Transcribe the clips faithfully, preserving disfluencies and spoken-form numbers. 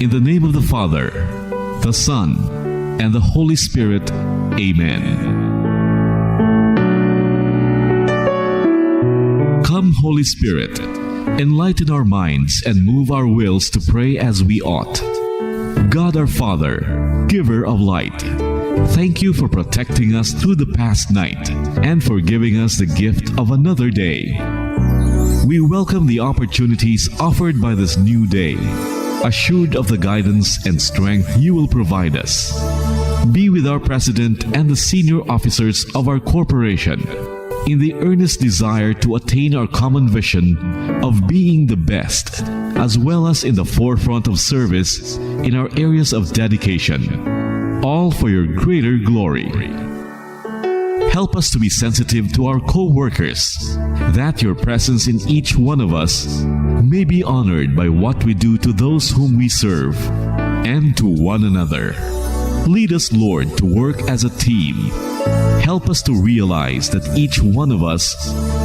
In the name of the Father, the Son, and the Holy Spirit, amen. Come, Holy Spirit, enlighten our minds and move our wills to pray as we ought. God our Father, giver of light, thank you for protecting us through the past night and for giving us the gift of another day. We welcome the opportunities offered by this new day, assured of the guidance and strength you will provide us. Be with our president and the senior officers of our corporation in the earnest desire to attain our common vision of being the best, as well as in the forefront of service in our areas of dedication, all for your greater glory. Help us to be sensitive to our co-workers, that your presence in each one of us may be honored by what we do to those whom we serve and to one another. Lead us, Lord, to work as a team. Help us to realize that each one of us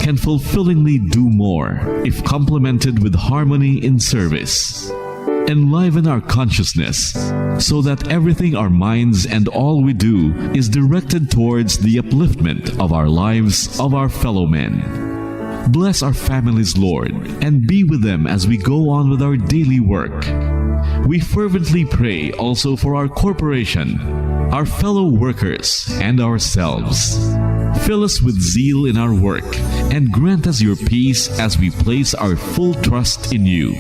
can fulfillingly do more if complemented with harmony in service. Enliven our consciousness so that everything our minds and all we do is directed towards the upliftment of our lives of our fellow men. Bless our families, Lord, and be with them as we go on with our daily work. We fervently pray also for our corporation, our fellow workers, and ourselves. Fill us with zeal in our work and grant us your peace as we place our full trust in you.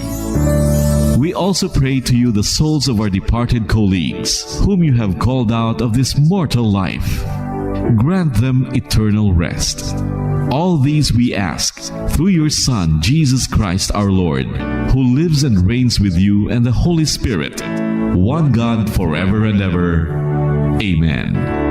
We also pray to you the souls of our departed colleagues, whom you have called out of this mortal life. Grant them eternal rest. All these we ask through your Son, Jesus Christ our Lord, who lives and reigns with you and the Holy Spirit, one God, forever and ever. Amen.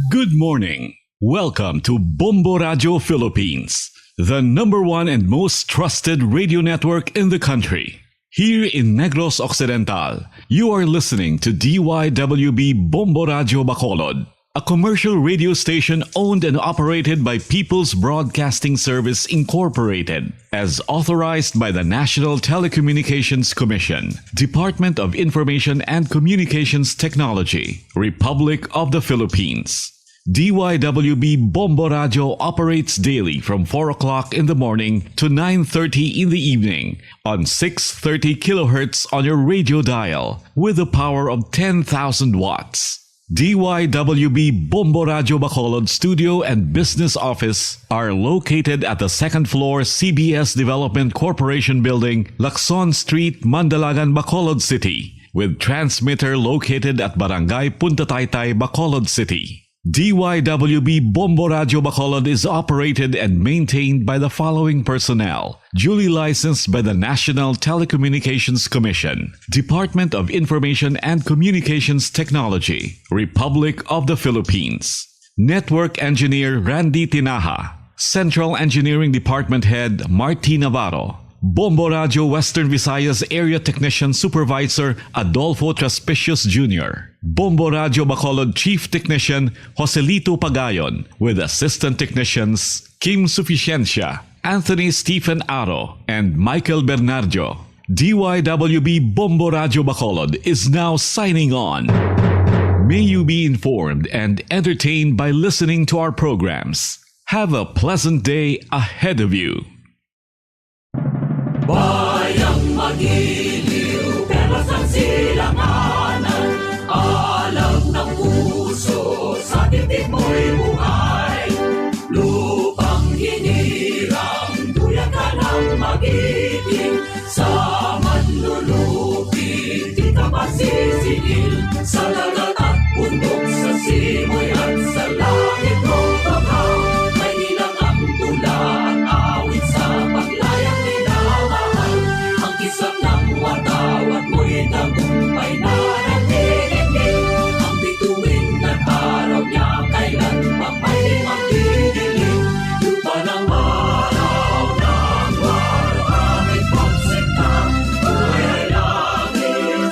Good morning. Welcome to Bombo Radio Philippines, the number one and most trusted radio network in the country. Here in Negros Occidental, you are listening to D Y W B Bombo Radio Bacolod, a commercial radio station owned and operated by People's Broadcasting Service Incorporated, as authorized by the National Telecommunications Commission, Department of Information and Communications Technology, Republic of the Philippines. D Y W B Bombo Radio operates daily from four o'clock in the morning to nine thirty in the evening on six thirty kilohertz on your radio dial with a power of ten thousand watts. D Y W B Bombo Radio Bacolod studio and business office are located at the second floor C B S Development Corporation Building, Lacson Street, Mandalagan, Bacolod City, with transmitter located at Barangay Punta Taytay, Bacolod City. D Y W B Bombo Radio Bacolod is operated and maintained by the following personnel: duly licensed by the National Telecommunications Commission, Department of Information and Communications Technology, Republic of the Philippines. Network Engineer Randy Tinaja, Central Engineering Department Head Martin Navarro, Bombo Radio Western Visayas Area Technician Supervisor Adolfo Traspicios Junior, Bombo Radio Bacolod Chief Technician Joselito Pagayon, with Assistant Technicians Kim Suficiencia, Anthony Stephen Aro, and Michael Bernardo. D Y W B Bombo Radio Bacolod is now signing on. May you be informed and entertained by listening to our programs. Have a pleasant day ahead of you. Bayang magiliw, perlas ang silanganan, alam ng puso sa dibdib mo'y buhay. Lupang hinirang, duyan ka ng magiting, sa manlulupig di ka masisingil, sa dagat at bundok, sa simoy at sa langit mong banghaw. May hinang ang tula at awit sa paglayang minamahal. Ang kisap ng watawat mo'y tagumpay na naniningil. Ang bituin at araw niya kailan pa may magdidilim. Lupa ng araw, ng araw, aming pagsinta. Buhay ay langit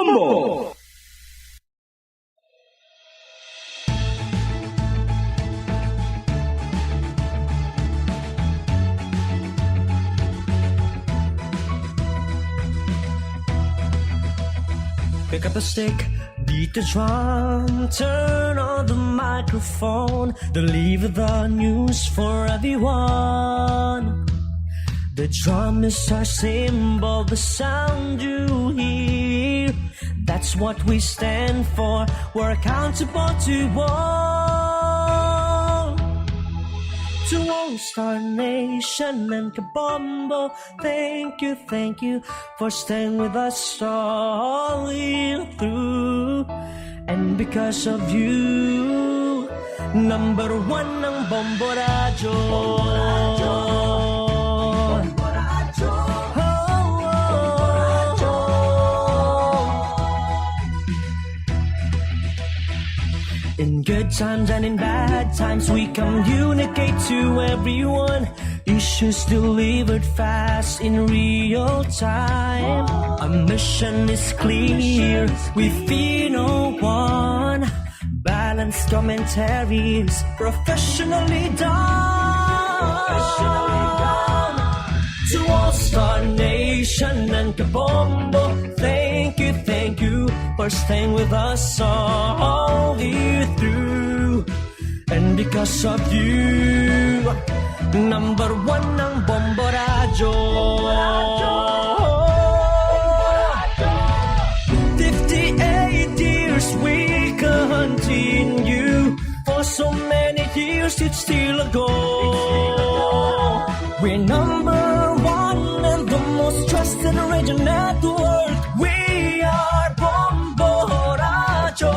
Bombo! Pick up the stick, beat the drum, turn on the microphone, deliver the news for everyone. The drum is our symbol, the sound you hear. That's what we stand for. We're accountable to all. To all Star Nation and Kabombo, thank you, thank you for staying with us all the way through. And because of you, number one ang Bombo Radyo. Bombo Radyo. Bombo Radyo. Oh, oh, oh. In good times and in bad times, we communicate to everyone. Issues delivered fast in real time. Our mission is clear, we fear no one. Balance Commentaries professionally done. Professionally done. To All Star Nation and Kabombo, thank you, thank you for staying with us all the way through. And because of you, number one ang Bombo Radyo. Fifty-eight years we continue. For so many years it's still a go. We're number one and the most trusted radio network. We are Bombo Radyo.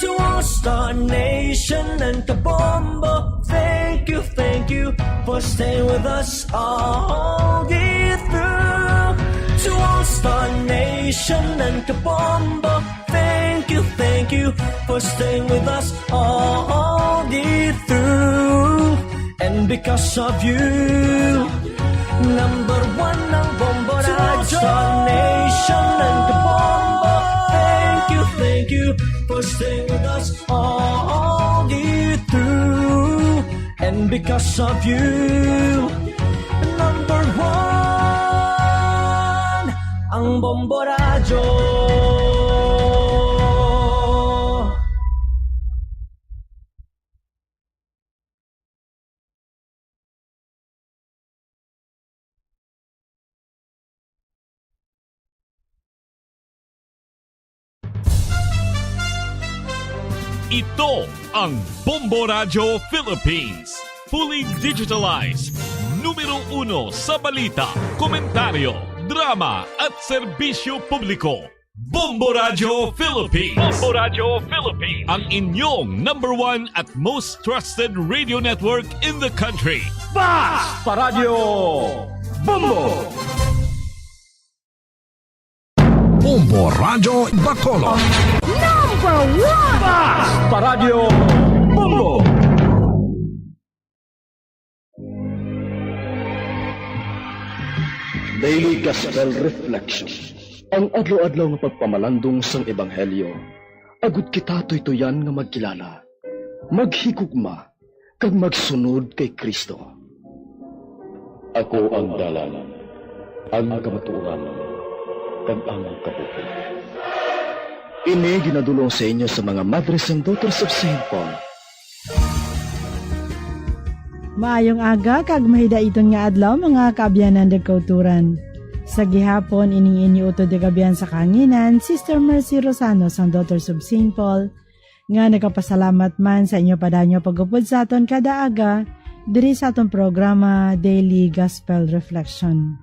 To All Star Nation and Kabombo, thank you, thank you for staying with us all the way through. To All Star Nation and Kabombo, thank you, thank you for staying with us all the way through. And because of you, number one ang Bombo Radyo. To All Star Nation and Kabombo, thank you, thank you for staying with us all the way through. And because of you, number one ang Bombo Radyo. Ito ang Bombo Radyo Philippines. Fully digitalized. Numero uno sa balita, komentaryo, drama, at serbisyo publiko. Bombo Radyo Philippines. Bombo Radyo Philippines. Ang inyong number one at most trusted radio network in the country. Bas pa Radyo Bombo! Bombo Radyo Bacolod. Number one! Bas pa Radyo Bombo! Daily Gospel Reflection. Ang adlaw-adlaw nga pagpamalandong sang Ebanghelyo, agud kita tuytuyan nga magkilala, maghigugma, kag magsunod kay Cristo. Ako ang dalan, ang kamatuoran, kag ang kabuhi. Ini ginadul-ong sa inyo sa mga Madres and Daughters of Saint Paul. Maayong aga kag mahidaiton nga adlaw, mga kaabyanan kag kautoran. Sa gihapon, ining inyo utod nga kaabyan sa kahanginan, Sister Mercy Rosano sang Daughters of Saint Paul, nga nagapasalamat man sa inyo padayon nga pag-upod sa aton kada aga diri sa aton programa, Daily Gospel Reflection.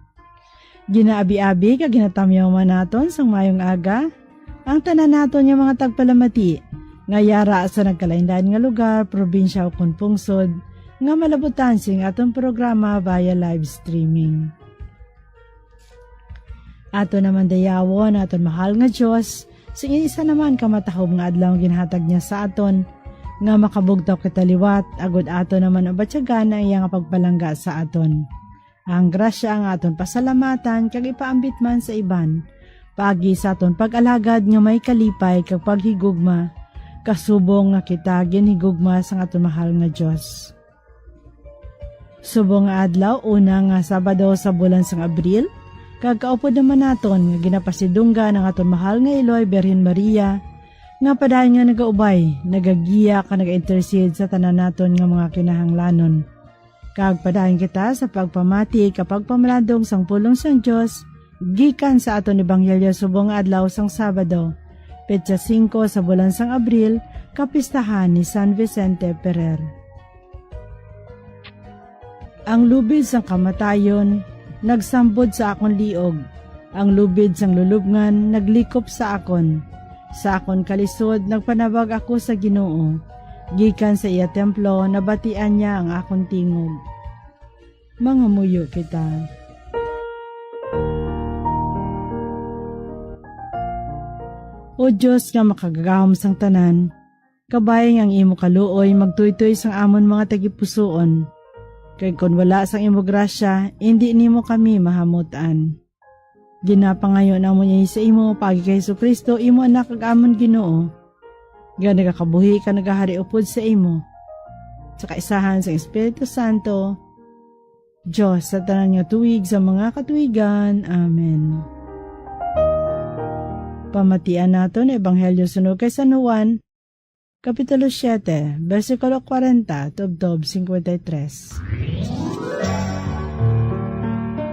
Ginaabi-abi kag ginatamyaw man naton sang maayong aga ang tanan naton nga mga tagpalamati nga yara sa nagkalainlain nga lugar, probinsya, ukon pungsod nga malabutan sing aton programa via live streaming. Aton naman dayawon aton mahal nga Dios, sing isa naman ka matahom nga adlaw nga ginhatag niya sa aton, nga makabugtaw kita liwat, agud aton naman mabatyagan ang iya nga pagpalangga sa aton. Ang grasya nga aton pasalamatan kag ipaambit man sa iban, paagi sa aton pag-alagad nga may kalipay kag paghigugma, kasubong nga kita ginhigugma sang aton mahal nga Dios. Subong nga adlaw, una nga Sabado sa bulan sang Abril, kag kaupod naman naton nga ginapasidunggan ang aton mahal nga Iloy, Birhen Maria, nga padayon nga nagaubay, nagagiya, kag naga-intercede sa tanan naton nga mga kinahanglanon. Kag padayon kita sa pagpamati kag pagpamalandong sang pulong sang Dios gikan sa aton ebanghelyo subong nga adlaw sang Sabado, petsa singko sa bulan sang Abril, kapistahan ni San Vicente Ferrer. Ang lubid sang kamatayon nagsambod sa akon liog, ang lubid sang lulubngan naglikop sa akon. Sa akon kalisod nagpanabag ako sa Ginoo. Gikan sa iya templo nabatian niya ang akon tingog. Mangamuyo kita. O Dios nga makagagahom sang tanan, kabayai nga ang imo kaluoy magtuytoy sang amon mga tagipusoon, kag kon wala sang imo grasya, indi nimo kami mahamut-an. Ginapangayo namon ini sa imo paagi kay Jesu-Cristo, imo Anak kag amon Ginoo, nga nagakabuhi kag nagahari upod sa imo, sa kaisahan sang Espiritu Santo, Dios sa tanan nga tuig sa mga katuigan. Amen. Pamatian naton ang Ebanghelyo suno kay San Juan, Kapitulo siete, bersikulo kwarenta tubtob singkwenta y tres.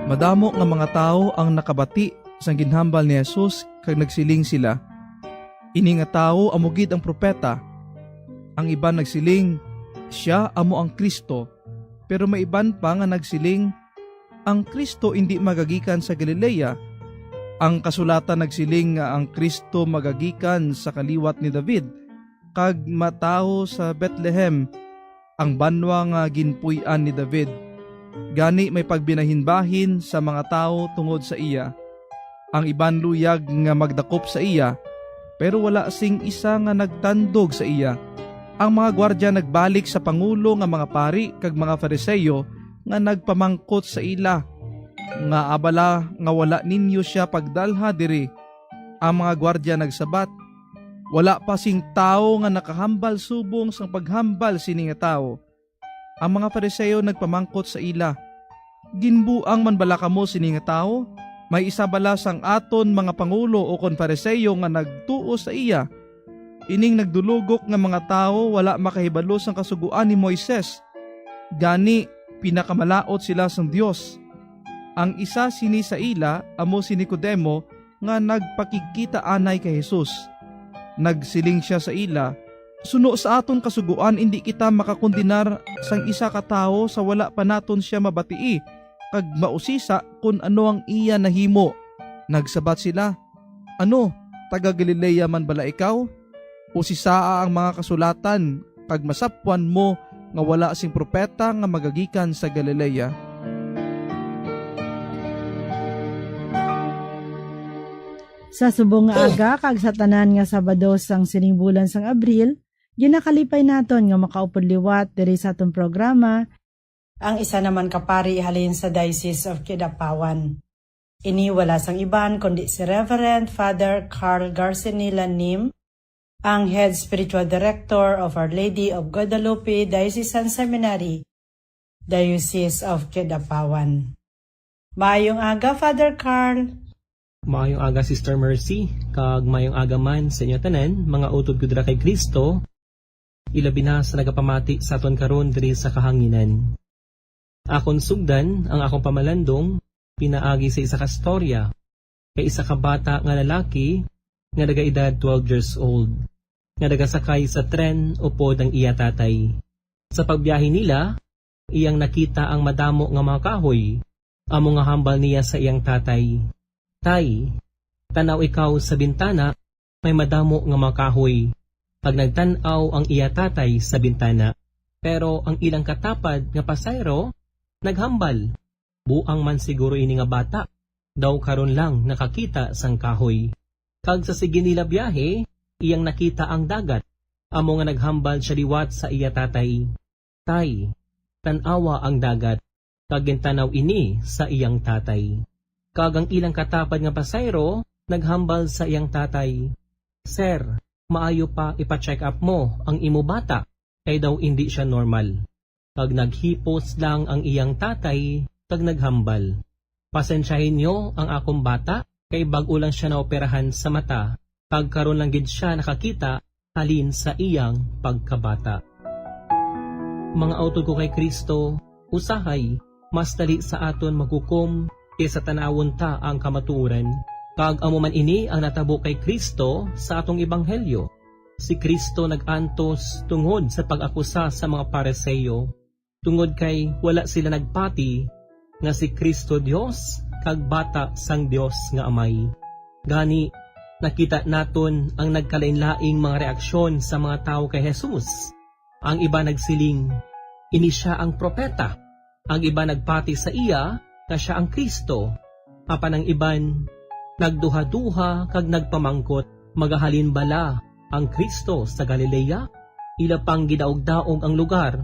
Madamo nga mga tawo ang nakabati sang ginhambal ni Jesus, kag nagsiling sila, "Ini nga tawo amo gid ang propeta." Ang iban nagsiling, "Sia amo ang Cristo." Pero may iban pa nga nagsiling, "Ang Cristo indi magagikan sa Galilea. Ang kasulatan nagsiling nga ang Cristo magagikan sa kaliwat ni David, kag matawo sa Betlehem, ang banwa nga ginpuy-an ni David. Gani may pagbinahinbahin sa mga tawo tungod sa iya. Ang iban luyag nga magdakop sa iya, pero wala sing isa nga nagtandog sa iya. Ang mga gwardya nagbalik sa pangulo nga mga pari kag mga Fariseo nga nagpamangkot sa ila, nga abala nga wala ninyo sia pagdalha diri. Ang mga gwardya nagsabat, "Wala pa sing tawo nga nakahambal subong sang paghambal sini nga tawo." Ang mga Fariseo nagpamangkot sa ila, "Ginbuang man bala kamo sini nga tawo? May isa bala sang aton mga pangulo ukon Fariseo nga nagtuo sa iya? Ining nagdulugok nga mga tawo wala makahibalo sang Kasugoan ni Moises, gani pinakamalaut sila sang Dios." Ang isa sini sa ila amo si Nicodemo, nga nagpakigkita anay kay Jesus. Nagsiling sia sa ila, "Suno sa aton Kasugoan, indi kita makakondenar sang isa ka tawo sa wala pa naton sia mabatii kag mausisa kon ano ang iya nahimo." Nagsabat sila, "Ano, taga-Galilea man bala ikaw? Usisaa ang mga kasulatan, kag masapwan mo nga wala sing propeta nga magagikan sa Galilea." Sa subong nga aga kag sa tanan nga Sabado sang sining bulan sang Abril, ginakalipay naton nga makaupod liwat diri sa aton programa ang isa naman ka pari halin sa Diocese of Kidapawan. Ini wala sang iban kundi si Reverend Father Carl Garcinila Nim, ang Head Spiritual Director of Our Lady of Guadalupe Diocesan Seminary, Diocese of Kidapawan. Maayong aga, Father Carl. Maayong aga, Sister Mercy, kag maayong aga man sa inyo tanan, mga utod ko dira kay Cristo, ilabi na sa nagapamati sa aton karon diri sa kahanginan. Akon sugdan ang akong pamalandong pinaagi sa isa ka storya kay isa ka bata nga lalaki nga nagaedad twelve years old, nga nagasakay sa tren upod ang iya tatay. Sa pagbiyahe nila, iyang nakita ang madamo nga mga kahoy, amo nga hambal niya sa iyang tatay, "Tay, tan-aw ikaw sa bintana, may madamo nga mga kahoy." Kag nagtan-aw ang iya tatay sa bintana. Pero ang ilang katapad nga pasahero naghambal, "Buang man siguro ini nga bata, daw karon lang nakakita sang kahoy." Kag sa sige nila biyahe, iyang nakita ang dagat, amo nga naghambal sia liwat sa iya tatay, "Tay, tan-awa ang dagat," kag gintan-aw ini sa iyang tatay. Kag ang ilang katapad nga pasahero naghambal sa iyang tatay, "Sir, maayo pa ipa-check up mo ang imo bata, kay daw indi sia normal." Kag naghipos lang ang iyang tatay kag naghambal, "Pasensyahin niyo ang akong bata, kay bag-o lang sia naoperahan sa mata, kag karon lang gid sia nakakita halin sa iyang pagkabata." Mga utod ko kay Cristo, usahay mas dali sa aton maghukom kaysa tan-awon ta ang kamatuoran. Kag amo man ini ang natabo kay Cristo sa atong ebanghelyo. Si Cristo nag-antos tungod sa pag-akusa sa mga Fariseo, tungod kay wala sila nagpati nga si Cristo Dios kag Bata sang Dios nga Amay. Gani, nakita naton ang nagkalainlaing mga reaksyon sa mga tawo kay Jesus. Ang iban nagsiling, "Ini sia ang propeta." Ang iban nagpati sa iya nga sia ang Cristo. Apan ang iban nagduhaduha kag nagpamangkot, Magahalin bala ang Cristo sa Galilea? Ila pang gidaog-daog ang lugar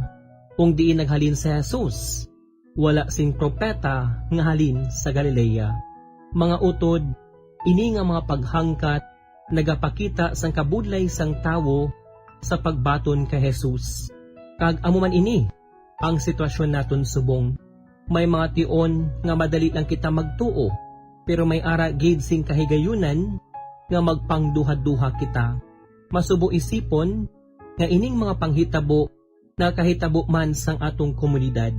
kung diin naghalin si Jesus. Wala sing propeta nga halin sa Galilea. Mga utod, ini nga mga paghangkat nagapakita sang kabudlay sang tawo sa pagbaton kay Jesus. Kag amo man ini ang sitwasyon naton subong. May mga tion nga madali lang kita magtuo, pero may ara gid sing kahigayunan nga magpangduhaduha kita. Masubo isipon nga ining mga panghitabo nakahitabo man sang atong komunidad,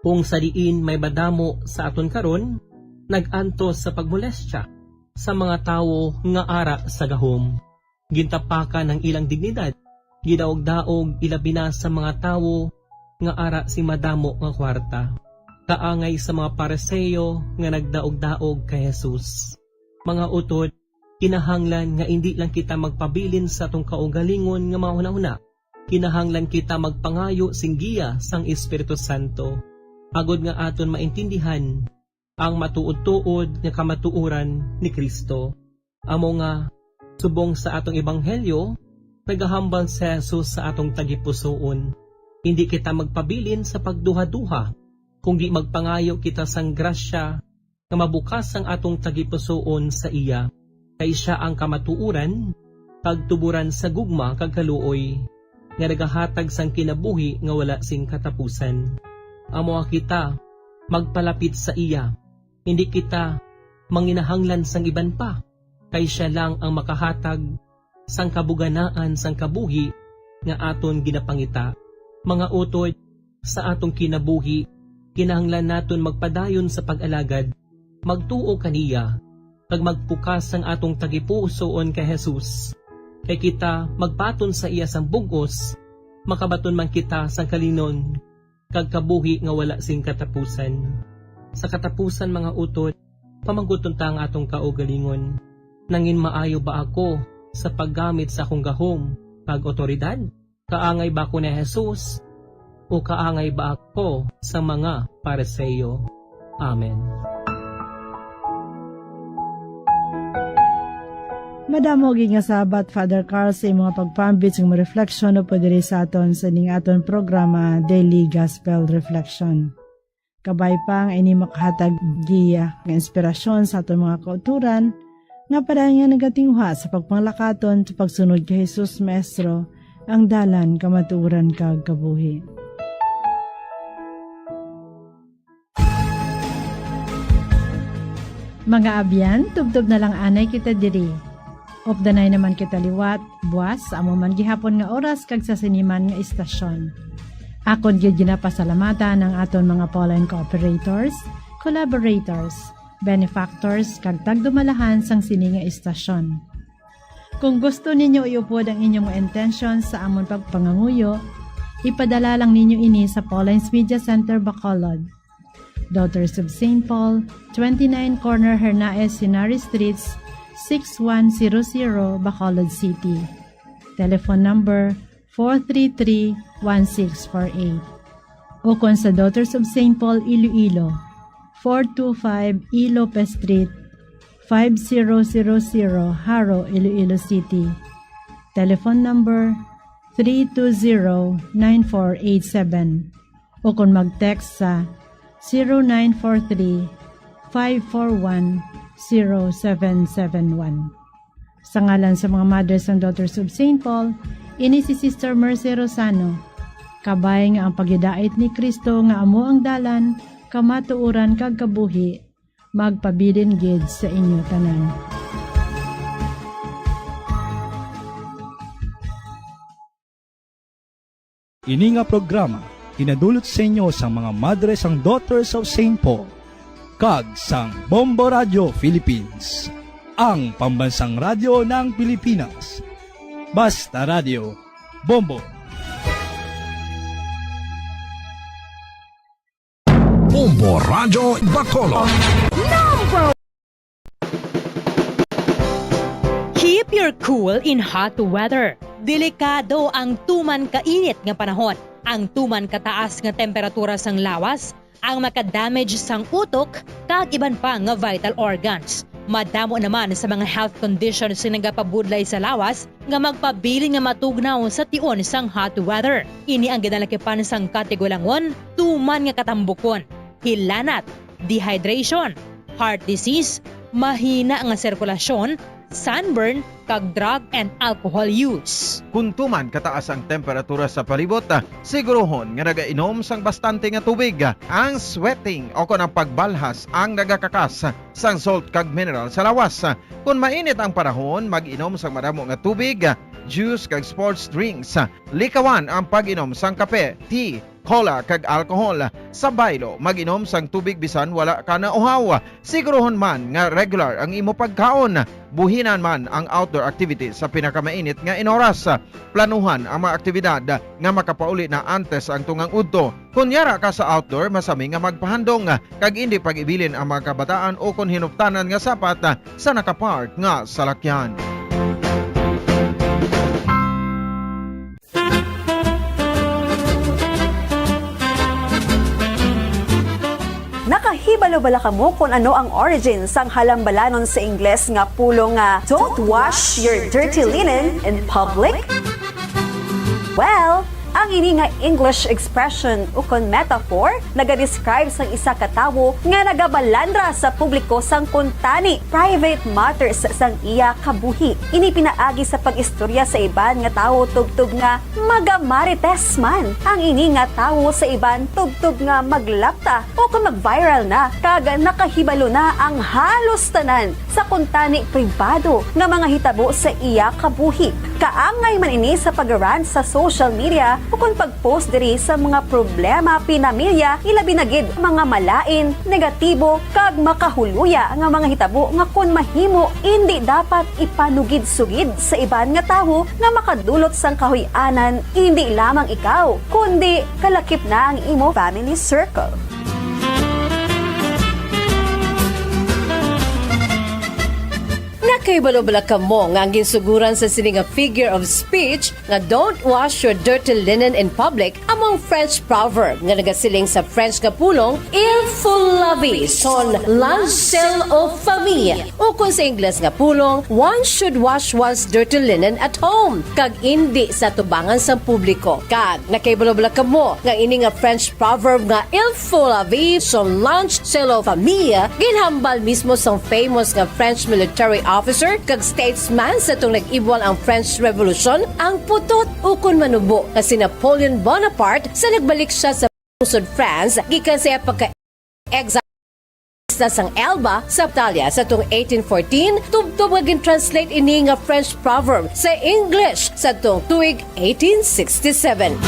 kung sa diin may madamo sa aton karon nag-antos sa pagmolestya sa mga tawo nga ara sa gahom. Gintapakan ang ilang dignidad, gidaog-daog ilabi na sa mga tawo nga ara sing madamo nga kwarta. Kaangay sa mga Pariseo nga nagdaog-daog kay Jesus. Mga utod, kinahanglan nga indi lang kita magpabilin sa atong kaugalingon nga mga hunahuna. Kinahanglan kita magpangayo sing giya sang Espiritu Santo, agod nga aton maintindihan ang matuod-tuod nga kamatuoran ni Cristo. Amo nga, subong sa atong ebanghelyo, nagahambal si Jesus sa atong tagipusoon. Indi kita magpabilin sa pagduhaduha, kundi magpangayo kita sang grasya nga mabukas ang atong tagipusoon sa iya, kay sia ang kamatuoran kag tuboran sa gugma kag kaluoy, nga nagahatag sang kinabuhi nga wala sing katapusan. Amo nga kita magpalapit sa iya, indi kita manginahanglan sang iban pa, kay sia lang ang makahatag sang kabuganaan sang kabuhi nga aton ginapangita. Mga utod, sa atong kinabuhi, kinahanglan naton magpadayon sa pag-alagad, magtuo kaniya, kag magpukas sang atong tagipusoon kay Jesus. Kay kita magbaton sa iya sang bug-os, makabaton man kita sang kalinon kag kabuhi nga wala sing katapusan. Sa katapusan, mga utod, pamangkuton ta ang atong kaugalingon, "Nangin maayo ba ako sa paggamit sa akong gahom kag awtoridad? Kaangay ba ako ni Jesus, o kaangay ba ako sa mga Pariseo?" Amen. Madamo gid nga salamat, Father Carl, sa imong pagpambit sa mga refleksyon upod diri sa aton sa ning aton programa, Daily Gospel Reflection. Kabay pa nga ini makahatag giya nga inspirasyon sa aton mga kautoran nga padayon nga nagatinguha sa pagpanglakaton sa pagsunod kay Jesus, Maestro, ang dalan, kamatuoran, kag kabuhi. Mga abyan, tubtob na lang anay kita diri. Updanay naman kita liwat, buas, sa amo man gihapon nga oras kag sa sini man nga istasyon. Akon gid ginapasalamatan ang aton mga Pauline cooperators, collaborators, benefactors, kag tagdumalahan sang sini nga istasyon. Kung gusto ninyo iupod ang inyong mga intensyon sa amon pagpanganguyo, ipadala lang ninyo ini sa Pauline's Media Center, Bacolod, Daughters of Saint Paul, twenty-nine Corner Hernaez Henares Streets, six one zero zero, Bacolod City. Telephone number four three three, one six four eight. O kon sa Daughters of Saint Paul, Iloilo, four two five E Lopez Street, five zero zero zero, Jaro, Iloilo City. Telephone number three two zero, nine four eight seven. O kon mag-text sa zero nine four three, five four one, zero seven seven one. Sa ngalan sa mga Mothers and Daughters of Saint Paul, ini si Sister Mercy Rosano. Kabay nga ang paghidait ni Cristo nga amo ang dalan, kamatuoran, kag kabuhi, magpabilin gid sa inyo tanan. Ini nga programa ginadulot sa inyo sang mga Madres and Daughters of Saint Paul kag sang Bombo Radio Philippines, ang pambansang radyo ng Pilipinas. Basta Radio, Bombo. Bombo Radyo Bacolod. Keep your cool in hot weather. Delikado ang tuman kainit nga panahon. Ang tuman kataas nga temperatura sang lawas ang makadamage sang utok kag iban pa nga vital organs. Madamo naman sa mga health conditions nga nagapabudlay sa lawas nga magpabilin nga matugnaw sa tion sang hot weather. Ini ang ginalakipan sang katigulangon, tuman nga katambukon, hilanat, dehydration, heart disease, mahina nga sirkulasyon, sunburn, kag drug and alcohol use. Kon tuman kataas ang temperatura sa palibot, siguruhon nga nagainom sang bastante nga tubig. Ang sweating o kon ang pagbalhas ang nagakakas sang salt kag mineral sa lawas. Kon mainit ang panahon, mag-inom sang madamo nga tubig, juice kag sports drinks. Likawan ang pag-inom sang kape, tea, cola, kag alcohol. Sa baylo, mag-inom sang tubig bisan wala ka nauhaw. Siguruhon man nga regular ang imo pagkaon. Buhinan man ang outdoor activities sa pinakamainit nga inoras. Planuhan ang mga aktibidad nga makapauli na antes ang tungang udto. Kon yara ka sa outdoor, masami nga magpahandong kag indi pag-ibilin ang mga kabataan o kon hinuptanan nga sapat sa nakapark nga salakyan. Nakahibalo bala kamo kon ano ang origin sang halambalanon sa Ingles nga pulong nga "Don't wash your dirty linen in public"? Well, ang ini nga English expression ukon metaphor nagadescribe sang isa ka tawo nga nagabalandra sa publiko sang kuntani, private matters, sang iya kabuhi. Ini pinaagi sa pag-istorya sa iban nga tawo tubtob nga magamarites man ang ini nga tawo sa iban tubtob nga maglapta o kon mag-viral na kag nakahibalo na ang halos tanan sa kuntani pribado nga mga hitabo sa iya kabuhi. Kaangay man ini sa pag-rant sa social media ukon pag-post diri sa mga problema pinamilya, ilabi na gid mga malain, negatibo, kag makahuluya nga mga hitabo nga kon mahimo, indi dapat ipanugid-sugid sa iban nga tawo nga makadulot sang kahuy-anan, indi lamang ikaw, kundi kalakip na ang imo family circle. Nakahibalo bala kamo nga ang ginsuguran sa sini nga figure of speech nga "Don't wash your dirty linen in public" amo ang French proverb nga nagasiling sa French nga pulong "Il faut laver son linge sale aux familles", ukon sa Ingles nga pulong "One should wash one's dirty linen at home", kag indi sa tubangan sang publiko. Kag nakahibalo bala kamo nga ini nga French proverb nga "Il faut laver son linge sale aux familles" ginhambal mismo sang famous nga French military officer kag statesman sa atong nag-ibwal ang French Revolution, ang putot ukon manubo nga si Napoleon Bonaparte, sa nagbalik sia sa pungsod France gikan sa iya pagka-exile sa isla sang Elba sa Italia sa tuong eighteen fourteen, tubtob nga gin-translate ini nga French proverb sa English sa tuong tuig eighteen sixty-seven.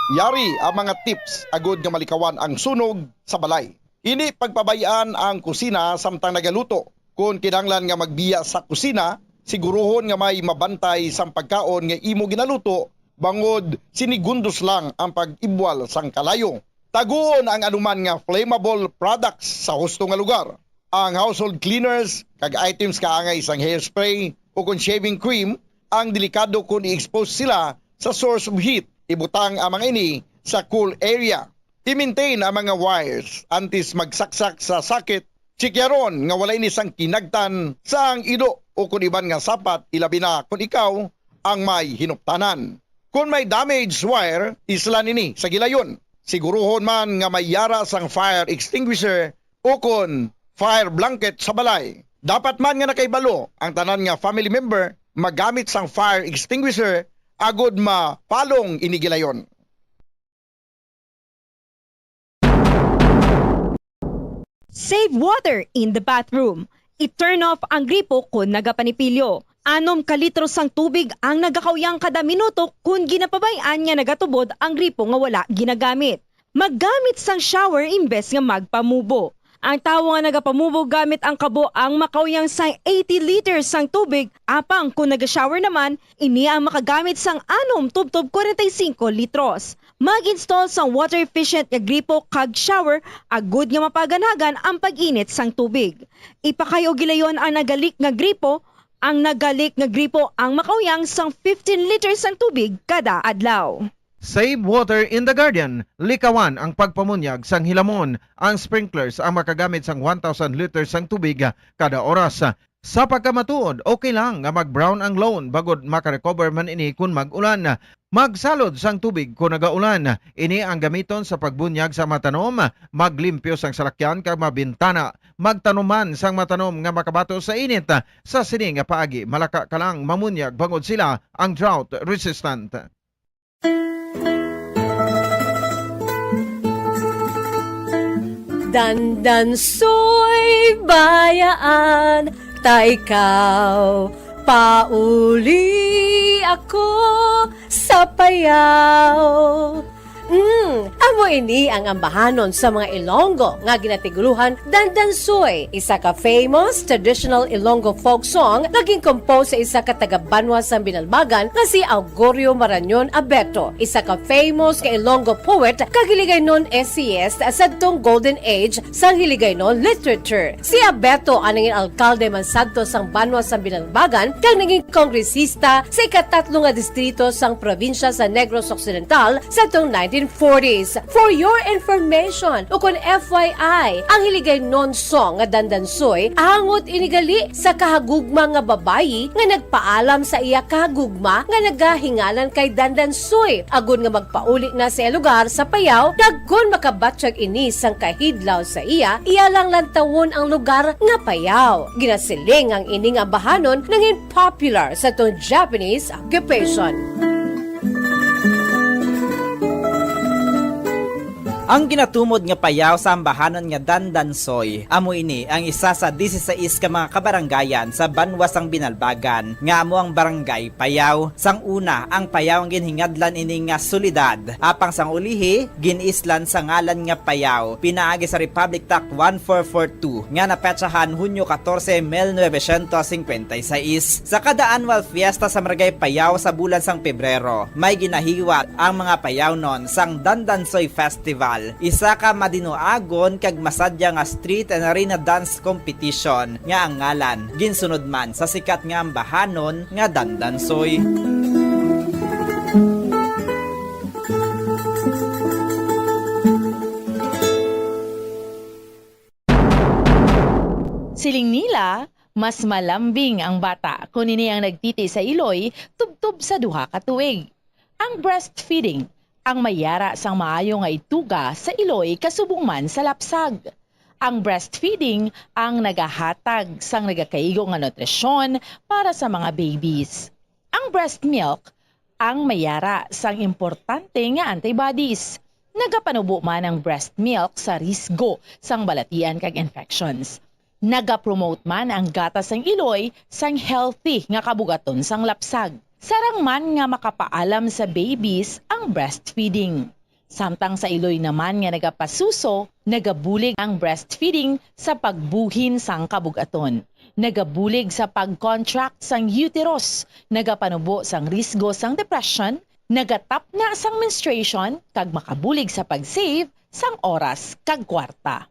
Yari ang mga tips agud nga malikawan ang sunog sa balay. Indi pagpabay-an ang kusina samtang nagaluto. Kon kinahanglan nga magbiya sa kusina, siguruhon nga may mabantay sang pagkaon nga imo ginaluto, bangod sinigundos lang ang pag-ibwal sang kalayo. Taguon ang anuman nga flammable products sa husto nga lugar. Ang household cleaners kag items kaangay sang hairspray ukon shaving cream ang delikado kon i-expose sila sa source of heat. Ibutang ang mga ini sa cool area. I-maintain ang mga wires antes magsaksak sa socket. Chikyaron nga wala ini sang kinagtan sang ido ukon iban nga sapat, ilabi na kon ikaw ang may hinuptanan. Kon may damaged wire, islan ini sa gilayon. Siguruhon man nga may yara sang fire extinguisher ukon fire blanket sa balay. Dapat man nga nakahibalo ang tanan nga family member magamit sang fire extinguisher agud mapalong ini gilayon. Save water in the bathroom. I-turn off ang gripo kon nagapanipilyo. Anom ka litro sang tubig ang nagakauyang kada minuto kon ginapabay-an nga nagatubod ang gripo nga wala ginagamit. Maggamit sang shower imbes nga magpamubo. Ang tawo nga nagapamubo gamit ang kabo ang makauyang sang eighty liters sang tubig, apang kon naga-shower naman, ini ang makagamit sang anom tubtob kwarenta y singko litros. Mag-install sang water-efficient nga gripo kag shower agud nga mapaganagan ang pag-init sang tubig. Ipakayo gilayon ang nagalik nga gripo, ang nagalik nga gripo ang makauyang sang fifteen liters sang tubig kada adlaw. Save water in the garden. Likawan ang pagpamunyag sang hilamon. Ang sprinklers ang makagamit sang one thousand liters sang tubig kada oras. Sa pagkamatuod, okay lang nga mag-brown ang lawn bangod makarecover man ini kon mag-ulan. Magsalod sang tubig kon nagaulan. Ini ang gamiton sa pagbunyag sa matanom, maglimpyo sang salakyan kag mabintana. Magtanom man sang matanom nga makabato sa init. Sa sini nga paagi, malaka ka lang mamunyag bangod sila ang drought resistant. Dandansoy bayaan, ta ikaw, pauli ako sa Payao. Mm, amo ini ang ambahanon sa mga Ilonggo nga ginatiguluhan Dandansoy, isa ka famous traditional Ilonggo folk song nga gin-compose sa isa ka taga-banwa sang Binalbagan nga si Augurio Marañon Abeto, isa ka famous nga Ilonggo poet kag Hiligaynon essayist sadtong golden age sang Hiligaynon literature. Si Abeto ang nangin alkalde man sadto sang banwa sang Binalbagan kag nangin kongresista sa ikatatlo nga distrito sang probinsya sa Negros Occidental sadtong nineteen forties. For your information, ukon F Y I, ang Hiligaynon song nga Dandansoy angot ini gali sa kahagugma nga babayi nga nagpaalam sa iya kahagugma nga nagahingalan kay Dandansoy agud nga magpauli na sa iya lugar sa Payao, kag kon makabatyag ini sang kahidlaw sa iya, iya lang lantawon ang lugar nga Payao. Ginasiling ang ining ambahanon nangin popular sa tong Japanese occupation. Ang ginatumod nga Payao sa ambahanon nga Dandansoy, amo ini ang isa sa dieciséis ka mga kabarangayan sa banwa sang Binalbagan, nga amo ang Barangay Payao. Sang una, ang Payao ang ginhingadlan ini nga syudad, apang sang ulihi, gin-islan sa ngalan nga Payao, pinaagi sa Republic Act one four four two nga napetsahan Hunyo katorse, mil novecientos singkwenta y seis. Sa kada annual fiesta sa Barangay Payao sa bulan sang Pebrero, may ginahiwat ang mga Payaonon sang Dandansoy Festival, isa ka madinuagon kag masadya nga street and arena dance competition nga ang ngalan ginsunod man sa sikat nga ambahanon nga Dandansoy. Siling nila, mas malambing ang bata kon ini ang nagtiti sa iloy tubtob sa duha ka tuig. Ang breastfeeding ang may yara sang maayo nga ituga sa iloy kasubong man sa lapsag. Ang breastfeeding ang nagahatag sang nagakaigo nga nutrisyon para sa mga babies. Ang breast milk ang may yara sang importante nga antibodies. Nagapanubo man ang breast milk sa risgo sang balatian kag infections. Nagapromote man ang gatas sang iloy sang healthy nga kabugaton sang lapsag. Sarang man nga makapaalam sa babies ang breastfeeding. Samtang sa iloy naman nga nagapasuso, nagabulig ang breastfeeding sa pagbuhin sang kabugaton. Nagabulig sa pag-contract sang uterus, nagapanubo sang risgo sang depression, nagatapna sang menstruation, kag makabulig sa pag-save sang oras kag kwarta.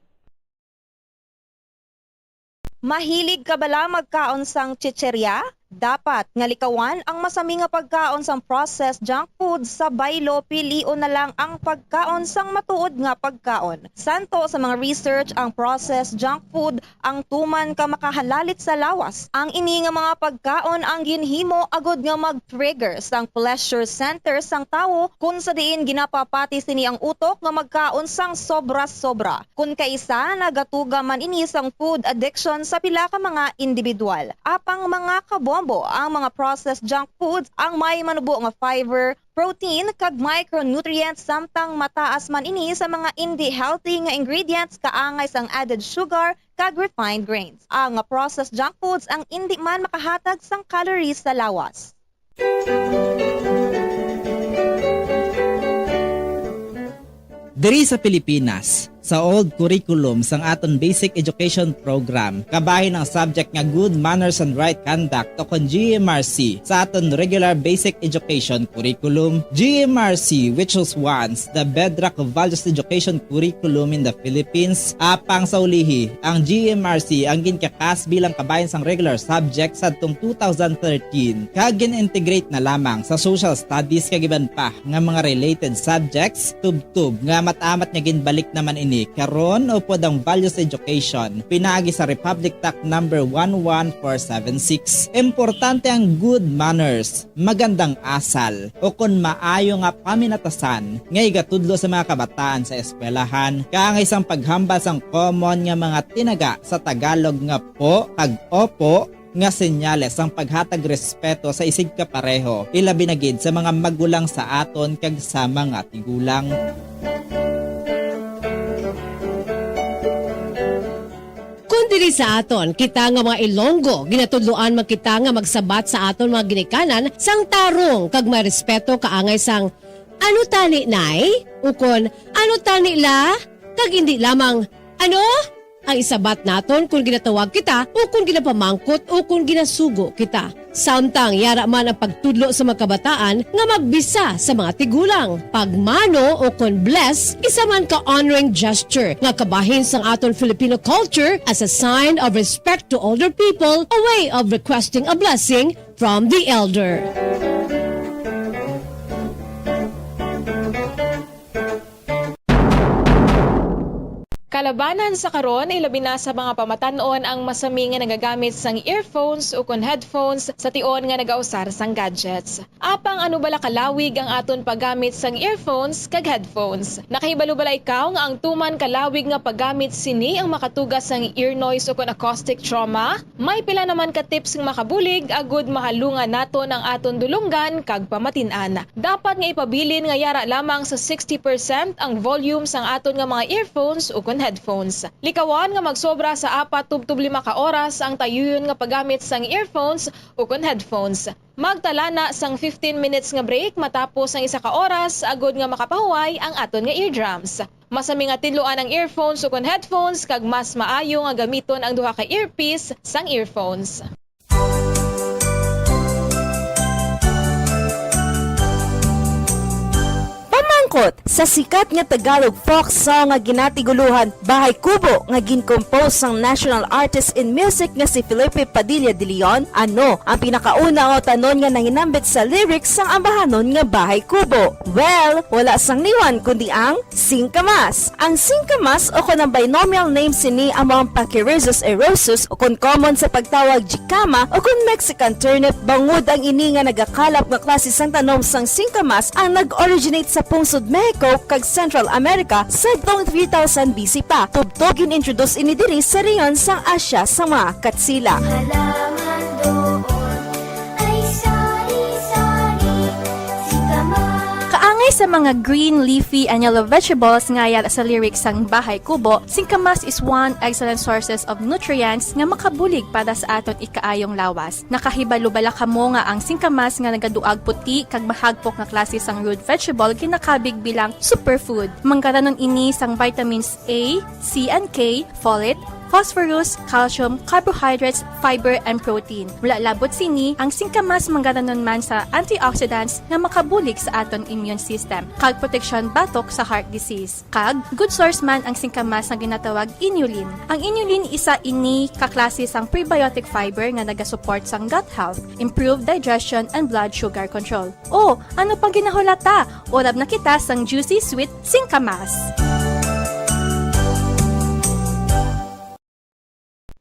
Mahilig ka bala magkaon sang chicheria? Dapat nga likawan ang masami nga pagkaon sang processed junk food sa baylo. Pilion na lang ang pagkaon sang matuod nga pagkaon. Santo sa mga research, ang processed junk food ang tuman ka makahalalit sa lawas. Ang ini nga mga pagkaon ang ginhimo agud nga mag-trigger sang pleasure center sang tawo, kun sa diin ginapapati sini ang utok nga magkaon sang sobra-sobra. Kun kaisa, nagatuga man ini sang food addiction sa pila ka mga individual. Apang mga kabombo, ang mga processed junk foods ang may manubo nga fiber, protein, kag micronutrients, samtang mataas man ini sa mga indi healthy nga ingredients kaangay sang added sugar kag refined grains. Ang processed junk foods ang indi man makahatag sang calories sa lawas. Diri sa Pilipinas, sa old curriculum sang aton basic education program, kabahin ang subject nga Good Manners and Right Conduct o kon G M R C sa aton regular basic education curriculum. G M R C, which was once the bedrock of values education curriculum in the Philippines, apang sa ulihi, ang G M R C ang ginkakas bilang kabahin sang regular subject sadtong two thousand thirteen, kag gin-integrate na lamang sa social studies kag iban pa nga mga related subjects, tubtob nga amat-amat nga ginbalik naman ini karon upod ang values education pinaagi sa Republic Act number one one four seven six. Importante ang good manners, magandang asal, o kon maayo nga paminatasan nga igatudlo sa mga kabataan sa eskwelahan, kaangay sang paghambal sang common nga mga tinaga sa Tagalog nga po kag opo, nga senyales sang paghatag respeto sa isigkapareho, ilabi na gid sa mga magulang sa aton kag sa mga tigulang. Kon diri sa aton, kita nga mga Ilonggo, ginatudloan man kita nga magsabat sa aton mga ginikanan sang tarong kag may respeto kaangay sang, "Ano tani, Nay?" ukon, "Ano tani, La?" kag indi lamang, "Ano?" ang isabat naton kon ginatawag kita o kon ginapamangkot o kon ginasugo kita. Samtang yara man ang pagtudlo sa mga kabataan nga magbisa sa mga tigulang. Pagmano o kon bless, isa man ka honoring gesture nga kabahin sang aton Filipino culture as a sign of respect to older people, a way of requesting a blessing from the elder. Kalabanan sa karon, ilabi na sa mga pamatan-on ang masami nga nagagamit sang earphones ukon headphones sa tion nga nagausar sang gadgets. Apang ano bala kalawig ang aton paggamit sang earphones kag headphones? Nakahibalo bala ikaw nga ang tuman kalawig nga paggamit sini ang makatuga sang ear noise ukon acoustic trauma? May pila naman ka tips nga makabulig agud mahalungan naton ang aton dulonggan kag pamatin-an. Dapat nga ipabilin nga yara lamang sa sixty percent ang volume sang aton nga mga earphones ukon headphones. Likawan nga magsobra sa apat tubtob lima ka oras ang tayuyon nga paggamit sang earphones ukon headphones. Magtala na sang fifteen minutes nga break matapos ang isa ka oras agud nga makapahuway ang aton nga eardrums. Masami nga tidloan ang earphones ukon headphones, kag mas maayo nga gamiton ang duha ka earpiece sang earphones. Pamangkot sa sikat nga Tagalog folk song nga ginatiguluhan Bahay Kubo nga gin-compose sang national artist in music nga si Felipe Padilla de Leon, ano ang pinakauna nga utanon nga nahinambit sa lyrics sang ambahanon nga Bahay Kubo? Well, wala sang liwan kundi ang singkamas. Ang singkamas, o kon ang binomial name sini, amo ang Pachyrhizis eriosus, o kon common sa pagtawag jicama, o kon Mexican turnip, bangod ang ini nga nagakalap nga klase sang tanom sang singkamas ang nag-originate sa pungsod Mexico kag Central America sadtong three thousand B C pa. Tubtob gin-introduce ini diri sa rehiyon sang Asia sa mga Katsila. Halaman doon ay sari-sari, singkamas. Kaangay sa mga green, leafy, and yellow vegetables nga yara sa lyrics sang Bahay Kubo, singkamas is one excellent sources of nutrients nga makabulig para sa aton ikaayong lawas. Nakahibalo bala kamo nga ang singkamas nga nagaduag puti kag mahagpok nga klase sang root vegetable ginakabig bilang superfood? Manggaranon ini sang vitamins A, C and K, folate, phosphorus, calcium, carbohydrates, fiber, and protein. Wala labot sini, ang singkamas manggaranon man sa antioxidants nga makabulig sa aton immune system kag proteksyon batok sa heart disease. Kag good source man ang singkamas nga ginatawag inulin. Ang inulin isa ini ka klase sang prebiotic fiber nga nagasupport sang gut health, improve digestion, and blood sugar control. O, ano pang ginahulata? Urab na kita sang juicy sweet singkamas.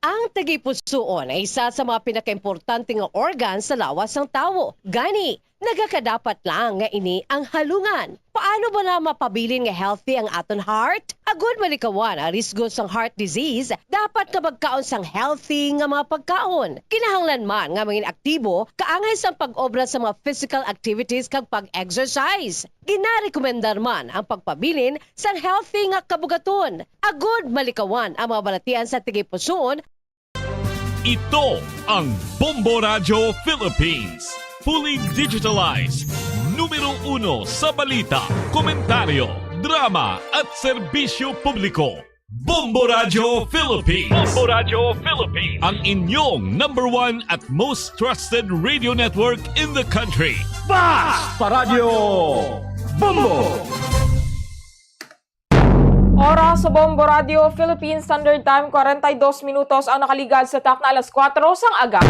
Ang tagipusoon ay isa sa mga pinakaimportante nga organ sa lawas sang tawo. Gani, nagakadapat lang nga ini ang halungan. Paano ba na mapabilin nga healthy ang aton heart? Agud malikawan ang risgo sang heart disease, dapat nga magkaon sang healthy nga mga pagkaon. Kinahanglan man nga mangin aktibo, kaangay sang pag-obra sa mga physical activities kag pag-exercise. Ginarekomendar man ang pagpabilin sang healthy nga kabugaton. Agud malikawan ang mga balatian sa tagipusoon. Ito ang Bombo Radyo Philippines. Fully digitalized. Numero uno sa balita, komentaryo, drama at serbisyo publiko. Bombo Radio Philippines. Bombo Radio Philippines. Ang inyong number one at most trusted radio network in the country. Basta Radyo Bombo! Oras sa Bombo Radio Philippines Standard Time, kwarenta y dos minutos ang nakaligad sa takna alas kuwatro sang aga.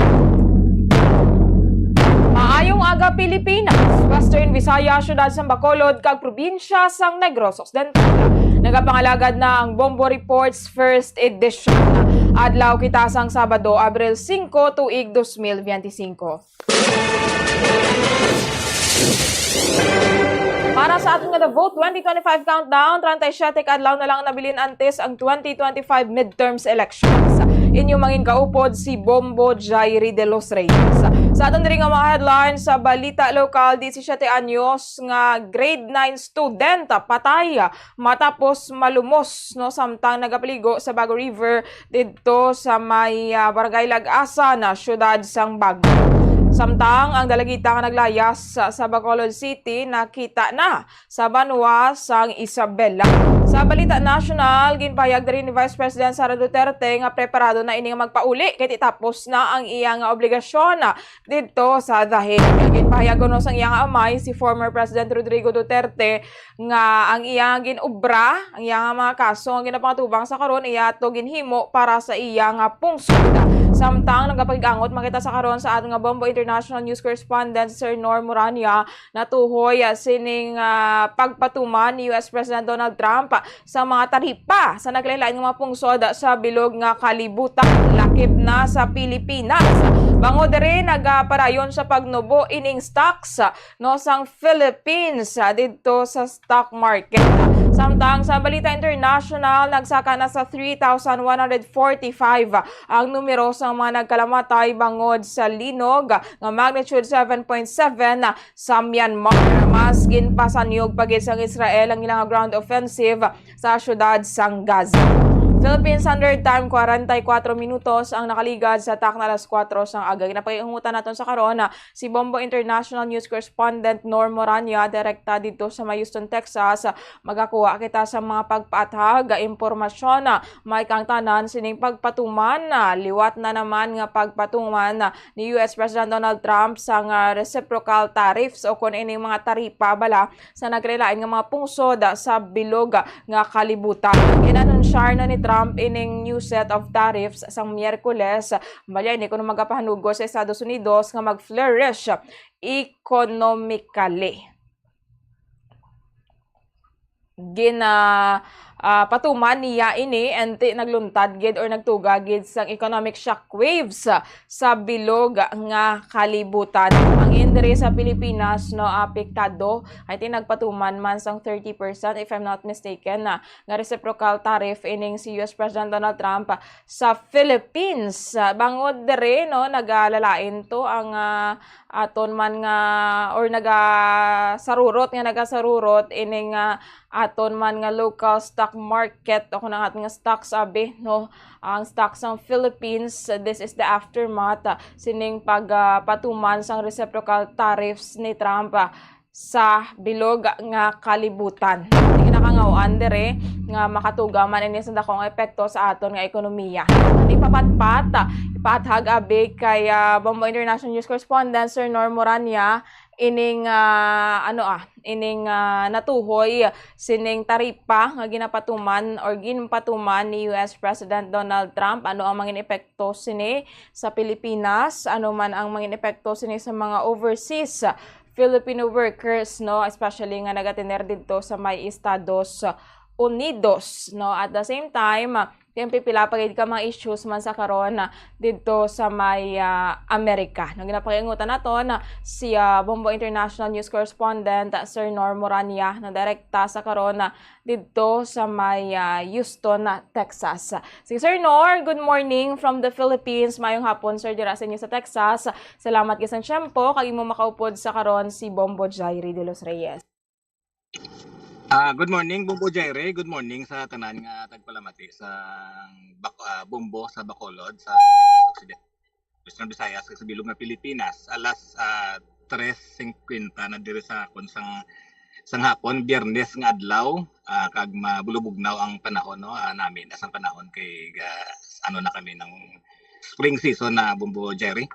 Maayong aga, Pilipinas, Western Visayas, siyudad sang Bacolod, kag probinsya sang Negros Occidental. Nagapangalagad na ang Bombo Reports First Edition. Adlaw kita sang Sabado, Abril singko, tuig dos mil biyente singko. Para sa aton nga The Vote twenty twenty-five Countdown, treinta y siete ka adlaw na lang nabilin antes ang twenty twenty-five midterms elections. Inyo mangin kaupod si Bombo Jairi de los Reyes. Sa aton diri nga mga headlines, sa balita lokal, disisyete anyos nga grade nine student patay matapos malumos, no, samtang nagapaligo sa Bago River didto sa may, ah, Barangay Lag-asan, ah, siyudad sang Bago. Samtang ang dalagita nga naglayas sa, sa Bacolod City nakita na sa banwa sang Isabela. Sa balita nasyonal, ginpahayag diri ni Vice President Sara Duterte nga preparado na ini nga magpauli kay ti tapos na ang iya nga obligasyon didto sa The Hague. Ginpahayag kuno sang iya nga amay, si former President Rodrigo Duterte, nga ang iya nga gin-obra, ang iya nga mga kaso nga ginapangatubang sa karon, iya ato ginhimo para sa iya nga pungsod. Samtang nagapag-angot man kita sa karon sa aton nga Bombo International News Correspondent, Sir Nor Morania, natuhoy, ah, sining, ah, pagpatuman ni U S President Donald Trump sa mga taripa sa naglain-lain nga mga pungsod sa bilog nga kalibutan, lakip na sa Pilipinas. Bangod diri, nagapadayon sa pagnubo ining stocks, no, sang Philippines, ah, didto sa stock market. Samtang sa balita international, nagsaka na sa three thousand one hundred forty-five ang numero sa mga nagkalamatay bangod sa linog nga magnitude seven point seven sa Myanmar. Mas ginpasanyog pa gid sang Israel ang ilang ground offensive sa siyudad sang Gaza. Philippine Standard Time, kwarenta y kuwatro minutos ang nakaligad sa takna alas kuwatro sang aga. Ginapakiungutan naton sa karon, ah, si Bombo International News Correspondent Nor Morania, direkta didto sa may Houston, Texas. Magakuha kita sa mga pagpaathag nga impormasyon, ah, may kang tanan sining pagpatuman, ah, liwat na naman nga pagpatuman, ah, ni U S President Donald Trump sang, ah, reciprocal tariffs o kon ining mga taripa bala sa naglain-lain nga mga pungsod sa bilog nga kalibutan. Ginanunsyar na ni Trump ining new set of tariffs sang Miyerkules, balya ini kuno magapahanugos sa Estados Unidos nga mag-flourish economically. Gina, ah, patuman niya ini, and ti-, nagluntad gid or nagtuga gid sang economic shockwaves sa bilog nga kalibutan. Ang industry sa Pilipinas, no, apektado. I think nagpatuman man sang thirty percent, if I'm not mistaken, na nga reciprocal tariff ining si U S President Donald Trump sa Philippines. Ah, bangod diri, no, nagalalain to ang, ah, aton man nga, or nagasarurot nga nagasarurot ining, ah, aton man nga local stock market o kung ang aton nga stocks abi, no, ang stocks sang Philippines. This is the aftermath, ah, sining pag, ah, patuman sang reciprocal tariffs ni Trump, ah, sa bilog nga kalibutan. Ang ginakangaw-an diri nga makatuga man ini sa dako nga epekto sa aton nga ekonomiya. Ang ipapatpat, ah, ipaathag abi kay, ah, Bombo International News Correspondent Sir Nor Morania ining, ah, ano, ah, ining, ah, natuhoy sining taripa nga ginapatuman or ginpatuman ni U S President Donald Trump. Ano ang mangin epekto sini sa Pilipinas? Ano man ang mangin epekto sini sa mga overseas Filipino workers, no, especially nga nagatener didto sa may Estados Unidos, no? At the same time, ah, pipila pa gid ka mga issues man sa karon, ah, didto sa may, ah, Amerika. No, ginapakiangutan naton, ah, si, ah, Bombo International News Correspondent, ah, Sir Nor Morania, na direkta sa karon, ah, didto sa may, ah, Houston, ah, Texas. Si Sir Nor, good morning from the Philippines. Mayong hapon, sir, dira sa inyo sa Texas. Salamat gid sa tiyempo kag imo makaupod sa karon si Bombo Jairi de los Reyes. Ah, good morning, Bombo Jairi. Good morning sa tanan nga tagpalamati sa Bac-, ah, Bombo sa Bacolod, sa Occidental, Western Visayas, sa bilog nga Pilipinas. Alas, ah, tres cincuenta na diri sa akon sang sang hapon, Biyernes nga adlaw, ah, kag mabulubugnaw ang panahon, no? Ah, nami na sang panahon kay, ah, ano na kami ng spring season na, Bombo Jerry.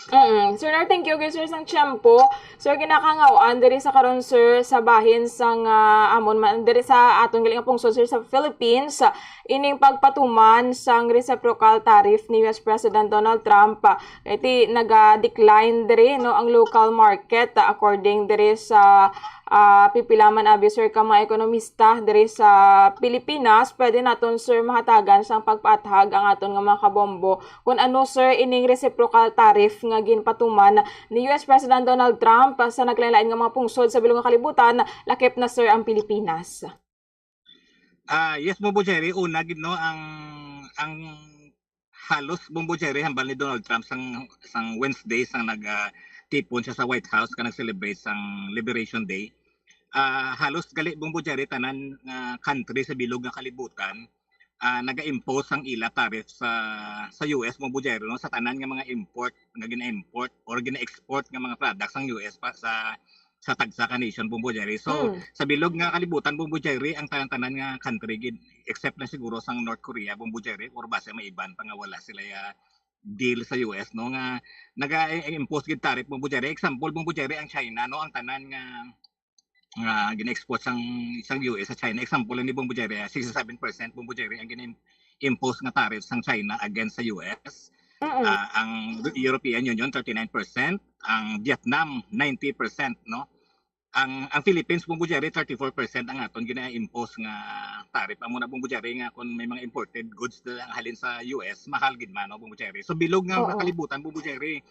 Mm. Sir Nar, thank you, okay, sir, sang tiyempo. Sir, ginakangaw-an diri sa karon, sir, sa bahin sang, ah, amon man, diri sa aton gali nga pungsod, sir, sa Philippines, ining pagpatuman sang reciprocal tariff ni U S President Donald Trump. Kay ti naga-decline diri, no, ang local market, ah, according diri sa, ah, pipila man abi, sir, ka mga ekonomista diri sa Pilipinas. Pwede naton, sir, mahatagan sang pagpaathag ang aton nga mga kabombo. Kung ano, sir, ining reciprocal tariff nga ginpatuman ni U S President Donald Trump sa naglain-lain nga mga pungsod sa bilog nga kalibutan, lakip na, sir, ang Pilipinas. Ah, yes, Bombo Jerry, una gid, no, ang, ang halos, Bombo Jerry, hambal ni Donald Trump sang, sang Wednesday, sang nag, ah, tipon siya sa White House ka nag-celebrate sang Liberation Day. Ah, halos gali, Bombo Jerry, tanan nga country sa bilog nga kalibutan, ah, naga-impose ang ila tariff sa, sa U S, Bombo Jerry, no, sa tanan nga mga import nga gina-import or gina-export nga mga products sang U S pa sa, sa tagsa ka nation, Bombo Jerry. So, Mm. sa bilog nga kalibutan, Bombo Jerry, ang tanan-tanan nga country gid, except na siguro sang North Korea, Bombo Jerry, or basi may iban pa nga wala sila ya deal sa U S, no, nga naga-impose gid tariff, Bombo Jerry. Example, Bombo Jerry, ang China, no, ang tanan nga, nga gina-export sang, sang U S sa China. Example lang ni, Bombo Jerry, ah, sixty-seven percent, Bombo Jerry, ang gina-impose nga tariff sang China against sa U S. Mm. Ah, ang European Union, thirty-nine percent, ang Vietnam, ninety percent, no? Ang, ang Philippines, Bombo Jerry, thirty-four percent ang aton gina-impose nga tariff. Amo na, Bombo Jerry, nga kung may mga imported goods na ang halin sa U S, mahal gid man, no, Bombo Jerry? So, bilog nga Oo. kalibutan, Bombo Jerry,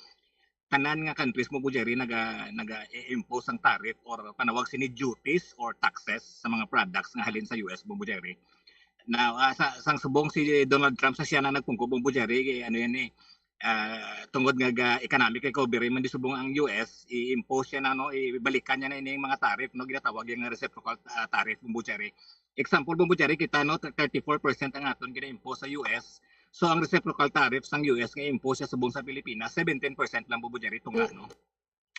tanan nga countries, Bombo Jerry, naga, naga-impose ang tariff or panawag sini duties or taxes sa mga products nga halin sa U S, Bombo Jerry. Now, ah, sa, sang subong si Donald Trump, sa siya na nagpungko, Bombo Jerry, kay ano yan eh, ah, tungod nga ga-, economic recovery man di subong ang U S, i-impose siya na, no, ibalikan niya na ini mga tariff, no, ginatawag yung reciprocal, ah, tariff, Bombo Jerry. Example, Bombo Jerry, kita, no, thirty-four percent ang aton gina-impose sa U S. So, ang reciprocal tariff sang U S nga impose siya subong sa Pilipinas, seventeen percent lang, Bombo Jerry, tunga, Mm. no?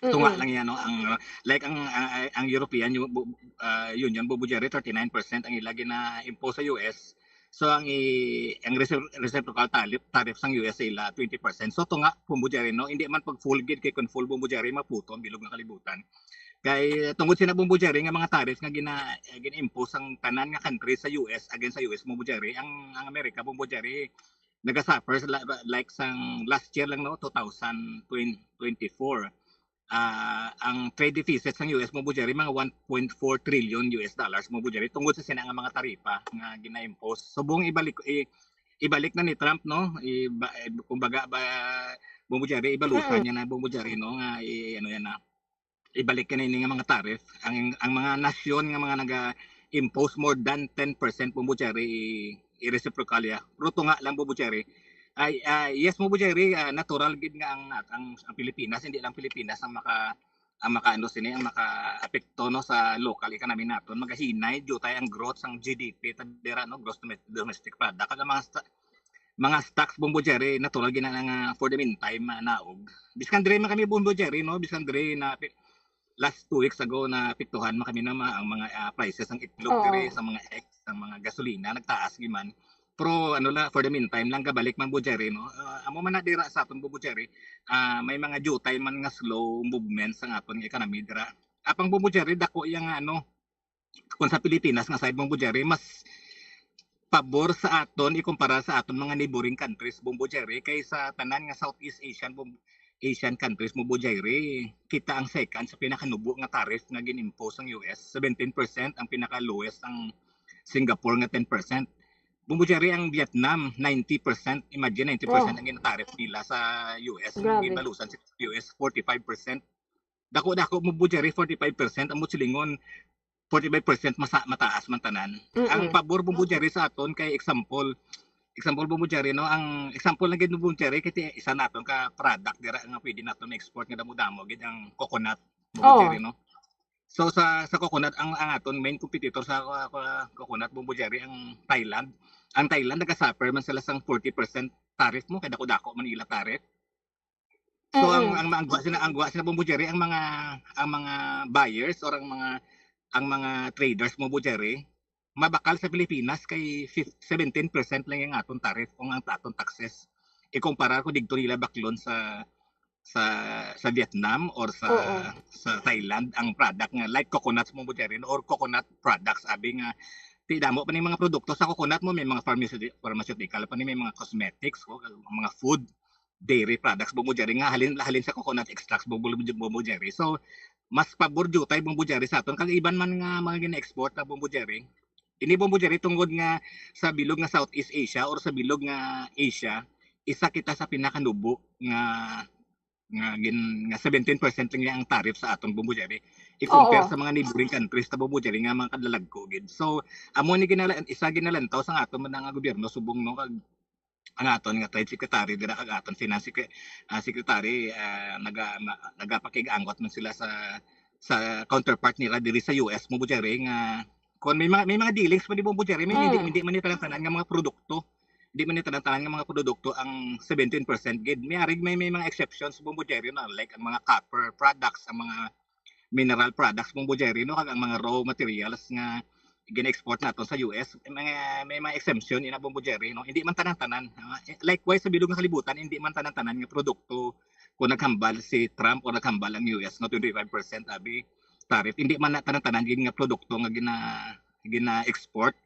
Tunga Mm-mm. lang yan, no? Ang, like, ang, ang, ang European, yung, bu-, ah, Union, Bombo Jerry, thirty-nine percent ang ila gina-impose sa U S. So, ang i-, ang recipro-, reciprocal tariff, tariff sang U S sa ila, twenty percent. So, tunga, Bombo Jerry, no? Hindi man pag full gid, kay kung full, Bombo Jerry, maputo ang bilog nga kalibutan. Kay, tungod sina, Bombo Jerry, nga mga tariff nga gina-, gina-impose ang tanan nga country sa U S, against sa U S, Bombo Jerry, ang, ang Amerika, Bombo Jerry, naga-suffer sila, like, sang last year lang, no, two thousand twenty-four. Ah, ang trade deficit sang U S, Bombo Jerry, mga one point four trillion U S dollars, Bombo Jerry, tungod sa sina nga mga taripa nga gina-impose. Subong ibalik, i-, ibalik na ni Trump, no? Iba-, kumbaga, ba, Bombo Jerry, ibalusan Mm. niya na, Bombo Jerry, no? Nga, i-, ano yan na, ibalik niya na ini nga mga tariff. Ang, ang mga nasyon nga mga naga-impose more than ten percent, Bombo Jerry, i-, i-reciprocal ya. Pero tunga lang, Bombo Jerry. Ay, ah, yes, Bombo Jerry, ah, natural gid nga ang, ang, ang Pilipinas, hindi lang Pilipinas ang maka-, ang makaano sini, ang makaapekto, no, sa local economy naton. Magahinay, diutay ang growth sang G D P, ta dira, no, gross domes-, domestic product. Kag ang mga sta-, mga stocks, Bombo Jerry, natural gid na nga for the meantime, ah, naog. Biskan diri man kami, Bombo Jerry, no, biskan diri na pi-, last two weeks ago, naapektuhan man kami na ma-, ang mga, ah, prices, ang itlog diri, Oo. sa mga eggs, ang mga gasolina, nagtaas gid man. Pero ano la, for the meantime lang, gabalik man, Bombo Jerry, no? Ah, amo man na dira sa aton, Bombo Jerry, ah, may mga diutay man nga slow movements ang aton nga economy dira. Apang, Bombo Jerry, dako yang, ano, kung sa Pilipinas nga side, Bombo Jerry, mas pabor sa aton ikumpara sa aton mga neighboring countries, Bombo Jerry, kay sa tanan nga Southeast Asian, Bom-, Asian countries, Bombo Jerry, kita ang second sa pinakanubo nga tariff nga gin-impose ang U S, seventeen percent, ang pinaka-lowest ang Singapore nga ten percent. Bombo Jerry, ang Vietnam, ninety percent. Imagine, ninety percent Oh. ang gina-tariff nila sa U S. Ang Grabe. ginbalusan sa U S, forty-five percent. Dako-dako mo, Bombo Jerry, forty-five percent. Amo silingon, forty-five percent masa-, mataas man tanan. Ang Mm-mm. pabor, Bombo Jerry, sa aton kay example, example, Bombo Jerry, no? Ang example lang gid, Bombo Jerry, kay ti-, isa naton ka product dira nga pwede naton export nga damo-damo gid ang coconut, Bombo Oh. Jerry, no? So sa, sa coconut, ang, ang aton main competitor sa, uh, uh, coconut, Bombo Jerry, ang Thailand. Ang Thailand, naga-suffer man sila sang forty percent tariff mo, kay dako-dako man ila tariff. So ang, Mm-mm. ang, ang guwa sila, ang guwa sila, Bombo Jerry, ang mga, ang mga buyers or ang mga, ang mga traders, Bombo Jerry, mabakal sa Pilipinas kay fif-, seventeen percent lang ang aton tariff o ang aton taxes. Ikumpara ko didto nila baklon sa sa sa Vietnam or sa Oo. sa Thailand ang product nga like coconuts, Bombo Jerry, or coconut products, abi nga ti damo pa ni mga produkto sa coconut mo, may mga pharmaceutical, pharmaceutical pa ni, may mga cosmetics, o mga food, dairy products, Bombo Jerry, nga halin halin sa coconut extracts, Bombo Bombo Jerry. So mas pabor diutay, Bombo Jerry, sa aton kag iban man nga mga gina-export na, Bombo Jerry. Ini, Bombo Jerry, tungod nga sa bilog nga Southeast Asia or sa bilog nga Asia, isa kita sa pinakanubo nga nga gin nga seventeen percent lang niya ang tariff sa aton, Bombo Jerry, i-compare Oo. sa mga neighboring countries ta, Bombo Jerry, nga mga kadalagko gid. So amo ni ginala isa ginalantaw sang aton man nga gobyerno subong, no, kag ang aton nga trade secretary dira kag aton finance secre-, ah, secretary, ah, naga-, ma-, nagapakig-angot man sila sa sa counterpart nila diri sa U S, Bombo Jerry, nga kung may mga, may mga dealings pa di, Bombo Jerry, may hindi, Mm. hindi man ni tanan-tanan nga mga produkto. Hindi man ni tanan-tanan nga mga produkto ang seventeen percent gid. May arig may, may mga exceptions, Bombo Jerry, na like ang mga copper products, ang mga mineral products, Bombo Jerry, no, kag ang mga raw materials nga gina-export nato sa U S, may, may mga exemption ina, Bombo Jerry, no? Hindi man tanan-tanan. Ah, likewise, sa bilog nga kalibutan, hindi man tanan-tanan nga produkto kung naghambal si Trump o naghambal ang U S nga twenty-five percent abi tariff, hindi man na tanan-tanan gid nga produkto nga gina-, gina-export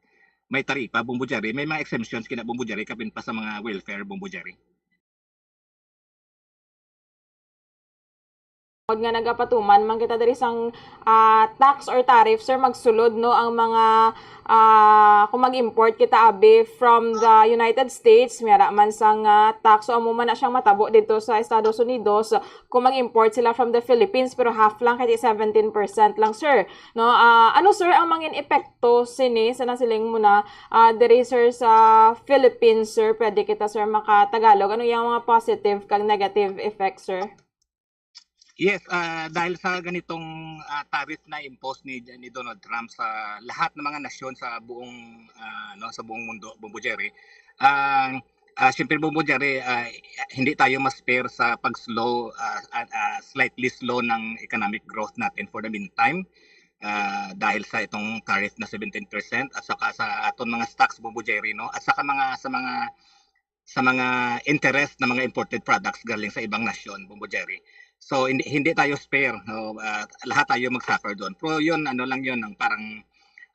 may taripa, Bombo Jerry. May mga exemptions kina, Bombo Jerry, kapin pa sa mga welfare, Bombo Jerry. Tungod nga nagapatuman man kita diri sang, ah, tax or tariff, sir, magsulod, no, ang mga, ah, kung mag-import kita, abi, from the United States, may ara man sang, ah, tax. So, amo man na siyang matabo dito sa Estados Unidos kung mag-import sila from the Philippines, pero half lang, kay seventeen percent lang, sir. No? Ah, ano, sir, ang mangin epekto sini sa nasiling mo na, ah, diri, sir, sa Philippines, sir? Pwede kita, sir, maka-Tagalog. Ano yung mga positive kag negative effects, sir? Yes, ah, dahil sa ganitong, ah, tariff na impose ni, ni Donald Trump sa lahat ng mga nasyon sa buong, ah, no, sa buong mundo, Bombo Jerry, ah, ah, siyempre, Bombo Jerry, ah, hindi tayo ma-spare sa pag-slow, ah, ah, ah, slightly slow ng economic growth natin for the meantime, ah, dahil sa itong tariff na seventeen percent at saka sa aton mga stocks, Bombo Jerry, no? At saka mga, sa mga, sa mga interest na mga imported products galing sa ibang nasyon, Bombo Jerry. So, hindi, hindi tayo spare, no? Ah, lahat tayo mag-suffer doon. Pero yun, ano lang yun, ang parang,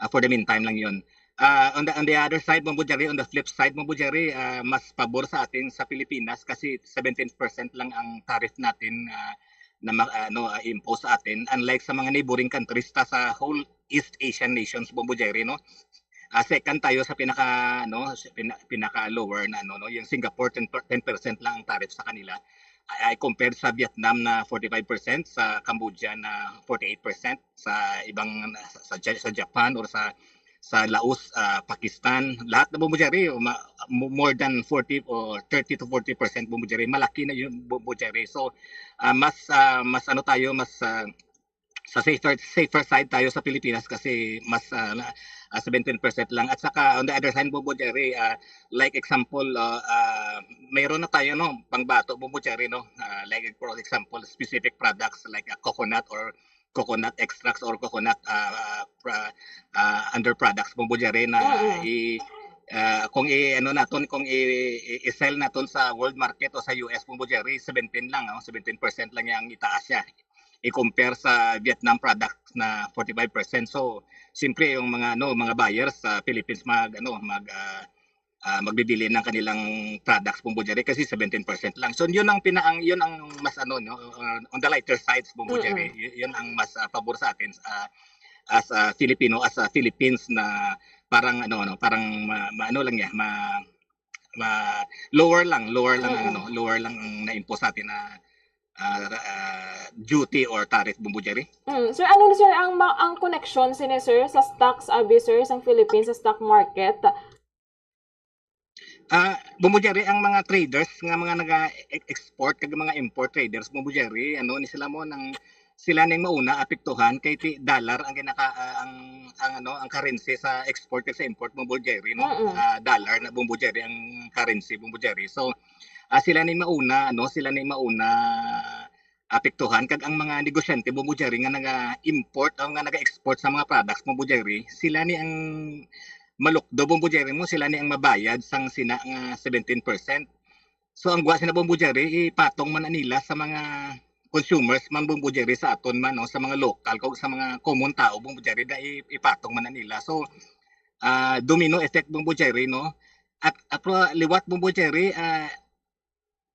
ah, for the meantime lang yun. Ah, on the, on the other side, Bombo Jerry, on the flip side, Bombo Jerry, ah, mas pabor sa atin sa Pilipinas kasi seventeen percent lang ang tariff natin, ah, na ma-, ano, ah, impose sa atin, unlike sa mga neighboring countries ta sa whole East Asian nations, Bombo Jerry, no? Ah, second tayo sa pinaka, ano, sa pina-, pinaka lower na, ano, no? Yung Singapore, ten per-, ten percent lang ang tariff sa kanila. Ay, ay compared sa Vietnam na forty-five percent, sa Cambodia na forty-eight percent, sa ibang, sa, sa, sa Japan or sa, sa Laos, ah, Pakistan, lahat na, Bombo Jerry, ma-, mo-, more than forty or thirty to forty percent, Bombo Jerry, malaki na yun, Bombo Jerry. So, ah, mas, ah, mas ano tayo, mas, ah, sa safer, safer side tayo sa Pilipinas kasi mas, ah, na, ah, seventeen percent lang. At saka, on the other hand, Bombo Jerry, ah, like example, ah, ah, mayroon na tayo, no, pangbato, Bombo Jerry, no? Ah, like, for example, specific products like, ah, coconut or coconut extracts or coconut, ah, pra-, ah, underproducts, Bombo Jerry, na Mm. i-, ah, kung i-, ano naton, kung i-, i-, i-sell naton sa world market o sa U S, Bombo Jerry, seventeen lang, oh, seventeen percent lang yang itaas siya. I-compare sa Vietnam products na forty-five percent. So, siyempre, yung mga, ano, mga buyers sa Philippines mag, ano, mag, ah, ah, magbibili ng kanilang products, Bombo Jerry, kasi seventeen percent lang. So, yun ang pina-, ang, yun ang mas, ano, no, uh, on the lighter sides, Bombo Mm-mm. Jerry. Y-, yun ang mas, ah, pabor sa atin, ah, as a Filipino, as a Philippines na parang, ano, ano, parang ma-, ma-, ano lang niya, ma-, ma-, lower lang, lower lang ang, Mm-mm. ano, lower lang ang na-impose sa atin na, ah, ra-, ah, duty or tariff, Bombo Jerry. Mm. Sir, ano, sir, ang ma-, ang connection sini, sir, sa stocks, abi, sir, sa Philippines, sa stock market? Ah, Bombo Jerry, ang mga traders nga mga naga-e-, export kag mga import traders, Bombo Jerry, ano ni sila mo nang sila ning mauna apektuhan kay ti dollar ang ginaka-, ah, ang, ang ano, ang currency sa export kag sa import, Bombo Jerry, no? Mm-mm. Ah, dollar na, Bombo Jerry, ang currency, Bombo Jerry. So, ah, sila ning mauna, ano, sila ning mauna apektuhan, kag ang mga negosyante, Bombo Jerry, nga naga-import o nga naga-export sa mga products, Bombo Jerry, sila ni ang malukdo, Bombo Jerry, mo, sila ni ang mabayad sang sina nga seventeen percent. So ang gwa sina, Bombo Jerry, ipatong man na nila sa mga consumers man, Bombo Jerry, sa aton man, no, sa mga lokal kag sa mga common tao, Bombo Jerry, na i- ipatong man na nila. So ah, domino effect, Bombo Jerry, no? At, at liwat, Bombo Jerry, ah,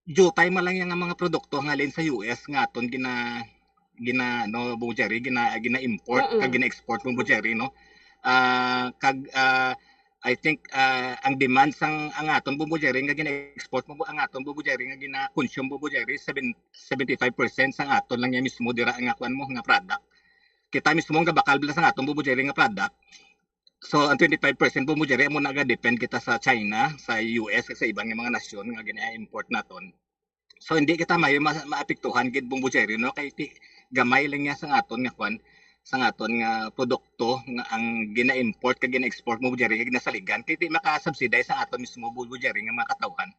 diutay man lang yang mga produkto nga halin sa U S nga aton gina gina no, Bombo Jerry, gina gina-import kag Mm-mm. gina-export, Bombo Jerry, no? Ah, kag ah, I think ah, ang demand sang ang aton, Bombo Jerry, nga gina-export mo, ang aton, Bombo Jerry, nga gina-consume, Bombo Jerry, seven, seventy-five percent sang aton lang yan mismo dira nga kuan mo nga product. Kita mismo ang gabakal bala sang aton, Bombo Jerry, nga product. So ang twenty-five percent, Bombo Jerry, amo naga-depend kita sa China, sa U S, kag sa iban nga mga nasyon nga gina-import naton. So hindi kita maayo ma- maapektuhan gid, Bombo Jerry, no? Kay ti gamay lang niya sang aton nga kwan, sang aton nga produkto nga ang gina-import kag gina-export, Bombo Jerry, kag ginasaligan, kay ti maka-subsidize ang aton mismo, Bombo Jerry, nga mga katawhan.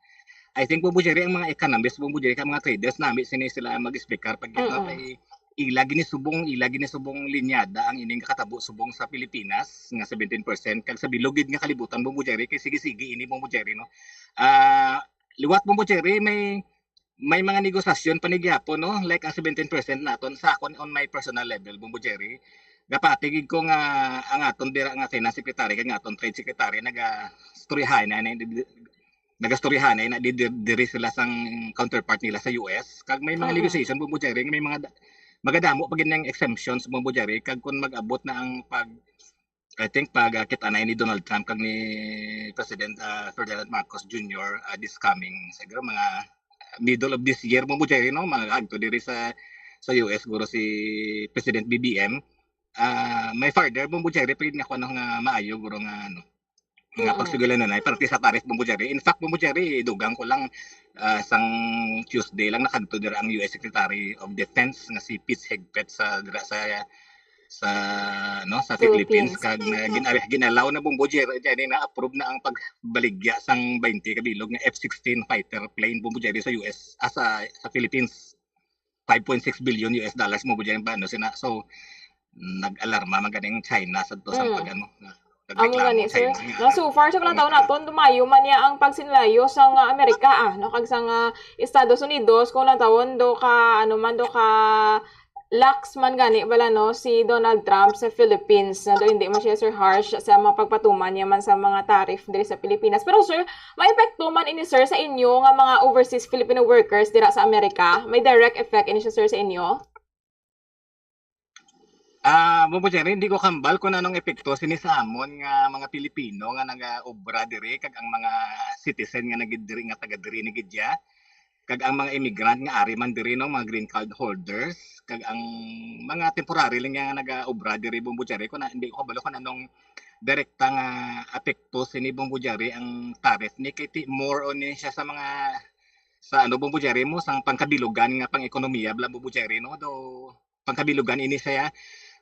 I think, Bombo Jerry, ang mga economist, Bombo Jerry, kag mga traders, nami sini sila mag-explicar pag Mm-mm. Kay ila gini subong, ila gini subong linyada ang ining katabo subong sa Pilipinas nga seventeen percent, kag sa bilog gid nga kalibutan, Bombo Jerry, kay sige-sige ini, Bombo Jerry, no? Ah, liwat, Bombo Jerry, may may mga negosasyon pa ni gihapon, no? Like ang seventeen percent naton, sa akon, on my personal level, Bombo Jerry, gapati gid ko nga ang aton dira nga finance secretary kag nga aton trade secretary nagastoryahanay na, nagastoryahanay na di, di, diri sila sang counterpart nila sa U S. Kag may mga Mm-mm. negotiation, Bombo Jerry, may mga da- magadamo pa gid ng exemptions, Bombo Jerry, kag kung mag-abot na ang pag I think pag ah, kita na ni Donald Trump kag ni President ah, Ferdinand Marcos Junior ah, this coming, siguro mga middle of this year, Bombo Jerry, no? Mga agto diri sa sa U S, guro si President B B M. Ah, may further, Bombo Jerry, pwede nga kuno nga maayo, guro nga ano, nga Mm-mm. pagsugilan na na, parte sa tariff, Bombo Jerry. In fact, Bombo Jerry, dugang ko lang ah, sang Tuesday lang nakadto dira ang U S Secretary of Defense nga si Pete Hegseth sa dira sa sa no sa Philippines, Philippines. Kag na gin-, ginalaw na, Bombo Jerry, na approve na ang pagbaligya sang twenty ka bilog nga F sixteen fighter plane, Bombo Jerry, sa U S ah, sa, sa Philippines. Five point six billion U S dollars, Bombo Jerry, ba, no, sina. So nag-alarma man ganing China sa to sa Mm. pag ano, Amo nagreklamo gani, sir. China nga. Na so far sa mga taon naton, dumayo man niya ang pagsinlayo sa nga Amerika, ah, no, kag sa nga Estados Unidos, kung natawon do ka, ano man, do ka lax man gani bala, no, si Donald Trump sa Philippines, na do hindi man siya, sir, harsh sa mga pagpatuman niya man sa mga tariff diri sa Pilipinas. Pero, sir, may epekto man ini, sir, sa inyo nga mga overseas Filipino workers dira sa Amerika? May direct effect ini siya, sir, sa inyo? Ah, Bombo Jerry, hindi ko kambal kung anong epekto sini sa amon nga mga Pilipino nga nagaobra diri kag ang mga citizen nga nagid diri nga taga diri ni gid ya, kag ang mga immigrant nga ari man diri, no, mga green card holders, kag ang mga temporary lang nga nagaobra diri, Bombo Jerry, kung na, hindi ko kabalo kung anong direkta nga apekto sini, Bombo Jerry, ang tariff ni kay ti-, more on ni siya sa mga sa ano, Bombo Jerry, mo sang pangkabilugan nga pang-ekonomiya bala, Bombo Jerry, no? Do pangkabilugan ini siya.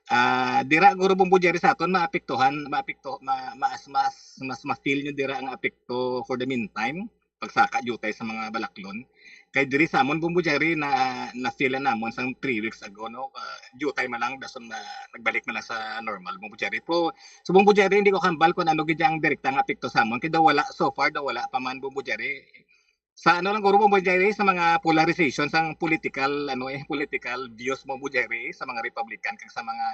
Ah, dira guro, Bombo Jerry, sa aton maapektuhan, maapekto, ma, mas mas mas ma-feel nyo dira ang apekto for the meantime, pagsaka diutay sa mga balaklon. Kay diri sa amon, Bombo Jerry, na na-feel na namon sang three weeks ago, no? Ah, diutay man lang, dason na nagbalik man lang sa normal, Bombo Jerry. Pero so, Bombo Jerry, hindi ko kambal kung ano gid ang direkta nga apekto sa amon. Kay daw wala, so far daw wala pa man, Bombo Jerry. Sa ano lang guro, Bombo Jerry, sa mga polarization sang political, ano eh, political views, Bombo Jerry, sa mga Republican kag sa mga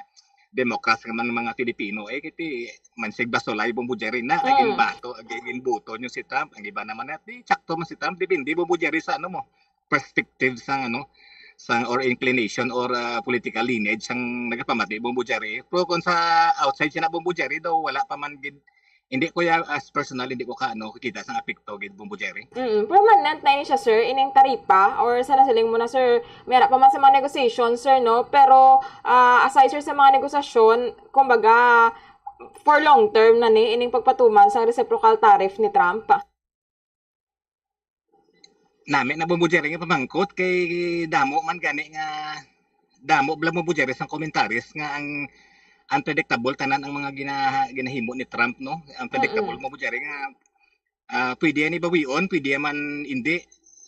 Democrats nga mga, mga Filipino, eh, kiti mansig basolay, Bombo Jerry, na Mm. Ginbato, ginbuto nyo si Trump, ang iba naman na, di, tsakto man si Trump, depende, Bombo Jerry, sa ano mo, perspective sang ano, sang, or inclination, or ah, political lineage sang nagapamati, Bombo Jerry. Pero kung sa outside siya na, Bombo Jerry, daw wala pa man gid, hindi ko ya, as personal, hindi ko ka ano, kita sang apekto gid, Bombo Jerry. Mm, permanent na ini siya, sir, ining taripa, or sa nasiling mo na, sir, may ara pa man sa mga negotiation, sir, no? Pero ah, aside, sir, sa mga negosasyon, kumbaga, for long term na ni ining pagpatuman sa reciprocal tariff ni Trump? Nami na, Bombo Jerry, nga pamangkot kay damo man gani nga, damo bala, Bombo Jerry, sang commentaries nga ang unpredictable tanan ang mga gina-, ginahimo ni Trump, no? Unpredictable, Mm-mm. Bombo Jerry, nga ah, pwede yan ibawion, pwede man hindi,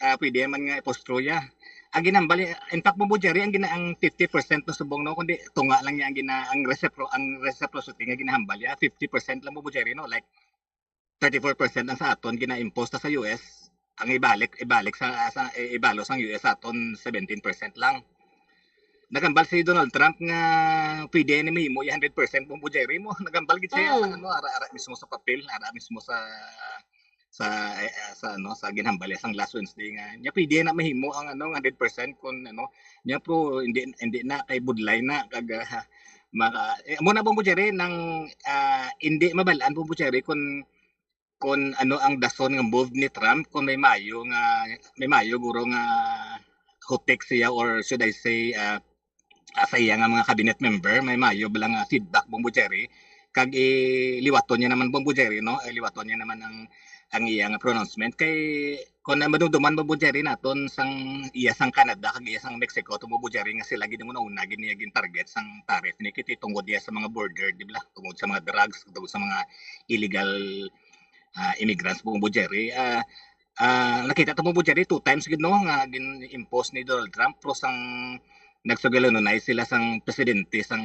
ah, pwede man nga ipustroya. ang ginhambal, in fact, Bombo Jerry, ang gina-, ang fifty percent no subong, no, kundi tunga lang niya ang gina-, ang resipro-, ang reciprocity nga ginahambal niya, fifty percent lang, Bombo Jerry, no, like, thirty-four percent ang sa aton gina-impose ta sa U S, ang ibalik, ibalik sa, sa, ibalo sang U S sa aton seventeen percent lang. Nagambal si Donald Trump nga pwede ni mahimo hundred percent, Bombo Jerry, mo. Nagambal gid siya sa Mm. ano, ara, ara mismo sa papel, ara mismo sa, sa, eh, ah, sa ano, sa ginhambal niya sang last Wednesday nga niya pwede na mahimo ang ano, hundred percent kun ano, niya, pero hindi, hindi na, kay budlay na, kag, ah, maka, eh, amo na, Bombo Jerry, nang, ah, hindi mabalaan, Bombo Jerry, kun kon ano ang dason nga move ni Trump, kon may maayo nga, may maayo guro nga hutik siya, or should I say, ah, ah, sa iya nga mga cabinet member, may maayo bala nga feedback, Bombo Jerry, kag iliwaton niya naman, Bombo Jerry, no? Iliwaton niya naman ang, ang iya nga pronouncement. Kay kon ang madumduman, Bombo Jerry, naton sang iya sang Canada kag iya sang Mexico, to, Bombo Jerry, nga sila gid ang una-una gid niya gin-target sang tariff ni, kiti tungod niya sa mga border, di ba? Tungod sa mga drugs, tungod sa mga illegal ah, immigrants, Bombo Jerry. Ah, ah, nakita ta, Bombo Jerry, two times gid, no, nga gin-impose ni Donald Trump, pero sang nagsugalunonay sila sang presidente sang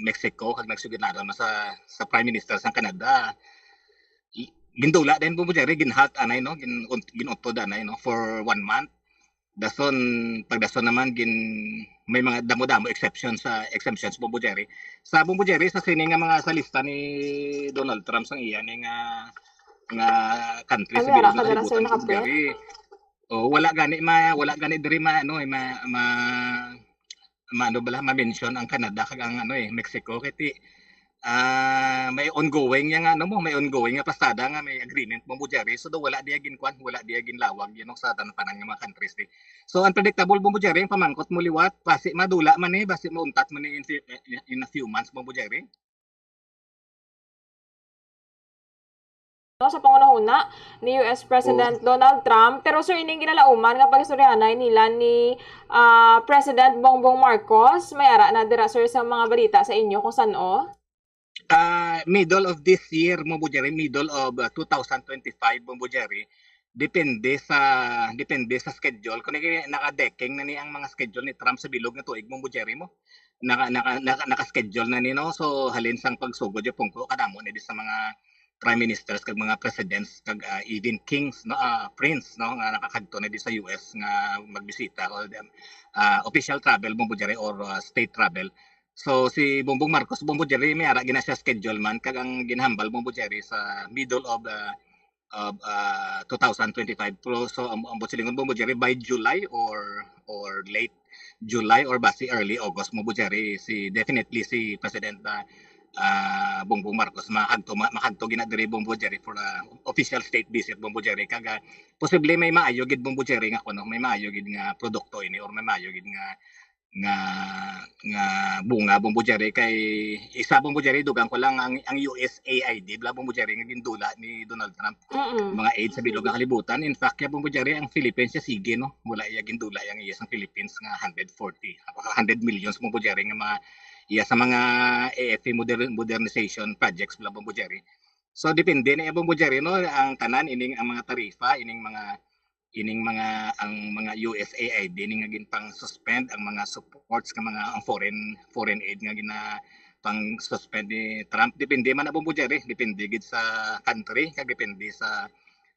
Mexico kag nagsugalunonay sa, sa Prime Minister sang Canada, i-, gindula din, Bombo Jerry, ginhalt anay, no, gin-, gin-utod anay, no, for one month. Dason, pagdason naman, gin-, may mga damo-damo exceptions sa, exemptions, Bombo Jerry. Sa, Bombo Jerry, sa sini nga mga, sa lista ni Donald Trump sang iya ni nga, nga country sa Ano, bilog ra ka nga dira, sir, kalibutan, Bombo nakaprint? Jerry. Oh, wala gani ma-, wala gani diri ma-, ano, eh, ma-, ma-, ma-, ano bala, ma-mention ang Canada kag ang, ano, eh, Mexico. Kay ti-, ah, may ongoing niya nga, ano mo, may ongoing nga pasada nga may agreement, Bombo Jerry. So, daw wala diya ginkuan, wala diya ginlawag, you know, sa tanan-tanan nga mga countries, di. So, unpredictable, Bombo Jerry, ang pamangkot mo liwat, basi madula man ni, basi mauntat man ni in, few- in a few months, Bombo Jerry. No, sa pangunahuna ni U S President Oh. Donald Trump. Pero, sir, ining ginalauman nga pag-istoryahanay nila ni, ah, President Bongbong Marcos, may ara na dira, sir, sa mga balita sa inyo kung san-o? Ah, middle of this year, Bombo Jerry, middle of, ah, two thousand twenty-five, Bombo Jerry. Depende sa, depende sa schedule. Kung naka-, naka-decking na ni ang mga schedule ni Trump sa bilog nga tuig, Bombo Jerry, mo. Naka, naka, naka, naka-schedule na ni, no? So, halin sang pagsugod yung pungko, kadamo na di sa mga prime ministers kag mga presidents kag, ah, even kings, no, ah, prince, no, nga nakakadto na di sa U S nga magbisita, or, ah, official travel, Bombo Jerry, or, ah, state travel. So, si Bongbong Marcos, Bombo Jerry, may ara gina siya schedule man, kag ang ginhambal, Bombo Jerry, sa middle of, ah, of, ah, two thousand twenty-five. Pero, so, ang, ang buot silingon, Bombo Jerry, by July or, or late July or basi early August, Bombo Jerry, si, definitely si President, ah, ah, Bongbong Marcos makadto, ma-, makadto gina diri, Bombo Jerry, for, ah, official state visit, Bombo Jerry. Kag, ah, posible may maayo gid, Bombo Jerry, nga kuno, may maayo gid nga produkto ini or may maayo gid nga, nga, nga bunga, Bombo Jerry, kay isa, Bombo Jerry, dugang ko lang ang, ang U S A I D bala, Bombo Jerry, nga gindula ni Donald Trump, Mm-mm. mga aid sa bilog nga kalibutan. In fact, ya, Bombo Jerry, ang Philippines ya sige, no? Wala iya gindula yang iya sang Philippines nga hundred forty, hundred millions, Bombo Jerry, nga mga iya sa mga A F P moder-, modernization projects bala, Bombo Jerry. So, depende na iya, Bombo Jerry, no? Ang tanan, ining, ang mga tarifa, ining mga, ining mga, ang mga U S A I D, ining nga ginpang-suspend, ang mga supports nga mga, ang foreign, foreign aid nga gina-, pang-suspend ni Trump. Depende man na, Bombo Jerry. Depende gid sa country, kag depende sa,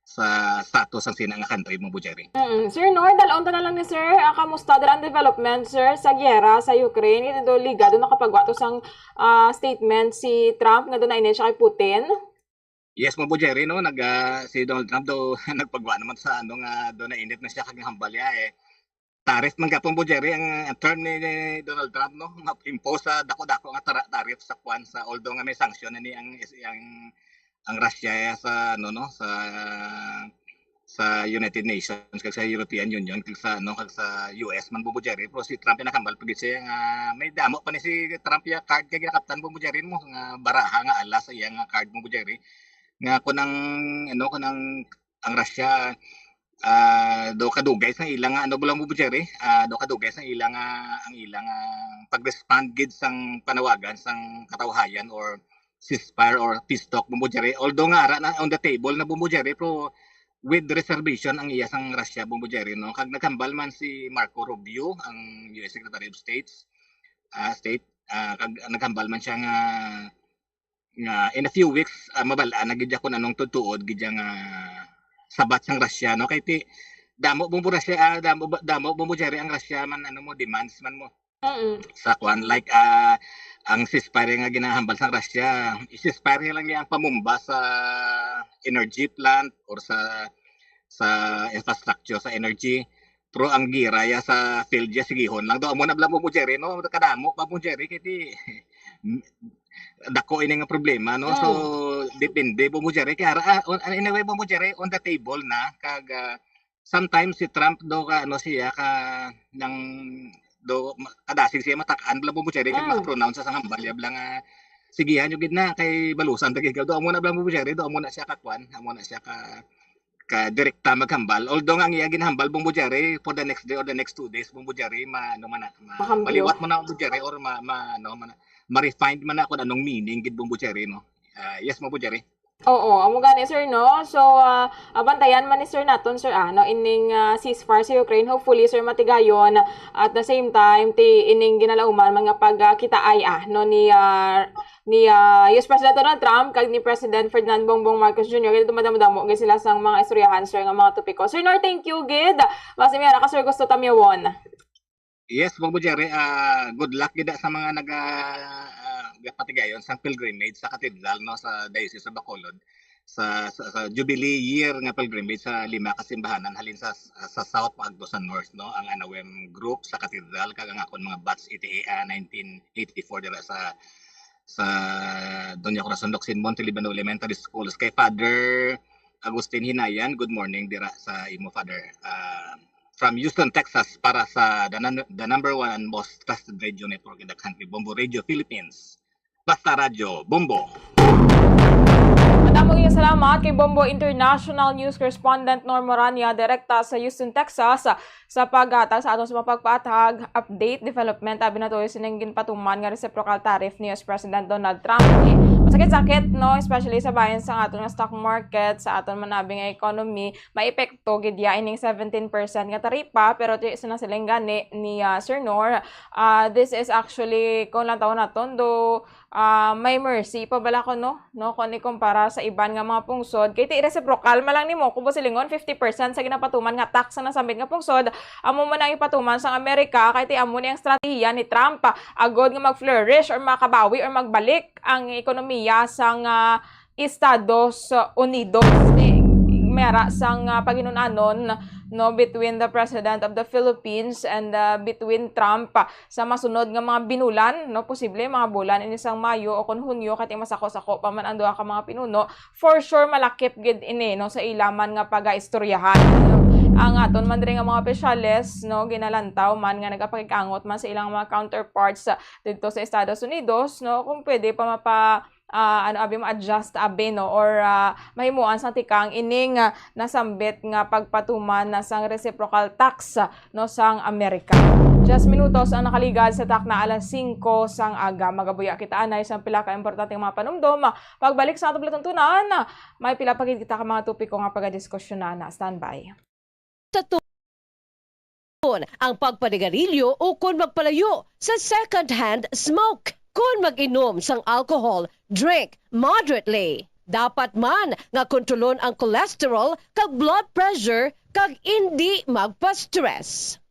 sa status sang sina nga country, Bombo Jerry. Mm. Sir Nor, dal-on ta na lang ni sir. Ah, kamusta dala ang development, sir, sa giyera sa Ukraine? Kay do ligado nakapagwa to sang, ah, statement si Trump nga do nainit siya kay Putin. Yes, Bombo Jerry, no? Nag, ah, si Donald Trump daw nagpagwa naman sa ano nga do nainit na siya kag hambal niya, eh. Tariff man gapon, Bombo Jerry, ang, ang term ni, ni Donald Trump, no? Ma-impose sa dako-dako nga tara-, tariff sa kwan, sa, although nga may sanction na ni ang, ang, ang Russia sa, ano, no, sa, sa United Nations kag sa European Union kag sa, ano, kag sa U S man, Bombo Jerry, pero si Trump nakahambal pa gid siya nga may damo pa ni si Trump ya card kay ginakaptan, Bombo Jerry, mo nga baraha nga ala sa iya nga card, Bombo Jerry, nga kun ang, ano, kun ang, ang Russia, ah, do kadugay sa ila nga, ano, bala, Bombo Jerry, ah, do kadugay sa ila nga, ang ila nga pag-respond gid sang panawagan sang katawhayan or ceasefire or peace talk, Bombo Jerry. Although nga ara na on the table na, Bombo Jerry, pero with reservation ang iya sang Russia, Bombo Jerry, no? Kag naghambal man si Marco Rubio, ang U S Secretary of States, ah, State, ah, kag naghambal man siya nga, nga in a few weeks, ah, mabal-an na gid ya kung anong tutuod gid ya nga sabat sang Russia, no? Kay ti, damo, Bombo, Russia, ah, damo, ba- damo, Bombo Jerry, ang Russia man, ano mo, demands man mo. Mm. Sa kwan, like, ah, ang ceasefire nga ginahambal sang Russia, i-ceasefire lang niya ang pamumba sa energy plant or sa, sa infrastructure sa energy. Pero ang gira ya sa field ya, sigihon lang daw. Amo na bala, Bombo Jerry, no? Kadamo pa, Bombo Jerry, kay ti, dako ini nga problema, no? So, mm, depende, Bombo Jerry. Kaya, ah, on, anyway, Bombo Jerry, on the table na, kag, ah, sometimes si Trump do ka, ano siya, ka, nang, do, ma- kadasig siya matak-an, bala, Bombo Jerry, kag, mm, maka-pronounce sa hambal ya, bala nga, sigihan nyo gid na, kay balusan ta gid ka. Do, amo na, bala, Bombo Jerry, do, amo na siya ka kwan, amo na siya ka, ka direkta maghambal. Although nga ang iya ginhambal, Bombo Jerry, for the next day or the next two days, Bombo Jerry, ma, ano man na, ma, makambyo, maliwat mo na, Bombo Jerry, or ma, ma, ano, ma, ma-refined man na kung anong meaning gid, Bombo Jerry, no? Ah, yes, Bombo Jerry. Oo, amo gani, sir, no? So, ah, abantayan man ni sir naton, sir, ah, no, ining, ah, ceasefire sa Ukraine. Hopefully, sir, matigayon. At the same time, ti ining ginalauman man nga pagkitaay, ah, no, ni, ah, ni, ah, U S President Donald Trump kag ni President Ferdinand Bongbong Marcos Junior, kay madamo-damo gid sila sang mga istoryahan, sir, nga mga topiko. Sir Nor, thank you gid. Basi may ara ka, sir, gusto tamyawon. Yes, Bombo Jerry, ah, good luck gid sa mga naga, ah, gapatigayon sang pilgrimage sa katedral, no, sa Diocese of Bacolod, sa, sa, sa Jubilee year nga pilgrimage sa lima ka simbahanan, halin sa, sa south paagto sa north, no, ang Anawem group sa katedral, kag ang akon mga batch eighty-eight, ah, nineteen eighty-four dira sa, sa Doña Corazon Locsin Monte Libano Elementary Schools. Kay Father Agustin Hinayan, good morning dira sa imo, Father. Ah, from Houston, Texas, para sa the, nun- the number one most trusted radio network in the country, Bombo Radio Philippines. Basta Radyo, Bombo. Madamo nga salamat kay Bombo International News Correspondent Nor Morania, direkta sa Houston, Texas, sa paghatag sa aton sa mga pagpaathag, update, development, abi na tuyo sining ginpatuman nga reciprocal tariff ni U S President Donald Trump. Masakit-sakit, no, especially sa bahin sa aton nga stock market, sa aton manabi nga economy, may epekto gid ya ining seventeen percent nga taripa, pero ti-, sinasiling gani ni, ah, Sir Nor, ah, this is actually, kung lang tawon naton, do, ah, may mercy pa bala ko, no? No, kung ikumpara sa iban nga mga pungsod, kay ti reciprocal man lang nimo, kung silingon, fifty percent sa ginapatuman nga tax sa nasambit nga pungsod, amo man ang ipatuman sang Amerika, kay ti amo ni ang estratehiya ni Trump, agod nga mag-flourish or makabawi or magbalik ang ekonomiya sang, ah, Estados Unidos. Eh, mera sang, ah, paginun-anon, no, between the President of the Philippines and, ah, between Trump, ah, sa masunod nga mga binulan, no, posible mga bulan ini sang Mayo o kon Hunyo, kay ti masako-sako pa man ang duha ka mga pinuno, for sure malakip gid ini, no, sa ila man nga pagaistoryahan. Ang aton man diri nga mga opisyales, no, ginalantaw man nga nagapakig-angot man sa ilang mga counterparts, ah, didto sa Estados Unidos, no, kung pwede pa mapa, ah, ano, abi, ma-adjust, abi, no, or, ah, mahimuan sang tikang ining, ah, nasambit nga pagpatuman na sang reciprocal tax, ah, no, sang Amerika. Just minutos ang nakaligad sa takna alas singko sang aga. Magabuya kita anay sang pila ka importante nga mga panumdom. Pagbalik sa atong palatuntunan, may pila pa gid kita ka mga topiko nga pagadiskusyonan na. Standby. Sa tu- ang pagpanigarilyo ukon magpalayo sa second-hand smoke. Kon mag-inom sang alcohol, drink moderately. Dapat man nga kontrolon ang cholesterol kag blood pressure kag indi magpa-stress.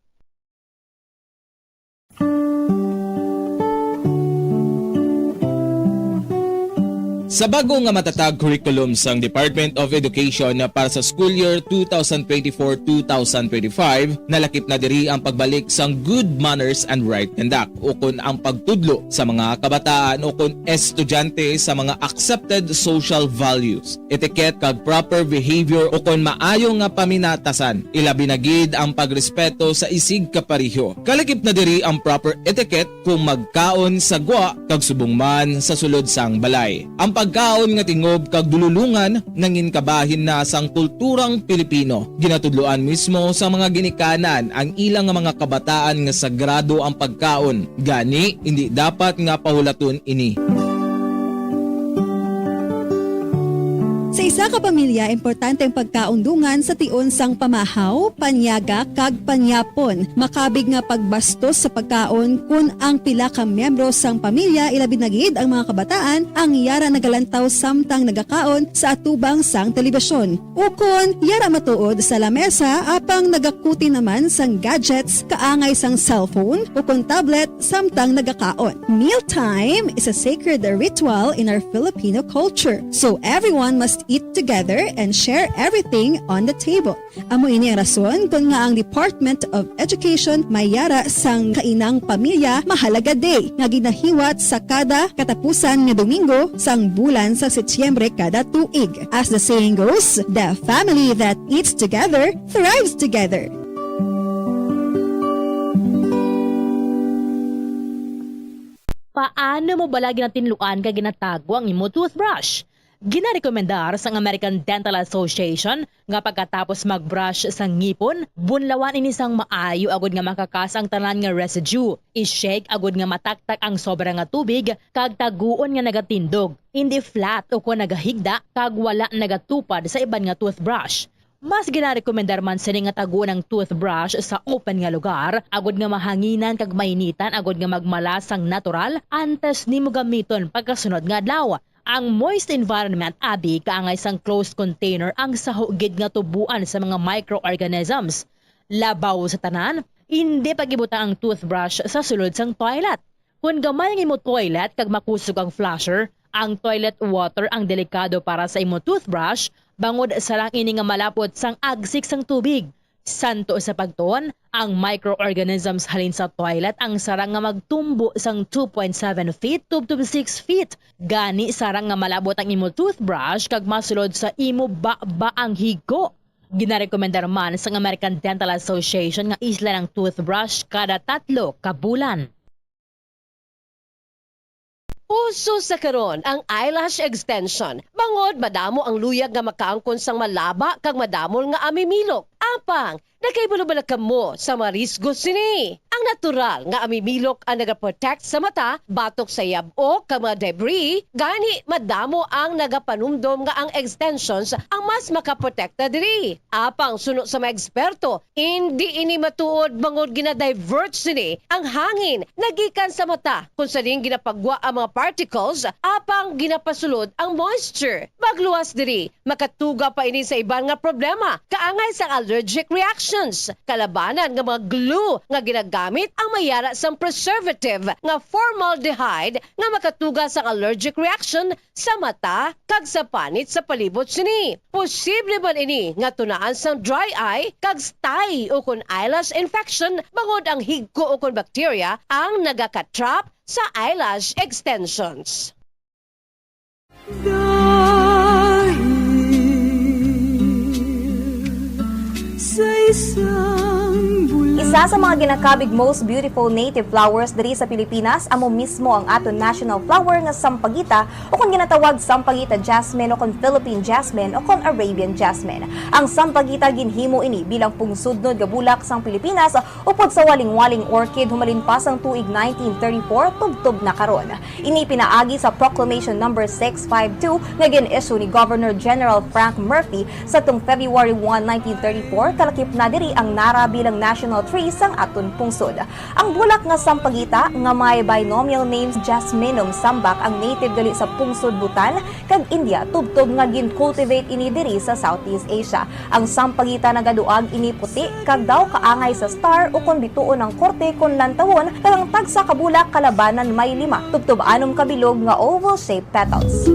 Sa bag-o nga matatag curriculum sang Department of Education para sa school year two thousand twenty-four, two thousand twenty-five, nalakip na diri ang pagbalik sang good manners and right conduct, ukon ang pagtudlo sa mga kabataan ukon estudyante sa mga accepted social values, etiquette, kag proper behavior, ukon maayo nga paminatasan, ilabi na gid ang pagrespeto sa isig kapareho. Kalakip na diri ang proper etiquette kung magkaon sa gwa kag subong man sa sulod sang balay. Ang pagkaon nga tingob kag dululongan nangin kabahin na sang kulturang Pilipino. Ginatudloan mismo sa mga ginikanan ang ila nga mga kabataan nga sagrado ang pagkaon, gani indi dapat nga pahulaton ini. Sa Sa kapamilya, importante ang pagkaundungan sa tion sang pamahaw, panyaga, kag panyapon. Makabig nga pagbastos sa pagkaon kon ang pila ka miyembro sang pamilya, ilabi na gid ang mga kabataan, ang yara nagalantaw samtang nagakaon sa atubang sang telebisyon. Ukon yara matuod sa lamesa apang nagakuti naman sang gadgets kaangay sang cellphone ukon tablet samtang nagakaon. Mealtime is a sacred ritual in our Filipino culture, so everyone must eat together and share everything on the table. Amo ini ang rason kon nga ang Department of Education may yara sang Kainang Pamilya Mahalaga Day nga ginahiwat sa kada katapusan nga Domingo sang bulan sa Setyembre kada tuig. As the saying goes, the family that eats together thrives together. Paano mo bala ginatinluan kag ginatago ang imo toothbrush? Ginarekomendar sang American Dental Association nga pagkatapos mag-brush sa ngipon, bunlawan ini sang maayo agud nga makakas ang tanan nga residue. I-shake agud nga mataktak ang sobra nga tubig kag taguon nga nagatindog, indi flat ukon nagahigda kag wala nagatupad sa iban nga toothbrush. Mas ginarekomendar man sini nga taguon ang toothbrush sa open nga lugar, agud nga mahanginan kag mainitan agud nga magmala sang natural antes nimo gamiton pagkasunod nga adlaw. Ang moist environment abi kaangay sang closed container ang saho gid nga tubuan sa mga microorganisms. Labaw sa tanan, indi pag-ibutang ang toothbrush sa sulod sang toilet. Kon gamay ang imo toilet kag makusog ang flusher, ang toilet water ang delikado para sa imo toothbrush, bangod sarang ini nga malapot sang agsik sang tubig. Santo sa pagtuon, ang microorganisms halin sa toilet ang sarang nga magtumbo sang two point seven feet tubtob six feet. Gani, sarang nga malabot ang imo toothbrush kag masulod sa imo baba ang higko. Ginarekomendar man sang American Dental Association nga islan ang toothbrush kada tatlo ka bulan. Uso sa karon ang eyelash extension, bangod madamo ang luyag nga makaangkon sang malaba kag madamol nga amimilok. Apang, nakahibalo bala kamo sa mga risgo sini? Ang natural nga amimilok ang nagaprotect sa mata batok sa yab-o kag mga debris, gani madamo ang nagapanumdom nga ang extensions ang mas makaprotekta diri. Apang suno sa mga eksperto, indi ini matuod bangod gina-divert sini ang hangin nagikan sa mata, kung sa diin ginapagwa ang mga particles apang ginapasulod ang moisture. Magluwas diri, makatuga pa ini sa iban nga problema, kaangay sang allergic reactions, kalabanan nga mga glue nga ginagamit ang may yara sang preservative nga formaldehyde nga makatuga sang allergic reaction sa mata kag sa panit sa palibot sini. Posible man ini nga tunaan sang dry eye kag stye ukon eyelash infection bangod ang higko ukon bacteria ang nagakatrap sa eyelash extensions. Dahil sa isang bula- Isa sa mga ginakabig most beautiful native flowers diri sa Pilipinas amo mismo ang aton national flower nga sampagita, o kon ginatawag sampagita jasmine o kon Philippine jasmine o kon Arabian jasmine. Ang sampagita ginhimo ini bilang pungsudnod nga bulak sang Pilipinas upod sa walingwaling orchid humalin pa sang tuig nineteen thirty-four tubtob na karon. Ini pinaagi sa Proclamation Number six five two nga gin-issue ni Governor General Frank Murphy sadtong February one, nineteen thirty-four, kalakip na diri ang nara bilang national tree sang aton pungsod. Ang bulak nga sampagita nga may binomial names Jasminum sambac ang native gali sa pungsod Bhutan kag India, tubtob nga gin-cultivate ini diri sa Southeast Asia. Ang sampagita nagaduag ini puti kag daw kaangay sa star ukon bituon ang korte kon lantawon, kag ang tagsa ka bulak kalabanan may lima tubtob anom ka bilog nga oval-shaped petals.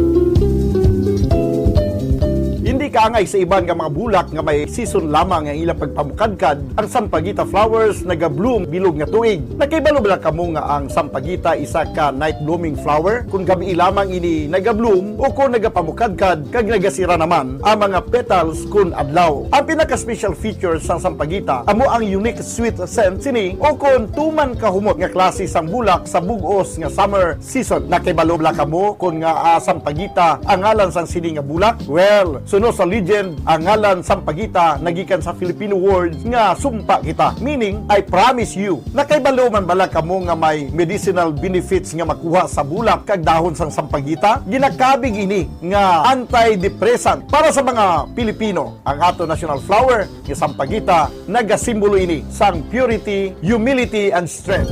Hindi kaangay sa iban nga mga bulak nga may season lamang ang ilang pagpamukadkad, ang sampagita flowers naga-bloom bilog nga tuig. Nakahibalo bala kamo nga ang sampagita isa ka night blooming flower? Kung gabii lamang ini naga-bloom o kung nagapamukadkad kag nagasira naman ang mga petals kun adlaw. Ang pinaka-special feature sang sampagita amo ang unique sweet scent sini o kon tuman kahumot nga klase sang bulak sa bug-os nga summer season. Nakahibalo bala kamo kon ngaa sampagita ang ngalan sang sini nga bulak? Well, suno sa Legend, ang ngalan Sampaguita nagikan sa Filipino word nga sumpa kita, meaning I promise you. Nakahibalo man bala kamo nga may medicinal benefits nga makuha sa bulak kag dahon sang sampaguita? Ginakabig ini nga antidepressant para sa mga Pilipino. Ang ato national flower nga sampaguita nagasimbolo ini sang purity, humility, and strength.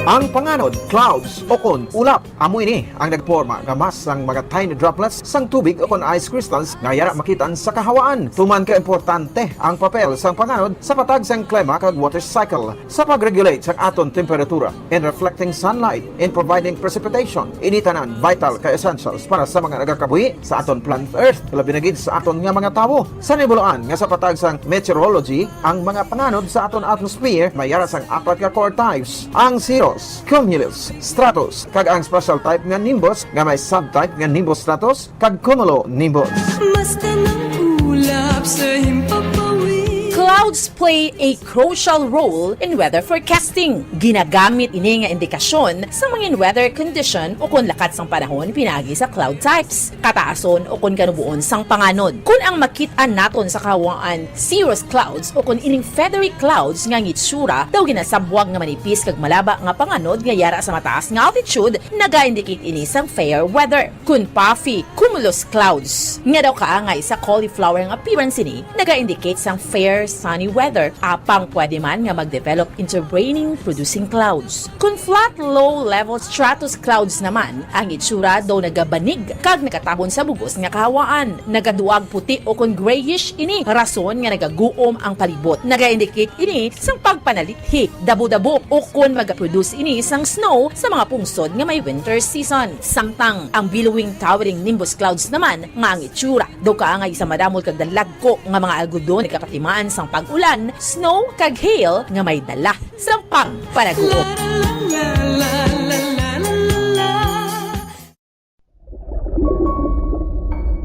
Ang panganod, clouds, o kon ulap, amo ini ang nagporma nga mass sang mga tiny droplets sang tubig o kon ice crystals nga yara makitaan sa kahawaan. Tuman ka importante ang papel sang panganod sa patag sang klima kag water cycle sa pag-regulate sang aton temperatura, in reflecting sunlight, in providing precipitation. Ini tanan vital ka essentials para sa mga nagakabuhi sa aton planet Earth, labi na gid sa aton nga mga tawo. Sa nibuluan nga sa patag sang meteorology, ang mga panganod sa aton atmosphere may yara sang apat ka core types: ang cirrus, cumulus, stratus, kag ang special type nga nimbus nga may subtype nga nimbus stratus kag cumulonimbus. Basta nang ulap sa himpapawid. Clouds play a crucial role in weather forecasting. Ginagamit ini nga indikasyon sa mga weather condition o kon lakat sang panahon pinaagi sa cloud types, kataason o kon kanuboon sang panganod. Kon ang makit-an naton sa kahawaan cirrus clouds o kon ining feathery clouds nga ang itsura daw ginasabwag nga manipis kag malaba nga panganod nga yara sa mataas nga altitude, naga-indicate ini sang fair weather. Kon puffy cumulus clouds nga daw kaangay sa cauliflower nga appearance ini, naga-indicate sang fair sunny weather, apang pwede man nga mag-develop into raining producing clouds. Kon flat low-level stratus clouds naman, ang itsura daw nagabanig kag nagatabon sa bug-os nga kahawaan. Nagaduag puti o kon grayish ini, rason nga nagaguom ang palibot. Naga-indicate ini sang pagpanalithi, dabo-dabo, o kon magaproduce ini sang snow sa mga pungsod nga may winter season. Samtang ang billowing towering nimbus clouds naman nga ang itsura daw kaangay sa madamol kag dalagko nga mga algodon nagapatimaan sang pag-ulan, snow, kag hail nga may dala sang pagpanaguom.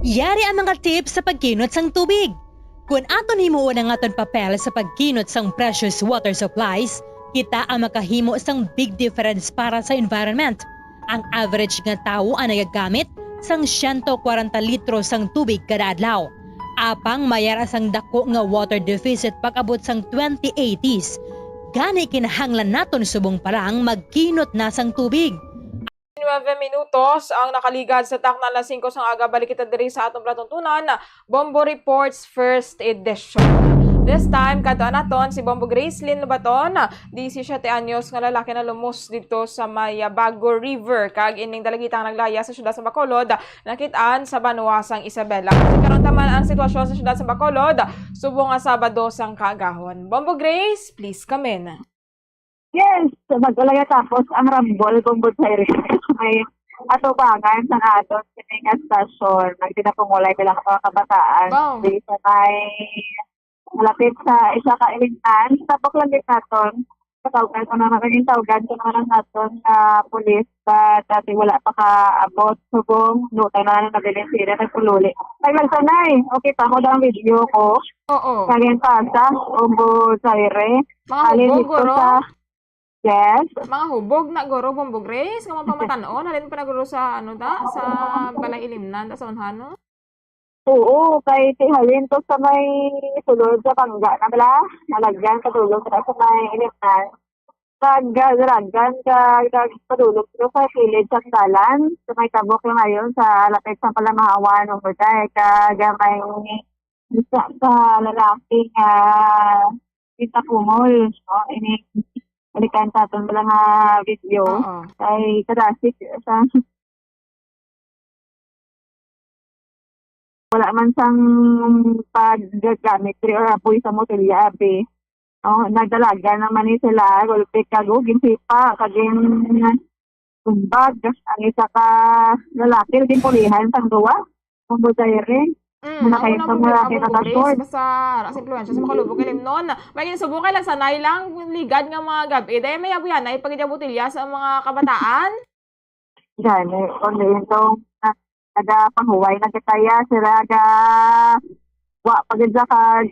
Yari ang mga tips sa pagkinot sang tubig. Kon aton himuon ang aton papel sa pagkinot sang precious water supplies, kita ang makahimo sang big difference para sa environment. Ang average nga tawo ang nagagamit sang siyento kwarenta litro sang tubig kada adlaw. Apang may ara sang dako nga water deficit pag-abot sang twenty eighties. Gani kinahanglan naton subong pa lang magkinot na sang tubig. Nuebe minutos ang nakaligad sa takna alas singko sang aga. Balik kita diri sa atong palatuntunan, Bombo Reports First Edition. This time, kadtuan naton si Bombo Gracelyn Lubaton, disisiete anyos nga lalaki na lumos didto sa may, ah, Bago River, kag ining dalagita nga naglaya sa siyudad sa Bacolod, nakit-an sa banwa sang Isabela. Karon ta man ang sitwasyon sa siyudad sa Bacolod, subong nga Sabado sang kaagahon. Bombo Grace, please come in. Yes, nagulaya tapos ang rambol kung butsay rin may atubangan sa aton kining estasyon. Nagtinapungulay bilang mga kabataan. Wow. Di sa may malapit sa isa ka ilingan, tapok lang din naton. Katawgan ko naman, naging tawgan ko naman ang naton na pulis, but dati wala pa kaabot. Subong, lutang na lang nabilin sila, nagpululi. Ay, magsanay. Okay pa, ako daw ang video ko. Oo. Naging pasa, Bombo Zaire. Mga Halin hubog, dito guro? Sa, yes. Mga hubog na, guro, Bombo Grace, nga mapamatanon, halin pa na, guro, sa, ano da, sa Balay Ilimnan, da, sa Unhano? Oo, kay ti halin to sa may sulod sa Pangga na bala, nalagyan sa tulog sa, sa may Ilimnan. Kag, ah, dalagan, kag, kag padulog ko sa kilid sang dalan, sa may tabok lang ayon, sa lapit sang Palamahawan, Umutay, kag, ah, may isa ka lalaki nga kita pungol, no? Ini, balikan sa aton pala nga video. Oo. Kay kadasig sa Wala man sang paggamit diri or apoy sa motorya, abi. Oh, nagdalagan naman ni sila, gulpi kag, oh, ginsipa, kag gin-, tumbag. Ang isa ka lalaki, ginpulihan sang duwa. Ang butay rin. Mm, Mga ang kayo unang sa problema lalaki mo, Grace, nakasword. Basta ara sa impluwensya sa makalubog nga limnon. May ginsubong kay lang sanay lang, ligad nga mga gab-i. Dahil may abuyan na ipagidya botelya sa mga kabataan. Gani, kundi itong, ah, nagapahuway na kita ya, sila ga, wa pa gid sa kag,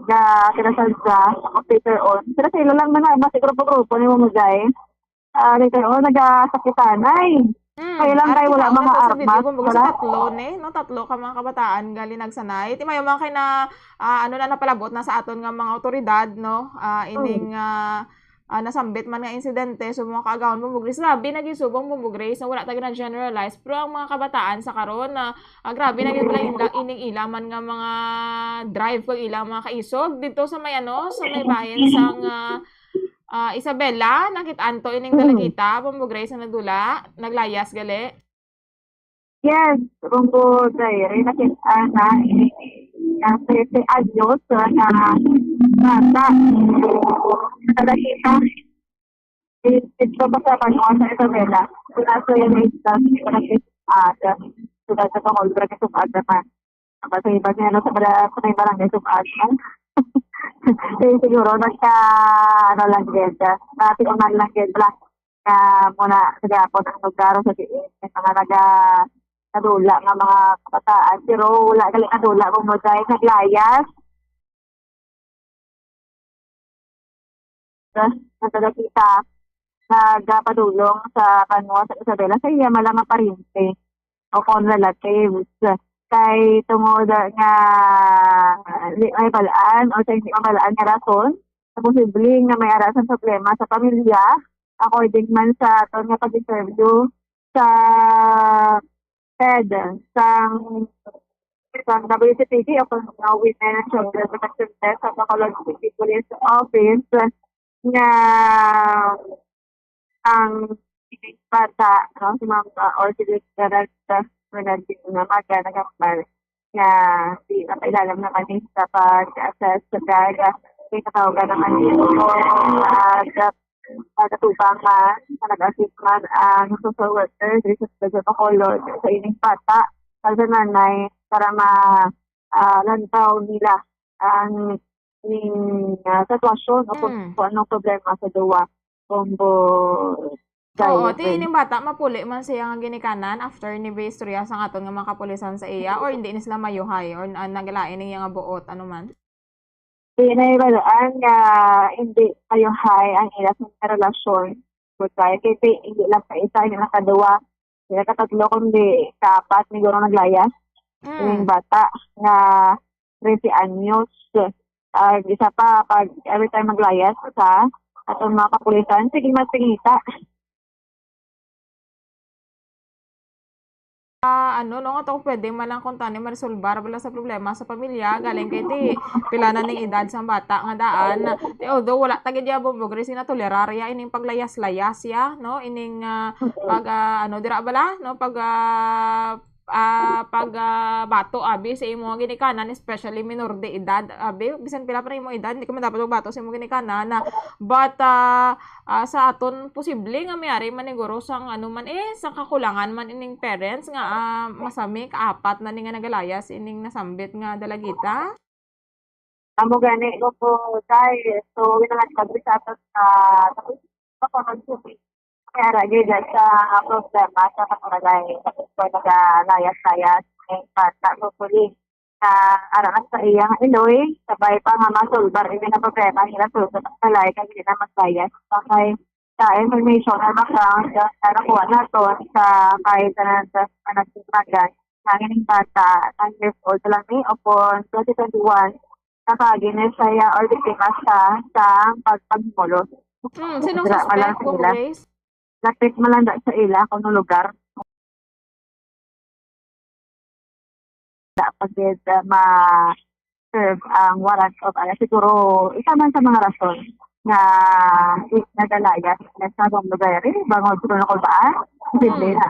ga, sila sa, sa, later on. Sila sila lang man na, mas grupo-grupo ni mo, Jay. Ah, later on, nagasakitanay. Mm, Kaya lang ara, kay wala kita mga una to sa video, armas, kumbaga, sa wala. tatlo ni, no? Tatlo ka mga kabataan gali nagsanay. Ti mayo man kay na, ah, ano na, napalabot na sa aton nga mga awtoridad, no? Ah, Mm. ining, ah, ah, nasambit man nga insidente. So, mga kaagawon, Bombo Grace, grabe na gyud subong, Bombo Grace, no? Wala ta gyud na-generalize. Pero ang mga kabataan sa karon, na, ah, grabe na gyud lang ila, ining ila man nga mga drive kag ila mga kaisog dito sa may, ano, sa may bahin sang, ah, Ah, Isabela, nakit-an to ining Mm. dalagita, Bombo Grace, nga nadula, naglayas gali. Yes, Bombo Diary, nakit-an na, eh, ang trese anyos, ah, na bata. Dalagita, eh, dito pa sa Banwa sa Isabela. Kung nasa yung isla, ah, sila sa Pangol, pero kasi sa Agdaman. Ang basa iba niya, ano, sa bara-, sa may barangay Sukat, no? Kaya siguro, nagka, ano lang gid, ah, natiunan lang gid lang. Nga muna, sa gapon ang lugar, sa diin, may mga naga-, nadula nga mga kabataan. Pero wala gali nadula, kung mo dahil naglayas. Nga taga kita, nagapadulong sa Banwa sa Isabela sa iya man lang nga paryente o kon relatives. Kay tungod nga di may balaan o sa hindi mabalaan nga rason, sa posible nga may ara sang problema sa pamilya, according man sa aton nga pag-interview sa Ted, sang, sang W C P D o kung, uh, Women and Children Protection Desk sa Bacolod City Police Office nga ang bata, no, si Ma'am, uh, or si Lieutenant, uh, Bernardino Namaga nagambal nga di na pailalam naman ni sa pag-assess sa drug. Kay katawgan naman ni, uh, pagkatubang man, nga nag-assist man ang social worker diri sa Sitio Bacolod sa ining bata, kag sa nanay, para ma-, ah, lantaw nila ang ning, ah, sitwasyon o kung, Mm. kung anong problema sa duwa. Combo Oo, ti diary. Ining bata, mapuli man siya nga ginikanan after ni istorya sang aton nga mga kapulisan sa iya, or hindi ni sila mayuhay, or, ah, nagalain niya nga buot, ano man? Di na ibalaan nga hindi mayuhay ang ila sa relasyon. But kay, kay hindi lang pa isa, hindi lang kaduwa. Hindi lang katatlo, kundi kaapat, siguro naglayas. Mm. Yung bata nga trese anyos. Ah, isa pa, pag every time maglayas sa atong mga kapulisan, sige, mas pingita. Ah, ano, no, nga to pwede man lang kung tani maresolbar bala sa problema sa pamilya, galing kay ti pila na ning edad sang bata nga daan. Ti, although wala ta gid ya, Bombo Grace, nga tolerar ya ining paglayas-layas ya, no, ining, ah, pag, ah, ano, dira bala, no, pag, ah, ah, pag, ah, bato abi sa imo nga ginikanan, especially minor de edad abi, bisan pila pa na imo edad, hindi ka man dapat magbato sa imo ginikanan. But, ah, ah, sa aton posible nga may ari man siguro sang ano man, eh, sa kakulangan man ining parents nga, ah, masami kaapat na ni nga nagalayas ining nasambit nga dalagita. Amo gani, Bombo Day. So, yun na lang, pag-, sa aton, ah, tapos, papunod sa may ara gid sa problema sa pagpalay. Tapos po, nagalayas-layas, may bata, hopefully, ah, ara na sa iyang iloy, sabay pa nga masolbar ini nga problema nila sa pagpalay, kay hindi na maglayas. Okay. Sa information or background nga nakuha naton sa kay tanan sa nagsimangan, ang ining bata, nine years old lang ni, upon twenty twenty-one, nakagini siya or biktima sa, sa pagpagmulos. Hmm, sinong Dira pa lang suspect, Bombo sila. Grace? Lapit man lang da sa ila, kung lugar. Dapat gid, ah, ma-serve ang warrant of arrest. Siguro, isa man sa mga rason nga i-, nagalayas na sa Bombo Diary, bangod sa nakulbaan, posible Mm. na.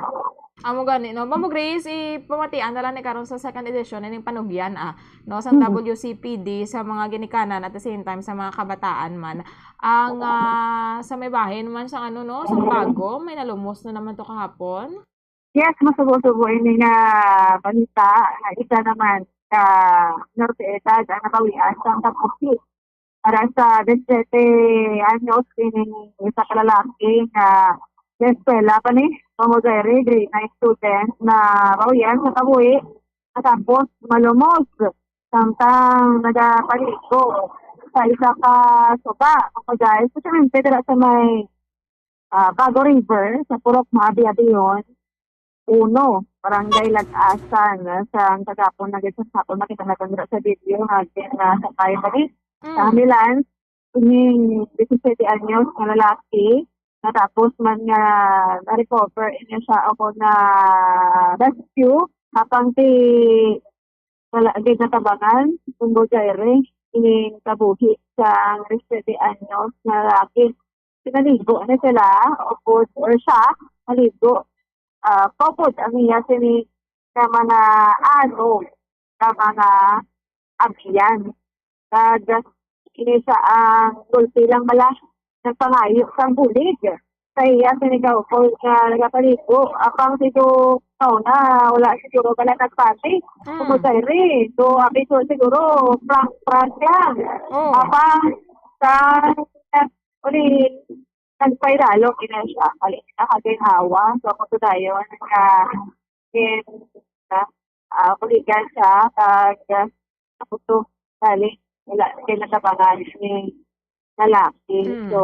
Amo gani, no? Bombo Grace, ipamatian na lang ni karon sa second edition, ining panugyan, ah, no, sa Mm. W C P D, sa mga ginikanan, at the same time, sa mga kabataan man. Ang, ah, sa may bahin man, sa ano, no, sa bago, may nalumos na naman to kahapon. Yes, masubo-subo ini nga balita nga isa naman ka minor de edad ang nabawian sang kaputi para sa disisiete anyos ining isa ka lalaki nga eskwela pa ni, Bombo Diary, grade nine student, nabawian sa kabuhi matapos malumos samtang nagapaligo sa isa ka suba, Bombo Diary, especially dira sa may, ah, Bago River, sa Purok Maabi-abion. uno, Barangay Lag-asan, ah, sa kagapon na gid sa hapon, makita naton dira sa video nga gin-, ah, sakay pa ni sa Mm. ambulance, ining disisiete anyos nga lalaki, natapos man nga na-recover niya siya o kung na-rescue, apang ti wala gid natabangan, Bombo Jaire, ining kabuhi sang disisiete anyos nga lalaki. Pinaligo na sila, upod, or siya, maligo, ah, kaupod ang iya sini nga mga ano, nga mga abiyan. Kag ini siya ang gulpi lang bala nagpangayo sang bulig sa iya sini kaupod nga nagapaligo. Apang si do na wala siguro bala nagpati. Mm. Kung mo sa iri, do abi ko siguro prank-prank lang. Oh. Apang sa uli, nagpairalo gid na siya. Kali na kaginhawa. So, ako to dayon nga, in, na, ah, kuligan siya, kag, ah, ako to, kali, wala kay natabangan ni lalaki. Mm. So,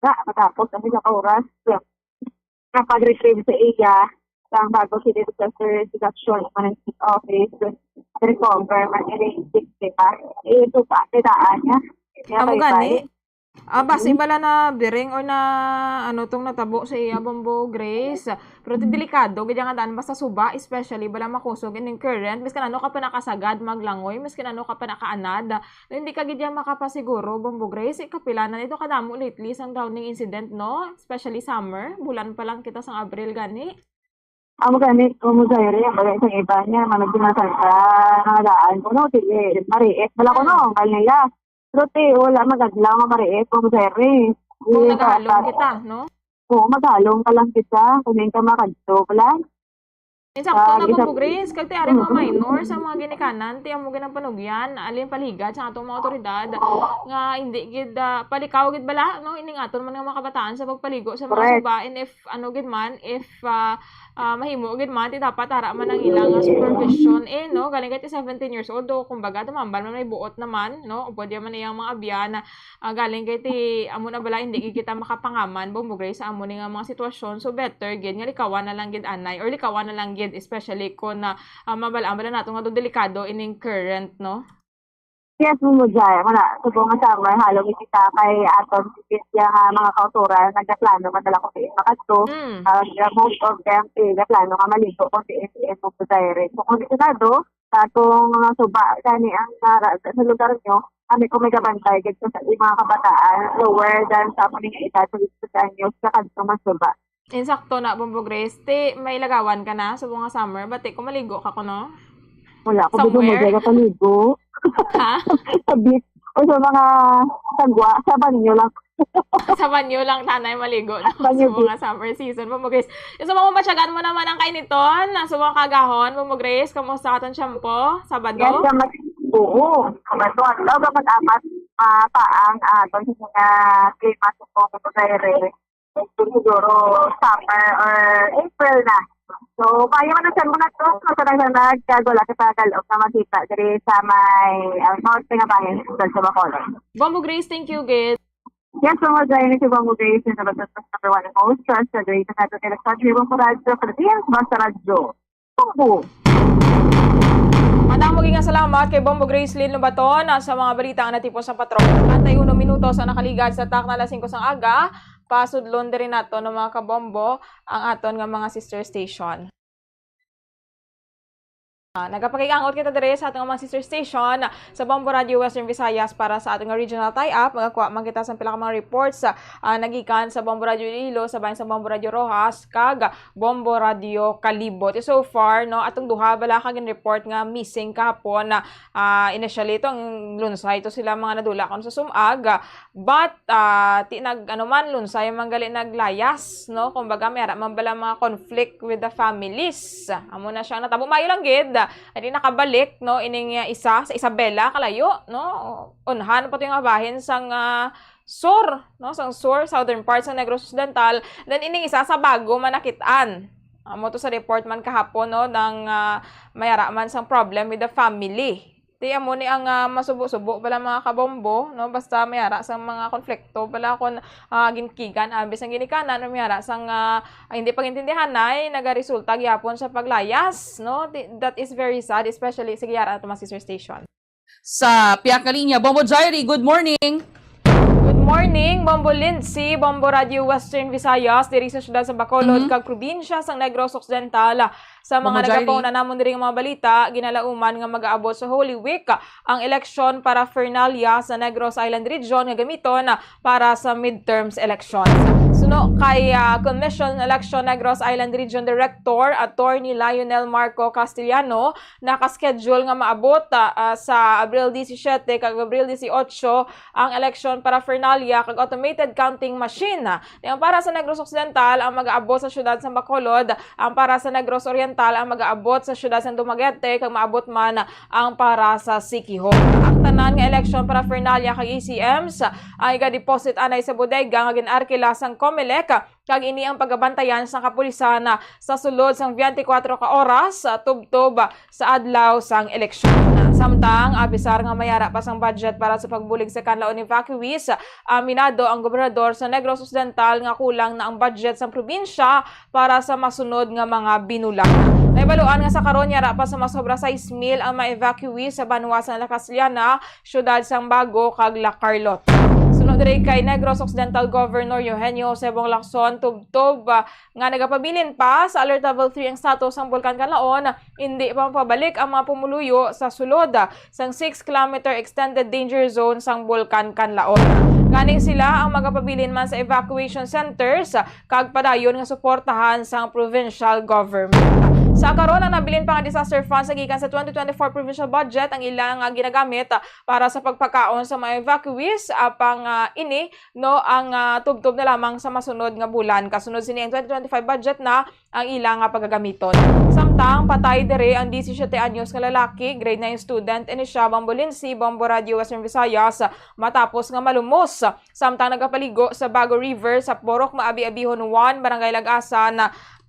na, matapos ang isa ka oras, nga pag-retrieve sa iya, sa Bago City Disaster Reduction and Management Office, recover man ini, di ba? Ito pa, kitaan niya. Kaya Amo bye-bye. gani? Ah, basi Mm. bala na biring or na ano tong natabo sa iya, Bombo Grace. Pero ti Mm. delikado gid nga daan basta suba, especially bala makusog ining current. Miskin ano ka pa nakasagad, maglangoy, miskin ano ka pa nakaanad. No, hindi ka gid yan makapasiguro, Bombo Grace. Ikapila na nito kadamo lately sang drowning incident, no? Especially summer, bulan pa lang kita sang Abril gani. Amo gani, kung mo sa iri, ang bagay sa iba niya, managkumasan ka, nangalaan ko, no? Sige, mariit, wala ko, no? Mm. Ang kanya, pero ti, wala mag-adlaw nga mariit, kung mo sa iri. Kung Sige, nagahalong pa-, kita, no? Oo, maghalong ka lang kita, kung hindi ka makadto, wala. Insakto Ah, na, isa- Bombo Grace, kag ti ari mga Mm. minor sa mga ginikanan, ti amo gid ang panugyan, alin paligad sa atong mga otoridad, nga hindi gid, ah, palikaw gid bala, no? Ining aton man nga mga kabataan sa pagpaligo sa mga Correct. suba, and if, ano gid man, if, ah, ah, mahimo gid man, ti dapat ara man ang ilang, ah, supervision, eh, no? Galing kay ti seventeen years old, do, kumbaga, tumambal man may buot naman, no? O pwede man iyang mga abyan, ah, galing kay ti, amo na bala, hindi gid kita makapangaman, Bombo Grace, sa amo ni nga mga sitwasyon. So, better gid nga likawan na lang gid, anay, or likawan na lang gid, especially kung na, ah, mabal-an bala nato nga do delikado ining current, no? Yes, Bombo Jai. Wala. Subong nga summer, halong kita kay aton si Cynthia nga mga kauturan, nagkaplano man talaga kung diin makadto. Mm. Ah, most of them, eh, nagkaplano nga maligo kung diin, diin, Bombo Jai rin. So, kung delikado, sa atong mga suba, gani ang nara-, sa lugar nyo, kami kung may kabantay, gid sa, sa mga kabataan, lower than sa among edad, sa fifteen anyos, sa kadto mas suba. Insakto na, Bombo Grace. Ti, may lagawan ka na sa mga summer. Bati ko, maligo ka kuno? Wala ko, Somewhere? Gusto mo, dyan ka paligo. Ha? Sa beach. O sa mga sagwa, sa banyo lang. Sa banyo lang, tanay maligo, no? Banyo Sa mga beach. Summer season, Bombo Grace. Yung sa mga mabatyagan mo naman ang kainiton, sa mga kagahon, Bombo Grace, kamusta ka tong tiyempo? Sabado? Yes, sa mas-, oo. Sabado, ang daw dapat apat, ah, pa ang, ah, aton sa mga klima sa Bombo Grace. Siguro summer or April na. So, maayo man ang siyang mga to. Masanag-sanag, kag wala kita kaloob na makita diri sa may, ah, Norte nga bahin, sa Bacolod. Bombo Grace, thank you, gid. Yes, Bombo Grace, si Bombo Grace, yung nabatas number one host, sa Grace, sa Radyo Television, Radyo Philippines, Basta Radyo. Bombo. Madamo gid nga salamat kay Bombo Grace Lynn Lubaton, ah, sa mga balita nga natipon sa patron. Antay uno minutos ang nakaligad sa takna alas singko sang aga. Pasudlon diri nato, no, mga kabombo, ang aton nga mga sister station. Ah, nagapakig-angot kita diri sa aton nga mga sister station sa Bombo Radio Western Visayas para sa aton nga regional tie-up. Magakuha man kita sa pila ka mga reports, ah, nagikan sa Bombo Radio Iloilo, sa bahin sa Bombo Radio Roxas, kag Bombo Radio Calibot. So far, no, atong duha bala ka gin-report nga missing kahapon na, ah, initially ito ang lunsay ito sila mga nadula kon sa sumag, ah, but, ah, ti nag, ano man, lunsay man gali naglayas, no? Kumbaga, may ara man bala mga conflict with the families. Amo na siya natabo. Maayo lang gid, ah, hindi nakabalik, no, ining, ah, isa sa Isabela, kalayo, no? Unhan pa to yung bahin sang, ah, sur, no, sang sur, southern part sa Negros Occidental, then ining isa sa bago man nakit-an. Amo to sa report man kahapon, no, nang, ah, may ara man sang problem with the family. Ti amo ni ang, ah, masubo-subo bala, mga kabombo, no? Basta may ara sang mga konflikto bala, kon, ah, ginkigan abi sang ginikanan, o may ara sang, ah, hindi pagintindihanay, nagaresulta gyapon sa paglayas, no? Ti-, that is very sad, especially, sige, ara nato, mga sister station. Sa pihak nga linya, Bombo Jairi, good morning. Good morning, Bombo Lindsay, Bombo Radio Western Visayas, diri sa siyudad sa Bacolod, Mhm. kag probinsya sang Negros Occidental. Sa mga Bombo Jairi. nagapauna namon diri nga mga balita, ginalauman nga mag-aabot sa Holy Week ang eleksyon paraphernalia sa Negros Island Region nga gamiton para sa midterms elections. Suno kay, ah, Commission on Election Negros Island Region Director Attorney Lionel Marco Castellano, naka-schedule nga maabot, ah, ah, sa Abril disisiete kag Abril dieciocho ang eleksyon paraphernalia kag automated counting machine. Ang para sa Negros Occidental ang mag-aabot sa siyudad sa Bacolod, ang para sa Negros Oriental ang mag-aabot sa siyudad sa Dumaguete, kag maabot man ang para sa Siquijor. Ang tanan nga eleksyon paraphernalia kag E C Ms ay ga-deposit anay sa bodega nga gin-arkila sang Comelec, kag ini ang pagabantayan sang kapulisan sa sulod sang twenty-four ka oras, tubtob sa adlaw sang eleksyon. Samtang, apisar nga may ara pa sang budget para sa pagbulig sa kanlaon evacuees, aminado ang gobernador sa Negros Occidental nga kulang na ang budget sang probinsya para sa masunod nga mga binulan. Nahibaluan nga sa karon, yara pa sa masobra sais mil ang mga evacuees sa banwa sang La Castellana, siyudad sang Bago, kag La Carlota. Suno diri kay Negros Occidental Governor Eugenio Jose Bong Lacson, tubtob, ah, nga nagapabilin pa sa Alert Level three ang status sang Bulkan Kanlaon, hindi pa mapabalik ang mga pumuluyo sa sulod sang six kilometer extended danger zone sang Bulkan Kanlaon. Gani sila ang magapabilin man sa evacuation centers kag padayon nga suportahan sang provincial government. Sa karon, ang nabilin pa nga disaster funds nga gikan sa twenty twenty-four provincial budget ang ila nga ginagamit para sa pagpakaon sa mga evacuees, apang, ah, ini, no, ang, ah, tubtob na lamang sa masunod nga bulan. Kasunod sini ang twenty twenty-five budget na ang ila nga pagagamiton. Samtang patay diri ang disisiete anyos nga lalaki, grade nine student, ini siya, Bombo Lindsay, Bombo Radio Western Visayas, matapos nga malumos samtang nagapaligo sa Bago River sa Purok Maabi-abihon one, Barangay Lagasan,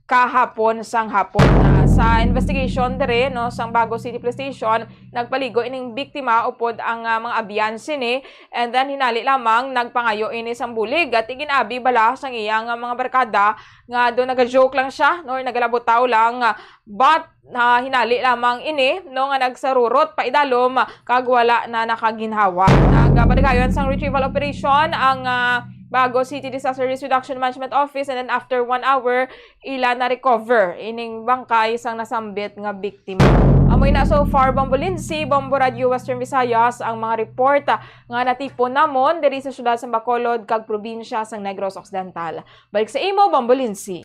kahapon sang hapon. Ah, sa investigation diri, no, sang Bago City Police Station, nagpaligo ining biktima upod ang, ah, mga abyan sini, and then hinali lamang nagpangayo ini sang bulig, at iginabi bala sang iya nga mga barkada nga do nagajoke lang siya, no, or nagalabutaw lang, ah, but, ah, hinali lamang ini, no, nga nagsarurot pa idalom kag wala na nakaginhawa. Nagapadayon sang retrieval operation ang, ah, Bago City Disaster Risk Reduction Management Office, and then after one hour, ila na-recover ining bangkay sang nasambit nga biktima. Amoy na so far, Bombo Lindsay, Bombo Radio Western Visayas, ang mga report, ah, nga natipon namon diri sa siyudad sa Bacolod kag probinsya sang Negros Occidental. Balik sa imo, Bombo Lindsay.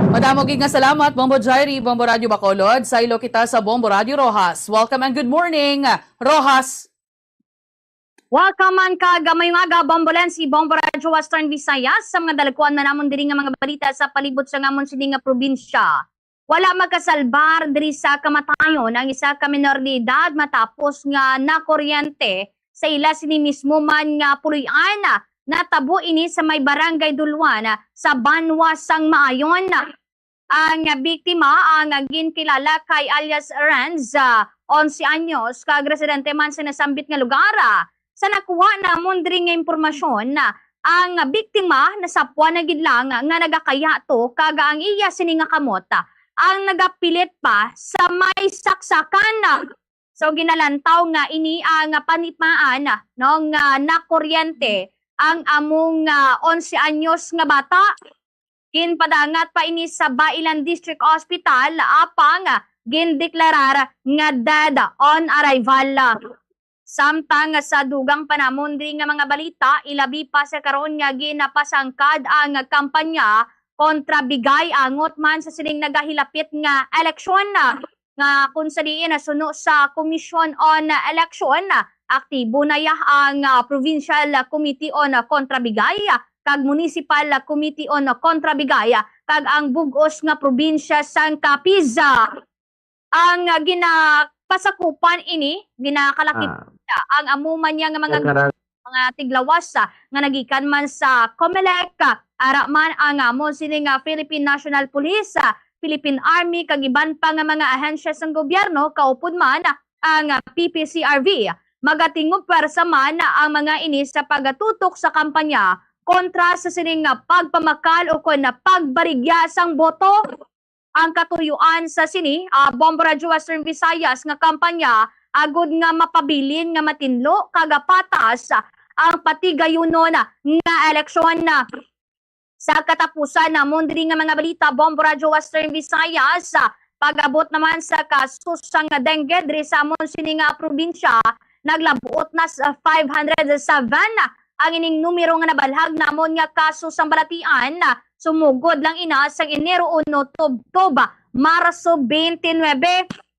Madamo gid nga salamat, Bombo Jairi, Bombo Radio Bacolod. Saylo kita sa Bombo Radio Roxas. Welcome and good morning, Roxas. Welcome man kag mayong aga, Bombo Lensi, Bombo Radyo Western Visayas, sa mga dalagkuan man namon diri nga mga balita sa palibot sa ngamon sini nga probinsya. Wala makasalbar diri sa kamatayon ang isa ka menor de edad matapos nga nakuryente sa ila sini mismo man nga puloy-an. Natabo ini sa may Barangay Duluan sa banwa sang Maayon. Ang biktima ang ginkilala kay alias Renz, ah, onse anyos, kag residente man sa nasambit nga lugar. Sa nakuha namon diri nga impormasyon, ang biktima nasapwan na gid lang nga nagakayato, kag ang iya sini nga kamot ang nagapilit pa sa may saksakan. So, ginalantaw nga ini ang panipmaan, no, nga nakuryente ang among, ah, onse anyos nga bata. Ginpadangat pa ini sa Bailan District Hospital, apang gindeklarar nga dead on arrival. Samtang sa dugang pa namon diri nga mga balita, ilabi pa sa karon nga ginapasangkad ang kampanya kontra bigay angot man sa sining nagahilapit nga eleksyon, nga kung sa diin nasuno sa Commission on Election, aktibo na ya ang, ah, Provincial Committee on Kontrabigay, ah, kag Municipal Committee on Kontrabigay, ah, kag ang bug-os nga probinsya sang Capiz. Ang, ah, ginapasakupan ini, ginakalakip Ah. ang amo man niya nga mga Nagkarag- mga tiglawas, ah, nga nagikan man sa Comelec, ah, ara man ang amo sini nga Philippine National Police, ah, Philippine Army, kag iban pa nga mga ahensya sang gobyerno, kaupod man, ah, ang P P C R V. Magatingog pwersa man ang mga ini sa pagatutok sa kampanya kontra sa sining pagpamakal o kon pagbarigya sang boto. Ang katuyuan sa sini, ah, Bombo Radyo Western Visayas nga kampanya agod nga mapabilin nga matinlo kag patas ang patigayunon nga eleksyon. Sa katapusan namon diri nga mga balita, Bombo Radyo Western Visayas, ah, pag-abot naman sa kaso sang dengue diri sa amon sini nga probinsya, naglabot na sa five hundred seven ang ining numero nga nabalhag namon nga kaso sang balatian, sumugod lang ina sang Enero uno tubtob Marso twenty-nine.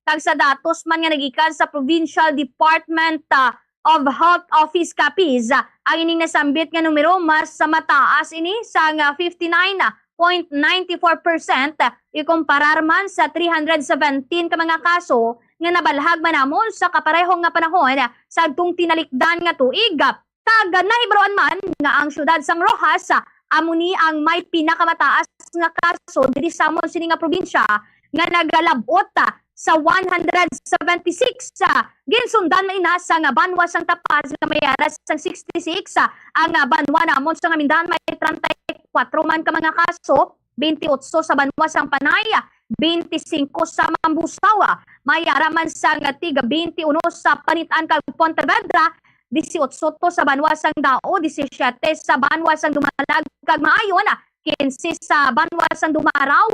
Kag sa datos man nga nagikan sa Provincial Department, ah, of Health Office, Capiz, ah, ang ining nasambit nga numero mas sa mataas ini sang fifty-nine point nine four percent ikumparar man sa three hundred seventeen ka mga kaso nga nabalhag man namon sa kapareho nga panahon sa adtong tinalikdan nga tuig. Kag nahibaluan man nga ang siyudad sang Roxas, ah, amo ni ang may pinakamataas nga kaso diri sa amon sini nga probinsya nga nagalabot, ah, sa one hundred seventy-six. Ah, ginsundan man ina sang banwa sang Tapaz nga may ara sang sixty-six, ah, ang, ah, banwa namon sang Mindanao may treinta y cuatro man ka mga kaso, twenty-eight sa banwa sang Panay, twenty-cinco sa Mambusao. May ara man sang tiga twenty-uno sa Panitan kag Pontevedra, dieciocho to sa banwa sang Dao, diecisiete sa banwa sang Dumalag kag Maayon, quince sa banwa sang Dumaaraw.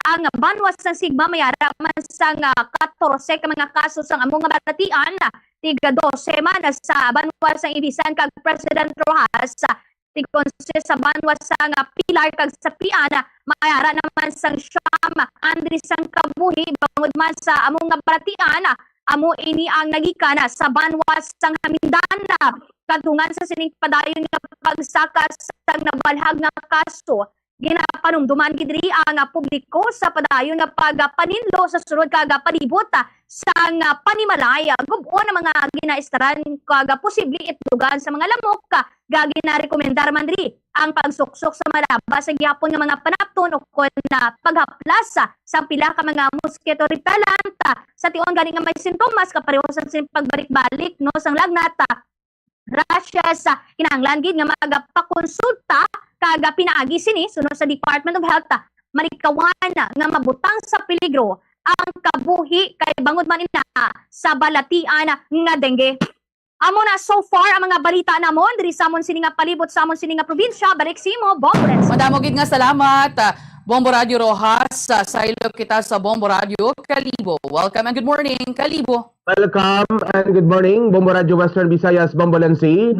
Ang banwa sang Sigma may ara man sang, ah, catorce ka mga kaso sang amo nga balatian, tiga doce man sa banwa sang Ibisan kag President Roxas, tig-onse sa banwa sang Pilar kag sa Pian, may ara naman sang siyam anri sang kabuhi. Bangod man sa amo nga balatian, amo ini ang nagikan sa banwa sang Hamindan. Kadtungan sa sining padayon nga pagsaka sang nabalhag nga kaso, ginapanumduman gid diri ang publiko sa padayon nga pagpaninlo sa sulod kag palibot sang panimalay. Gub-on ang mga ginaestaran kag posible itlogan sa mga lamok nga ginarekomendar man diri ang pagsuksok sa malabas sa gihapon nga mga panapton o kon, ah, paghaplas sa pila ka mga mosquito repellent. Sa tion gani nga may sintomas kapareho sa sin-, pagbalik-balik, no, sang lagnat, ah, rashes, ah, kinahanglan gid nga magapakonsulta kag, ah, pinaagi sini suno sa Department of Health, ah, malikawan nga mabutang sa peligro ang kabuhi kay bangod man ina sa balatian nga dengue. Amo na so far ang mga balita namon diri sa amon sini nga palibot, sa amon sini nga probinsya. Balik sa imo, Bombo Renz. Madamo gid nga salamat, ah, Bombo Radyo Roxas. Sa saylo kita sa Bombo Radyo Kalibo. Welcome and good morning, Kalibo. Welcome and good morning, Bombo Radyo Western Visayas, Bombo Lensi.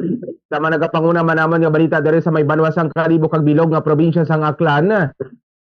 Sa mga nagapanguna man namon nga balita diri sa may banwa sang Kalibo kag bilog nga probinsya sang Aklan.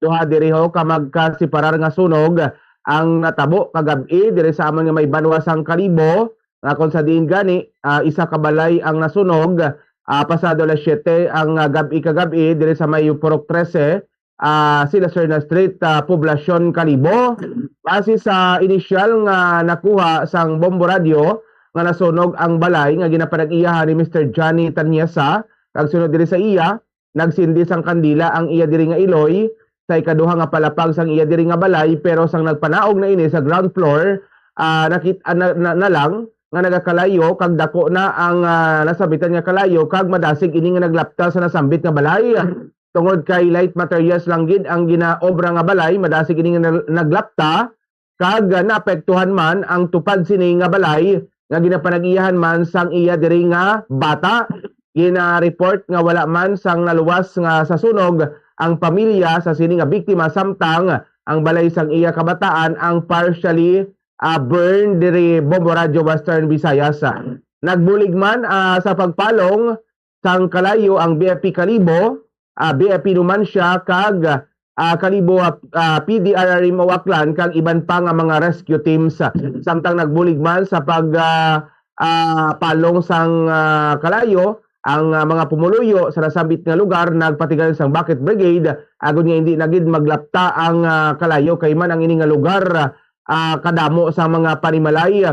Duha diri ho ka magkasiparar nga sunog ang natabo kagab-i diri sa amon nga may banwa sang Kalibo, nga kung sa diin gani, ah, isa ka balay ang nasunog, ah, pasado alas siyete ang, ah, gab-i kagab-i diri sa may Purok trese, ah, Sila Serna Street, ah, Poblacion, Kalibo. Base sa inisyal nga nakuha sang Bombo Radyo nga nasunog ang balay nga ginapanag-iyahan ni Mister Johnny Tanyesa, kag sunod diri sa iya, nagsindi sang kandila ang iya diri nga iloy sa ikaduha nga palapag sang iya diri nga balay, pero sang nagpanaog na ini sa ground floor, ah, nakit-, ah, na, na, na lang nga nagakalayo kag dako na ang, ah, nasabitan nga kalayo kag madasig ini nga naglapta sa nasambit nga balay. Tungod kay light materials lang gid ang ginaobra nga balay, madasig ini nga nal-, naglapta kag naapektuhan man ang tupad sini nga balay nga ginapanag-iyahan man sang iya diri nga bata. Gina-report nga wala man sang naluwas nga sa sunog ang pamilya sa sini nga biktima, samtang ang balay sang iya kabataan ang partially, ah, burned diri Bombo Radyo Western Visayas. Nagbulig man, ah, sa pagpalong sang kalayo ang B F P Kalibo, ah, B F P Numancia kag, ah, Kalibo, ah, ah, P D R R M Aklan kag iban pa nga mga rescue teams. Samtang nagbulig man sa pag, ah, ah, palong sang, ah, kalayo, ang, ah, mga pumuluyo sa nasambit nga lugar nagpatigayon sang bucket brigade agod nga hindi na gid maglapta ang, ah, kalayo kay man ang ini nga lugar, ah, kadamo sa mga panimalay.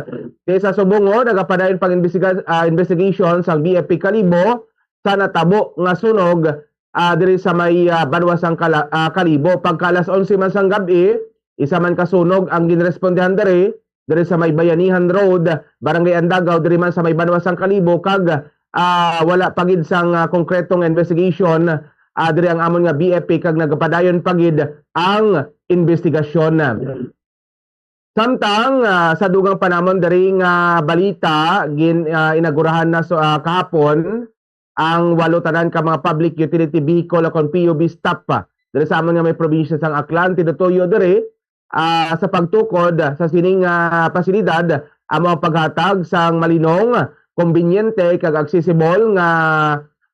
Kay sa subong, oh, nagapadayon pang investiga-, ah, investigation sang B F P Kalibo sa natabo nga sunog, ah, diri sa may, ah, banwa sang Kala-, ah, Kalibo. Pagka alas onse man sang gab-i, isa man ka sunog ang ginrespondehan diri. diri sa may Bayanihan Road, Barangay Andagaw, diri man sa may banwa sang Kalibo, kag, ah, wala pa gid sang, ah, konkretong investigation, ah, diri ang amon nga B F P, kag nagapadayon pa gid ang investigasyon. Samtang, ah, sa dugang pa namon diri nga balita, gin-, ah, inagurahan na so, ah, kahapon ang walo tanan ka mga public utility vehicle o kon P U V stop pa diri sa amon nga may probinsya sang Aklan. Tinutuyo diri, ah, sa pagtukod sa sining, ah, pasilidad ang mga paghatag sang malinong, kombinyente kag accessible nga,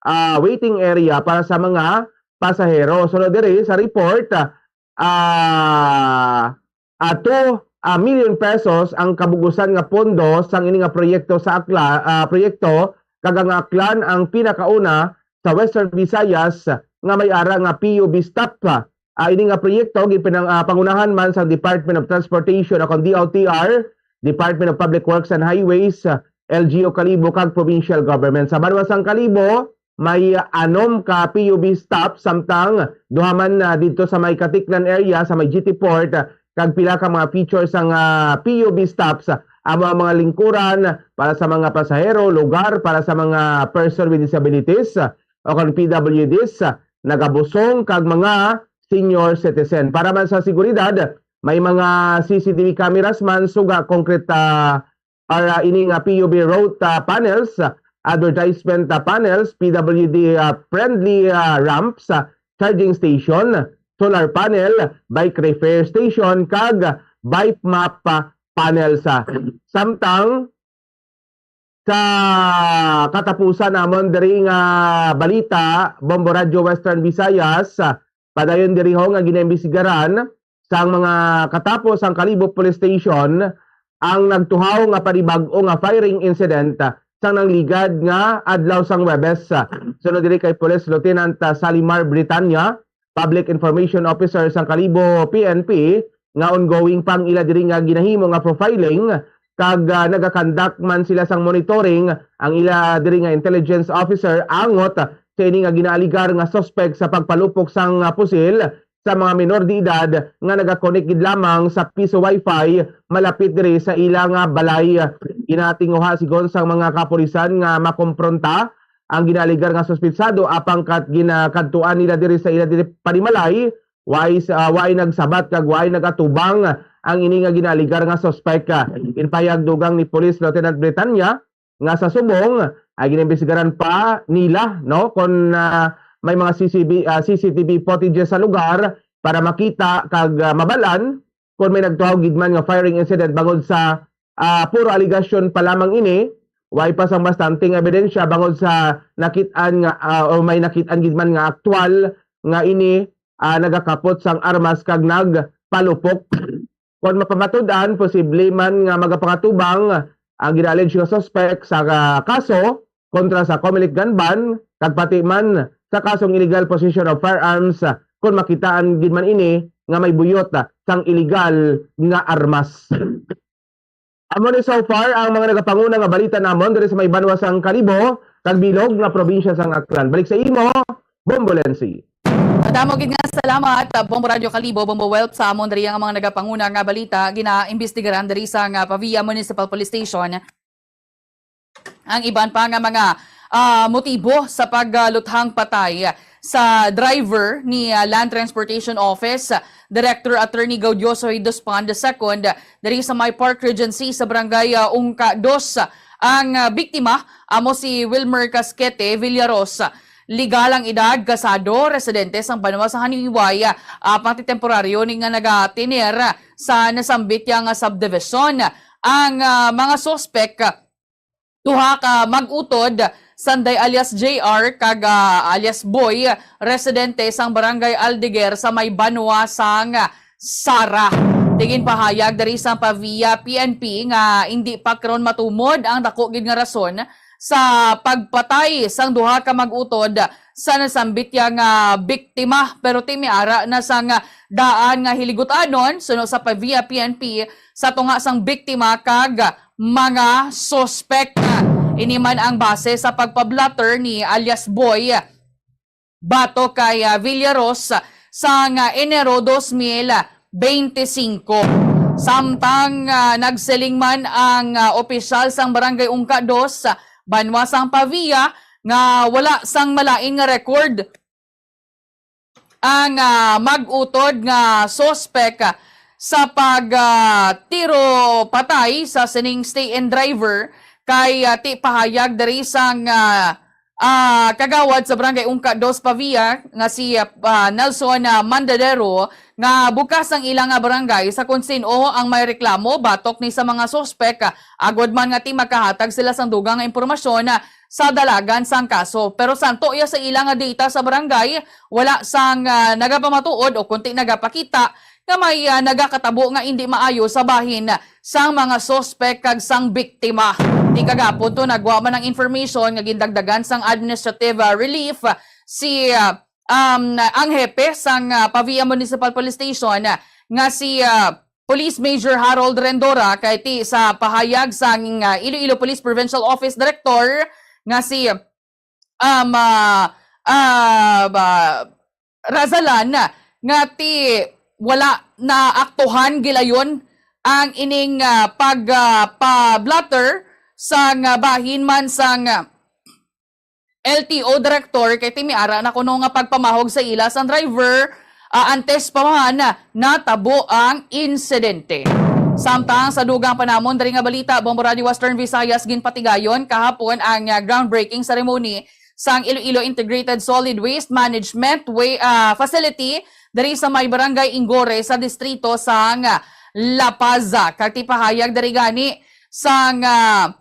ah, waiting area para sa mga pasahero. Sunod diri sa report, ah, ah, two, ah, million pesos ang kabugusan nga pondo sang ini nga proyekto sa Akla-, ah, proyekto, kag ang Aklan ang pinakauna sa Western Visayas nga may ara nga P U V stop. Ah, ini nga proyekto ginpinang-, ah, pangunahan man sa Department of Transportation o kon D O T R, Department of Public Works and Highways, ah, L G U Kalibo kag provincial government. Sa banwa sang Kalibo, may anom ka P U V stop, samtang duha man, ah, didto sa may Katiklan area, sa may G T Port, ah, kag pila ka mga feature sang, ah, P U V stops, ah, amo ang mga lingkuran para sa mga pasahero, lugar para sa mga person with disabilities, ah, o kon P W Ds, ah, nagabusong kag mga senior citizen. Para man sa seguridad, may mga C C T V cameras man, suga concrete, ah, para ini nga P U V road, ah, panels, ah, advertisement, ah, panels, P W D, ah, friendly, ah, ramps, ah, charging station, solar panel, bike repair station, kag bike map, ah, panels. Samtang sa katapusan namon diri nga balita, Bombo Radyo Western Visayas, ah, padayon diri ho nga ginaimbestigaran sang mga katapo sang Kalibo Police Station ang nagtuhaw nga panibag-o nga firing incident, ah, sang nangligad nga adlaw sang Huwebes. Ah, sunod diri kay Police Lieutenant, ah, Salimar Britanya, Public Information Officer sang Kalibo P N P, nga ongoing pa ang ila diri nga ginahimo nga profiling, kag, ah, nagakandak man sila sang monitoring ang ila diri nga intelligence officer angot sa ini nga ginaaligar nga suspek sa pagpalupok sang, ah, pusil sa mga minor de edad nga nagakonek gid lamang sa piso wifi malapit diri sa ila nga balay. Ginatinguha sigon sang mga kapulisan nga makompronta ang ginaaligar nga suspetsado, apang kat ginakadtuan nila diri sa ila diri panimalay, way sa, way nagsabat kag way nagatubang ang ini nga ginaaligar nga suspek. Ginpahayag dugang ni Police Lieutenant Britanya nga sa subong ay ginimbestigaran pa nila, no, kon, ah, may mga C C B, ah, C C T V footage sa lugar para makita kag, ah, mabal-an kon may nagtuhaw gid man nga firing incident bangod sa, ah, puro aligasyon pa lamang ini, way pa sang bastante nga ebidensya bangod sa nakit-an nga, ah, o may nakit-an gid man nga aktual nga ini, ah, nagakapot sang armas kag nagpalupok. Kon mapamatud-an, posible man nga magapangatubang ang gina-allege nga suspek sa, ah, kaso kontra sa Comelec gun ban kag pati man sa kasong illegal possession of firearms, ah, kon makitaan gid man ini nga may buyot, ah, sang illegal nga armas. Amo ni so far ang mga nagapanguna nga balita namon diri sa may banwa sang Kalibo kag bilog nga probinsya sang Aklan. Balik sa imo, Bombolensi. Madamo gid nga salamat, uh, Bombo Radio Kalibo, Bombo Welt, sa amon diri nga mga nagapanguna nga balita, ginaimbestigaran diri sa nga Pavia Municipal Police Station. Ang iban pa nga mga, ah, motibo sa pagluthang patay sa driver ni, ah, Land Transportation Office Director Attorney Gaudioso Hidos Pan the second diri sa may Park Regency sa Barangay, ah, Ungka dos. Ang, ah, biktima amo si Wilmer Casquete Villaros. Legal ang edad, kasado, residente sang banwa sa Haniway, ah, apang ti temporaryo ni nga nagatener sa nasambit ya nga subdivision. Ang, ah, mga suspek, duha ka mag-utod, Sanday alias J R kag, ah, alias Boy, residente sang Barangay Aldeguer sa may banwa sang Sara. Ginpahayag diri sa Pavia P N P nga indi pa karon matumod ang dako gid nga rason sa pagpatay sang duha ka mag-utod sa nasambit ya nga biktima, pero ti may ara na sang daan nga hiligutanon suno sa Pavia P N P sa tunga sang biktima kag mga suspek. Ini man ang base sa pagpablotter ni alias Boy batok kay, ah, Villaros sang Enero dos mil beintisinko. Samtang, ah, nagsiling man ang, ah, opisyal sang Barangay Ungka Dos, ah, banwa sang Pavia, nga wala sang malain nga record ang, ah, mag-utod nga suspek, ah, sa pag, ah, tiro patay sa sining stay-in driver kay, ah, ti pahayag diri sang, ah, ah, kagawad sa Barangay Ungka Dos Pavia nga si, ah, ah, Nelson, ah, Mandadero nga bukas ang ila nga barangay sa kon sin-o ang may reklamo batok ni sa mga suspek, ah, agod man nga ti makahatag sila sang dugang nga impormasyon, ah, sa dalagan sang kaso. Pero santo iya sa ila nga data sa barangay, wala sang, ah, nagapamatuod o kunti nagapakita nga may, ah, nagakatabo nga indi maayo sa bahin sang mga suspek kag sang biktima. Di kagapon to nagwa man ang information nga gindagdagan sang administrative, ah, relief si, ah, um, ang hepe sang, ah, Pavia Municipal Police Station, ah, nga si, ah, Police Major Harold Rendora kay ti sa pahayag sang, ah, Iloilo Police Provincial Office Director nga si, um, ah, ah, ba-, Razalan nga ti wala naaktuhan gilayon ang ining, ah, pag, ah, pa-blotter sang, ah, bahin man sang, ah, L T O director kay ti may ara na kuno nga pagpamahog sa ila sang driver, ah, antes pa man natabo ang insidente. Samtang sa dugang panamon diri nga balita, Bombo Radio Western Visayas, ginpatigayon kahapon ang, ah, groundbreaking ceremony sang Iloilo Integrated Solid Waste Management Wa-, ah, Facility diri sa may Barangay Ingore sa distrito sang La Paz. Kag ti pahayag diri gani sang, ah,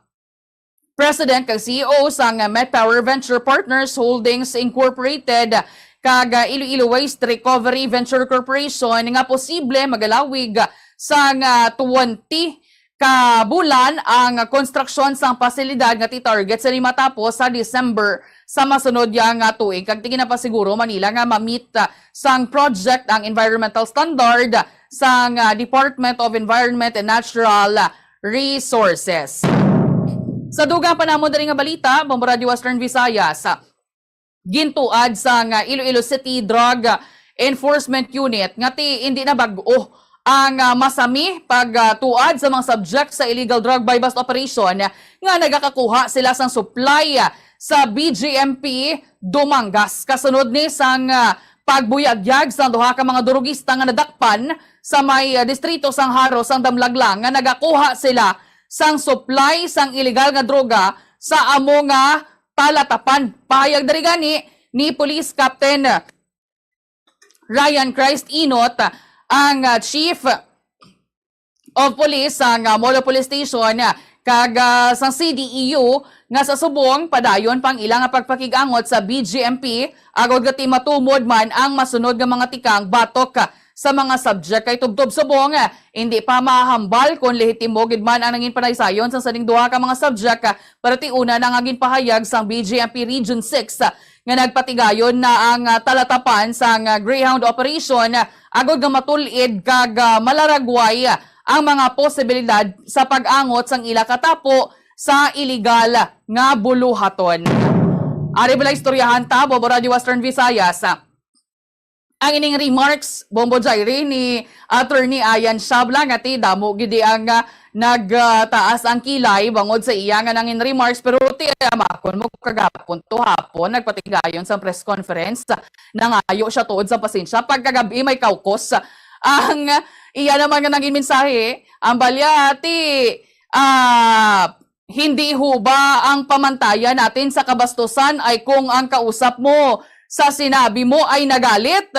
President kag C E O sang Met Power Venture Partners Holdings Incorporated kag, ah, Iloilo Waste Recovery Venture Corporation nga posible magalawig sang, ah, twenty ka bulan ang konstruksyon sang pasilidad nga ti-target sini matapos sa December sa masunod ya nga tuig, kag ti ginapasiguro man nila nga ma-meet, ah, sang project ang environmental standard sang, ah, Department of Environment and Natural Resources. Sa dugang panamon diri nga balita, Bombo Radio Western Visayas, ah, gintuad sang Iloilo City Drug Enforcement Unit nga ti indi na bag-o ang, ah, masami pagtuad sa mga subject sa illegal drug buy-bust operation nga nagakakuha sila sang supply, ah, sa B G M P Dumangas. Kasunod ni sang, ah, pagbuyagyag sang duha ka mga durugista nga nadakpan sa may, ah, distrito sang Jaro sang Damlaglang nga nagakuha sila sang supply sang iligal nga droga sa amo nga Talatapan. Pahayag diri gani ni Police Captain Ryan Christ Inot, ang, ah, Chief of Police sang, ah, Molo Police Station, ah, kag, ah, sang C D E U nga sa subong padayon pang ila nga pagpakig-angot sa B G M P agod nga ti matumod man ang masunod nga mga tikang batok, ah, sa mga subject. Kay tubtob subong, ah, indi pa mahambal kon lehitimo gid man ang nangin panaysayon sang sining duha ka mga subject, ah, pero ti una na nga ginpahayag sang B G M P Region six, ah, nga nagpatigayon na ang, ah, talatapan sang, ah, Greyhound operation, ah, agod nga matul-id kag, ah, malaragway ang mga posibilidad sa pag-angot sang ila katapo sa iligal nga buluhaton. Ari bala istoryahan ta, Bombo Radio Western Visayas. Ang ining remarks, Bombo Jairi, ni Attorney Ayan Shabla nga ti damo gid ang, ah, nagtaas ang kilay bangod sa iya nga nangin remarks, pero ti, ah, makon mo kagapon to hapon nagpatigayon sa press conference. Nangayo siya tuod sa pasensya. Pagkagabi may caucus. Ang iya naman nga nangin mensahe, ang balya ti, ah, hindi ho ba ang pamantayan natin sa kabastusan ay kung ang kausap mo sa sinabi mo ay nagalit?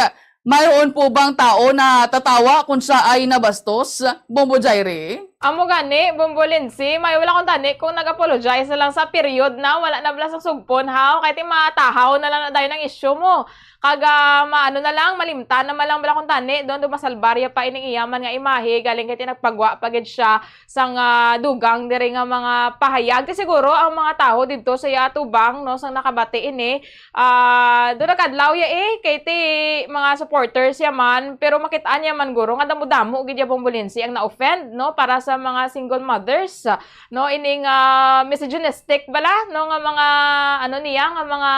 Mayroon po bang tao na tatawa kung siya ay nabastos? Bombo Jairi? Amo gani, Bombo Lindsay, may wala kong tani kung nag-apologize na lang sa period na wala na bala sa sugpon, haw? Kay ti matahaw na lang na dayon ang issue mo. Kag, ah, maano na lang, malimtan naman lang bala kung tani, doon, doon masalbarya pa ining iya man nga imahe, galing kay ti nagpagwa pa gid siya sang, ah, dugang diri nga mga pahayag. Ti siguro ang mga tawo didto sa iya atubang, no, sang nakabati ini, ah, do nagkadlaw ya, eh, kay ti mga supporters ya man, pero makit-an ya man guro nga damo-damo gid ya, Bombo Lindsay, ang na-offend, no, para sa mga single mothers, no, ining, ah, misogynistic bala, no, nga mga, ano niya, nga mga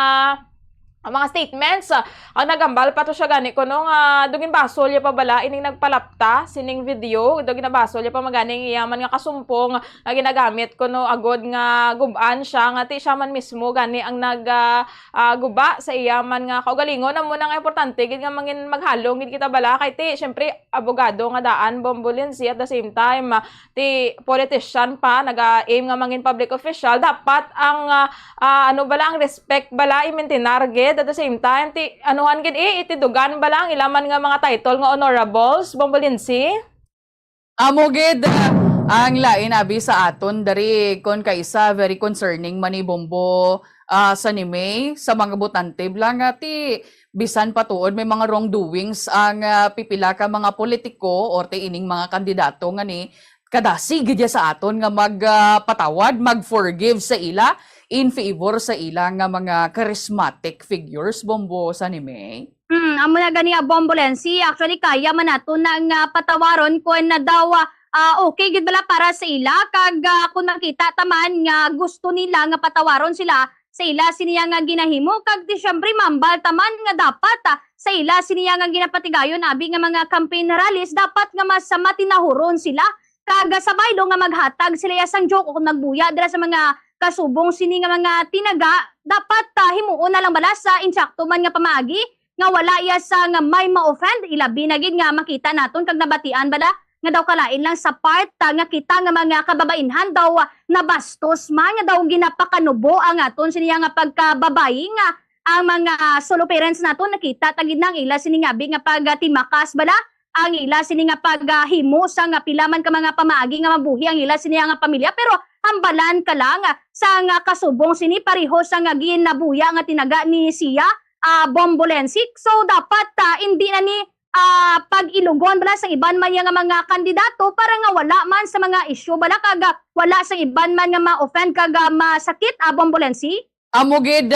ang mga statements, ah, ang nagambal pa to siya gani kuno nga daw ginbasol ya pa bala ining nagpalapta sining video, daw ginabasol ya pa man gani ang iya man nga kasumpong nga ginagamit kuno agod nga gub-an siya, nga ti siya man mismo gani ang nag, ah, ah, guba sa iya man nga kaugalingon. Amo na nga importante gid nga mangin maghalong gid kita bala kay ti syempre abogado nga daan, Bombo Lindsay, at the same time, ah, ti politician pa, naga-aim nga mangin public official, dapat ang, ah, ah, ano bala, ang respect bala i-maintain gid. At the same time, ti anuhan gid, eh, itidugan bala ang ila man nga mga title nga honorables, Bombo Lindsay? Amo gid, ah, ang lain abi sa aton diri, kon kaisa, very concerning man ni Bombo, ah, sa ni May, sa mga botante bala nga ti bisan pa tuod may mga wrongdoings ang, ah, pipila ka mga politiko or ti ining mga kandidato nga ni kadasig gid ya sa aton nga mag, ah, patawad, mag-forgive sa ila in favor sa ila nga mga charismatic figures, Bombo, sa ni May. Hmm, amo na gani, ah, Bombo Lensi. Actually, kaya man nato nang, ah, patawaron kung na daw, ah, ah, okay gid bala para sa ila. Kag, ah, kung nakita ta man nga gusto nila nga patawaron sila sa ila siniya nga ginahimo, kag di siyempre mambal ta man nga dapat, ah, sa ila siniya nga ginapatigayon abi nga mga campaign rallies, dapat nga mas, ah, matinahuron sila. Kag, ah, sa baylo nga maghatag sila ya sang joke o kung nagbuya dira sa mga kasubong sini nga mga tinaga, dapat, ah, himuon na lang bala sa insakto man nga pamaagi nga wala iya sa nga may ma-offend, ilabi na gid nga makita naton kag nabatian bala nga daw kalain lang sa part, ah, nga kita nga mga kababainhan daw, ah, nabastos man, nga daw ginapakanubo ang aton siniya nga pagkababayi, nga ang mga solo parents naton nakita ta gid na ang ila sini nga abi nga pagtimakas bala, ang ila sini nga paghimo sa nga pila man ka mga pamaagi nga mabuhi ang ila sini nga pamilya, pero hambalan ka lang, ah, sa nga kasubong sini pareho sa nga ginabuya nga tinaga ni siya, ah, Bombo Lensi. So, dapat, ah, hindi na ni, ah, pag-ilugon bala sa iban man niya nga mga kandidato para nga wala man sa mga isyu bala kag, ah, wala sa iban man nga ma-offend kag, ah, masakit, ah, Bombo Lensi. Amo gid,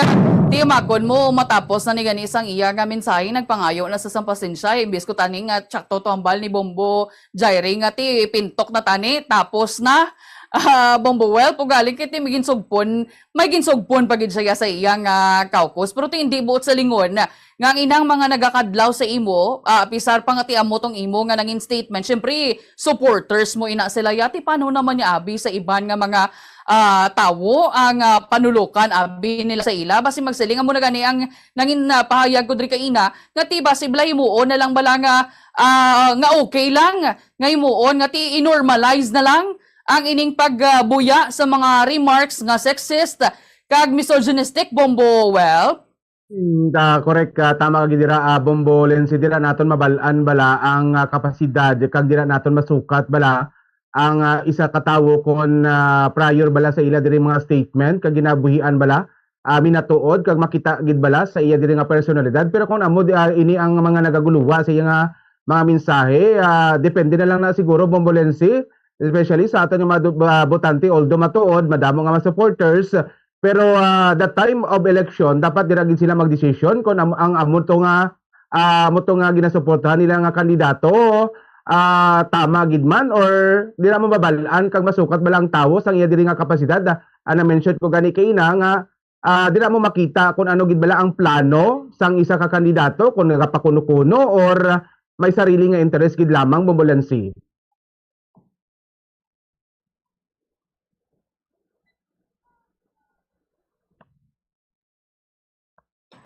timakon mo, matapos na ni gani sang iya nga mensahe, nagpangayo na sa sang pasensya, imbis ko tani nga tsakto to hambal ni Bombo Jairi nga ti pintok na tani, tapos na, ah, Bombo Well, pugaling kay ti may ginsugpon, may ginsugpon pa gid siya sa iya nga caucus, pero ti hindi buot sa lingon nga ang inang mga nagakadlaw sa imo, ah, pisar pa nga ti amo tong imo nga nangin statement, syempre, supporters mo ina sila, yati paano naman niya abi sa iban nga mga, ah, tawo ang, ah, panulukan abi nila sa ila? Basi magsiling amo na gani ang nangin, ah, pahayag ko diri kaina nga ti basi bala himuon na lang bala nga, ah, nga okay lang nga himuon nga ti i-normalize na lang ang ining pagbuya sa mga remarks nga sexist kag misogynistic, Bombo Well? Mm, ah, correct, ah, tama ka gid dira, ah, Bombo Lensi, dira naton mabal-an bala ang, ah, kapasidad kag dira naton masukat bala ang, ah, isa ka tawo kon, ah, prior bala sa ila diri mga statement kag ginabuhian bala, ah, minatuod kag makita gid bala sa iya diri nga personalidad. Pero kung amo di, ah, ini ang mga nagaguluha sa iya nga mga mensahe, ah, depende na lang na siguro, Bombo Lensi, especially sa aton nga mga du-, ah, botante, although matuod, madamo nga mga supporters, pero, ah, the time of election, dapat dira gid sila magdesisyon kung am-, ang amo to nga, ah, amo to nga ginasuportahan nila nga kandidato, ah, tama gid man or dira mababal-an kag masukat bala ang tawo sang iya diri nga kapasidad. Ah, ah, na-mention ko gani kaina nga, ah, dira mo makita kung ano gid bala ang plano sang isa ka kandidato, kung nagapakuno-kuno or may sarili nga interes gid lamang, Bombo Lensi.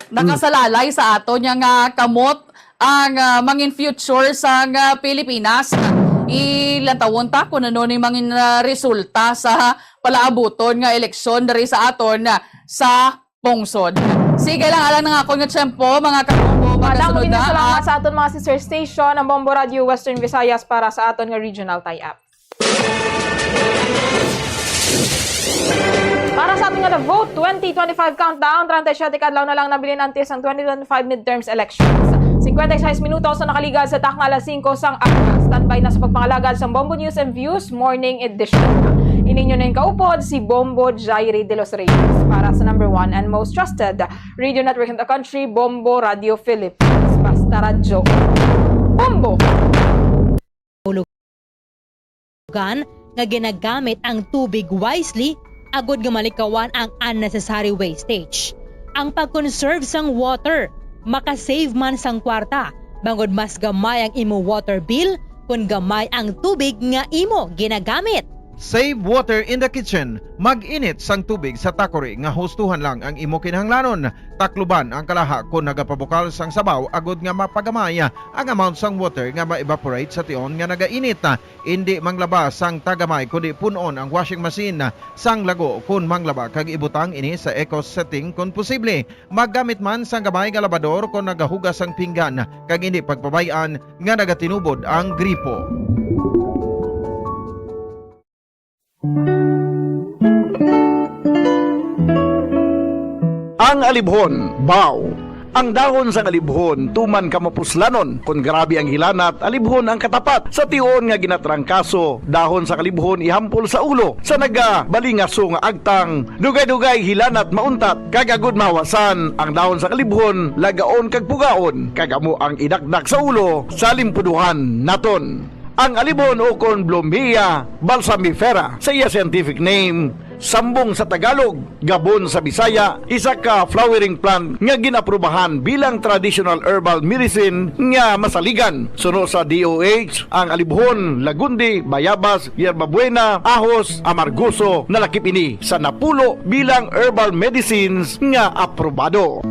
Nakasalalay sa aton niya nga kamot ang, ah, mangin future sang, ah, Pilipinas. Ilantawon ta kung ano ni mangin, ah, resulta sa palaabuton nga eleksyon diri sa aton, ah, sa pungsod. Sige lang, alang na nga akon nga tiyempo, mga kabombo, Madamo magasunod gid na nga salamat ang sa aton mga sister station, ang Bombo Radio Western Visayas, para sa aton nga regional tie-up. Para sa aton nga The Vote twenty twenty-five Countdown, treinta y siete ka adlaw na lang nabilin antes ang twenty twenty-five midterms elections. Cincuenta y seis minutos na nakaligad sa takna alas singko sang aga. Standby na sa pagpangalagad sang Bombo News and Views Morning Edition. Ini inyo ning kaupod, si Bombo Jairi de los Reyes, para sa number one and most trusted radio network in the country, Bombo Radio Philippines. Basta radyo, Bombo! Hulugan nga ginagamit ang tubig wisely agud nga malikawan ang unnecessary wastage. ang pag-conserve sang water, maka-save man sang kwarta, bangod mas gamay ang imo water bill kon gamay ang tubig nga imo ginagamit. Save water in the kitchen. Mag-init sang tubig sa takori nga hustuhan lang ang imo kinahanglanon. Takluban ang kalaha kon nagapabukal sang sabaw agod nga mapagamay ang amount sang water nga ma-evaporate sa tion nga nagainit. Indi manglaba sang tagamay, kundi pun-on ang washing machine sang lago kon manglaba, kag ibutang ini sa eco setting kon posible. Maggamit man sang gamay nga labador kon nagahugas sang pinggan, kag indi pagpabay-an nga nagatinubod ang gripo. Ang alibhon, baw. Ang dahon sang alibhon tuman ka mapuslanon kon grabe ang hilanat, alibhon ang katapat. Sa tion nga ginatrangkaso, dahon sang alibhon ihampol sa ulo sa nagabalingaso nga agtang, dugay-dugay hilanat mauntat, kag agud mahawasan ang dahon sang alibhon, lagaon kag pugaon, kag amo ang idakdak sa ulo sa limpuduhan naton. Ang alibhon ukon Blumea balsamifera sa iya scientific name, sambong sa Tagalog, gabon sa Bisaya, isa ka flowering plant nga gin-aprubahan bilang traditional herbal medicine nga masaligan. Suno sa D O H, ang alibhon, lagundi, bayabas, yerbabuena, ahos, amargoso, nalakip ini sa napulo bilang herbal medicines nga aprobado.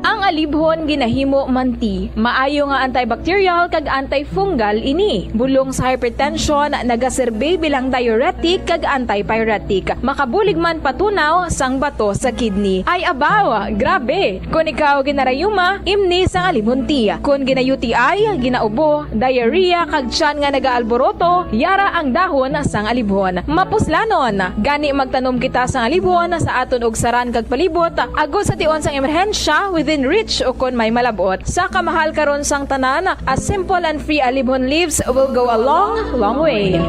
Ang alibhon ginahimo man ti maayo nga antibacterial kag antifungal ini. Bulong sa hypertension, nagaserbi bilang diuretic kag antipyretic. Makabulig man patunaw sang bato sa kidney. Ay abaw, grabe! Kon ikaw ginarayuma, imni sang alibhon tea. Kon gina-U T I, ginaubo, diarrhea, kag tiyan nga nagaalboroto, yara ang dahon sang alibhon. Mapuslanon! Gani magtanom kita sang alibhon sa aton ugsaran kag palibot, agod sa tion sang emerhensya, within reach o kon may malab-ot. Sa kamahal karon sang tanan, a simple and free alibhon leaves will go a long, long way.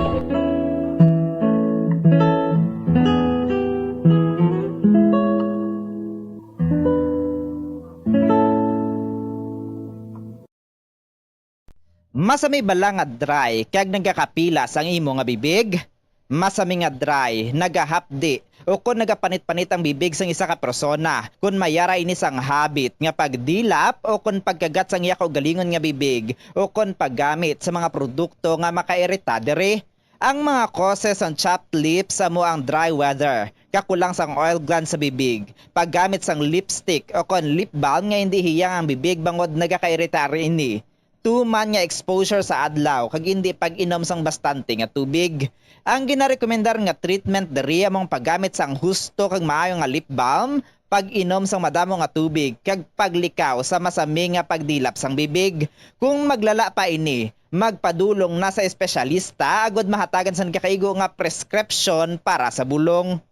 Masami bala nga dry kag nagakapilas ang imo nga bibig? Masami nga dry, nagahapdi, o kon nagapanit-panit ang bibig sang isa ka persona, kon may ara ini sang habit nga pagdilap o kon pagkagat sang iya kaugalingon nga bibig, o kon paggamit sa mga produkto nga makairita diri. Ang mga causes sang chapped lips amo ang dry weather, kakulang sang oil gland sa bibig, paggamit sang lipstick o kon lip balm nga indi hiyang ang bibig bangod nagakairita ini, tuman nga exposure sa adlaw kag indi pag-inom sang bastante nga tubig. Ang ginarekomendar nga treatment diri amo ang paggamit sang husto kag maayo nga lip balm, pag-inom sang madamo nga tubig, kag paglikaw sa masami nga pagdilap sang bibig. Kung maglala pa ini, magpadulong na sa espesyalista agud mahatagan sang gakaigo nga prescription para sa bulong.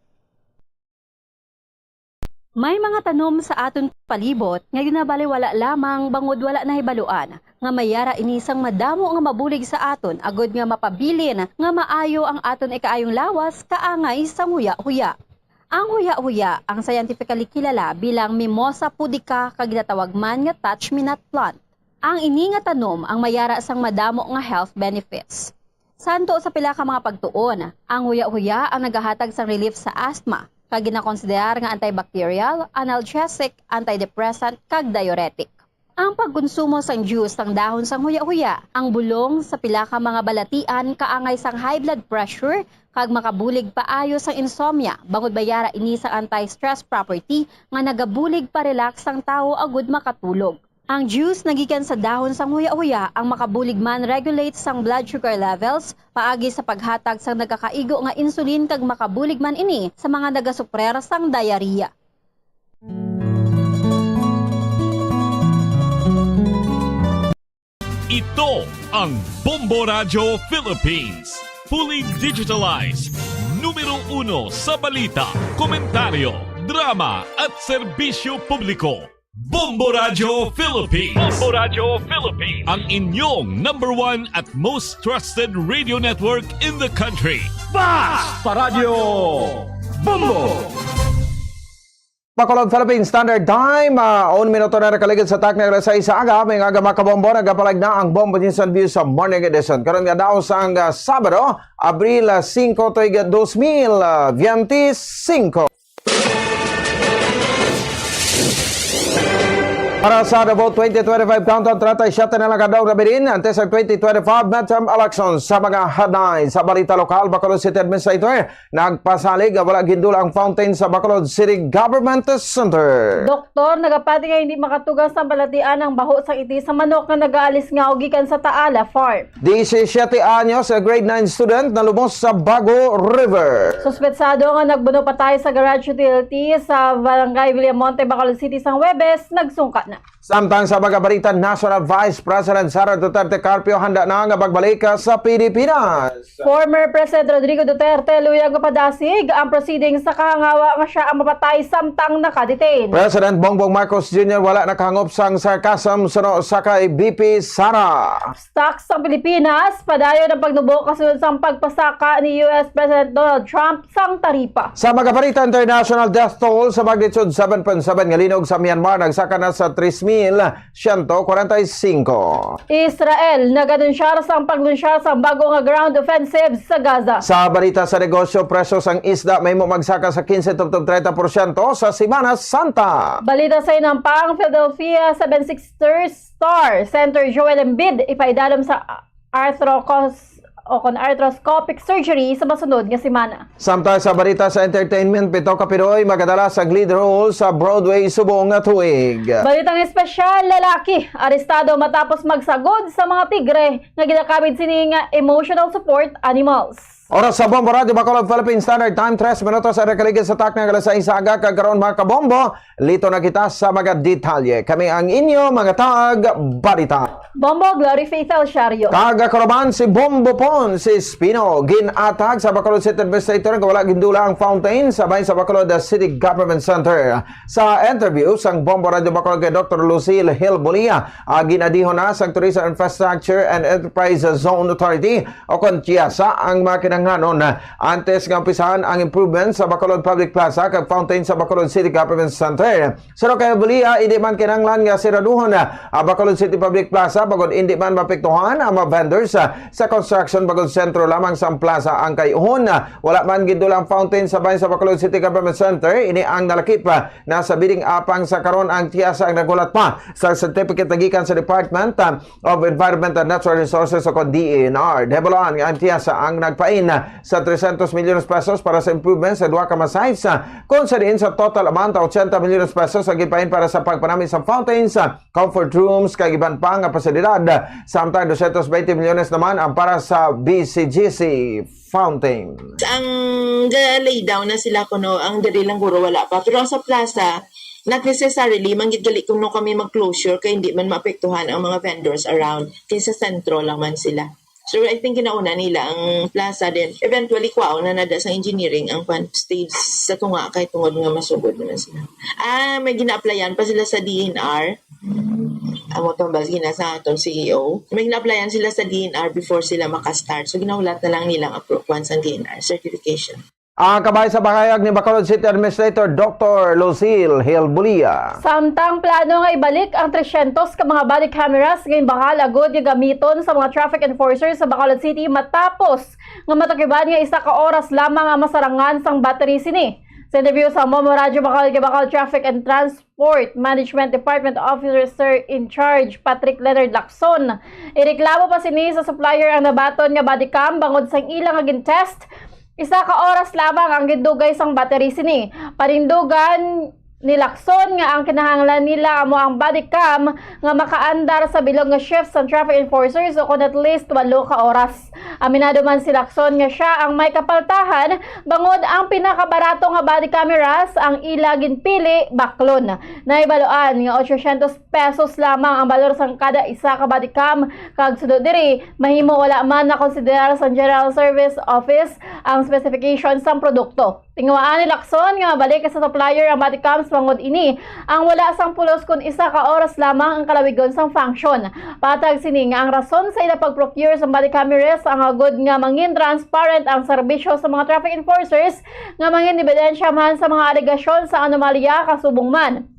May mga tanom sa aton palibot nga ginabaliwala lamang bangod wala nahibaluan nga may ara ini sang madamo nga mabulig sa aton agud nga mapabilin nga maayo ang aton ikaayong lawas kaangay sang huya-huya. Ang huya-huya ang scientifically kilala bilang Mimosa pudica kag ginatawag man nga touch-me-not plant. Ang ini nga tanom ang may ara sang madamo nga health benefits. Santo sa pila ka mga pagtuon, ang huya-huya ang nagahatag sang relief sa asthma, kag ginakonsiderar nga antibacterial, analgesic, antidepressant, kag diuretic. Ang pagkonsumo sang juice sang dahon sang huya-huya, ang bulong sa pila ka mga balatian kaangay sang high blood pressure kag makabulig paayo sang insomnia, bangod may ara ini sang anti-stress property nga nagabulig pa-relax sang tawo agud makatulog. Ang juice nagikan sa dahon sang huya-huya ang makabulig man regulate sang blood sugar levels paagi sa paghatag sang nagakaigo nga insulin kag makabulig man ini sa mga nagasuprer sang diarrhea. Ito ang Bombo Radyo Philippines. Fully digitalized. Numero uno sa balita, komentaryo, drama at serbisyo publiko. Bombo Radyo Philippines. Bombo Radyo Philippines. Ang inyong number one at most trusted radio network in the country. Basta Radyo Bombo! Bacolod Philippine Standard Time, ah, un minuto na nakaligid sa takna alas sais sa aga. May aga, mga kabombo, nagapalag na ang Bombo News and Views sa Morning Edition. Karon nga daw sang, ah, Sabado, Abril, ah, singko, tuig, ah, dos mil, ah, biyente singko. Para sa Davao twenty twenty-five countdown, treinta y siete na lang ka adlaw na bidin antes ang twenty twenty-five midterm elections. Sa mga headlines sa balita lokal, Bacolod City Administrator nagpasalig nga wala gindula ang fountain sa Bacolod City Government Center. Doktor nagapati nga hindi makatugang sa balatian ang baho sang iti sa manok nga nagaalis nga gikan sa Taala Farm. Disisiete anyos nga grade nine student nalumos sa Bago River. Suspetsado nga nagbuno patay sa garage utility sa Barangay Villamonte, Bacolod City sang Huwebes, nagsungka na. Samtang sa mga balita national, Vice President Sara Duterte Carpio handa na nga magbalik sa Pilipinas. Former President Rodrigo Duterte luyag nga padasig ang proceeding sa kahangawa nga siya ang mapatay samtang nakadetain. President Bongbong Marcos Junior wala nakahangop sang sarcasm suno sa kay V P Sara. Stocks sang Pilipinas, padayon ang pagnubo kasunod sang pagpasaka ni U S President Donald Trump sang taripa. Sa mga balita international, death toll sa magnitude seven point seven nga linog sa Myanmar nagsaka na sa tres mil siyento kwarenta y singko. Israel nag-anunsyar sang pag-lunsyar sang bago nga ground offensive sa Gaza. Sa balita sa negosyo, presyo sang isda mahimo magsaka sa kinse tubtob treinta porsyento sa Semana Santa. Balita sa inampang, Philadelphia seven sixers star center Joel Embiid ipaidalom sa arthrocos o kon arthroscopic surgery sa masunod nga semana. Samtang sa balita sa entertainment, pito ka Pinoy magadala sang lead role sa Broadway subong nga tuig. Balitang espesyal, lalaki arestado matapos magsagod sa mga tigre nga ginakamit sini nga emotional support animals. Oras sa Bombo Radyo Bacolod Philippine Standard Time, tres minutos ang nakaligid sa takna nga alas sais sa aga, kag karon, mga kabombo, lito na kita sa mga detalye. Kami ang inyo mga tag-balita. Bombo, Glory Faith Alciario. Kag ako naman si Bombo Pon, si Espino. Ginatag sa Bacolod City Administrator nga wala gindula ang fountain sa bahin sa Bacolod City Government Center. Sa interview sang Bombo Radyo Bacolod kay Doktor Lucille Hill Bulia, ah, ginadihon na sang Tourism Infrastructure and Enterprise Zone Authority o kon TIASA ang mga kinahanglanon antes nga umpisahan ang improvement sa Bacolod Public Plaza kag fountain sa Bacolod City Government Center. Suno kay Bulia, hindi man kinahanglan nga siraduhon ang Bacolod City Public Plaza bangod hindi man mapektuhan ang mga vendors, ah, sa construction bangod sentro lamang sang plaza ang kay-uhon. Wala man gindula ang fountain sa bahin sa Bacolod City Government Center. Ini ang nalakip, ah, na sa bidding apang sa karon ang TIASA ang naghulat pa sa certificate na gikan sa Department, ah, of Environment and Natural Resources o kon D E N R. Nahibaluan nga ang TIASA ang nagpain sa trescientos milyones pesos para sa improvement sa duha ka mga sites, ah, kung sa diin sa total amount, ochenta milyones pesos ang gipain para sa pagpanami sa fountains, ah, comfort rooms, kag iban pa nga pasilidad. Samtang doscientos veinte milyones naman ang para sa B C G C fountain. Ang ga-lay down na sila kuno, ang diri lang guro wala pa. Pero ang sa plaza, not necessarily, man gid gali kuno kami mag-closure kay hindi man maapektuhan ang mga vendors around. Kay sa sentro lang man sila. So, I think ginauna nila ang plaza, then eventually kwaon na nada sa engineering ang kwan stage sa tunga kay tungod nga masugod naman sila. Ah, may gina-applyan pa sila sa D N R. Amo tong bas gina sa atong C E O. May gina-applyan sila sa D N R before sila makastart. So, ginahulat na lang nilang appro-, kwan sa D N R certification. Ang kabahin sa pahayag ni Bacolod City Administrator Doktor Lucille Hill Bulia. Samtang plano nga ibalik ang trescientos ka mga body cameras nga imbahal agud nga gamiton sa mga traffic enforcers sa Bacolod City matapos nga matukiban nga isa ka oras lamang ang masarangan sang battery sini. Sa interview sa Momo Radyo Bacolod kay Bacolod Traffic and Transport Management Department Officer in Charge Patrick Leonard Lacson, ireklamo pa sini sa supplier ang nabaton nga body cam bangod sang ila nga gintest. Isa ka oras lamang ang gindugay sang battery sini. Panindugan ni Lacson nga ang kinahanglan nila amo ang body cam nga makaandar sa bilog nga shift sang traffic enforcers o kon at least walo ka oras. Aminado man si Lacson nga siya ang may kapaltahan bangod ang pinakabarato nga body cameras ang ila ginpili baklon. Nahibaluan nga ochocientos pesos lamang ang balor sang kada isa ka body cam, kag suno diri, mahimo wala man nakonsiderar sang General Service Office ang specification sang produkto. Tinguhaan ni Lacson nga mabalik sa supplier ang body cams Tungod ini, ang wala sang pulos kun isa ka oras lamang ang kalawigon sang function. Patag sini nga ang rason sa ila pag-procure sang body cameras ang agod nga mangin transparent ang serbisyo sa mga traffic enforcers nga mangin ebidensya man sa mga alegasyon sa anomalya kasubong man.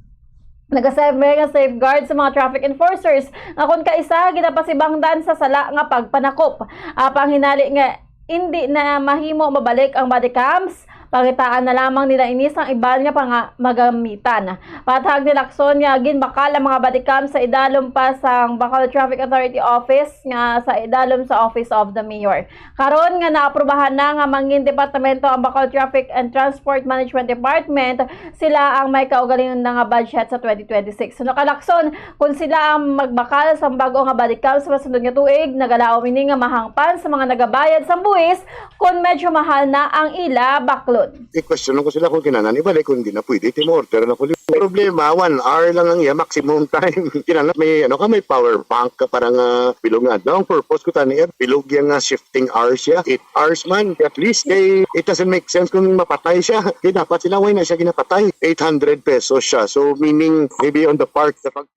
Nagaserve nga safeguard sa mga traffic enforcers nga kon kaisa ginapasibangdan sa sala nga pagpanakop. Apang hinali nga indi na mahimo mabalik ang body cams, pangitaan na lamang nila ini sang iban nga panga-, magamitan. Patag ni Lacson nga ginbakal ang mga body cams sa idalom pa sang Bacolod Traffic Authority Office nga sa idalom sa Office of the Mayor. Karon nga naaprubahan na nga mangin departamento ang Bacolod Traffic and Transport Management Department, sila ang may kaugalingon na nga budget sa twenty twenty-six. Suno kay Lacson, kung sila ang magbakal sa bago nga body cams sa masunod nga tuig, nagalaom ini nga mahangpan sa mga nagabayad sang buhis kung medyo mahal na ang ila baklod. I-question ko sila kung kinahanglan ibalik, kung hindi na pwede, ti mo-order na ko. Problema, one hour lang ang iya maximum time. Kinahanglan may, ano ka, may power bank ka para nga bilog nga adlaw. Ang purpose ko tani, eh, bilog yang nga shifting hours siya. Eight hours man. At least, kay, it doesn't make sense kung mapatay siya. Kaya dapat sila, why na siya ginapatay? Eight hundred pesos siya. So, meaning, maybe on the part sa pag-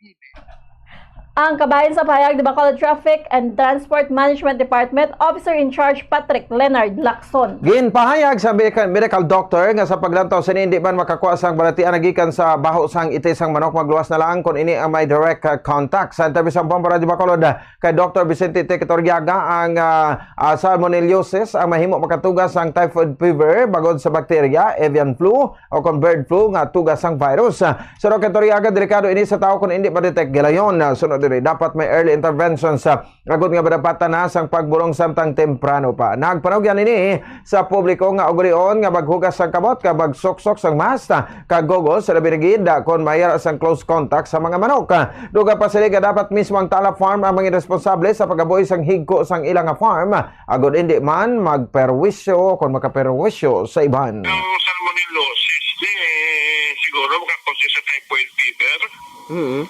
Ang kabahin sa pahayag ni Bacolod Traffic and Transport Management Department Officer in Charge Patrick Leonard Lacson. Ginpahayag sa medical, medical doctor nga sa paglantaw sini, hindi man makakuha sang balatian nagikan sa baho sang itis sang manok, magluwas na lang kon ini ang may direct, uh, contact. Sa interview sa Bombo Radio Bacolod, uh, kay Doctor Vicente Tequitoriaga, ang, uh, uh, salmonellosis ang mahimo makatuga sang typhoid fever bangod sa bakterya, avian flu, o kon bird flu nga tuga sang virus. Suno kay Toriaga, delikado ini sa tawo kon hindi ma-detect gilayon. Suno diri, dapat may early intervention sa agod nga madapatan na sang pagbulong samtang temprano pa. Nagpanugyan ini sa publiko nga ugalion nga maghugas sang kamot, kag magsuksok sang mask, kag goggles sa labi na gid kon may ara sang close contact sa mga manok. Dugang pa sila nga dapat mismo ang Tala Farm ang mga responsable sa pagabuhi sang higko sang ila nga farm, agod hindi man magperwisyo kon makaperwisyo sa iban. Ang salmonellosis, eh, siguro makakausa sa typhoid fever. Mm.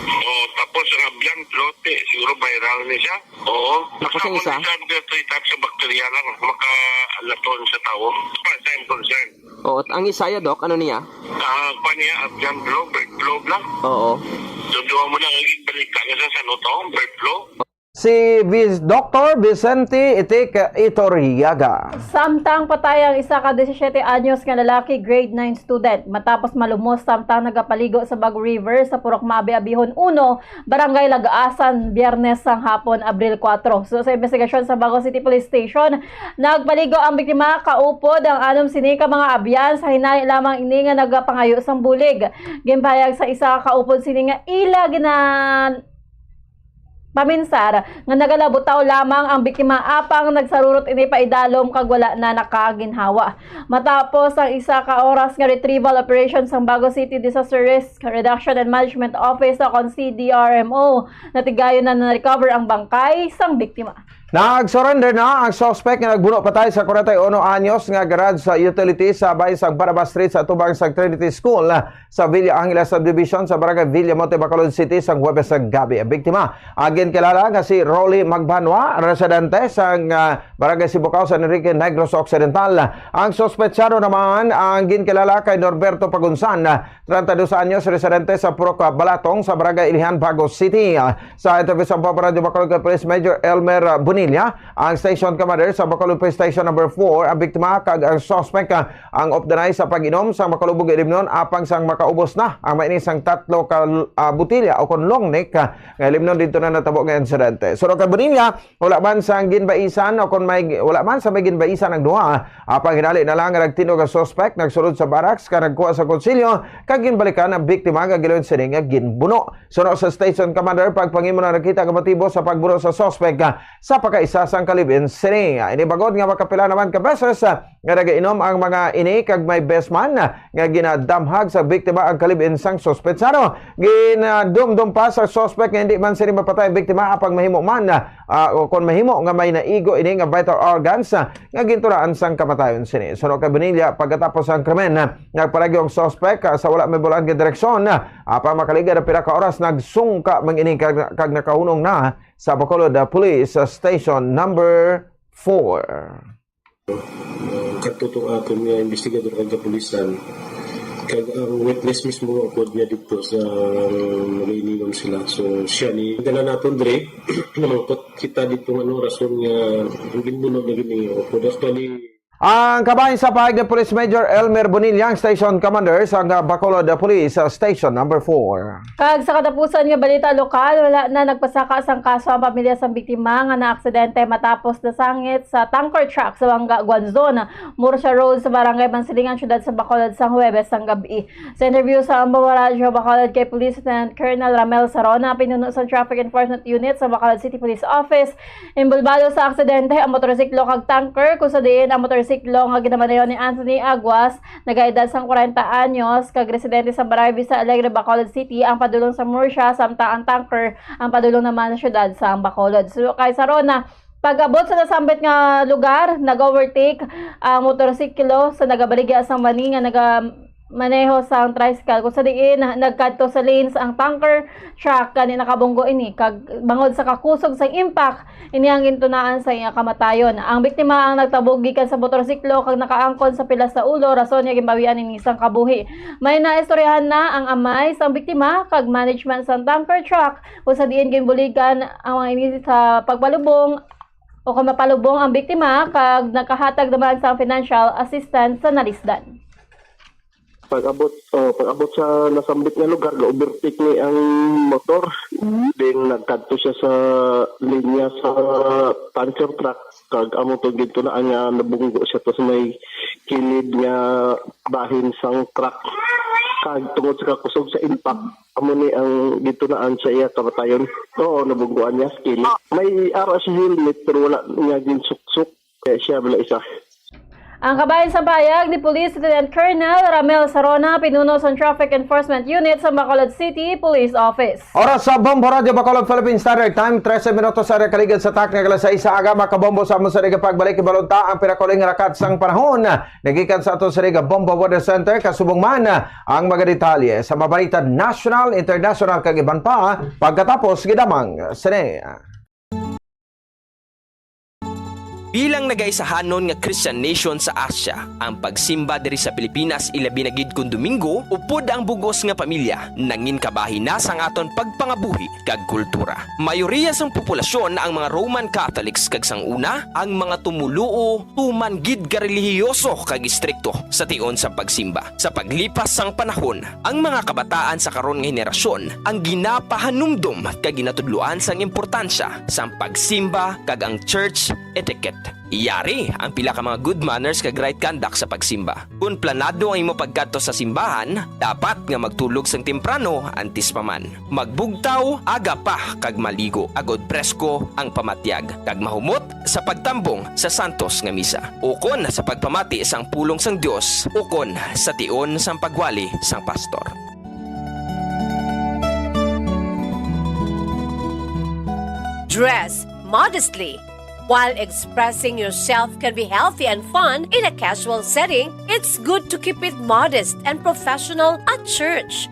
O, tapos ang avian flu, ti, siguro viral ni siya. Oo. Tapos ang isa? Basta mo ni siya, three types of bacteria lang makalaton sa tawo. As far as I'm concerned. Oo, ang isa ya, Doc, ano niya? Ah, pa niya, avian flu, bird flu lang. Oo. So, duha mo na ang ibalita nga sa, sa ano to, bird flu. Si Vis-, Doctor Vicente Itik Itoriaga. Samtang patay ang isa ka disisiete anyos nga lalaki, grade nine student, matapos malumos samtang nagapaligo sa Bago River sa Purok Maabi-abihon uno, Barangay Lagasan, Biyernes sang hapon, Abril kuwatro. So, sa investigasyon sa Bago City Police Station, nagpaligo ang biktima kaupod ang anom sini ka mga abyan. Sa hinay lamang ini nga nagapangayo sang bulig. Ginpahayag sa isa ka kaupod sini nga ila gina-, paminsar nga nagalabutaw lamang ang biktima apang nagsarurot ini paidalom kag wala na nakaginhawa. Matapos ang isa ka oras nga retrieval operation sang Bago City Disaster Risk Reduction and Management Office o kon C D R M O, natigayon na na-recover ang bangkay sang biktima. Nag-surrender na ang suspect nga nagbuno patay sa kwarenta y uno anyos nga garage sa utility sa bahin sang Barabas Street sa atubang sang Trinity School sa Villa Angela Subdivision sa Barangay Villamonte, Bacolod City, sang Huwebes sa gabi. Ang biktima, ang ginkilala nga si Rolly Magbanwa, residente sang, ah, Barangay Sibukaw, San Enrique, Negros Occidental. Ang suspetsado naman ang ginkilala kay Norberto Pagunsan, treinta y dos anyos, residente sa Purok Balatong sa Barangay Ilihan, Bago City. Sa interview sa Papa Radio Bacolod kay Police Major Elmer Bonilla, ang station commander sa Bacolod Police Station Number four, ang biktima kag ang suspect, ah, ang updanay sa pag-inom sang makalubog nga ilimnon apang sang makaubos na ang mainis sang tatlo ka, ah, botelya o kon long neck, ah, nga ilimnon didto na natabo nga insidente. Suno kay Bonilla, wala man sang ginbaisan o kon may, wala man sa may ginbaisan ang duha, apang hinali na lang nga nagtindog ang suspect, nagsulod sa barracks kag nagkuha sa kutsilyo kag ginbalikan ang biktima nga gilayon sini nga ginbuno. Suno sa station commander, pagpangimo na nakita nga motibo sa pagbuno sa suspect, ah, sa pagkaisa sang kalibin sini. Ini bangod nga makapila naman ka beses, ah, nga nagainom ang mga ini kag may best man, ah, nga ginadamhag sa biktima ang kalibin sang suspetsado. Ginadumdom pa sa suspect nga hindi man sini mapatay ang biktima apang mahimo man, ah, o kon mahimo nga may naigo ini nga vital organs, ah, nga ginturaan sang kamatayon sini. Suno kay Bonilla, pagkatapos sang krimen, ah, nagpalayo ang suspect, ah, sa wala mahibaluan nga direksyon, ah, apang makaligad ang pila ka oras, nagsungka man ini kag, kag nakahunong na sa Bacolod, ah, Police, ah, Station Number four. Katuto aton nga investigador kag kapulisan, Kag ang witness mismo, upod niya dito sa nag-iinom sila. So, siya ni dala naton dre, namangkot kita dito, ano, rason nga ang ginbuno na gini, upod. Actually, Ang kabahin sa pahayag ni Police Major Elmer Bonilla, ang Station Commander sa Bacolod Police Station Number four. Kag sa katapusan nga balita lokal, wala na nagpasaka sang kaso ang pamilya sang biktima nga naaksidente matapos nasangit sa tanker truck sa Wangga Guanzon, Murcia Road sa Barangay Mansilingan, siyudad sa Bacolod, sang Huwebes sang gab-i. Sa interview sa Bombo Radyo Bacolod kay Police Lieutenant Colonel Ramel Sarona, pinuno sa Traffic Enforcement Unit sa Bacolod City Police Office, inbolbado sa aksidente ang motorsiklo kag tanker, kung sa diin ang motorsiklo nga ginamaneho ni Anthony Aguas, nagaedad sang kwarenta anyos, kag residente sa Barangay Vista Alegre, Bacolod City, ang padulong sa Murcia, samtang ang tanker ang padulong naman sa siyudad sa Bacolod. So, kay Sarona, pag-abot sa nasambit nga lugar, nag-overtake ang motorsiklo sa nagabaligya sang bani nga nagamaneho sang tricycle, kung sa diin nagkadto sa lanes ang tanker truck, gani nakabunggo ini, kag bangod sa kakusog sang impact, ini ang gintunaan sa iya kamatayon. Ang biktima ang nagtabog gikan sa motorsiklo kag nakaangkon sa pilas sa ulo, rason nga ginbawian ini sang kabuhi. May naistoryahan na ang amay sang biktima kag management sang tanker truck, kung sa diin ginbuligan ang mga ini sa pagpalubong o kung mapalubong ang biktima, kag nakahatag naman sang financial assistance sa nalisdan. Pag-abot, oh, pag-abot sa nasambit nga lugar, ga-overtake ni ang motor. Then nagkadto siya sa linya sa tanker truck, kag amo to gintunaan nga nabunggo siya to sa may kilid nga bahin sang truck. Kag tungod sa kakusog sa impact, amo ni ang gintunaan sa iya kamatayon. Oo, nabungguan niya sa kilid. May ara siya helmet, pero wala niya ginsuksok. Kaya siya wala isa. Ang kabahin sa pahayag ni Police Lieutenant Colonel Ramel Sarona, pinuno sa Traffic Enforcement Unit sa Bacolod City Police Office. Oras sa Bombo Radyo Bacolod, Philippine Standard Time, trese minutos sa kaligid sa takna nga alas sais sa aga. Makabombo, sa amon sa pagbalik, ibalunta ang pinakahuling rakat sang panahon nagikan sa ato sa Bombo Weather Center. Kasubong man ang mga detalye sa mga balita national, international, kag iban pa pagkatapos gidamang sini. Bilang nagaisahanon nga Christian nation sa Asia, ang pagsimba diri sa Pilipinas, ilabi na gid kon Domingo, upod ang bug-os nga pamilya, nangin kabahin na sang aton pagpangabuhi kag kultura. Mayoriya sang populasyon ang mga Roman Catholics, kag sang una, ang mga tumoluo tuman gid ka relihiyoso kag istrikto sa tion sa pagsimba. Sa paglipas sang panahon, ang mga kabataan sa karon nga henerasyon ang ginapahanumdom kag ginatudloan sang importansya sang pagsimba kag ang church etiquette. Yari ang pila ka mga good manners kag right conduct sa pagsimba. Kon planado ang imo pagkadto sa simbahan, dapat nga magtulog sang temprano antes pa man. Magbugtaw aga pa kag maligo, agod presko ang pamatyag, kag mahumot sa pagtambong sa santos nga misa, ukon sa pagpamati sang pulong sang Dios, ukon sa tion sang pagwali sang pastor. Dress modestly. While expressing yourself can be healthy and fun in a casual setting, it's good to keep it modest and professional at church.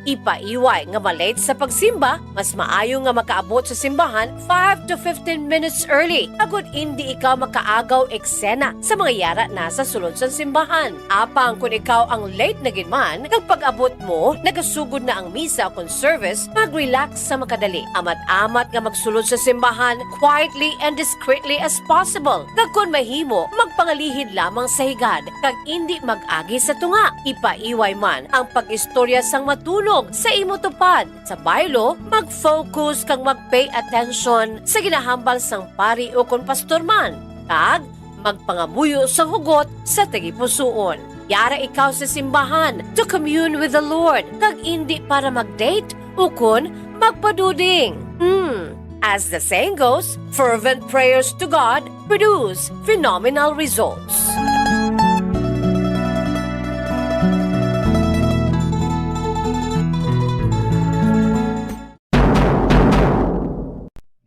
Ipaiway nga ma-late sa pagsimba, mas maayo nga makaabot sa simbahan five to fifteen minutes early, agod indi ikaw makaagaw eksena sa mga yara na sa sulod sang simbahan. Apang kon ikaw ang late na gid man, kag pag-abot mo, nagasugod na ang misa kon service, mag-relax sa makadali. Amat-amat nga magsulod sa simbahan quietly and discreetly as possible. Kag kon mahimo, magpangalihid lamang sa higad, kag indi mag-agi sa tunga. Ipaiway man ang pag-istorya sang matunog sa imo tupad. Sa baylo, mag-focus kag mag-pay attention sa ginahambal sang pari ukon pastor man, kag magpangamuyo sang hugot sa tagipusoon. Yara ikaw sa simbahan to commune with the Lord, kag indi para mag-date ukon magpaduding. Hmm. As the saying goes, fervent prayers to God produce phenomenal results.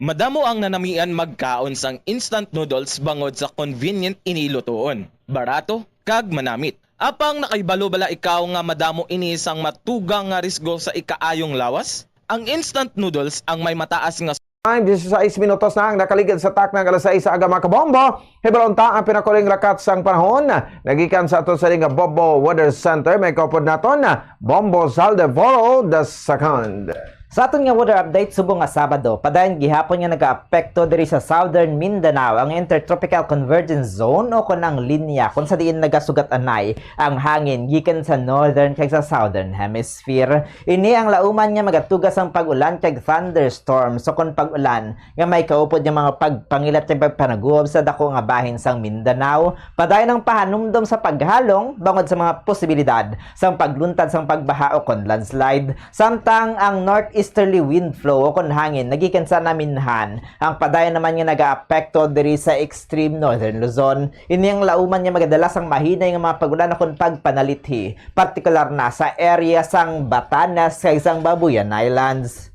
Madamo ang nanamian magkaon sang instant noodles bangod sa convenient ini lutoon, barato, kag manamit. Apang nakahibalo bala ikaw nga madamo ini sang matugang nga risgo sa ikaayong lawas? Ang instant noodles ang may mataas nga Time, disisais minutos na ang nakaligid sa takna nga alas sais sa aga, mga kabombo. Hibalon ta ang pinakuling rakat sang panahon. Nagikan sa aton sa nga Bombo Weather Center, may kaupod naton, Bombo Zaldevoro the second. Sa aton nga weather update, subong nga Sabado, padayon gihapon nga nagaapekto diri sa Southern Mindanao ang Intertropical Convergence Zone o kon ang linya, kung sa diin nagasugat anay ang hangin gikan sa northern kag sa southern hemisphere. Ini ang lauman nga magatuga sang pag-ulan kag thunderstorms o kon pag-ulan nga may kaupod nga mga pagpangilat kag pagpanaguob sa dako nga bahin sang Mindanao. Padayon ang pahanumdom sa paghalong bangod sa mga posibilidad sang pagluntad sang pagbaha o kon landslide. Samtang ang northeasterly wind flow o kon hangin nagikan sa naminhan, ang padayon naman nga nagaapekto diri sa extreme northern Luzon. Ini ang lauman nga magadala sang mahinay nga mga pag-ulan o kon pagpanalithi, partikular na sa area sang Batanes kag sang Babuyan Islands.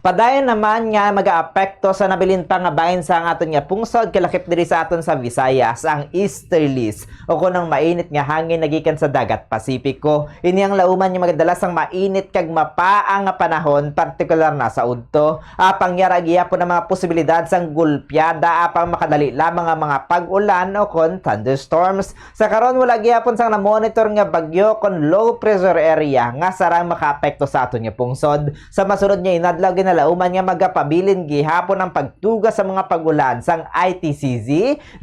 Padayon naman nga magaapekto sa nabilin pa nga bahin sa aton nga pungsod, kalakip diri sa aton sa Visayas, ang easterlies o kon ang mainit nga hangin nagikan sa dagat Pasipiko. Ini ang lauman nga magadala sang mainit kag mapaang nga panahon, partikular na sa udto. Apang yara gihapon ang mga posibilidad sang gulpiada apang makadali lamang nga mga pag-ulan o kon thunderstorms. Sa karon, wala gihapon sang na-monitor nga bagyo kon low pressure area nga sarang makaapekto sa aton nga pungsod. Sa masunod nga inadlaw, ginalauman nga magapabilin gihapon ang pagtuga sa mga pag-ulan sang I T C Z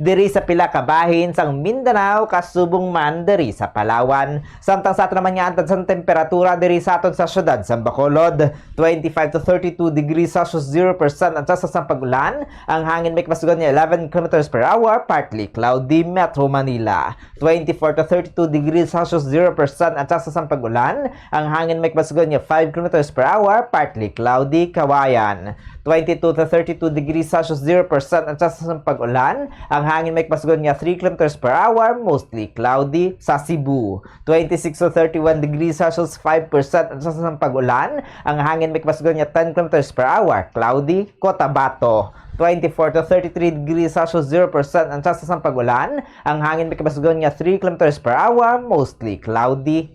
diri sa pila ka bahin sang Mindanao, kasubong man diri sa Palawan. Samtang sa aton naman nga antad sang temperatura diri sa aton sa siyudad sang Bacolod, twenty-five to thirty-two degrees Celsius, zero percent ang tsansa sang pag-ulan. Ang hangin may kapasugon nga eleven kilometers per hour, partly cloudy. Metro Manila, twenty-four to thirty-two degrees Celsius, zero percent ang tsansa sang pag-ulan. Ang hangin may kapasugon nga five kilometers per hour, partly cloudy. Kawayan, twenty-two to thirty-two degrees Celsius, zero percent ang tsansa sang pag-ulan. Ang hangin may kapasugon nga three kilometers per hour, mostly cloudy. Sa Cebu, twenty-six to thirty-one degrees Celsius, five percent ang tsansa sang pag-ulan. Ang hangin may kapasugon nga ten kilometers per hour, cloudy. Cotabato, twenty-four to thirty-three degrees Celsius, zero percent ang tsansa sang pag-ulan. Ang hangin may kapasugon nga three kilometers per hour, mostly cloudy.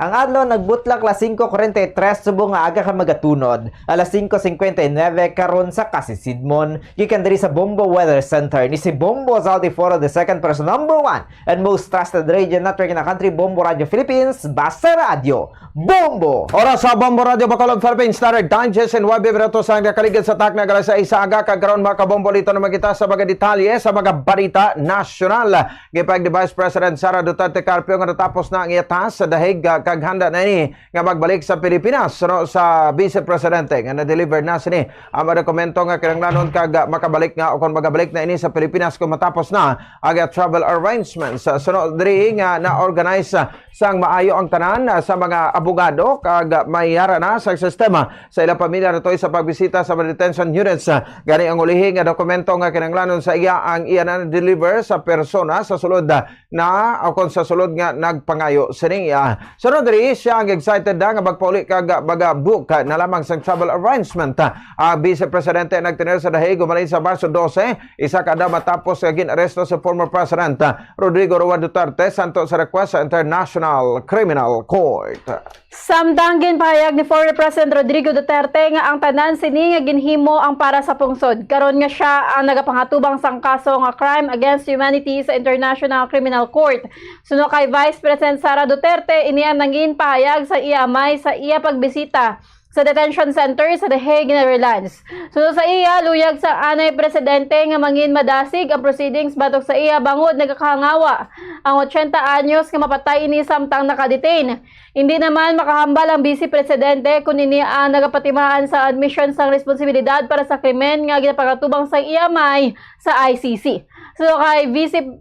Ang adlaw nagbutlak alas singko kuwarenta y tres subong nga aga kag magatunod alas singko singkwenta y nuebe karon sa kasisidmon. Gikan diri sa Bombo Weather Center, ni si Bombo Zaldiforo the second, pero sa number one and most trusted radio network in the country, Bombo Radio Philippines, basta radyo, Bombo! Oras sa Bombo Radio Bacolod, Philippine Standard Time, diyes nuebe minutos ang nakaligid sa takna nga alas sais sa aga, kag karon, mga kabombo, lito naman kita sa mga detalye sa mga balita nasyonal. Gipahayag ni Vice President Sara Duterte Carpio nga natapos na ang iya task sa The Hague, ah, kag handa na ini nga magbalik sa Pilipinas, no, sa Vice Presidente nga na-deliver na sini ang mga dokumento nga kinahanglanon kag, ah, makabalik nga o kon magabalik na ini sa Pilipinas kung matapos na ang, ah, travel arrangements. Ah, suno diri nga na-organize, ah, sang maayo ang tanan, ah, sa mga abogado kag, ah, may yara na sa sistema sa ilang pamilya ratoy sa pagbisita sa mga detention units. Ah, gani ang ulihi nga dokumento nga kinahanglanon sa iya ang iya na deliver sa persona sa sulod, ah, na o kon sa sulod nga nagpangayo sini. Ah, sunod diri, siya ang excited na nga magpauli kag magabuka na lamang sang travel arrangement. Ah, ang Vice Presidente nagtener sa The Hague humalin sa Marso dose, isa ka adlaw matapos nga gin-aresto si former President, ah, Rodrigo Roa Duterte, santo sa request sa International Criminal Court. Samtang ginpahayag ni former President Rodrigo Duterte nga ang tanan sini nga ginhimo ang para sa pungsod, karon nga sia ang nagapangatubang sang kaso nga crime against humanity sa International Criminal Court. Suno kay Vice President Sara Duterte, ini ang nangin pahayag sa iya amay sa iya pagbisita sa detention center sa The Hague, Netherlands. Suno sa iya, luyag sa anay presidente nga mangin madasig ang proceedings batok sa iya bangod nagakahangawa ang ochenta anyos nga mapatay ini samtang nakadetain. Hindi naman makahambal ang Vice Presidente kun ini ang nagapatimaan sa admission sang responsibilidad para sa krimen nga ginapangatubang sa iya amay sa I C C. So kay Vice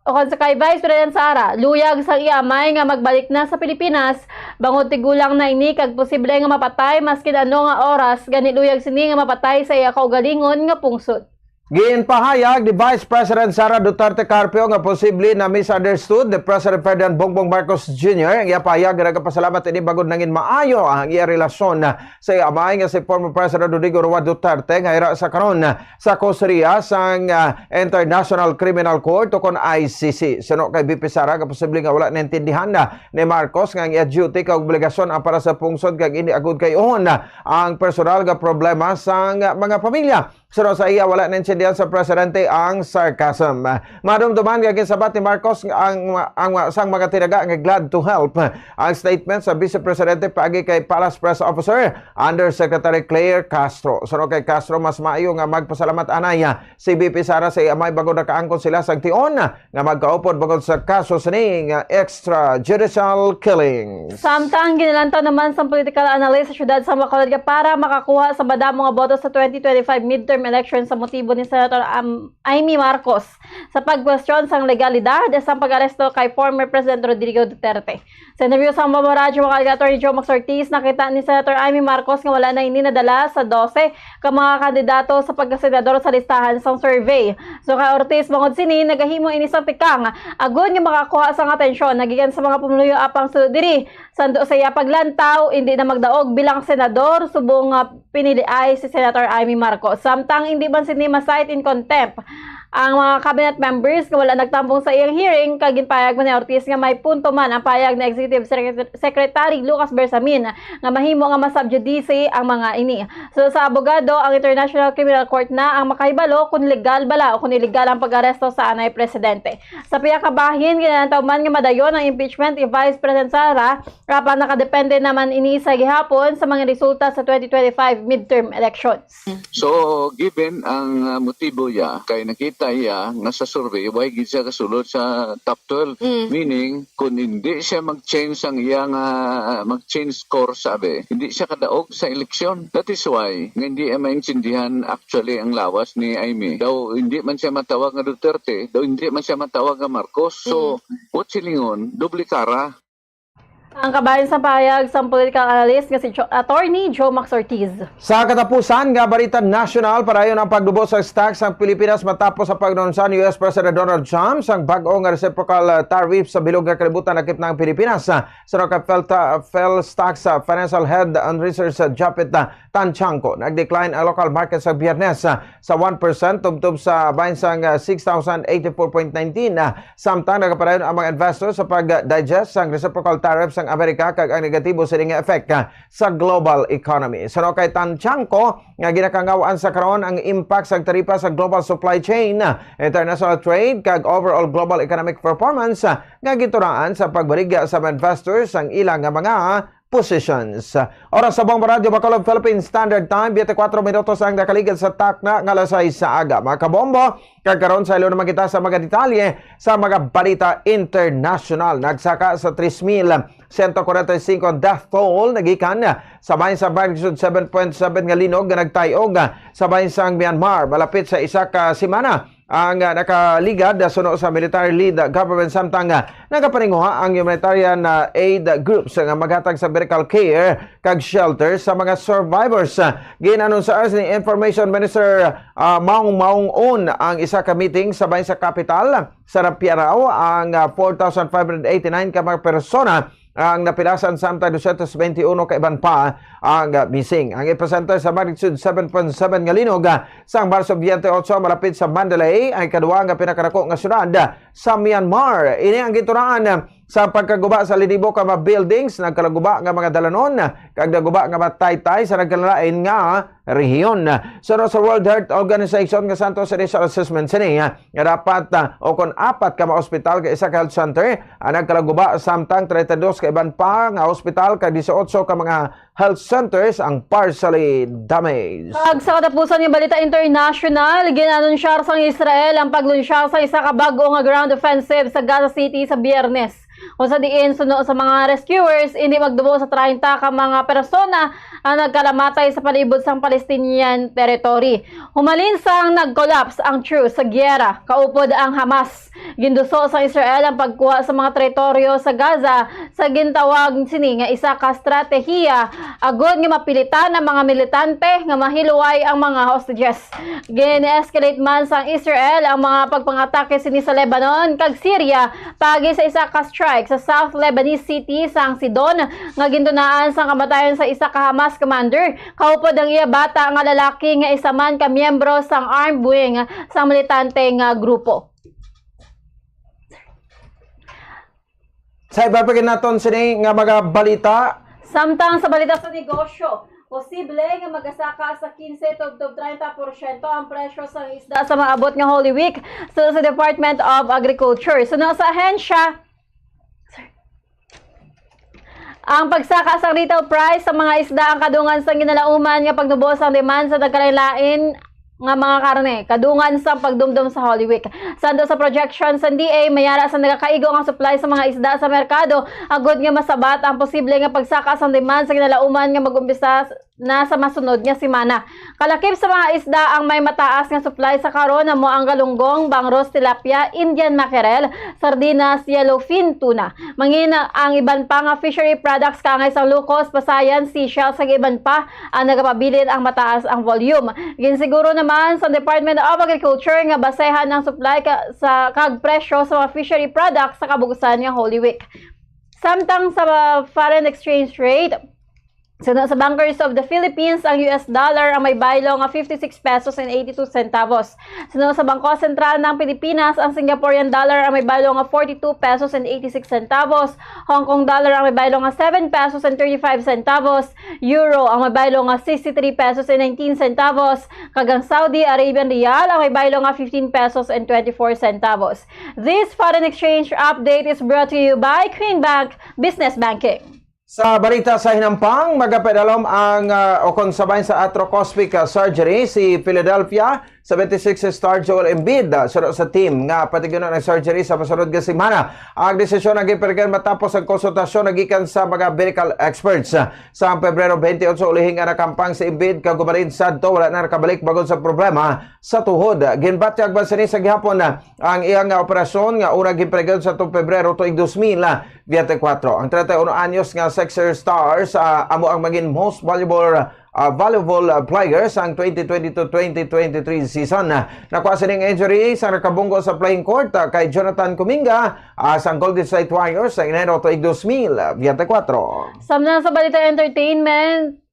o kon sa kay Vice President Sara, luyag sa iya amay nga magbalik na sa Pilipinas, bangod tigulang na ini kag posible nga mapatay maskin ano nga oras, gani luyag sini nga mapatay sa iya kaugalingon nga pungsod. Ginpahayag ni Vice President Sara Duterte Carpio nga posible na misunderstood ni President Ferdinand Bongbong Marcos Junior ang iya pahayag nga nagapasalamat ini bangod nangin maayo ang iya relasyon sa iya amay nga si former President Rodrigo Roa Duterte nga ira sa karon sa kustodiya sang, ah, International Criminal Court o kon I C C. Suno kay V P Sara nga posible nga wala naintindihan na ni Marcos nga ang iya duty kag obligasyon ang para sa pungsod kag indi agud kay uhon ang personal nga problema sang mga pamilya. Suno sa iya, wala naintindihan sa presidente ang sarcasm. Madumduman nga ginsabat ni Marcos ang, ang sang mga tinaga nga glad to help. Ang statement sa Vice Presidente paagi kay Palace Press Officer Undersecretary Claire Castro. Suno kay Castro, mas maayo nga magpasalamat anay si V P Sara sa iya amay bangod nakaangkon sila sang tion nga magkaupod bangod sa kaso sini nga extrajudicial killings. Samtang ginalantaw naman sang political analyst sa siyudad sa Bacolod nga para makakuha sa madamo nga boto sa twenty twenty-five midterm election sa motibo ni Senator Am-, Imee Marcos sa pagkwestiyon sang legalidad sang pag-aresto kay former President Rodrigo Duterte. Sa interview sa Bombo Radyo, Bacolod kay Attorney Joe Max Ortiz, nakita ni Senator Imee Marcos nga wala na ini nadala sa dose ka mga kandidato sa pagkasenador sa listahan sang survey. So kay Ortiz, bangod sini, nagahimo ini sang tikang agud nga makakuha sang atensyon nagikan sa mga pumuluyo apang sulod diri. Sa ando sa iya paglantaw, indi na magdaog bilang senador subong nga piniliay si Senator Imee Marcos. Samtang indi man sini ma-cite in contempt ang mga cabinet members nga wala nagtambong sa iyang hearing, kag ginpahayag man ni Ortiz nga may punto man ang pahayag ni Executive Secret-, Secretary Lucas Bersamin nga mahimo nga ma-sub judice ang mga ini. So, sa abogado, ang International Criminal Court na ang makahibalo kung legal bala o kung illegal ang pag-aresto sa anay presidente. Sa pihak nga bahin, ginalantaw man nga madayon ang impeachment ni Vice President Sara, apan nakadepende naman ini sa gihapon sa mga resulta sa twenty twenty-five midterm elections. So, given ang, ah, motibo niya, kay nakita niya nga sa survey, way gid siya kasulod sa top twelve. Mm. Meaning, kung hindi siya mag-change ang iyang, ah, mag-change course, sabi, hindi siya kadaog sa eleksyon. That is why nga hindi niya maintindihan actually ang lawas ni Imee. Daw hindi man siya matawag nga Duterte, daw hindi man siya matawag nga Marcos. So, what silingon, doble kara. Ang kabahin sa pahayag sang political analyst nga si Jo-, Attorney Joe Max Ortiz. Sa katapusan nga balita nasyonal, padayon ang pagdubo sa stocks sang Pilipinas matapos ang pag-anunsa ni U S President Donald Trump sang bag-o nga reciprocal, uh, tariff sa bilog nga kalibutan lakip na ang Pilipinas. Uh, suno kay Fel-, Felstocks, uh, Financial Head and Research, uh, Japet, uh, Tanchanco, nag-decline ang local market sa Biyernes, ah, sa one percent tubtob sa bahin sang, ah, six thousand eighty-four point nineteen, ah, samtang nagapadayon ang mga investor sa pag-digest sang reciprocal tariff sang Amerika kag ang negatibo sini nga effect, ah, sa global economy. Suno kay Tanchanco, nga ginakangaw-an sa karon ang impact sang taripa sa global supply chain, ah, international trade, kag overall global economic performance, ah, nga ginturaan sa pagbaligya sa mga investors ang ila nga mga positions. Oras sa Bombo Radyo Bacolod, Philippine Standard Time, twenty-four minutos ang nakaligid sa takna nga alas sais sa aga. Mga kabombo, kag karon sa ilo naman kita sa mga detalye sa mga balita internasyonal. Nagsaka sa tres mil sento kwarenta y cinco ang death toll nagikan sa bahin sa magnitude seven point seven nga linog nga nagtay-og sa bahin sang Myanmar, malapit sa isa ka semana ang, ah, nakaligad, ah, suno sa military-led, ah, government, samtang, ah, nagapaninguha ang humanitarian, ah, aid groups nga maghatag sa medical care kag shelter sa mga survivors. Ah, gin-anunsar ni Information Minister, ah, Maung Maung Un ang isa ka meeting sa bahin sa kapital sa Naypyidaw. Ang, ah, four thousand five hundred eighty-nine ka mga persona ang napilasan, samtang dosyentos bente uno ka iban pa ang, ah, missing. Ang episentro sa magnitude seven point seven nga linog, ah, sang Marso twenty-eight, malapit sa Mandalay, ang ikaduha nga pinakadako nga syudad, ah, sa Myanmar. Ini ang ginturaan, ah, sa pagkaguba sa linibo ka mga buildings, nagkalaguba nga mga dalanon, kag naguba nga mga taytay sa nagkalain nga rehiyon. Suno sa World Health Organization nga Santos Initial Assessment sini, ah, nga dapat, ah, o kon apat ka mga ospital kag isa ka health center ang nagkalaguba, samtang treinta y dos ka iban pa nga ospital kag dieciocho ka mga health centers ang partially damaged. Kag sa katapusan nga balita international, gin-anunsyar sang Israel ang paglunsyar sa isa ka bag-o nga ground offensive sa Gaza City sa Biyernes. Kung sa diin, suno sa mga rescuers, indi magdubo sa treinta ka mga persona ang nagkalamatay sa palibot sang Palestinian territory. Humalin sang nag-collapse ang truce sa giyera kaupod ang Hamas, ginduso sang Israel ang pagkuha sa mga teritoryo sa Gaza sa gintawag sini nga isa ka estratehiya agud nga mapilitan ang mga militante nga mahiluway ang mga hostages. Gin-escalate man sang Israel ang mga pagpangatake sini sa Lebanon kag Syria paagi sa isa ka strike sa South Lebanese city sang Sidon nga gintunaan sang kamatayon sa isa ka Hamas commander kaupod ang iya bata nga lalaki nga isa man ka miyembro sang armed wing sang militante nga grupo. Sa iba pa naton sini nga mga balita. Samtang sa balita sa negosyo, posible nga magasaka sa kinse tubtob treinta porsyento ang presyo sa isda sa maabot nga Holy Week, suno sa Department of Agriculture. Suno sa ahensya, ang pagsaka sa retail price sa mga isda ang kadungan sa ginalauman nga pagnubo sang demand sa nagkalain-lain nga mga karne, kadungan sa pagdumdom sa Holy Week. Santo sa projection sa D A, mayara sa nagakaigo nga supply sa mga isda sa merkado, agud nga masabat ang posible nga pagsaka sang demand sa ginalauman nga mag-umpisa na sa masunod nga semana. Kalakip sa mga isda ang may mataas nga supply sa karon amo ang galunggong, bangros, tilapia, Indian mackerel, sardinas, yellowfin, tuna. Mangin ang iban pa nga fishery products kaangay sang lukos, pasayan, seashells, kag iban pa ang nagapabilin ang mataas ang volume. Ginsiguro naman sa Department of Agriculture nga basehan ang supply ka, sa kag presyo sa mga fishery products sa kabug-usan nga Holy Week. Samtang sa foreign exchange rate, suno sa Bankers of the Philippines, ang U S dollar ang may baylo nga fifty-six pesos and eighty-two centavos. Suno sa Bangko Sentral ng Pilipinas, ang Singaporean dollar ang may baylo nga forty-two pesos and eighty-six centavos, Hong Kong dollar ang may baylo nga seven pesos and thirty-five centavos, euro ang may baylo nga sixty-three pesos and nineteen centavos, kag ang Saudi Arabian riyal ang may baylo nga fifteen pesos and twenty-four centavos. This foreign exchange update is brought to you by Queen Bank Business Banking. Sa balita sa hinampang, magapadalom ang, ah, o kon sa bahin sa atrocospic, ah, surgery si Philadelphia seventy-six star Joel Embiid, ah, suno sa team nga patigyonon ang surgery sa masunod nga semana. Ang desisyon ang gipergen matapos ang konsultasyon na gikan sa mga medical experts. Sa Pebrero twenty-eight, ulihi nga nakampang si Embiid kag gubalin sadto, wala na nakabalik bangod sa problema sa tuhod. Ginbatyag man sini sa gihapon, ah, ang iyang nga operasyon nga una ginpergen sa tuong Pebrero tuig dos mil, ah, twenty-four. Ang treinta y uno anyos nga Sixer star sa amo ang mangin most valuable, ah, valuable, ah, player sang twenty twenty-two twenty twenty-three season. Nakuha sining injury sa nakabunggo sa playing court, ah, kay Jonathan Kuminga, ah, sang Golden State Warriors sa Enero tuig dos mil twenty-four. Samtang sa balita entertainment,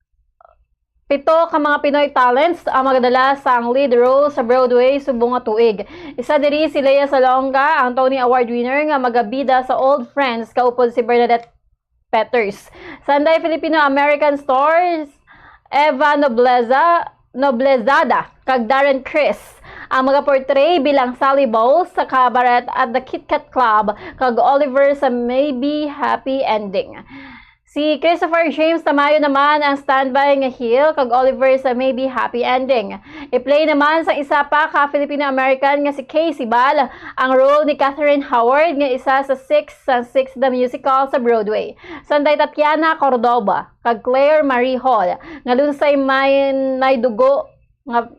pito ka mga Pinoy talents ang magadala sang lead role sa Broadway subong nga tuig. Isa diri si Lea Salonga, ang Tony Award winner nga magabida sa Old Friends kaupod si Bernadette Peters. Sanday Filipino-American stars Eva Nobleza, Noblezada kag Darren Criss ang magaportray bilang Sally Bowles sa Cabaret at the Kit Kat Club kag Oliver sa Maybe Happy Ending. Si Christopher James Tamayo naman ang standby nga heel kag Oliver sa Maybe Happy Ending. I-play naman sa isa pa ka Filipino-American nga si Kay Sibal ang role ni Catherine Howard nga isa sa six sa Six the Musical sa Broadway. Sanday Tatiana Cordova kag Claire Marie Hall nga lunsay may, may dugo nga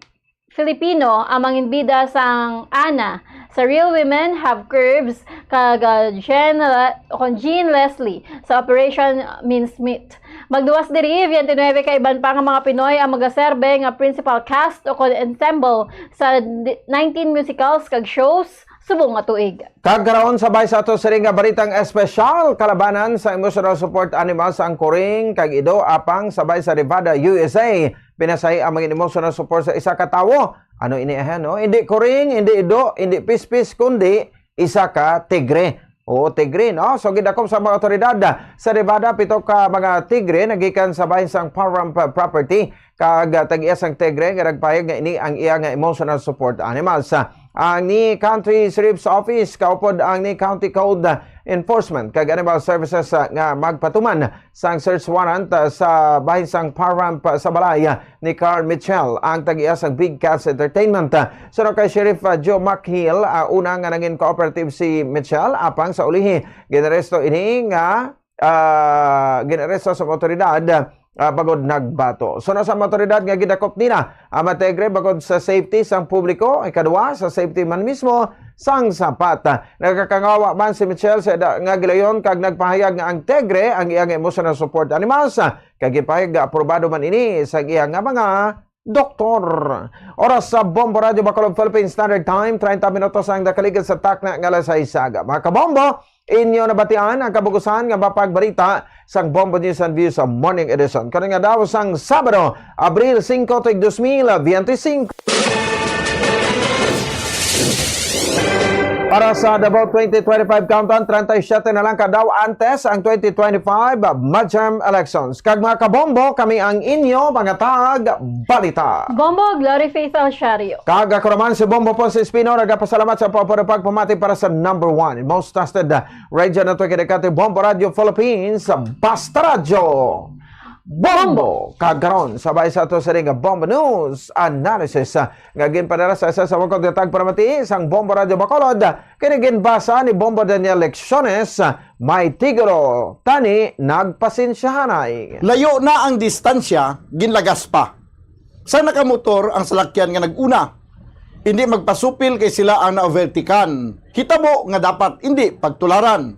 Filipino ang manginbida sang Ana sa Real Women Have Curves kag, ah, Jean Le-, kon Jean Leslie sa Operation Mincemeat. Magluwas diri, twenty-nine ka iban pa nga mga Pinoy ang magaserbe nga principal cast o kon ensemble sa di-, nineteen musicals kag shows subong nga tuig. Kag karon, sabay sa ato sini nga balitang espesyal, kalabanan sa emotional support animals ang kuring kag ido apang sabay sa Nevada, U S A. Pinasahi ang mga emotional support sa isa ka tawo. Ano ini, eh, no? Hindi kuring, hindi ido, hindi pispis, kundi isa ka tigre. Oo, tigre, no? So, gidakop sa mga otoridad sa Nevada, pito ka mga tigre nagikan sa bahin sang Parham pa-, property, kag, ah, tag-iya sang tigre nga nagpahayag nga ini ang iya nga emotional support animals. Ang ni County Sheriff's Office, kaupod ang ni County Code Enforcement kag Animal Services, ah, nga magpatuman sang search warrant, ah, sa bahin sang Parham pa-, sa balay, ah, ni Carl Mitchell, ang tag-iya sang Big Cats Entertainment. Ah, suno kay Sheriff, ah, Joe McHale, ah, una nga nangin cooperative si Mitchell, apang sa ulihi, ginaresto ini nga, ah, ginaresto sa mga otoridad, ah, ah, bangod nagbato. Suna sa mga awtoridad nga gidakop nila ang mga tigre bangod sa safety sang publiko, ikaduha, sa safety man mismo sang sapat. Nagakangawa man si Michelle sa da-, nga gilayon kag nagpahayag nga ang tigre ang iyang emotional support animals, kag ginpahayag nga aprobado man ini sa iya nga mga doktor. Oras sa Bombo Radyo Bacolod Philippine Standard Time, treinta minutos ang nakaligid sa takna nga alas sais aga. Mga kabombo, inyo nabatian ang kabug-usan nga mapagbalita sang Bombo News and Views sa Morning Edition. Karon nga adlaw sang Sabado, Abril singko, tuig dos mil biyente singko. Para sa Davao twenty twenty-five countdown, treinta y siete na lang ka adlaw antes ang twenty twenty-five midterm elections. Kag mga kabombo, kami ang inyo mga tag-balita. Bombo, Glory Faith Alciario. Kag ako naman si Bombo Ponce Espino, nagapasalamat sa pagpapamati para sa number one and most trusted radio network in the country, Bombo Radio Philippines, Basta Radyo. Bombo! Kag karon, sabay sa ato sa ring Bombo News Analysis, ah, nga ginpadala sa isa sa mga kontratag para mati sang Bombo Radio Bacolod, kini ginbasa ni Bombo Daniel Lecciones, may titulo, Tani Nagpasensyahanay. Layo na ang distansya, ginlagas pa. Sa nakamotor ang salakyan nga nag-una, indi magpasupil kay sila ang naovertikan, hitabo nga dapat indi pagtularan.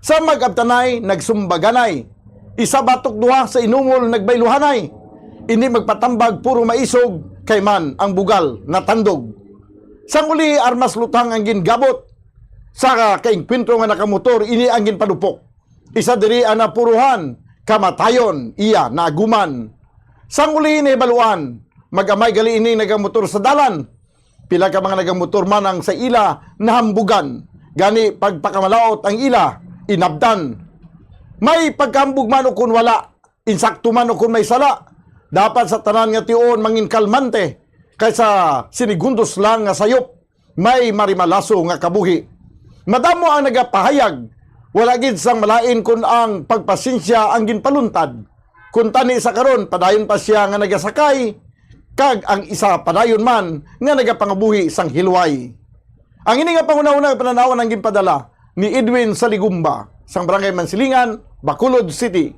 Sa mag-abtanay, nagsumbaganay. Isa batok duha sa inungol nagbayluhanay. Indi magpatambag, puro maisog, kay man ang bugal natandog. Sang uli, armas lutang ang gingabot. Sa kaengkwentro nga nakamotor, ini ang ginpadupok. Isa diri ang napuruhan, kamatayon iya naaguman. Sang uli, nahibaluan, mag-amay gali ini nagamotor sa dalan. Pila ka mga nagamotor man ang sa ila nahambugan, gani pagpakamalaut ang ila inabtan. May pagkahambog man o kon wala, insakto man o kon may sala, dapat sa tanan nga tion mangin kalmante kaysa sinigundos lang nga sayop may marimalaso nga kabuhi. Madamo ang nagapahayag, wala gid sang malain kon ang pagpasensya ang ginpaluntad. Kuntani sa karon, padayon pa sia nga nagasakay, kag ang isa padayon man nga nagapangabuhi sang hilway. Ang ini nga panghunahuna nga panan-awon ang ginpadala ni Edwin Saligumba, sang Barangay Mansilingan, Bacolod City.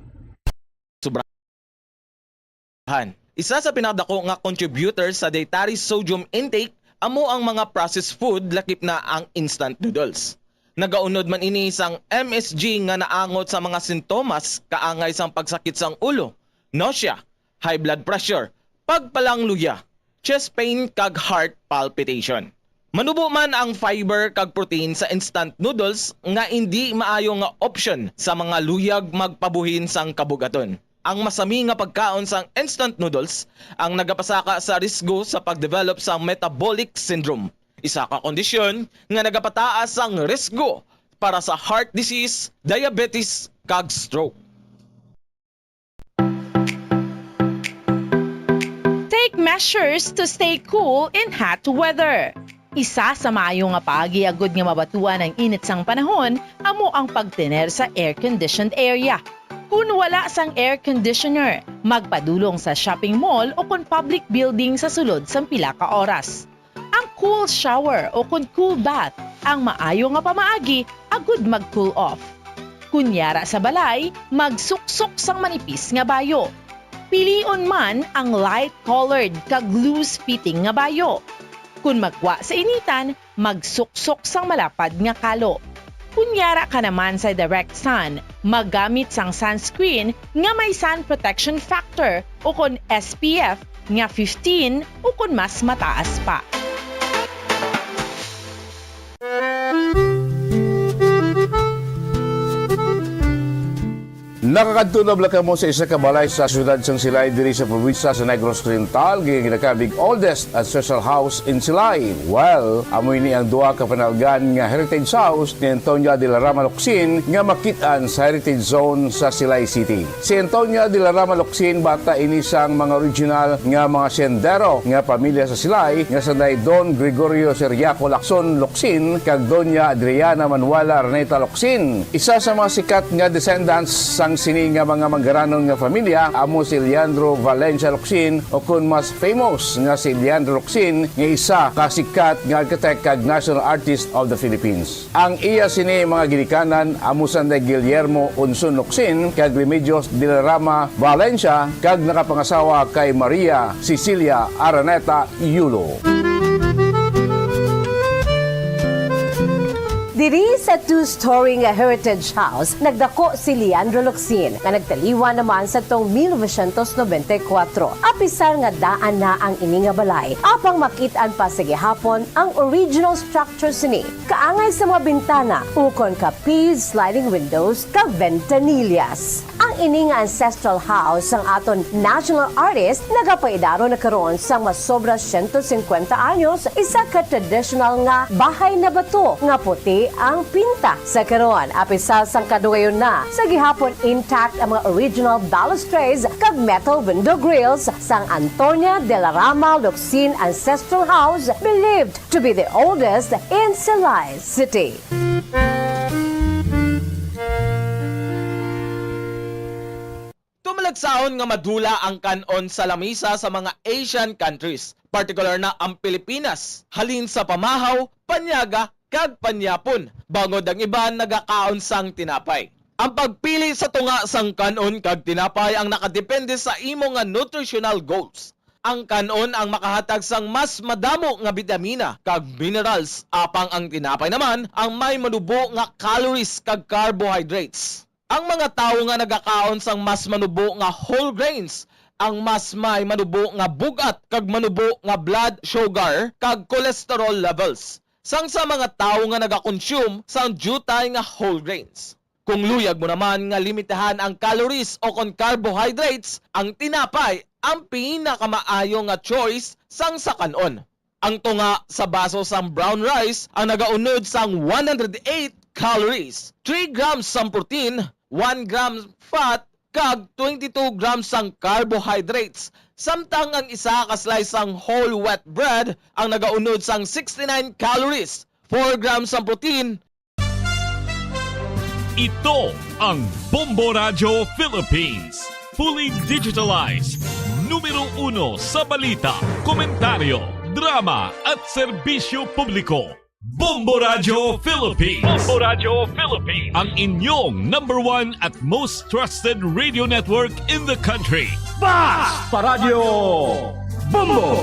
Sobrahan. Isa sa pinakadako nga contributor sa dietary sodium intake amo ang mga processed food, lakip na ang instant noodles. Nagaunod man ini sang M S G nga naangot sa mga sintomas kaangay sang pagsakit sang ulo, nausea, high blood pressure, pagpalangluya, chest pain, kag heart palpitation. Manubo man ang fiber kag protein sa instant noodles nga indi maayo nga option sa mga luyag magpabuhin sang kabug-aton. Ang masami nga pagkaon sang instant noodles ang nagapasaka sa risgo sa pag-develop sang metabolic syndrome, isa ka kondisyon nga nagapataas sang risgo para sa heart disease, diabetes, kag stroke. Take measures to stay cool in hot weather. Isa sa maayo nga paagi agud nga mabatuan ang init sang panahon amo ang pagtener sa air-conditioned area. Kun wala sang air conditioner, magpadulong sa shopping mall o kon public building sa sulod sang pila ka oras. Ang cool shower o kon cool bath ang maayo nga pamaagi agud mag-cool off. Kun yara sa balay, magsuksok sang manipis nga bayo. Pilion man ang light-colored kag loose-fitting nga bayo. Kun magwa sa initan, magsuksok sang malapad nga kalo. Kun yara ka naman sa direct sun, maggamit sang sunscreen nga may sun protection factor o kon S P F nga fifteen o kon mas mataas pa. Nakakadto na bala kamo sa isa ka balay sa siyudad sang Silay diri sa probinsya sa Negros Oriental, nga ginakabig oldest ancestral house in Silay? Well, amo ini ang duha ka panalgan nga heritage house ni Antonia de la Rama Locsin nga makit-an sa Heritage Zone sa Silay City. Si Antonia de la Rama Locsin, bata ini sang mga original nga mga sendero nga pamilya sa Silay nga sanday Don Gregorio Ciriaco Lacson Locsin kag Doña Adriana Manuela Araneta Locsin. Isa sa mga sikat nga descendants sang Sini nga mga manggaranon nga familia amo si Leandro Valencia Locsin, o kon mas famous nga si Leandro Locsin, nga isa ka sikat nga architect kag National Artist of the Philippines. Ang iya sini mga ginikanan amo sanday Guillermo Unson Locsin kag Remedios de la Rama Valencia, kag nakapangasawa kay Maria Cecilia Araneta Yulo. Diri sa two-story nga Heritage House, nagdako si Leandro Locsin, nga nagtaliwan naman sa tong mil novecientos nobenta y kuwatro. Apisar nga daan na ang ini nga balay, apang makit-an pa sa gihapon ang original structure sini, kaangay sa mga bintana, ukon ka P's sliding windows kag ventanillas. Ang ini nga ancestral house sang aton national artist nagapaidaro na karon sang masobra siyento singkwenta anyos, isa ka traditional nga bahay na bato nga puti ang pinta. Sa karon, apisar sang kadugayon na, sa gihapon intact ang mga original balustrades kag metal window grills sang Antonia de la Rama Locsin Ancestral House, believed to be the oldest in Silay City. Tumalagsahon nga madula ang kan-on sa lamisa sa mga Asian countries, partikular na ang Pilipinas, halin sa pamahaw, panyaga, kag panyapon, bangod ang iban nagakaon sang tinapay. Ang pagpili sa tunga sang kan-on kag tinapay ang nakadepende sa imo nga nutritional goals. Ang kan-on ang makahatag sang mas madamo nga bitamina kag minerals, apang ang tinapay naman ang may manubo nga calories kag carbohydrates. Ang mga tawo nga nagakaon sang mas manubo nga whole grains ang mas may manubo nga bug-at kag manubo nga blood sugar kag cholesterol levels, sang sa mga tawo nga nagakonsume sang diutay nga whole grains. Kung luyag mo naman nga limitahan ang calories o kon carbohydrates, ang tinapay ang pinakamaayo nga choice sang sa kan-on. Ang tunga sa baso sang brown rice ang nagaunod sang one hundred eight calories, three grams sang protein, one gram fat, kag twenty-two grams sang carbohydrates, samtang ang isa ka slice sang whole wheat bread ang nagaunod sang sixty-nine calories, four grams sang protein. Ito ang Bombo Radyo Philippines, fully digitalized, numero uno sa balita, komentaryo, drama at serbisyo publiko. Bombo Radyo Philippines. Bombo Radyo Philippines. Ang inyong number one at most trusted radio network in the country. Basta Radyo Bombo!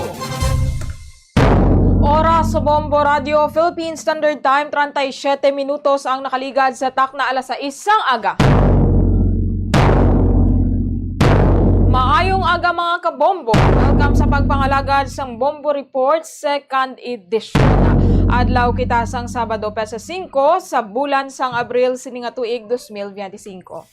Oras sa Bombo Radyo Philippine Standard Time, treinta y siete minutos ang nakaligad sa takna alas sais sang aga. Maayong aga, mga kabombo. Welcome sa pagpangalagad sang Bombo Report, second edition. Adlaw kita sang Sabado, petsa singko sa bulan sang Abril sini nga tuig, dos mil biyente singko.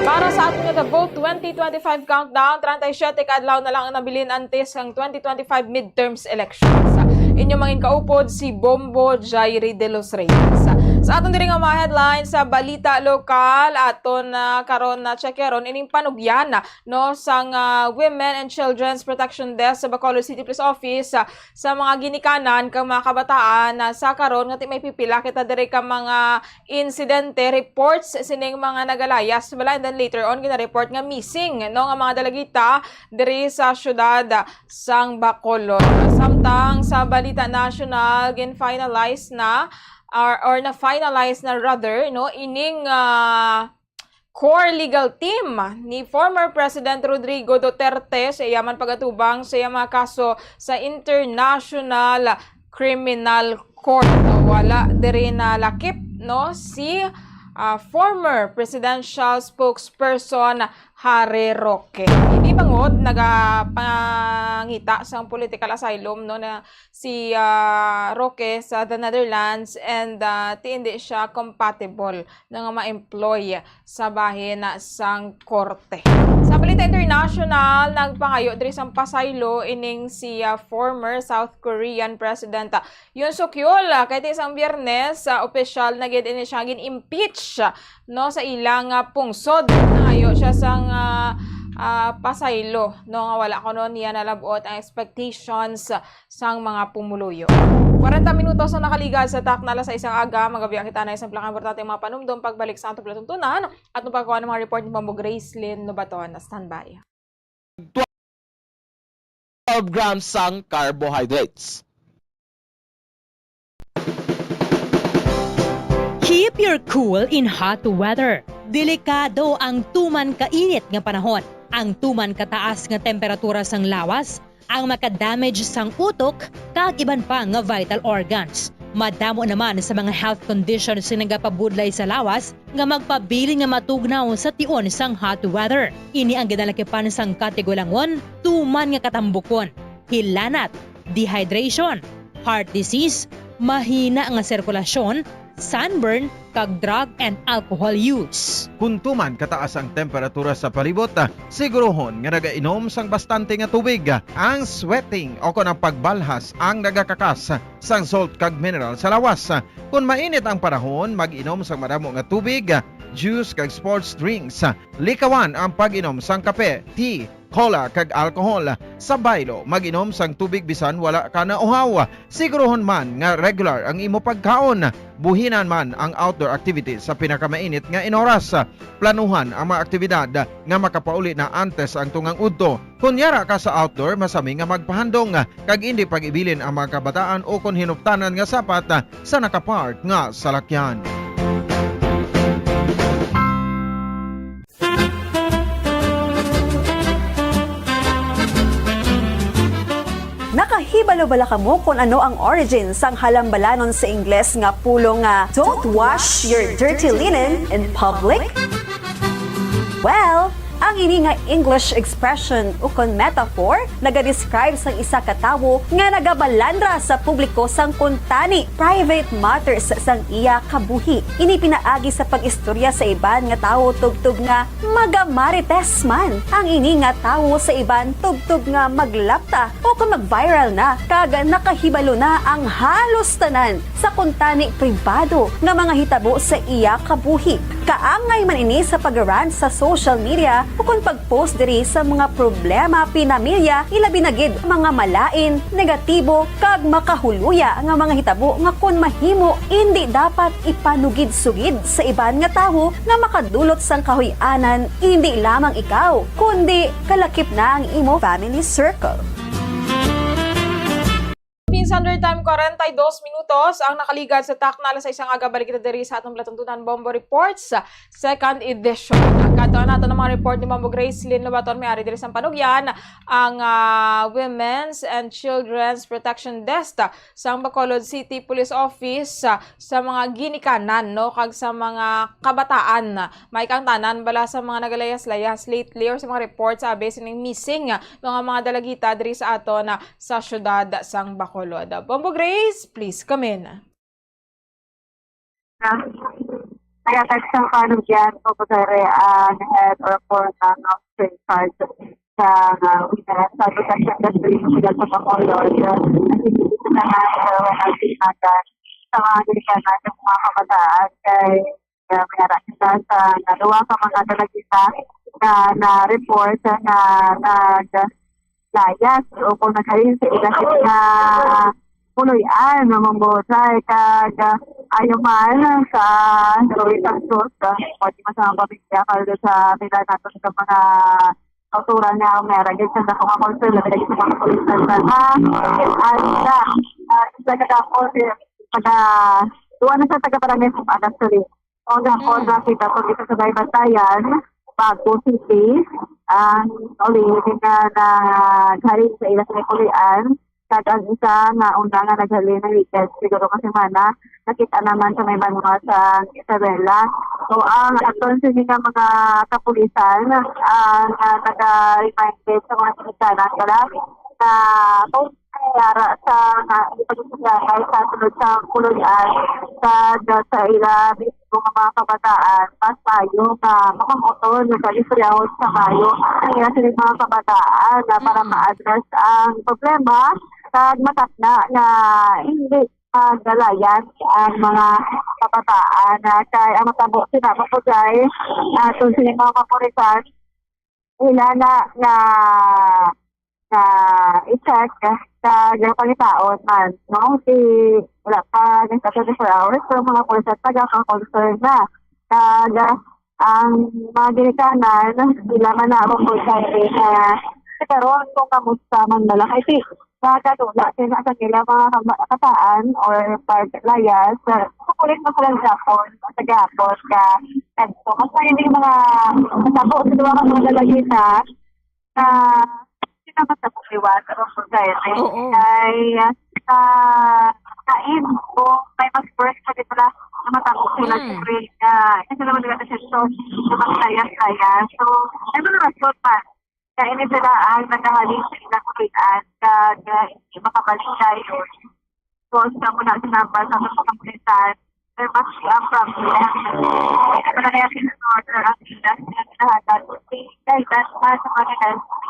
Para sa aton nga The Vote twenty twenty-five Countdown, treinta y siete ka adlaw na lang ang nabilin antes sang twenty twenty-five midterms elections. Inyo mangin kaupod si Bombo Jairi de los Reyes. Sa aton diri nga mga headlines sa balita lokal, aton, ah, karon na checkeron ining panugyan, no, sang, ah, Women and Children's Protection Desk sa Bacolod City Police Office, ah, sa mga ginikanan kang mga kabataan na sa karon nga ti may pipila kita diri ka mga insidente, reports sining mga nagalayas bala, and then later on gina-report nga missing, no, nga mga dalagita diri sa siyudad sang Bacolod. Samtang sa balita national, gin-finalize na or, or na-finalize na rather, no, ining, ah, core legal team ni former President Rodrigo Duterte sa iya man pag-atubang sa iya mga kaso sa International Criminal Court. Wala diri nalakip, no, si, ah, former presidential spokesperson Harry Roque. Ini bangod nagapangita sang political asylum, no, na si, ah, Roque sa the Netherlands, and, ah, ti indi siya compatible, no, nga ma-employ sa bahin sang korte. Sa balita international, nagpangayo diri sang pasaylo ining si, ah, former South Korean President, ah, Yoon Suk Yeol, ah, kay ti sang Biyernes, ah, opisyal na gid ini siya gin-impeach, ah, no, sa ilang, ah, pungsod. Nangayo siya sang, ah, ah, pasaylo, no, nga wala kuno niya nalab-ot ang expectations, ah, sang mga pumuluyo. Kwarenta minutos na nakaligad sa takna alas sais sang aga, magabiya kita na isang plaka importante mga panumdom pagbalik sa atong palatuntunan at mapagawa ng mga report ni Bombo Gracelyn Lobaton. Standby. Twelve grams sang carbohydrates. Keep your cool in hot weather. Delikado ang tuman kainit nga panahon. Ang tuman kataas nga temperatura sang lawas ang makadamage sang utok kag iban pa nga vital organs. Madamo naman sa mga health conditions nga nagapabudlay sa lawas nga magpabilin nga matugnaw sa tion sang hot weather. Ini ang ginalakipan sang katigulangon, tuman nga katambukon, hilanat, dehydration, heart disease, mahina nga sirkulasyon, sunburn, kag drug and alcohol use. Kon tuman kataas ang temperatura sa palibot, siguruhon nga nagainom sang bastante nga tubig. Ang sweating o kon ang pagbalhas ang nagakakas sang salt kag mineral sa lawas. Kon mainit ang panahon, mag-inom sang madamo nga tubig, juice kag sports drinks. Likawan ang pag-inom sang kape, tea, cola kag alcohol. Sa baylo, mag-inom sang tubig bisan wala ka nauhaw. Siguruhon man nga regular ang imo pagkaon. Buhinan man ang outdoor activities sa pinakamainit nga inoras. Planuhan ang mga aktibidad nga makapauli na antes ang tungang udto. Kon yara ka sa outdoor, masami nga magpahandong kag indi pag-ibilin ang mga kabataan o kon hinuptanan nga sapat sa nakapark nga salakyan. Nakahibalo bala kamo kon ano ang origin sang halambalanon sa Ingles nga pulong nga "Don't wash your dirty linen in public"? Well, ang ini nga English expression ukon metaphor nagadescribe sang isa ka tawo nga nagabalandra sa publiko sang kuntani, private matters, sang iya kabuhi. Ini pinaagi sa pag-istorya sa iban nga tawo tubtob nga magamarites man ang ini nga tawo sa iban tubtob nga maglapta o kon mag-viral na kag nakahibalo na ang halos tanan sa kuntani pribado nga mga hitabo sa iya kabuhi. Kaangay man ini sa pag-rant sa social media ukon pag-post diri sa mga problema pinamilya, ilabi na gid mga malain, negatibo, kag makahuluya nga mga hitabo nga kon mahimo, indi dapat ipanugid-sugid sa iban nga tawo nga makadulot sang kahuy-anan, indi lamang ikaw, kundi kalakip na ang imo family circle. Pin Standard Time, kwarenta y dos minutos ang nakaligad sa takna alas sais sang aga. Balik kita diri sa atong palatuntunan, Bombo Reports, second edition. Ang kadto nato ng mga report ni Bombo Gracelyn Lobaton, may ari diri sa Panugyan, ang, ah, Women's and Children's Protection Desk sang Bacolod City Police Office, ah, sa mga ginikanan, no, kag sa mga kabataan. May kang tanan bala sa mga nagalayas-layas lately or sa mga reports abi sining missing nga mga dalagita diri sa aton, ah, sa siyudad sang Bacolod. Bombo Grace, please come in. Kaya sa Panugyan ko pagkari ang head or former officer in charge sa, uh, sa Protection Desk sa Bacolod. Sa nga, uh, sa mga ginikanan sa mga kabataan kay, uh, may ara kita sa nga duha ka mga dalagita na na-report na naglayas o kung naghalin sa ila nga puloy-an nga mambuhay kag, ah, ayo man sa Roy Santos, ah, pwede man sa mga pamilya, kag sa pila naton sa mga kauturan nga may aragay sa dako nga concern, labi lagi sa mga pulis sa, ah, ay, sa, ah, sa katapos, eh, taga, duwa na sa taga barangay sa Pagas, sorry. O nga, Mm. Nakita ko dito sa Baybantayan, Bago City, ang uli nga naghalin sa ila sa kulian, kag ang isa nga una nga naghalin na weekend, siguro nga semana, nakita naman sa may banwa sa Isabela. So, ang aton sini nga mga kapulisan, ang, ah, nag-remind sa mga ginikanan, wala na kung yara sa, ah, pagkakilala sa sulod sa puloy-an sa, sa ila mismo nga mga kabataan, mas maayo nga makamotor nga kalisriyahon sa maayo ang ila sila mga kabataan na para Mm. ma-address ang problema kag matakna nga hindi magdalayan ang mga kabataan na kay ang matabo sila mapugay aton sila mga kapulisan, ila na nga ka i-check, kag pangitaon man, no? Di, wala pa nagka twenty-four hours, pero mga pulis at taga ka concern na. Kag ang mga ginikanan, sila man na ako kung sa rin na karon kung kamusta man nila. Kay di, nakakatula sila sa nila mga kama-, kataan or paglayas. Sa pulis mo sila gapon, sa gapon ka, kadto. Mas may hindi mga matabo sa duwa ka mga lalagita, na sila matabo liwat sa society. Oo. Kay, ah, sa kain ko, may mas first pa dito na matabo sila Mm. sa grade, ah, kasi naman nila kasi so, sa mga kaya-kaya. So, may mga rason pa. Kaya ini sila ang nagahali sa ilang kulitan, kag, ah, hindi makabalik tayo. So, sa muna sinambal sa mga kapulisan, there must be a problem. Wala na yung order ang ilang pinaglahat. Dahil dahil pa sa mga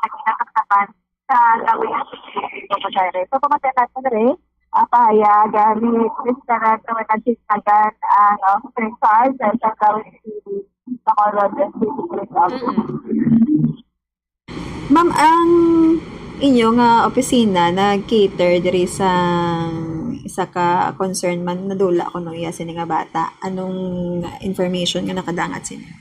nagkakatapan sa W C C Buenos Aires. So, pumatay natin rin ang pahayag, ah, ni Mister Antonio Nagsisagan, ang, ah, officer in charge sa W C C Bacolod City Police Office. Mm-mm. Ma'am, ang inyo nga opisina nag-cater diri sa isa ka concern man nadula kuno iya sini nga bata. Anong information nga nakadangat sa inyo?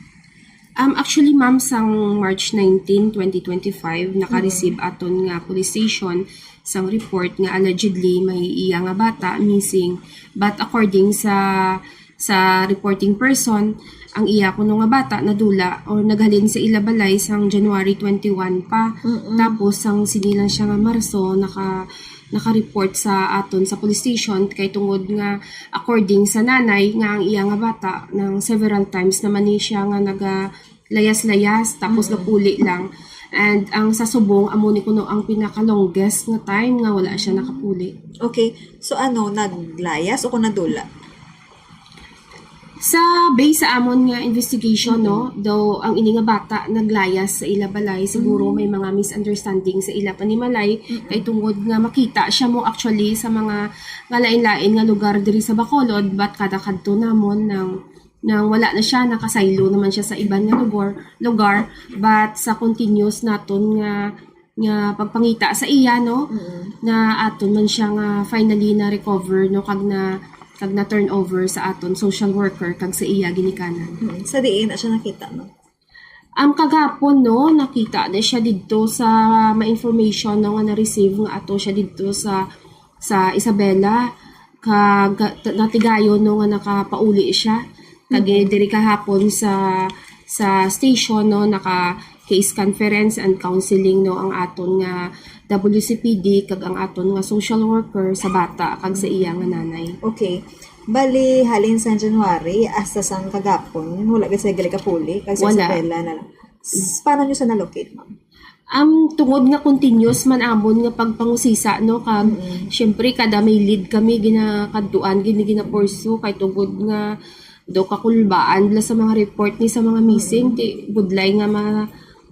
Um, actually, ma'am, sang March nineteen, twenty twenty-five, naka-receive Mm. aton nga police station sang report nga allegedly may iya nga bata missing. But according sa sa reporting person, ang iya kuno nga bata nadula or naghalin sa ila balay sang January twenty-one pa. Mm-mm. Tapos, sang sini lang siya nga Marso, naka, naka-report sa aton sa police station kay tungod nga, according sa nanay, nga ang iya nga bata nang several times naman ni siya nga naga layas-layas, tapos Mm. gapuli lang. And ang sa subong, amo ni kuno ang pinaka-longest nga time nga wala siya nakapuli. Okay. So ano, naglayas o kung nadula? Sa base sa amon nga investigation, no, Mm. daw ang ini nga bata naglayas sa ila balay, siguro Mm. may mga misunderstanding sa ila panimalay, Mm. kay tungod nga makita siya mo actually sa mga nga lain-lain nga lugar diri sa Bacolod, but kada kadto namon nang, nang wala na siya, nakasaylo naman siya sa iban nga lugar, lugar, but sa continuous naton nga, nga pagpangita sa iya, no, Mm. na aton man siya nga finally na-recover, no, kag na, kag na-turn over sa aton social worker kag sa iya ginikanan. Mm. Sa diin na siya nakita, no? Ang kagapon, no, nakita na siya didto sa, may information, no, nga na-receive nga ato siya didto sa, sa Isabela, kag ta-, natigayon, no, nga nakapauli siya. Kag Mm. diri kahapon sa, sa station, no, naka case conference and counseling, no, ang aton nga W C P D kag ang aton nga social worker sa bata kag sa iya nga nanay. Okay. Bali, halin sang January hasta sang kagapon, wala ka sila gali kapuli, kag sa Wala. Isabela na lang. S-, paano nyo sa na-locate, ma'am? Um, tungod nga continuous man amon nga pagpangusisa, no, kag Mm. syempre kada may lead kami ginakadtuan, gini ginapursu kay tungod nga do kakulbaan bala sa mga report ni sa mga missing, Mm. ti budlay nga ma-,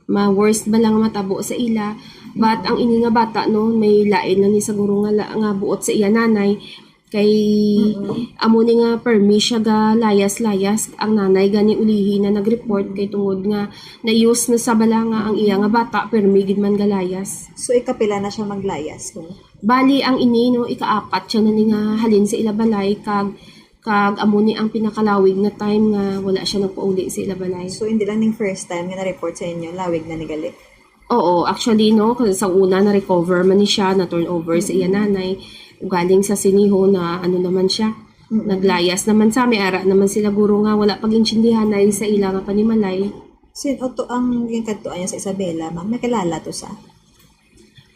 ma-worst ba lang matabo sa ila. But Mm. ang ini nga bata, no, may lain na ni siguro nga la-, nga buot sa iya nanay. Kay Mm. amo ni nga permi siya ga layas-layas. Ang nanay gani ulihi na nag-report kay tungod nga na-use na sa bala nga ang iya nga bata permi gid man galayas. So, ikapila na siya maglayas, no? Bali, ang ini, no, ikaapat siya na ni nga halin sa ila balay, kag, kag amo ni ang pinakalawig nga time nga wala siya nagpauli sa ila balay. So, hindi lang ning first time nga na-report sa inyo, lawig na ni gali? Oo, actually, no, sa una, na-recover man ni siya, na-turn over sa iya Mm. nanay. Ugaling sa siniho na, ano naman siya, Mm. naglayas naman sa, may ara naman sila guro nga wala pag-intindihanay sa ila nga panimalay. Sin-o to ang ginkadtuan niya sa Isabela, ma'am? May kilala to sa?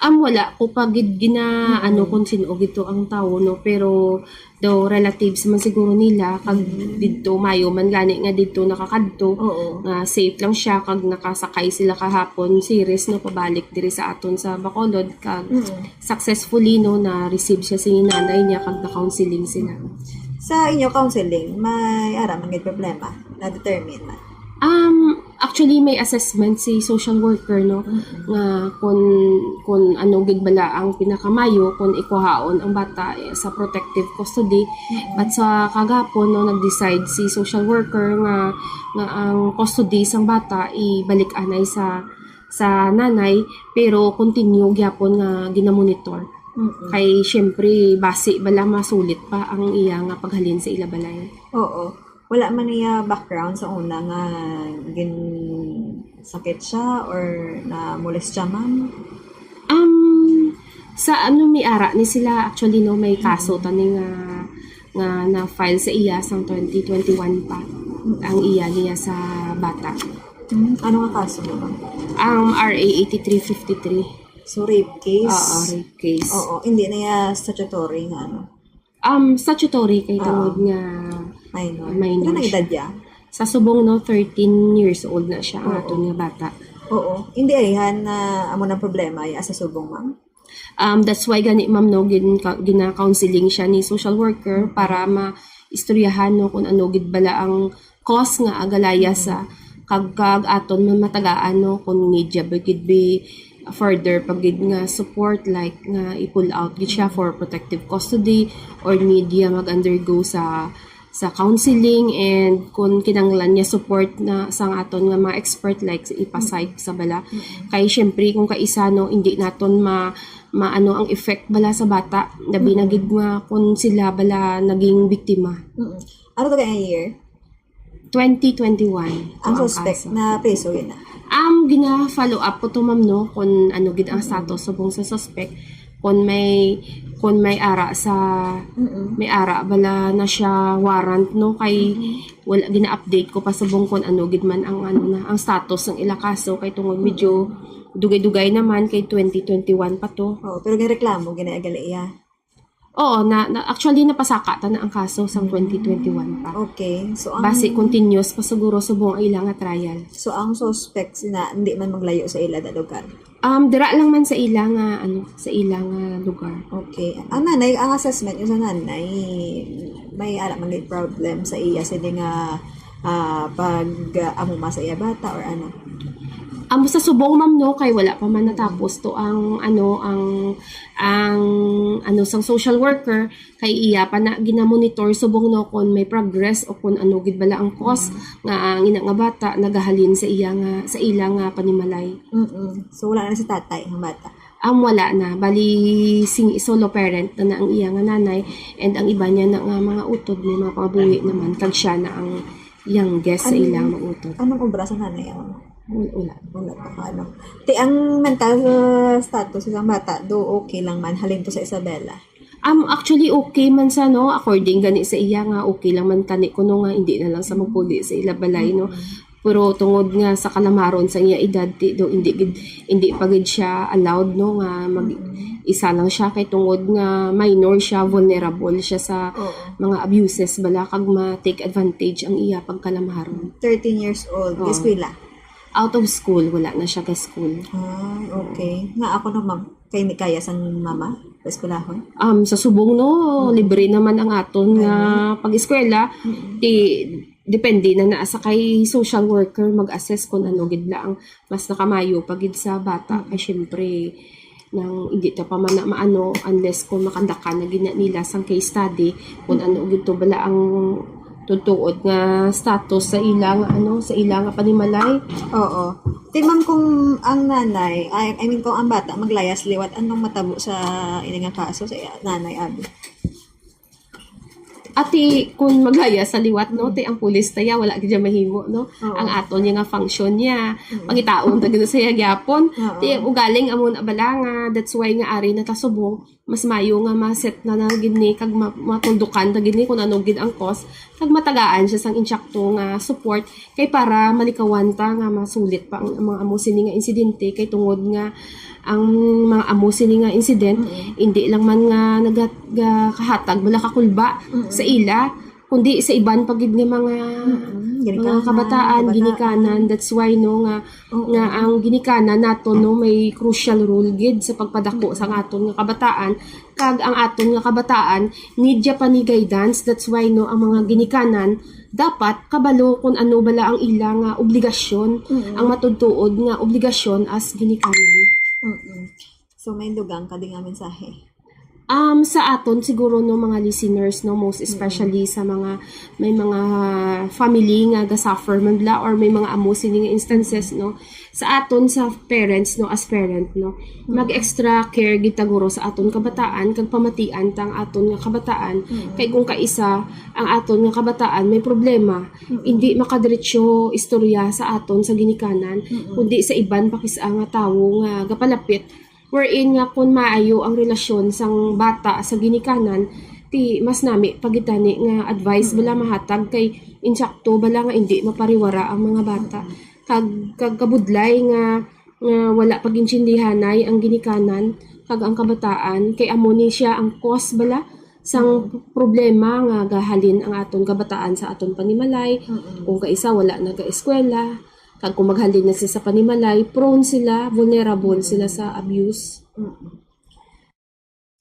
Am, wala ko pa gid gina-, Mm. ano, kung sin-o gid to ang tawo, no? Pero daw relatives man siguro nila, kag Mm. didto, mayo man gani nga didto nakakadto, Oo. nga safe lang siya, kag nakasakay sila kahapon, series, no, pabalik diri sa aton sa Bacolod, kag Mm. successfully, no, na-receive siya si nanay niya, kag na-counseling sila. Sa inyo counseling, may ara man gid problema? Na-determine na? Um, actually, may assessment si social worker, no, Mm-mm. nga kung, kung ano gid bala ang pinakamayo, kung ikuhaon ang bata, eh, sa protective custody. Mm-mm. But sa kagapon, no, nag-decide si social worker nga, nga ang custody sang bata ibalik anay sa, sa nanay, pero continue gyapon nga ginamonitor. Mm-mm. Kay syempre, basi bala masulit pa ang iya nga paghalin sa ila balay. Oo. Wala man niya background sa una nga gin sakit siya or na molest siya, ma'am? Um, sa ano, may ara ni sila, actually, no, may kaso tani nga nga na-file sa iya sang twenty twenty-one pa ang iya niya sa bata. Hmm, ano nga kaso, ma'am? Ang R A eighty-three fifty-three. So, rape case? Oo, rape case. Oo, hindi na ya statutory nga ano. Um, statutory kay Oo. tungod nga Minor. Minor Pero ang siya. edad niya? Sa subong, no, thirteen years old na siya, ang Oo. aton nga bata. Oo. Hindi ayhan na amo ng problema ya sa subong, ma'am? Um, that's why gani, ma'am, no, gin gina-counseling siya ni social worker para maistoryahan, no, kung ano gid bala ang cause nga agalaya sa kag, kag aton mamatagaan, no, kung need ya ba gid bi further pa gid nga support, like nga i-pull out gid siya for protective custody or need ya mag-undergo sa sa counseling, and kung kinahanglan niya support na sang aton nga mga expert, like sa ipapsych sa bala. Kay syempre, kung kaisa, no, hindi naton ma maano ang effect bala sa bata, labi na gid nga kung sila bala naging biktima. Mm. Ano to kaya year? Twenty twenty-one Ang ang suspect kaso. Na preso yun na. Ang gina-follow up ko to, ma'am, no, kung ano gid ang status subong sa suspect, kung may kung may ara sa Mm-mm. may ara bala na siya warrant, no, kay wala, gina-update ko pa subong kung ano gid man ang ano na ang status ng ila kaso, kay tungod medyo dugay-dugay naman, kay twenty twenty-one pa to. Oo, pero ginareklamo, ginaiagali iya. Oo, na, na actually napasaka ta na ang kaso sang twenty twenty-one pa. Okay. So ang Basi continuous pa siguro subong ang ila nga trial. So ang suspect sina hindi man maglayo sa ila na lugar. Um, dira lang man sa ila nga ano, sa ila nga lugar. Okay. Ang nanay, ang assessment niyo sa nanay, may ara man gid problem sa iya sini nga ah, pag ah, amuma sa iya bata or ano. Amo sa subong, ma'am, no, kay wala pa man natapos to ang ano, ang ang ano, sang social worker, kay iya pa na ginamonitor subong, no, kung may progress o kung ano gid bala ang cause nga ang ina nga bata nagahalin sa iya nga sa ila nga panimalay. Mm-mm. So wala na si tatay ang bata. Ang wala na, bali sing solo parent na, na ang iya nga nanay, and ang iba niya na nga mga utod may mga pangabuhi naman, kag siya na ang youngest sa Ano- ilang mga utod. Anong obra sa nanay ang Wala, wala. Wala pa ka, ano. Ti, ang mental uh, status sa bata, do okay lang man, halin to sa Isabela. Um, actually, okay man sa, no, according gani sa iya nga okay lang man tani kuno nga hindi na lang sa magpuli sa ila balay, no. Pero tungod nga sa kalamaron sa iya edad, ti do hindi gid, hindi pa gid siya allowed, no, nga mag isa lang siya, kay tungod nga minor siya, vulnerable siya sa Oo. mga abuses bala, kag ma-take advantage ang iya pagkalamaron. Thirteen years old, Oo. Eskwela. Out of school, wala na siya ka school. Ay, okay. Nga ako no, ma'am, kay ni kaya sang mama, eskwelahon. Um, sa subong, no, libre naman ang aton nga pag-eskwela. Mm-mm. Ti depende na naa sa kay social worker mag-assess kung ano gid la ang mas nakamayo pa gid sa bata. Kay syempre, nang hindi ta pa man na maano unless kung makandakan na gid na nila sang case study kung ano gid to bala ang tutuod nga status sa ila nga ano, sa ila nga panimalay. Oo. Ti, ma'am, kung ang nanay, I, I mean, kung ang bata maglayas liwat, anong matabo sa ini nga kaso sa nanay, abi? Ati, kung maglaya sa liwat, no, ti ang pulis taya, wala gid siya mahimo, no? Oo. Ang aton niya nga function niya, pangitaon ta gid sa iya gyapon. Oo. Ti ang ugaling amo na bala nga, that's why nga ari na ta subong, mas mayo nga ma-set na na gid ni, kag ma- matundukan ta gid ni kung ano gid ang cause, kag matagaan siya sang insakto nga support, kay para malikawan ta nga masulit pa ang, ang mga amo sini nga insidente, kay tungod nga ang mga amo sini nga incident, hindi lang man nga nagakahatag bala kakulba sa ila, kundi sa iban pa gid nga mga Mm, mga ginikanan, kabataan, kabataan. Ginikanan. That's why, no, nga Oo. nga ang ginikanan naton, no, may crucial role gid sa pagpadako sa aton nga kabataan, kag ang aton nga kabataan need ya pa ni guidance. That's why, no, ang mga ginikanan dapat kabalo kung ano bala ang ila nga obligasyon, ang matutuod nga obligasyon as ginikanan. Mm-mm. So, may dugang ka di nga mensahe. Um, sa aton siguro, no, mga listeners, no, most especially sa mga, may mga family nga ga-suffer man bala or may mga amo sini nga instances, no, sa aton sa parents, no, as parent, no, mag-extra care gid ta guro sa aton kabataan kag pamatian tang aton nga kabataan. Kay kung kaisa ang aton nga kabataan may problema, hindi makadiretso istorya sa aton sa ginikanan, kundi sa iban pa kis-a nga tawo nga gapalapit, wherein nga kun maayo ang relasyon sang bata sa ginikanan, ti mas nami pa gid tani nga advice bala mahatag kay insakto bala nga indi mapariwara ang mga bata. Kag, kag kabudlay nga, nga wala pag-intindihanay ang ginikanan kag ang kabataan, kay amo ni siya ang cause bala sang problema nga gahalin ang aton kabataan sa aton panimalay. Kung kaisa wala nag-eskwela, kag kung maghalin na sila sa panimalay, prone sila, vulnerable sila sa abuse.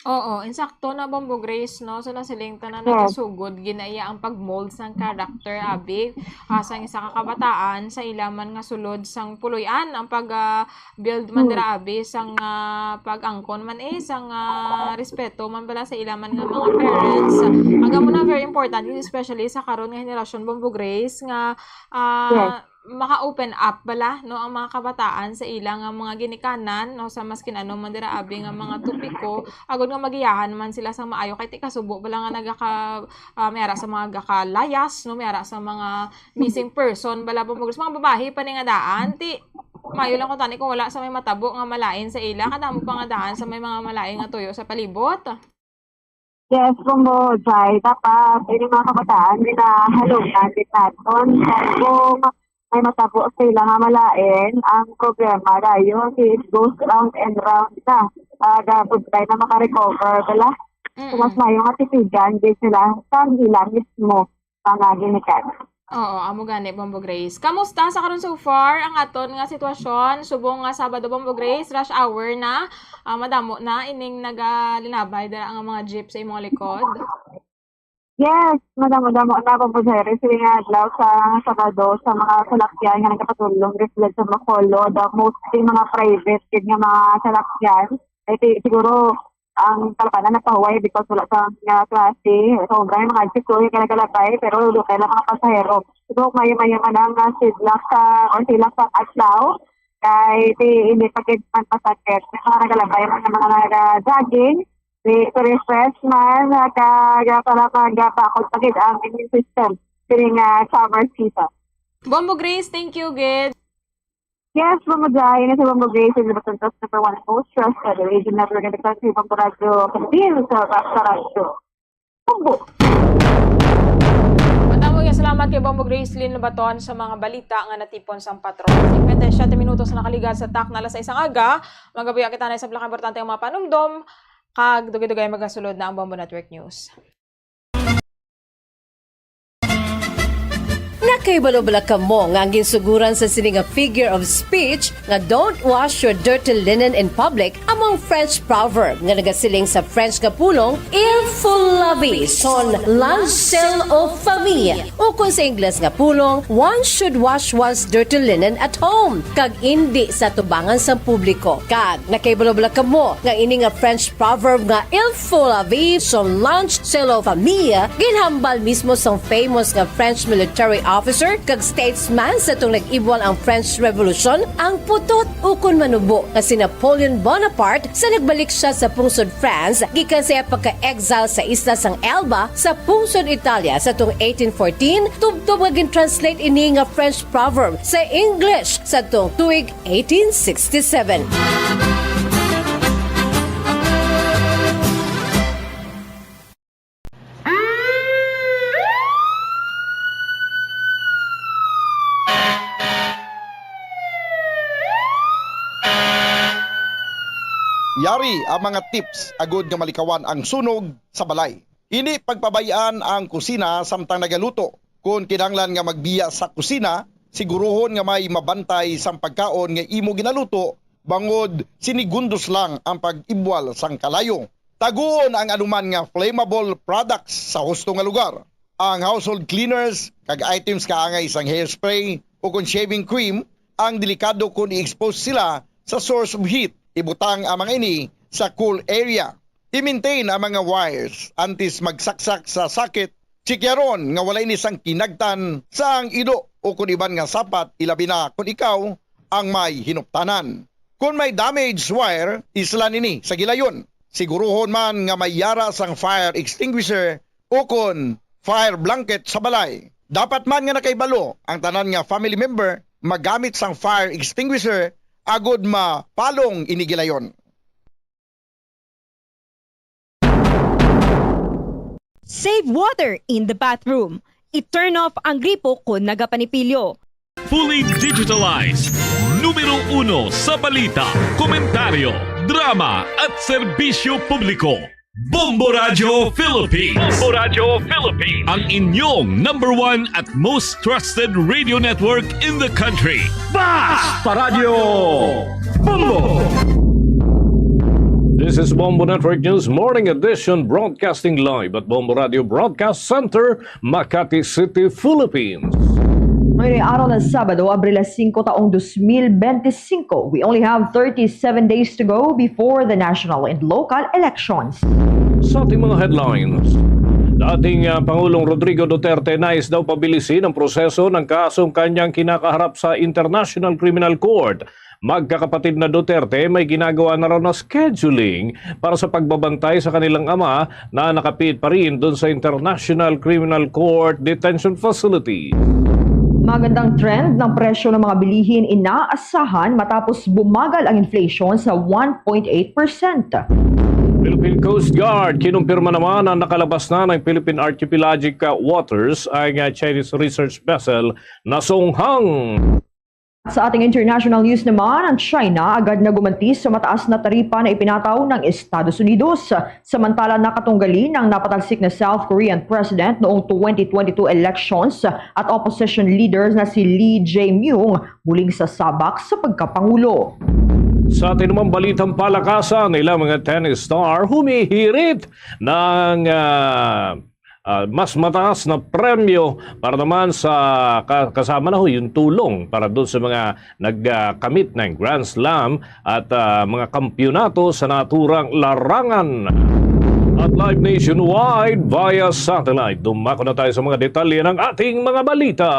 Oo, insakto na, Bombo Grace, no? So, nasiling ta na nagasugod, ginaiya ang pag-mold sang character, abi, ah, sang isa ka kabataan sa ila man nga sulod sang puloy-an ang pag, ah, build man dira, abi, sang, ah, pag-angkon man, eh, sang, ah, respeto man bala sa ila man nga mga parents. Ang amo na very important, especially sa karon nga henerasyon, Bombo Grace, nga, ah, maka-open up bala, no, ang mga kabataan sa ila nga mga ginikanan, no, sa maskin ano man dira, abi, nga mga topiko, agod nga magiyahan man sila sang maayo, kay ti kasubo bala nga nagaka, ah, may ara sa mga gakalayas, no, may ara sa mga missing person bala, Bombo Grace, mga babayi pa ni nga daan, ti maayo lang kuntani kung wala sa may matabo nga malain sa ila, kadamo pa nga daan sa may mga malain nga tuyo sa palibot. Yes, Bombo Jai, dapat ini mga kabataan ginahalungan din naton. Kay kung may matabo sa ila nga malain, ang problema dayon, it goes round and round na. Ah, dapat tayo na makarecover, bala. So, mas mayo nga titigan din sila sa ila mismo mga ginikanan. Oo, amo gani, Bombo Grace. Kamusta sa karon so far ang aton nga sitwasyon? Subong nga Sabado, Bombo Grace, rush hour na. Ah, madamo na ining nagalinabay dira nga mga jeep sa imong likod? Yes, madamo-damo na, Bombo Jai. Sige nga, adlaw sa Sabado, sa mga salakyan nga nagapatulong, reflect sa Bacolod, ah, mostly mga private gid nga mga salakyan. Ay, ti-, siguro, ang kalakanan nagpahuway because wala sa nga klase. So, sobra yung mga jeep ko yung nagalabay, pero okay lang mga pasahero. So, mayo-mayo man ang, ah, sidlak sa, or silak sa adlaw. Kay ti, hindi pa gid man masakit. May mga nagalabay man ang mga naga-jogging, di, to refresh man, ah, kag, ah, para magpakot pa gid ang immune system. Sining, ah, summer season. Bombo Grace, thank you gid. Yes, Bombo Jai, ini si Bombo Grace, in the Batangas number one most trusted radio network in the country, Bombo Radyo Pilipinas, sa Basta Radyo. Bombo! Madamo nga salamat kay Bombo Gracelyn Lobaton sa mga balita nga natipon sang patron. Tig twenty-seven minutos na nakaligad sa takna alas sais sang aga. Magabuya kita na sa pinakaimportante nga mga panumdom, kag dugay-dugay magasulod na ang Bombo Network News. Nakahibalo bala kamo nga ang ginsuguran sa sini nga figure of speech nga "Don't wash your dirty linen in public" amo ang French proverb nga nagasiling sa French nga pulong, "Il faut laver son linge sale aux femmes," ukon sa Ingles nga pulong, "One should wash one's dirty linen at home," kag indi sa tubangan sang publiko. Kag nakahibalo bala kamo nga ini nga French proverb nga "Il faut laver son linge sale aux femmes" ginhambal mismo sang famous nga French military officer kag statesman sa tong nag-ibwal ang French Revolution, ang putot ukon manubo nga si Napoleon Bonaparte, sa nagbalik siya sa pungsod France gikan sa iya pagka-exile sa isla sang Elba sa pungsod Italia sa tong eighteen fourteen, tubtob nga gin-translate ini nga French proverb sa English sa tong tuig eighteen sixty-seven. Yari ang mga tips agud nga malikawan ang sunog sa balay. Indi pagpabay-an ang kusina samtang nagaluto. Kon kinahanglan nga magbiya sa kusina, siguruhon nga may mabantay sang pagkaon nga imo ginaluto, bangod sinigundos lang ang pag-ibwal sang kalayo. Taguon ang anuman nga flammable products sa husto nga lugar. Ang household cleaners kag items kaangay sang hairspray ukon shaving cream ang delikado kon i-expose sila sa source of heat. Ibutang ang mga ini sa cool area. I-maintain ang mga wires antes magsaksak sa sakit. Tsikyaron nga wala ini sang kinagtan sa ang ido o kon iban nga sapat, ilabi na kon ikaw ang may hinuptanan. Kon may damaged wire, islan ini sa gilayon. Siguruhon man nga may yara sang fire extinguisher o kon fire blanket sa balay. Dapat man nga nakahibalo ang tanan nga family member magamit sang fire extinguisher agod mapalong ini gilayon. Save water in the bathroom. I-turn off ang gripo kon nagapanipilyo. Fully digitalized. Numero uno sa balita, komentaryo, drama at serbisyo publiko. Bombo Radyo Philippines. Bombo Radyo Philippines. Ang inyong number one at most trusted radio network in the country. Basta Radyo Bombo! This is Bombo Network News Morning Edition, broadcasting live at Bombo Radio Broadcast Center, Makati City, Philippines. Ngayon ay araw ng Sabado, Abril singko, taong dos mil benti singko. We only have thirty-seven days to go before the national and local elections. Sa ating mga headlines, dating ah, Pangulong Rodrigo Duterte nais daw pabilisin ang proseso ng kasong kanyang kinakaharap sa International Criminal Court. Magkakapatid na Duterte may ginagawa na raw na scheduling para sa pagbabantay sa kanilang ama na nakapiit pa rin doon sa International Criminal Court Detention Facility. Magandang trend ng presyo ng mga bilihin inaasahan matapos bumagal ang inflation sa one point eight percent. Philippine Coast Guard kinumpirma naman na nakalabas na ng Philippine Archipelagic uh, Waters ang uh, Chinese research vessel na Songhang. Sa ating international news naman, ang China agad na gumanti sa mataas na taripa na ipinataw ng Estados Unidos. Samantala, nakatunggali ng napatalsik na South Korean President noong twenty twenty-two elections at opposition leaders na si Lee Jae-myung muling sasabak sa pagkapangulo. Sa atin namang balitang palakasan, ilang mga tennis star humihirit ng ah, ah, mas mataas na premyo para naman sa ka- kasama na ho yung tulong para doon sa mga nagkamit ng Grand Slam at ah, mga kampiyonato sa naturang larangan. At live nationwide via satellite. Dumako na tayo sa mga detalye ng ating mga balita.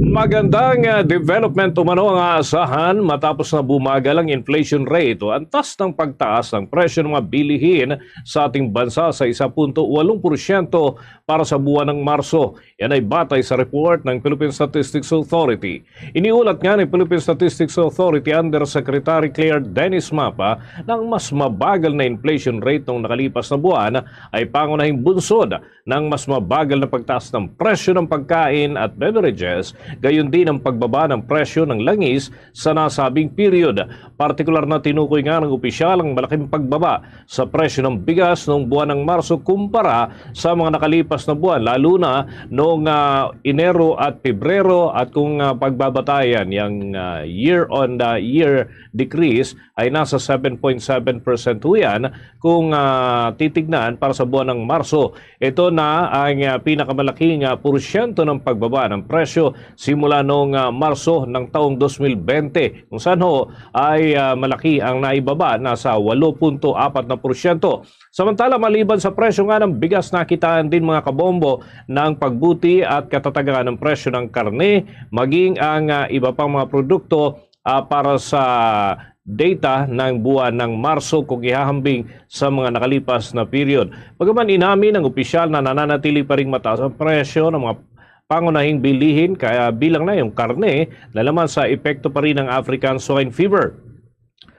Magandang ah, development umano ang aasahan matapos na bumagal ang inflation rate o antas ng pagtaas ng presyo ng mga bilihin sa ating bansa sa isa punto walong porsyento para sa buwan ng Marso. Yan ay batay sa report ng Philippine Statistics Authority. Iniulat nga ni Philippine Statistics Authority Undersecretary Claire Dennis Mapa na ang mas mabagal na inflation rate noong nakalipas na buwan ay pangunahing bunsod ng mas mabagal na pagtaas ng presyo ng pagkain at beverages, gayon din ang pagbaba ng presyo ng langis sa nasabing period. Partikular na tinukoy nga ng opisyal ang malaking pagbaba sa presyo ng bigas noong buwan ng Marso kumpara sa mga nakalipas na buwan, lalo na noong ah, Enero at Pebrero, at kung ah, pagbabatayan yung ah, year on the year decrease ay nasa seven point seven percent ho yan kung ah, titignan para sa buwan ng Marso. Ito na ang ah, pinakamalaking ah, porsyento ng pagbaba ng presyo simula noong ah, Marso ng taong dos mil bente, kung saan ho ay ah, malaki ang naibaba, nasa walo punto apat na porsyento. Samantala, maliban sa presyo nga ng bigas, nakitaan din, mga kabombo, ng pagbuti at katatagan ng presyo ng karne, maging ang ah, iba pang mga produkto ah, para sa data ng buwan ng Marso kung ihahambing sa mga nakalipas na period. Bagaman inamin ng opisyal na nananatili pa ring mataas ang presyo ng mga pangunahing bilihin, kaya bilang na yung karne, lalaman sa epekto pa rin ng African Swine Fever.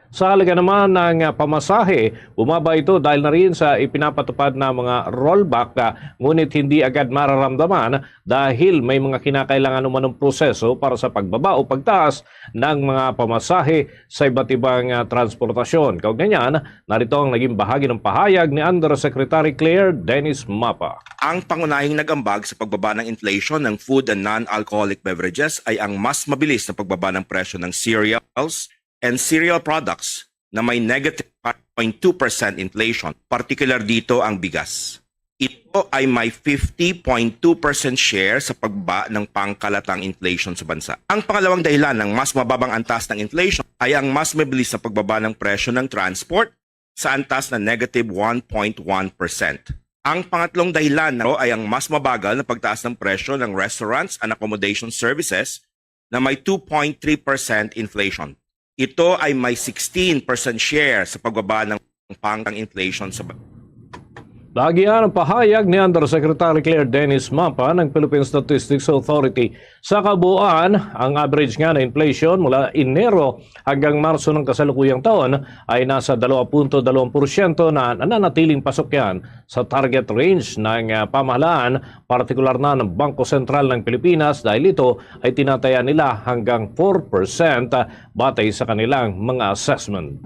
Sa halaga naman ng ah, pamasahe, bumaba ito dahil na rin sa ipinapatupad na mga rollback, ah, ngunit hindi agad mararamdaman dahil may mga kinakailangan umanong proseso para sa pagbaba o pagtaas ng mga pamasahe sa iba't ibang ah, transportasyon. Kaugnay niyan, narito ang naging bahagi ng pahayag ni Undersecretary Claire Dennis Mapa. Ang pangunahing nag-ambag sa pagbaba ng inflation ng food and non-alcoholic beverages ay ang mas mabilis na pagbaba ng presyo ng cereals and cereal products na may negative five point two percent inflation, partikular dito ang bigas. Ito ay may fifty point two percent share sa pagbaba ng pangkalatang inflation sa bansa. Ang pangalawang dahilan ng mas mababang antas ng inflation ay ang mas mabilis na pagbaba ng presyo ng transport, sa antas na negative one point one percent. Ang pangatlong dahilan na ay ang mas mabagal na pagtaas ng presyo ng restaurants and accommodation services na may two point three percent inflation. Ito ay may sixteen percent share sa pagbaba ng pang inflation sa ba- Bagian ang pahayag ni Undersecretary Claire Dennis Mapa ng Philippine Statistics Authority. Sa kabuuan, ang average nga na inflation mula Enero hanggang Marso ng kasalukuyang taon ay nasa dalawa punto dalawang porsyento na nananatiling pasok yan sa target range ng, ah, pamahalaan, partikular na ng Bangko Sentral ng Pilipinas, dahil ito ay tinataya nila hanggang four percent, ah, batay sa kanilang mga assessment.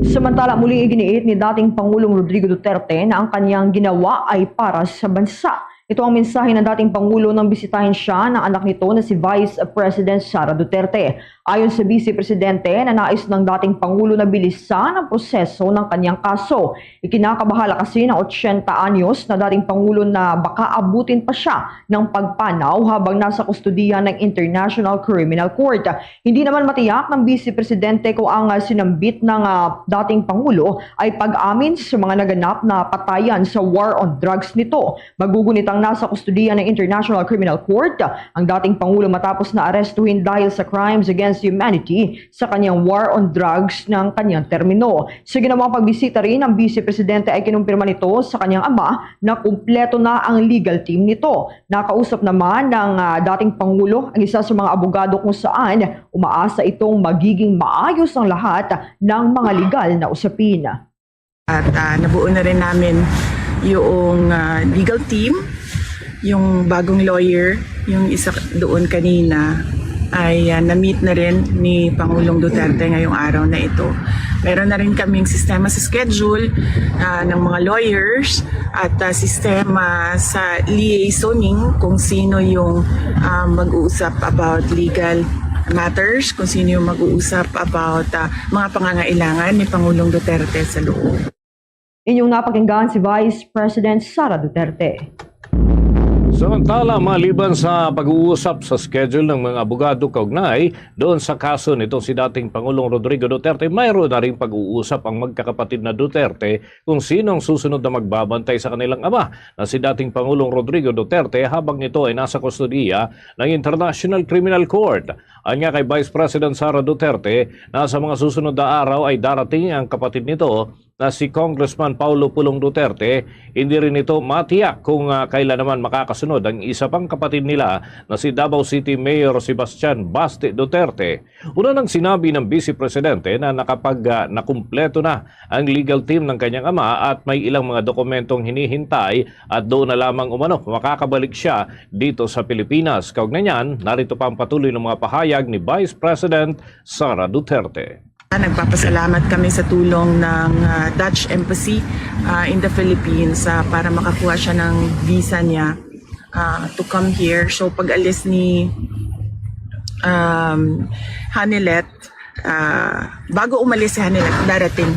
Samantala, muling iginiit ni dating Pangulong Rodrigo Duterte na ang kanyang ginawa ay para sa bansa. Ito ang mensahe ng dating Pangulo nang bisitahin siya ng anak nito na si Vice President Sara Duterte. Ayon sa Vice Presidente, na nais ng dating Pangulo na bilisan ang proseso ng kanyang kaso. Ikinakabahala kasi ng ochenta anyos na dating Pangulo na baka abutin pa siya ng pagpanaw habang nasa kustodiya ng International Criminal Court. Hindi naman matiyak ng Vice Presidente kung ang, ah, sinambit ng, ah, dating Pangulo ay pag-amin sa mga naganap na patayan sa war on drugs nito. Magugunit ang nasa kustodiya ng International Criminal Court ang dating Pangulo matapos na arestuhin dahil sa crimes against humanity sa kanyang war on drugs ng kanyang termino. Sa ginawang pagbisita rin ng Vice Presidente ay kinumpirma nito sa kanyang ama na kumpleto na ang legal team nito. Nakausap naman ng, ah, dating Pangulo ang isa sa mga abogado kung saan umaasa itong magiging maayos ang lahat ng mga legal na usapin. At, ah, nabuo na rin namin yung, ah, legal team, yung bagong lawyer, yung isa doon kanina ay, ah, na-meet na rin ni Pangulong Duterte ngayong araw na ito. Meron na rin kaming sistema sa schedule, ah, ng mga lawyers at, ah, sistema sa liaisoning kung sino yung, ah, mag-uusap about legal matters, kung sino yung mag-uusap about, ah, mga pangangailangan ni Pangulong Duterte sa loob. Inyong napakinggan si Vice President Sara Duterte. Samantala, maliban sa pag-uusap sa schedule ng mga abogado kaugnay doon sa kaso nitong si dating Pangulong Rodrigo Duterte, mayroon na ring pag-uusap ang magkakapatid na Duterte kung sino ang susunod na magbabantay sa kanilang ama na si dating Pangulong Rodrigo Duterte habang ito ay nasa kustodiya ng International Criminal Court. Anya kay Vice President Sara Duterte na sa mga susunod na araw ay darating ang kapatid nito na si Congressman Paulo Pulong Duterte. Hindi rin ito matiyak kung, ah, kailan naman makakasunod ang isa pang kapatid nila na si Davao City Mayor Sebastian Baste Duterte. Una nang sinabi ng Vice Presidente na nakapag, ah, nakumpleto na ang legal team ng kanyang ama at may ilang mga dokumentong hinihintay at doon na lamang umano makakabalik siya dito sa Pilipinas. Kaugnay niyan, narito pa ang patuloy ng mga pahayag ni Vice President Sara Duterte. Nagpapasalamat kami sa tulong ng, ah, Dutch Embassy, ah, in the Philippines, ah, para makakuha siya ng visa niya, ah, to come here. So, pag-alis ni, um, Hanilet, ah, bago umalis si Hanilet, darating,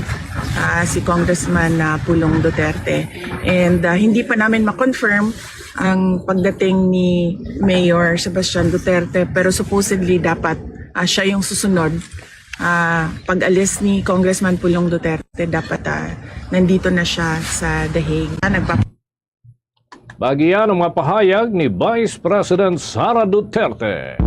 ah, si Congressman, ah, Pulong Duterte. And, ah, hindi pa namin ma-confirm ang pagdating ni Mayor Sebastian Duterte, pero supposedly dapat, ah, siya yung susunod. Ah, pag-alis ni Congressman Pulong Duterte, dapat, ah, nandito na siya sa The Hague. Ah, nagpa- Bagian ang mga pahayag ni Vice President Sara Duterte.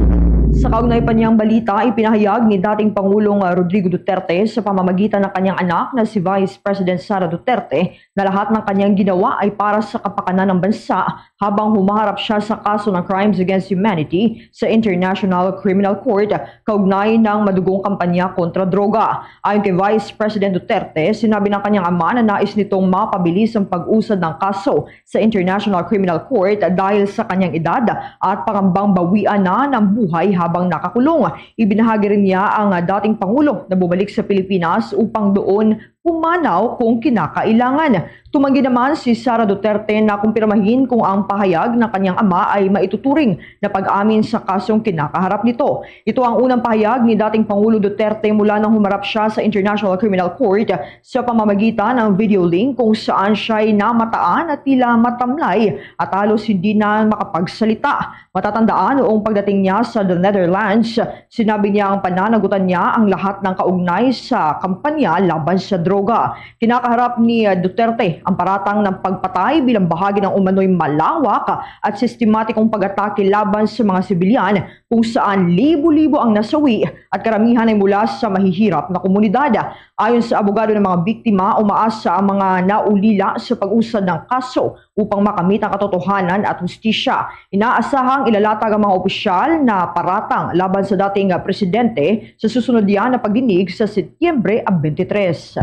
Sa kaugnay pa niyang balita, ipinahayag ni dating Pangulong, ah, Rodrigo Duterte sa pamamagitan ng kanyang anak na si Vice President Sara Duterte na lahat ng kanyang ginawa ay para sa kapakanan ng bansa habang humaharap siya sa kaso ng crimes against humanity sa International Criminal Court kaugnay ng madugong kampanya kontra droga. Ayon kay Vice President Duterte, sinabi ng kanyang ama na nais nitong mapabilis ang pag-usad ng kaso sa International Criminal Court dahil sa kanyang edad at pangambang bawian na ng buhay habang nakakulong. Ibinahagi rin niya ang dating Pangulo na bumalik sa Pilipinas upang doon pumanaw kung kinakailangan. Tumanggi naman si Sara Duterte na kumpirmahin kung ang pahayag ng kanyang ama ay maituturing na pag-amin sa kasong kinakaharap nito. Ito ang unang pahayag ni dating Pangulo Duterte mula nang humarap siya sa International Criminal Court sa pamamagitan ng video link kung saan siya'y namataan at tila matamlay at halos hindi na makapagsalita. Matatandaan, noong pagdating niya sa the Netherlands, sinabi niya ang pananagutan niya ang lahat ng kaugnay sa kampanya laban sa droga. droga. Kinakaharap ni, ah, Duterte ang paratang ng pagpatay bilang bahagi ng umano'y malawak at sistematikong pag-atake laban sa mga sibilyan, kung saan libo-libo ang nasawi at karamihan ay mula sa mahihirap na komunidad. Ayon sa abogado ng mga biktima, umaasa ang mga naulila sa pag-usad ng kaso upang makamit ang katotohanan at hustisya. Inaasahang ilalatag ang mga opisyal na paratang laban sa dating presidente sa susunod niya na pagdinig sa Setyembre twenty-three.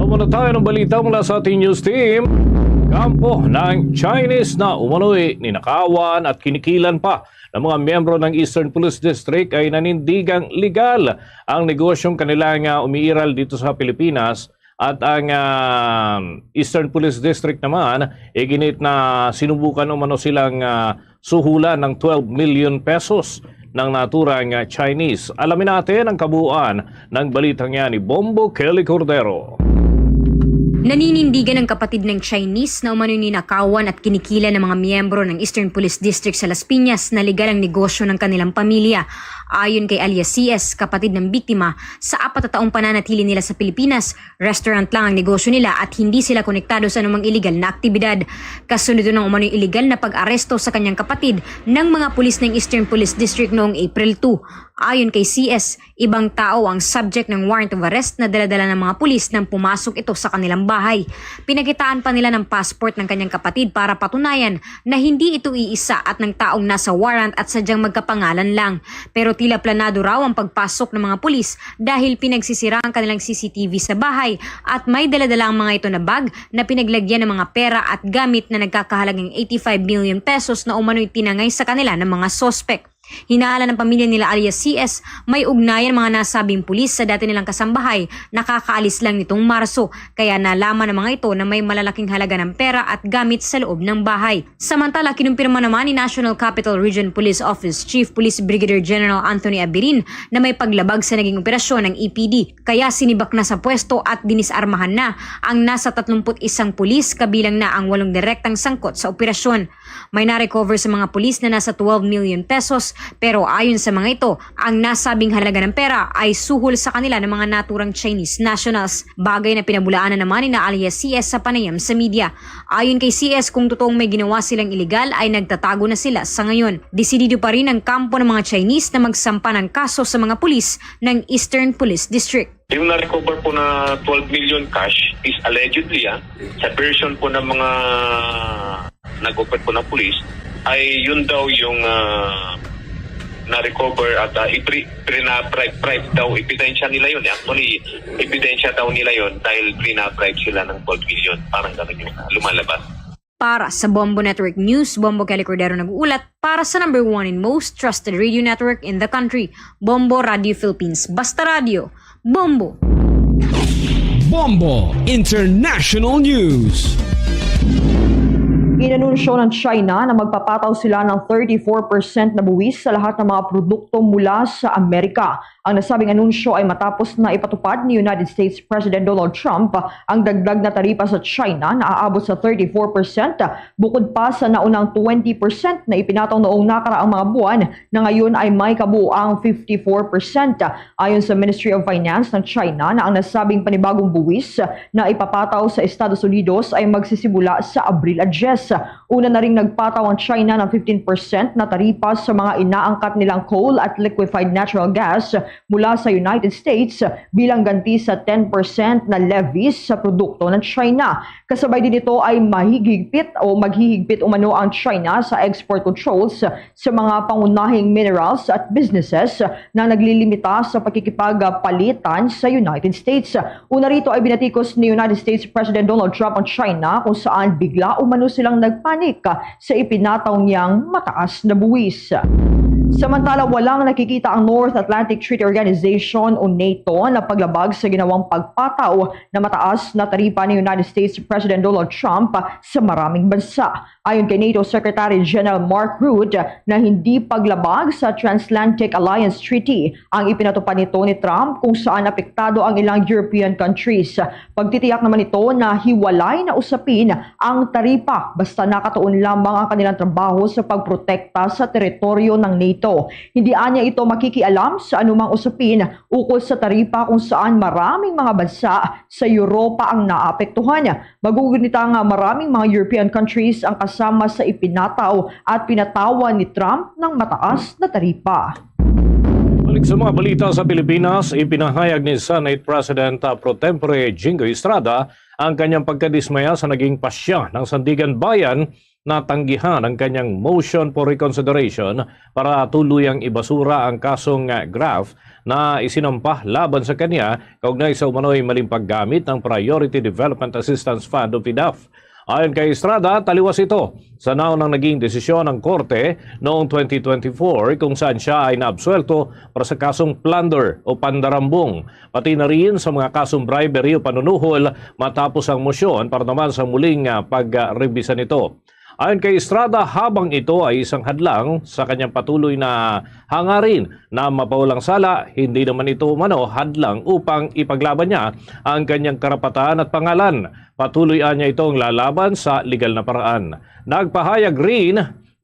Muna tayo ng balita mula sa ating news team. Kampo ng Chinese na umano'y ninakawan at kinikilan pa ng mga miyembro ng Eastern Police District ay nanindigang legal ang negosyong kanilang, ah, umiiral dito sa Pilipinas. At ang, ah, Eastern Police District naman, iginit na sinubukan umano silang, ah, suhulan ng twelve million pesos ng naturang, ah, Chinese. Alamin natin ang kabuuan ng balitang yan ni Bombo Kelly Cordero. Naninindigan ang kapatid ng Chinese na umano'y ninakawan at kinikilan ng mga miyembro ng Eastern Police District sa Las Piñas na legal ang negosyo ng kanilang pamilya. Ayon kay alias C S, kapatid ng biktima, sa apat na taong pananatili nila sa Pilipinas, restaurant lang ang negosyo nila at hindi sila konektado sa anumang iligal na aktibidad. Kasunod ng umano'y iligal na pag-aresto sa kanyang kapatid ng mga pulis ng Eastern Police District noong April two. Ayon kay C S, ibang tao ang subject ng warrant of arrest na daladala ng mga pulis nang pumasok ito sa kanilang bahay. Pinakitaan pa nila ng passport ng kanyang kapatid para patunayan na hindi ito iisa at ng taong nasa warrant at sadyang magkapangalan lang. Pero tila planado raw ang pagpasok ng mga pulis dahil pinagsisira ang kanilang C C T V sa bahay at may daladala ang mga ito na bag na pinaglagyan ng mga pera at gamit na nagkakahalagang eighty-five million pesos na umano'y tinangay sa kanila ng mga suspek. Hinala ng pamilya nila alias C S, may ugnayan mga nasabing pulis sa dati nilang kasambahay na kakaalis lang nitong Marso, kaya nalaman ng mga ito na may malalaking halaga ng pera at gamit sa loob ng bahay. Samantala, kinumpirma naman ni National Capital Region Police Office Chief Police Brigadier General Anthony Abirin na may paglabag sa naging operasyon ng E P D, kaya sinibak na sa pwesto at dinisarmahan na ang nasa tatlumpu't isang pulis, kabilang na ang walong direktang sangkot sa operasyon. May na-recover sa mga pulis na nasa twelve million pesos, pero ayon sa mga ito, ang nasabing halaga ng pera ay suhol sa kanila ng mga naturang Chinese nationals, bagay na pinabulaanan naman ni na alias C S sa panayam sa media. Ayon kay C S, kung totoong may ginawa silang iligal, ay nagtatago na sila sa ngayon. Desidido pa rin ang kampo ng mga Chinese na magsampa ng kaso sa mga pulis ng Eastern Police District. Yung na-recover po na twelve million cash is allegedly, ah, sa version po ng mga nag-operate po ng pulis, ay yun daw yung, ah, na-recover at, ah, ibri-, brina-, bribe, bribe daw, ebidensya nila yun. Actually, ebidensya daw nila yun dahil brina-bribe sila ng twelve million. Parang ganun yung, ah, lumalabas. Para sa Bombo Network News, Bombo Kelly Cordero nag-uulat para sa number one and most trusted radio network in the country, Bombo Radio Philippines. Basta Radio, Bombo. Bombo International News. Inanunsyo ng China na magpapataw sila ng thirty-four percent na buwis sa lahat ng mga produkto mula sa Amerika. Ang nasabing anunsyo ay matapos na ipatupad ni United States President Donald Trump ang dagdag na taripa sa China na aabot sa thirty-four percent, bukod pa sa naunang twenty percent na ipinataw noong nakaraang mga buwan, na ngayon ay may kabuuang fifty-four percent. Ayon sa Ministry of Finance ng China, na ang nasabing panibagong buwis na ipapataw sa Estados Unidos ay magsisimula sa Abril diyes. Una na ring nagpataw ang China ng fifteen percent na taripa sa mga inaangkat nilang coal at liquefied natural gas mula sa United States bilang ganti sa ten percent na levies sa produkto ng China. Kasabay din nito ay mahigpit o maghihigpit umano ang China sa export controls sa mga pangunahing minerals at businesses na naglilimita sa pakikipagpalitan sa United States. Una rito ay binatikos ni United States President Donald Trump ang China, kung saan bigla umano silang nagpanik sa ipinataw niyang mataas na buwis. Samantala, walang nakikita ang North Atlantic Treaty Organization o NATO na paglabag sa ginawang pagpataw na mataas na taripa ni United States President Donald Trump sa maraming bansa. Ayon kay NATO Secretary General Mark Rutte, na hindi paglabag sa Transatlantic Alliance Treaty ang ipinatupad nito ni Trump, kung saan apektado ang ilang European countries. Pagtitiyak naman nito na hiwalay na usapin ang taripa basta nakatuon lamang ang kanilang trabaho sa pagprotekta sa teritoryo ng NATO. Ito, hindi anya ito makikialam sa anumang usapin ukol sa taripa kung saan maraming mga bansa sa Europa ang naapektuhan. Magugunita nga maraming mga European countries ang kasama sa ipinataw at pinatawan ni Trump ng mataas na taripa. Balik sa mga balita sa Pilipinas, ipinahayag ni Senate President Pro Tempore Jinggoy Estrada ang kanyang pagkadismaya sa naging pasya ng Sandiganbayan na tanggihan ang kanyang motion for reconsideration para tuluyang ibasura ang kasong graft na isinampa laban sa kanya kaugnay sa umano'y maling paggamit ng Priority Development Assistance Fund o PDAF. Ayon kay Estrada, taliwas ito sa naunang naging desisyon ng korte noong twenty twenty-four kung saan siya ay naabsuelto para sa kasong plunder o pandarambong, pati na rin sa mga kasong bribery o panunuhol matapos ang motion para naman sa muling ah, pagrebisa nito. Ayon kay Estrada, habang ito ay isang hadlang sa kanyang patuloy na hangarin na mapawalang sala, hindi naman ito umano hadlang upang ipaglaban niya ang kanyang karapatan at pangalan. Patuloy niya itong lalaban sa legal na paraan. Nagpahayag rin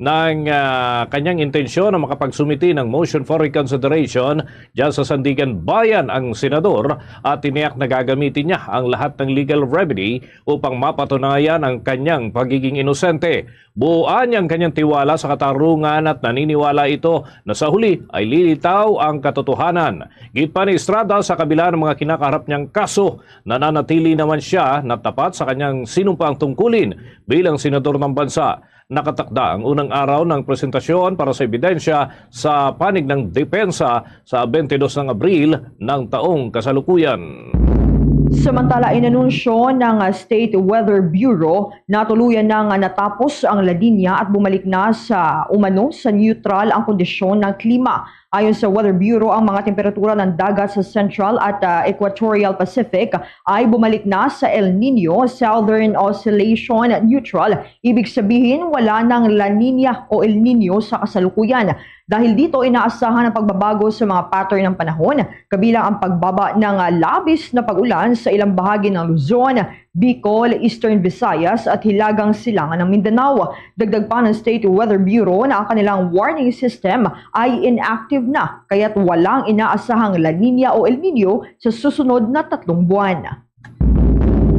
ng ah, kanyang intensyon na makapagsumiti ng motion for reconsideration dyan sa Sandiganbayan ang senador at tiniyak na gagamitin niya ang lahat ng legal remedy upang mapatunayan ang kanyang pagiging inosente. Buo niya ang kanyang tiwala sa katarungan at naniniwala ito na sa huli ay lilitaw ang katotohanan. Gid pa ni Estrada, sa kabila ng mga kinakaharap niyang kaso, nananatili naman siya na tapat sa kanyang sinumpaang tungkulin bilang senador ng bansa. Nakatakda ang unang araw ng presentasyon para sa ebidensya sa panig ng depensa sa twenty-two ng Abril ng taong kasalukuyan. Samantala, inanunsyo ng ah, State Weather Bureau na tuluyan na nga natapos ang La Nina at bumalik na sa umano sa neutral ang kondisyon ng klima. Ayon sa Weather Bureau, ang mga temperatura ng dagat sa Central at ah, Equatorial Pacific ay bumalik na sa El Nino, Southern Oscillation Neutral. Ibig sabihin, wala nang La Nina o El Nino sa kasalukuyan. Dahil dito, inaasahan ang pagbabago sa mga pattern ng panahon, kabilang ang pagbaba ng ah, labis na pag-ulan sa ilang bahagi ng Luzon, Bicol, Eastern Visayas at Hilagang Silangan ng Mindanao. Dagdag pa ng State Weather Bureau na ang kanilang warning system ay inactive na, kaya't walang inaasahang La Nina o El Nino sa susunod na tatlong buwan.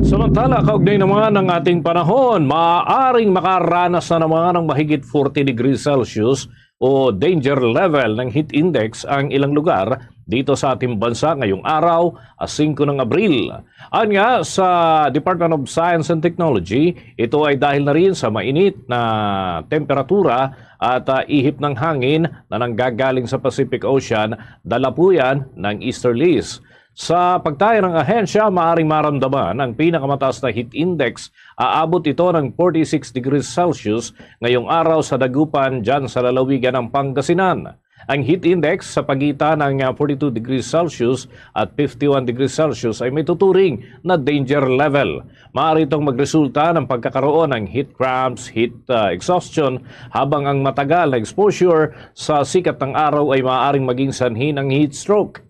Samantala, kaugnay naman ng ating panahon, maaaring makaranas na naman ng mahigit forty degrees Celsius o danger level ng heat index ang ilang lugar dito sa ating bansa ngayong araw, ah, singko ng Abril. Ayon nga sa Department of Science and Technology, ito ay dahil na rin sa mainit na temperatura at ah, ihip ng hangin na nanggagaling sa Pacific Ocean, dala po yan ng easterlies. Sa pagtaya ng ahensya, maaring maramdaman ang pinakamataas na heat index. Aabot ito ng forty-six degrees Celsius ngayong araw sa Dagupan, dyan sa lalawigan ng Pangasinan. Ang heat index sa pagitan ng ah, forty-two degrees Celsius at fifty-one degrees Celsius ay may tuturing na danger level. Maaari itong magresulta ng pagkakaroon ng heat cramps, heat ah, exhaustion, habang ang matagal na exposure sa sikat ng araw ay maaaring maging sanhi ng heat stroke.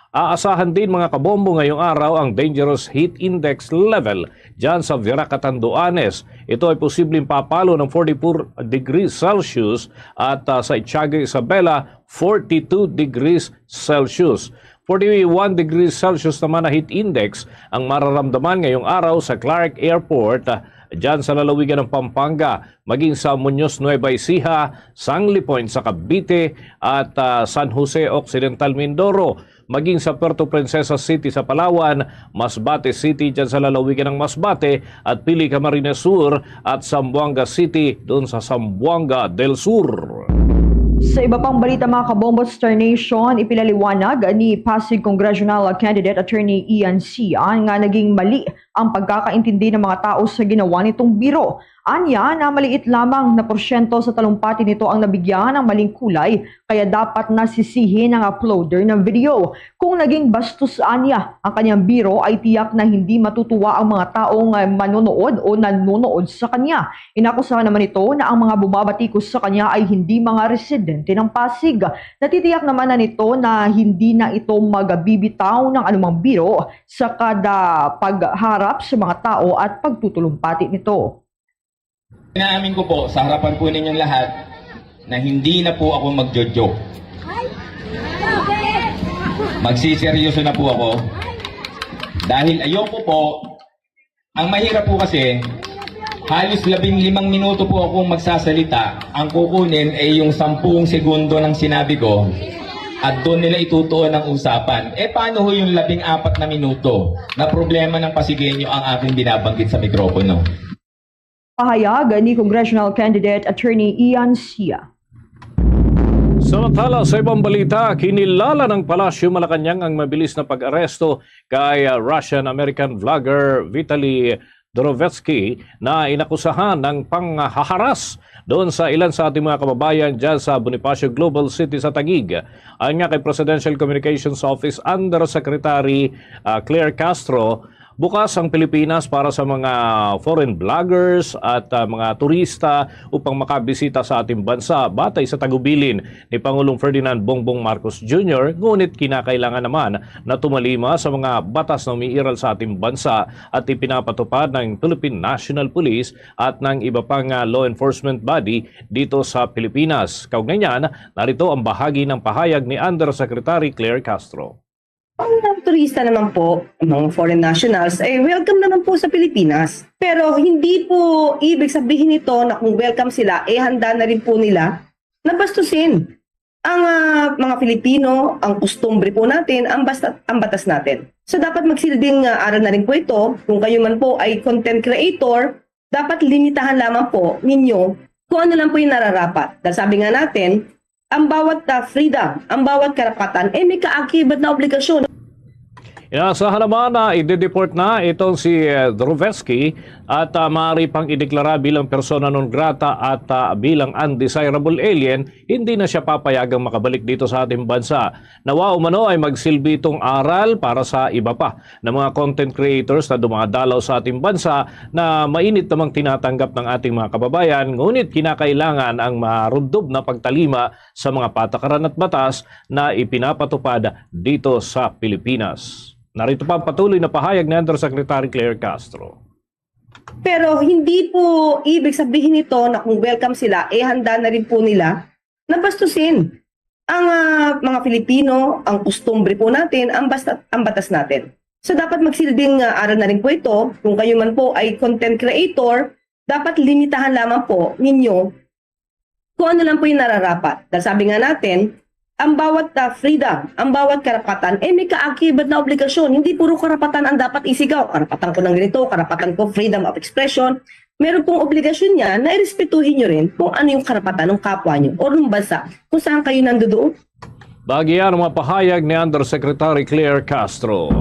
Aasahan din, mga kabombo, ngayong araw ang dangerous heat index level dyan sa Virac, Catanduanes. Ito ay posibleng papalo ng forty-four degrees Celsius at ah, sa Itiaga, Isabela, forty-two degrees Celsius. Forty-one degrees Celsius naman na heat index ang mararamdaman ngayong araw sa Clark Airport, ah, dyan sa lalawigan ng Pampanga, maging sa Muñoz, Nueva Ecija, Sangley Point sa Cavite, at ah, San Jose Occidental, Mindoro, maging sa Puerto Princesa City sa Palawan, Masbate City dyan sa lalawigan ng Masbate, at pili Camarines Sur at Zamboanga City doon sa Zamboanga del Sur. Sa iba pang balita, mga kabombo, Star Nation, ipinaliwanag ni Pasig Congressional Candidate Attorney Ian Sia nga naging mali ang pagkakaintindi ng mga tao sa ginawa nitong biro. Anya, na maliit lamang na porsyento sa talumpati nito ang nabigyan ng maling kulay, kaya dapat na sisihin ang uploader ng video. Kung naging bastos anya ang kanyang biro, ay tiyak na hindi matutuwa ang mga taong ah, manonood o nanonood sa kanya. Inakusahan naman ito na ang mga bumabatikos sa kanya ay hindi mga residente ng Pasig. Natitiyak naman na nito na hindi na ito magabibitaw ng anumang biro sa kada pagharap sa mga tao at pagtutulumpati nito. Inaamin ko po sa harapan po ninyong lahat na hindi na po ako magjo-joke. Magsiseryoso na po ako. Dahil ayoko po, ang mahirap po kasi, halos labing limang minuto po akong magsasalita. Ang kukunin ay yung sampung segundo ng sinabi ko at doon nila itutuon ang usapan. Eh, paano ho yung labing apat na minuto na problema ng Pasigueño ang aking binabanggit sa mikropono? Pahayag ni Congressional Candidate Attorney Ian Sia. Samantala, sa ibang balita, kinilala ng Palasyo Malacañang ang mabilis na pag-aresto kay ah, Russian-American vlogger Vitaly Dorovetsky na inakusahan ng panghaharas doon sa ilan sa ating mga kababayan dyan sa Bonifacio Global City sa Taguig. Ayon nga kay Presidential Communications Office Undersecretary ah, Claire Castro, bukas ang Pilipinas para sa mga foreign vloggers at ah, mga turista upang makabisita sa ating bansa, batay sa tagubilin ni Pangulong Ferdinand Bongbong Marcos Junior. Ngunit kinakailangan naman na tumalima sa mga batas na umiiral sa ating bansa at ipinapatupad ng Philippine National Police at ng iba pang ah, law enforcement body dito sa Pilipinas. Kaugnay niyan, narito ang bahagi ng pahayag ni Undersecretary Claire Castro. Ang mga turista naman po, ang mga foreign nationals, eh welcome naman po sa Pilipinas. Pero hindi po ibig sabihin nito na kung welcome sila, eh handa na rin po nila na bastusin ang ah, mga Filipino, ang kustumbre po natin, ang, basta, ang batas natin. So dapat magsilbing ah, aral na rin po ito kung kayo man po ay content creator, dapat limitahan lamang po ninyo kung ano lang po yung nararapat. Dahil sabi nga natin, ang bawat ah, freedom, ang bawat karapatan, eh may kaakibat na obligasyon. Inaasahan naman na i-deport na itong si eh, Droveski at ah, maaari pang ideklara bilang persona non grata at ah, bilang undesirable alien. Hindi na siya papayagang makabalik dito sa ating bansa. Nawa umano ay magsilbi itong aral para sa iba pa na mga content creators na dumadalaw sa ating bansa na mainit namang tinatanggap ng ating mga kababayan, ngunit kinakailangan ang marubdob na pagtalima sa mga patakaran at batas na ipinapatupad dito sa Pilipinas. Narito pa ang patuloy na pahayag ni Undersecretary Claire Castro. Pero hindi po ibig sabihin nito na kung welcome sila, eh handa na rin po nila na bastusin ang ah, mga Filipino, ang kustumbre po natin, ang, basta, ang batas natin. So dapat magsilbing ah, aral na rin po ito kung kayo man po ay content creator, dapat limitahan lamang po ninyo kung ano lang po yung nararapat. Dahil sabi nga natin, ang bawat ah, freedom, ang bawat karapatan, eh may kaakibat na obligasyon. Hindi puro karapatan ang dapat isigaw. Karapatan ko ng ganito, karapatan ko freedom of expression. Meron pong obligasyon niya na irespetuhin nyo rin kung ano yung karapatan ng kapwa nyo o ng bansa kung saan kayo nandoon. Bahagi yan ang mga pahayag ni Undersecretary Claire Castro.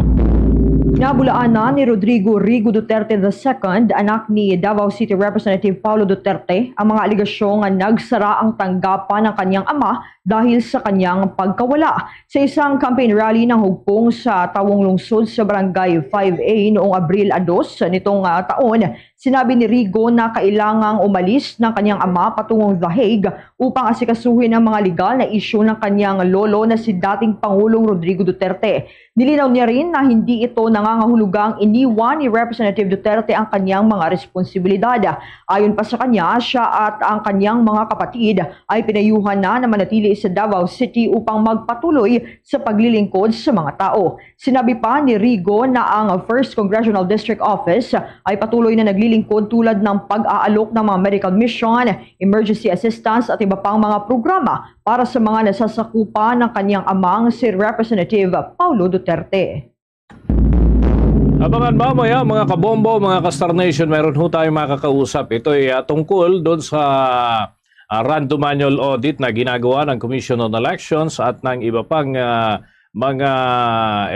Nabulaanan ni Rodrigo Rigo Duterte the second, anak ni Davao City Representative Paulo Duterte, ang mga alegasyon nga nagsara ang tanggapan ng kanyang ama dahil sa kanyang pagkawala. Sa isang campaign rally ng Hugpong sa Tawong Lungsod sa Barangay five A noong Abril a dos nitong ah, taon, sinabi ni Rigo na kailangang umalis ng kanyang ama patungong The Hague upang asikasuhin ang mga legal na isyu ng kanyang lolo na si dating Pangulong Rodrigo Duterte. Nilinaw niya rin na hindi ito nangangahulugang iniwan ni Representative Duterte ang kanyang mga responsibilidad. Ayon pa sa kanya, siya at ang kanyang mga kapatid ay pinayuhan na na manatili sa Davao City upang magpatuloy sa paglilingkod sa mga tao. Sinabi pa ni Rigo na ang First Congressional District Office ay patuloy na naglilingkod tulad ng pag-aalok ng mga medical mission, emergency assistance at iba pang mga programa para sa mga nasasakupan ng kanyang amang si Representative Paulo Duterte. Abangan mamaya, mga kabombo, mga ka-Star Nation, meron ho tayong makakausap. Ito'y ah, tungkol doon sa ah, random annual audit na ginagawa ng Commission on Elections at ng iba pang ah, mga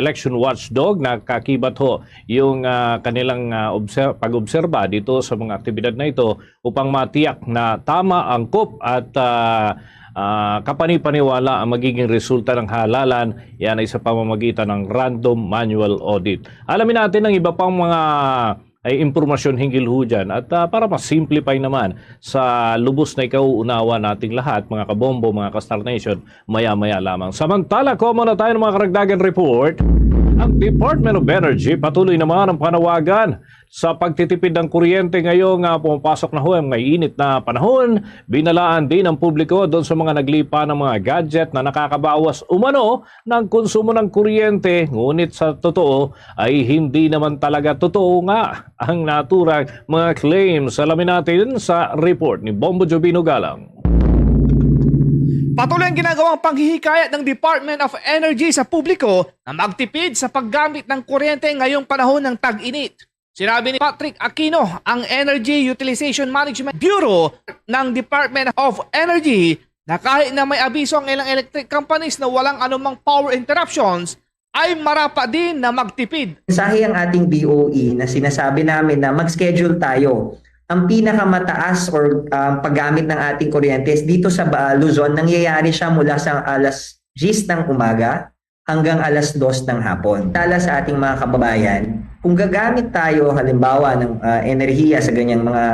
election watchdog na kakibat ho yung ah, kanilang ah, obser- pag-obserba dito sa mga aktibidad na ito upang matiyak na tama, angkop at ah, ah, kapani-paniwala ang magiging resulta ng halalan. Yan ay sa pamamagitan ng random manual audit. Alamin natin ang iba pang mga ay impormasyon hinggil ho dyan. At ah, para ma-simplify naman sa lubos na ikauunawa nating lahat, mga kabombo, mga ka-Star Nation, maya-maya lamang. Samantala, kuha muna tayo ng mga karagdagan report. Ang Department of Energy patuloy naman ang panawagan sa pagtitipid ng kuryente ngayong, ah, pumapasok na ho ang mainit na panahon. Binalaan din ang publiko doon sa mga naglipa ng mga gadget na nakakabawas umano ng konsumo ng kuryente. Ngunit sa totoo ay hindi naman talaga totoo nga ang naturang mga claims. Alamin natin sa report ni Bombo Jovino Galang. Patuloy ang ginagawang panghihikayat ng Department of Energy sa publiko na magtipid sa paggamit ng kuryente ngayong panahon ng tag-init. Sinabi ni Patrick Aquino, ang Energy Utilization Management Bureau ng Department of Energy, na kahit na may abiso ang ilang electric companies na walang anumang power interruptions, ay marapa din na magtipid. Mensahe ang ating D O E na sinasabi namin na mag-schedule tayo. Ang pinakamataas or um, paggamit ng ating kuryentes dito sa Ba- Luzon, nangyayari siya mula sa alas diyes ng umaga hanggang alas dos ng hapon. Tala sa ating mga kababayan, kung gagamit tayo halimbawa ng ah, enerhiya sa ganyang mga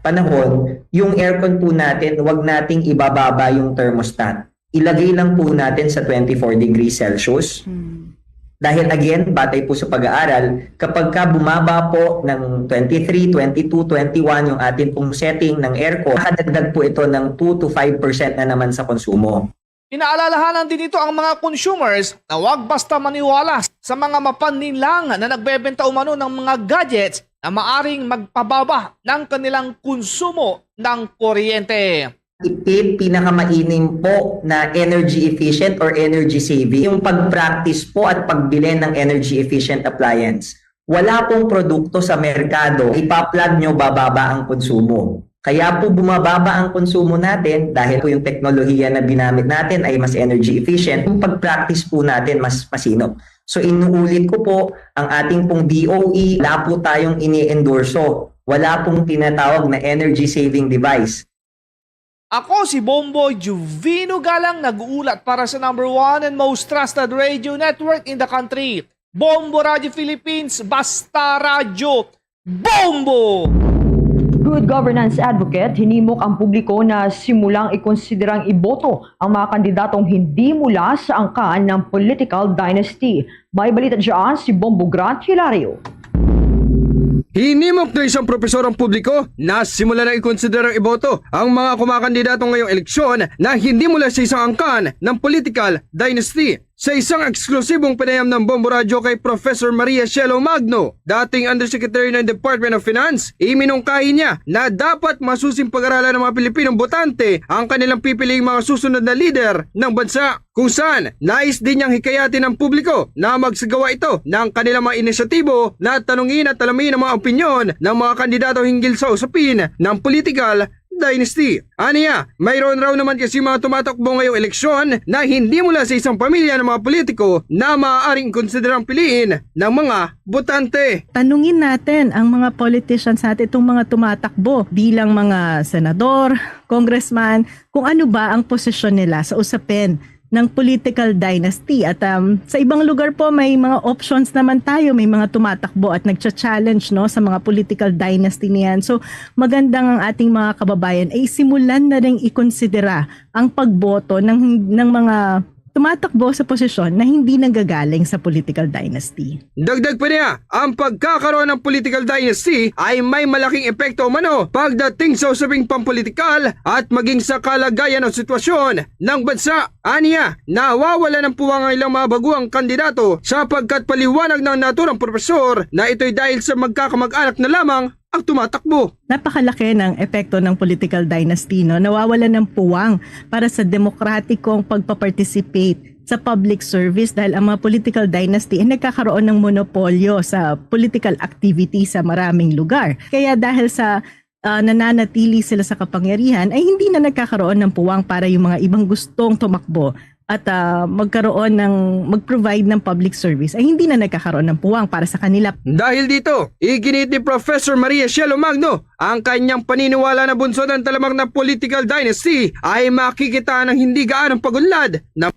panahon, yung aircon po natin, wag nating ibababa yung thermostat. Ilagay lang po natin sa twenty-four degrees Celsius. Dahil again, batay po sa pag-aaral, kapag ka bumaba po ng twenty-three, twenty-two, twenty-one yung atin pong setting ng aircon, nakadagdag po ito ng two to five percent na naman sa konsumo. Pinaalalahanan din nito ang mga consumers na huwag basta maniwala sa mga mapanlinlang na nagbebenta umano ng mga gadgets na maaring magpababa ng kanilang konsumo ng kuryente. Tipid, pinakamainim po na energy efficient or energy saving yung pag-practice po at pagbili ng energy efficient appliance. Wala pong produkto sa merkado, ipa-plug nyo, bababa ang konsumo. Kaya po bumababa ang konsumo natin dahil po yung teknolohiya na ginamit natin ay mas energy efficient. Yung pag-practice po natin mas masinop. So inuulit ko po, ang ating pong D O E, wala po tayong ini-endorso. Wala pong tinatawag na energy saving device. Ako si Bombo Juvino Galang, nag-uulat para sa number one and most trusted radio network in the country, Bombo Radio Philippines, Basta Radyo, Bombo! Good governance advocate, hinimok ang publiko na simulang ikonsiderang iboto ang mga kandidatong hindi mula sa angkan ng political dynasty. May balita dyan si Bombo Grant Hilario. Hinimok ng isang propesor ang publiko na simulan na ikonsiderang iboto ang mga kumakandidato ngayong eleksyon na hindi mula sa isang angkan ng political dynasty. Sa isang eksklusibong panayam ng Bombo Radyo kay Professor Maria Shelo Magno, dating Undersecretary ng Department of Finance, iminungkahi niya na dapat masusing pag-aralan ng mga Pilipinong botante ang kanilang pipiliing mga susunod na lider ng bansa. Kung saan, nais din niyang hikayatin ang publiko na magsagawa ito ng kanilang mga inisyatibo na tanungin at alamin ang mga opinyon ng mga kandidato hinggil sa usapin ng political dynasty. Aniya, mayroon raw naman kasi mga tumatakbo ngayong eleksyon na hindi mula sa isang pamilya ng mga politiko na maaaring konsiderang piliin ng mga botante. Tanungin natin ang mga politicians natin, itong mga tumatakbo bilang mga senador, congressman, kung ano ba ang posisyon nila sa usapin ng political dynasty. At um, sa ibang lugar po, may mga options naman tayo, may mga tumatakbo at nagcha-challenge, no, sa mga political dynasty niyan. So, magandang ang ating mga kababayan ay simulan na rin ikonsidera ang pagboto ng, ng mga tumatakbo sa posisyon na hindi nanggagaling sa political dynasty. Dagdag pa niya, ang pagkakaroon ng political dynasty ay may malaking epekto umano pagdating sa usaping pampolitikal at maging sa kalagayan o sitwasyon ng bansa. Aniya, nawawala ng puwang ang ilang mga baguang kandidato sapagkat paliwanag ng naturang profesor na ito'y dahil sa magkakamag-anak na lamang ang tumatakbo. Napakalaki ng epekto ng political dynasty, no? Nawawalan ng puwang para sa demokratikong pagpaparticipate sa public service dahil ang mga political dynasty ay nagkakaroon ng monopolyo sa political activity sa maraming lugar. Kaya dahil sa ah, nananatili sila sa kapangyarihan, ay hindi na nagkakaroon ng puwang para yung mga ibang gustong tumakbo at ah, magkaroon ng mag-provide ng public service ay hindi na nagkakaroon ng puwang para sa kanila. Dahil dito, iginiit ni Professor Maria Shelo Magno ang kanyang paniniwala na bunsodan talamak na political dynasty ay makikita ng hindi gaanong pag-unlad ng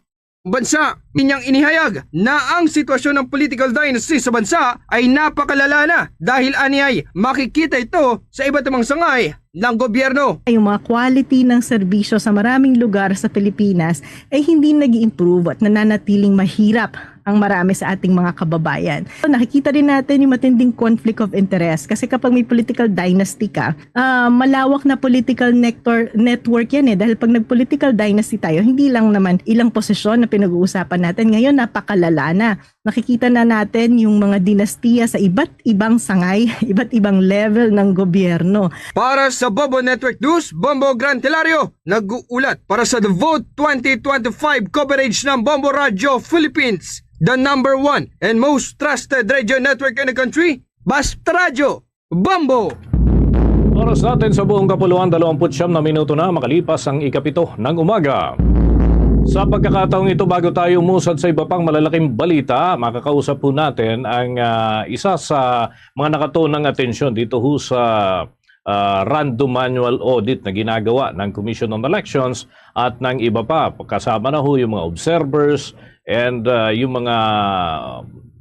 bansa. Inyang inihayag na ang sitwasyon ng political dynasty sa bansa ay napakalala na dahil aniay makikita ito sa iba't ibang sangay ng gobyerno. Yung mga quality ng serbisyo sa maraming lugar sa Pilipinas ay hindi nag improve at nananatiling mahirap ang marami sa ating mga kababayan. So, nakikita rin natin yung matinding conflict of interest kasi kapag may political dynasty ka, ah, malawak na political nector-, network yan eh. Dahil pag nag-political dynasty tayo, hindi lang naman ilang posisyon na pinag-uusapan natin. Ngayon, napakalala na. Nakikita na natin yung mga dinastiya sa iba't ibang sangay, iba't ibang level ng gobyerno. Para sa Bombo Network News, Bombo Gran Hilario, nag-uulat para sa The Vote twenty twenty-five coverage ng Bombo Radio Philippines, the number one and most trusted radio network in the country, Basta Radio, Bombo! Oras natin sa buong kapuluan, dalawamput siyam na minuto na makalipas ang ikapito ng umaga. Sa pagkakataong ito, bago tayo umusad sa iba pang malalaking balita, makakausap po natin ang, ah, isa sa mga nakatuon ng atensyon dito ho sa, ah, random manual audit na ginagawa ng Commission on Elections at ng iba pa. Kasama na ho yung mga observers and, ah, yung mga,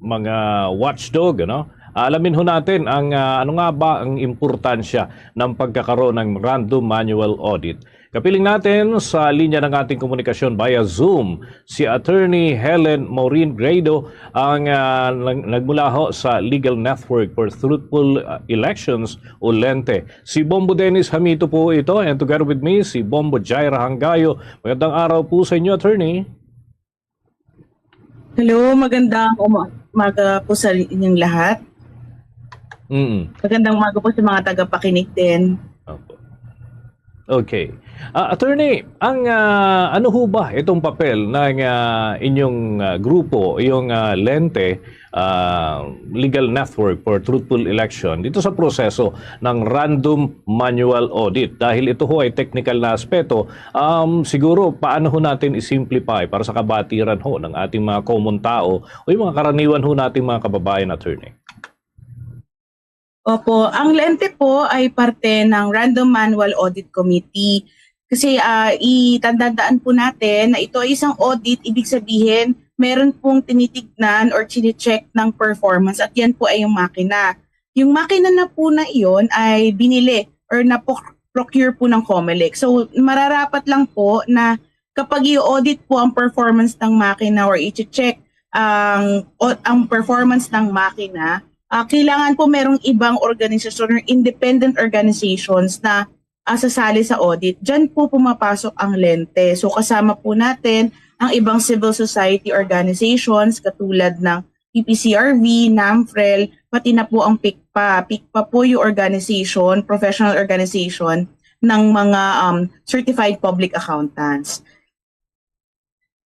mga watchdog, ano? Alamin ho natin ang, ah, ano nga ba ang importansya ng pagkakaroon ng random manual audit. Kapiling natin sa linya ng ating komunikasyon via Zoom si Attorney Helen Maureen Grado, ang, ah, nag-, nagmula ho sa Legal Network for Truthful, ah, Elections o lente. Si Bombo Dennis Hamito po ito, and together with me, si Bombo Jaira Hanggayo. Magandang araw po sa inyo, Attorney. Hello, magandang uma-, umaga po sa inyong lahat. Mm. Magandang umaga po sa mga tagapakinig din. Opo. Okay. Ah, Attorney, ang, ah, ano ho ba itong papel ng, ah, inyong, ah, grupo, yung, ah, lente, ah, Legal Network for Truthful Election, dito sa proseso ng random manual audit? Dahil ito ho ay technical na aspeto, um, siguro paano ho natin i-simplify para sa kabatiran ho ng ating mga common tao o yung mga karaniwan ho nating mga kababayan, Attorney? Opo, ang lente po ay parte ng Random Manual Audit Committee. Kasi, ah, itandaan po natin na ito ay isang audit, ibig sabihin, meron pong tinitignan or chine-check ng performance at yan po ay yung makina. Yung makina na po na iyon ay binili or na-procure po ng Comelec. So, mararapat lang po na kapag i-audit po ang performance ng makina or i-check ang, o, ang performance ng makina, ah, kailangan po merong ibang organisasyon or independent organizations na, ah, sasali sa audit. Diyan po pumapasok ang lente. So, kasama po natin ang ibang civil society organizations katulad ng P P C R V, NAMFREL, pati na po ang PICPA. PICPA po yung organization, professional organization ng mga, um, certified public accountants.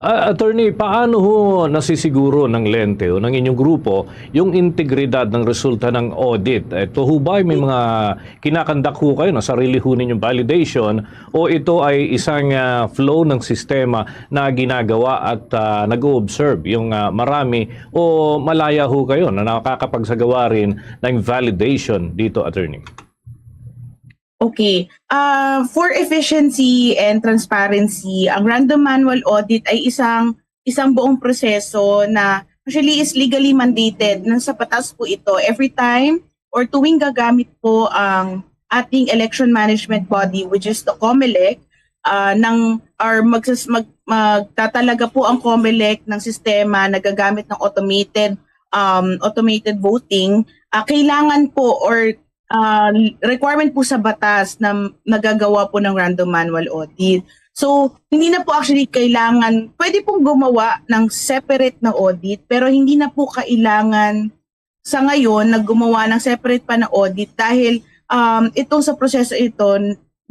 Ah, Attorney, paano ho nasisiguro ng lente o ng inyong grupo yung integridad ng resulta ng audit? Ito ho ba ay may mga kinakandak ho kayo na sarili ho ninyong validation o ito ay isang, ah, flow ng sistema na ginagawa at, ah, nag-o-observe yung, ah, marami o malaya ho kayo na nakakapagsagawa rin ng validation dito, Attorney? Okay. Ah, for efficiency and transparency, ang random manual audit ay isang, isang buong proseso na actually is legally mandated. Nasa batas po ito. Every time or tuwing gagamit po ang ating election management body, which is the Comelec, ah, ng, or magsas-, mag-, magtatalaga po ang Comelec ng sistema na gagamit ng automated, um, automated voting, ah, kailangan po or, ah, requirement po sa batas na nagagawa po ng random manual audit. So, hindi na po actually kailangan, pwede pong gumawa ng separate na audit, pero hindi na po kailangan sa ngayon na gumawa ng separate pa na audit dahil, um, itong sa proseso ito,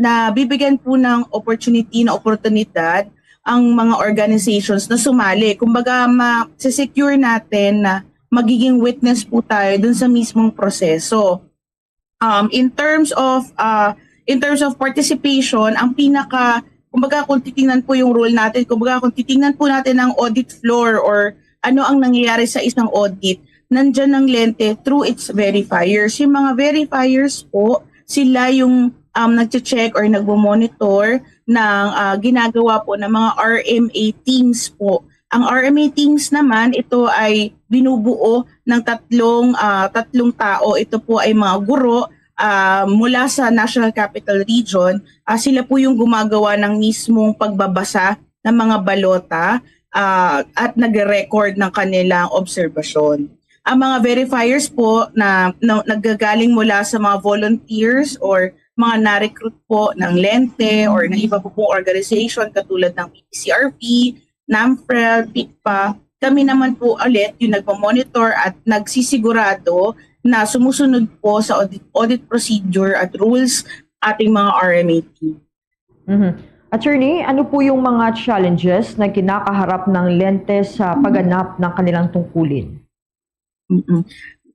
nabibigyan po ng opportunity, na oportunidad ang mga organizations na sumali. Kumbaga, ma-secure natin na magiging witness po tayo dun sa mismong proseso. Um, in terms of, uh, in terms of participation, ang pinaka, kumbaga, kung titingnan po yung role natin, kumbaga, kung titingnan po natin ang audit floor or ano ang nangyayari sa isang audit, nandyan ang lente through its verifiers. Yung mga verifiers po, sila yung, um, nagche-check or nagmo-monitor ng, ah, ginagawa po ng mga R M A teams po. Ang R M A teams naman, ito ay binubuo ng tatlong, ah, tatlong tao. Ito po ay mga guro, ah, mula sa National Capital Region. Ah, sila po yung gumagawa ng mismong pagbabasa ng mga balota. ah, at nagre-record ng kanilang obserbasyon. Ang mga verifiers po na, na naggagaling mula sa mga volunteers or mga na-recruit po ng Lente or ng iba po pong organization katulad ng P P C R V, NAMFREL, PICPA, kami naman po ulit yung nagmamonitor at nagsisigurado na sumusunod po sa audit, audit procedure at rules ating mga R M A team. Mhm. Attorney, ano po yung mga challenges na kinakaharap ng Lente sa pagganap ng kanilang tungkulin? Mm-mm.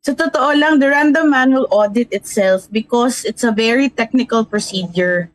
Sa totoo lang, the random manual audit itself, because it's a very technical procedure,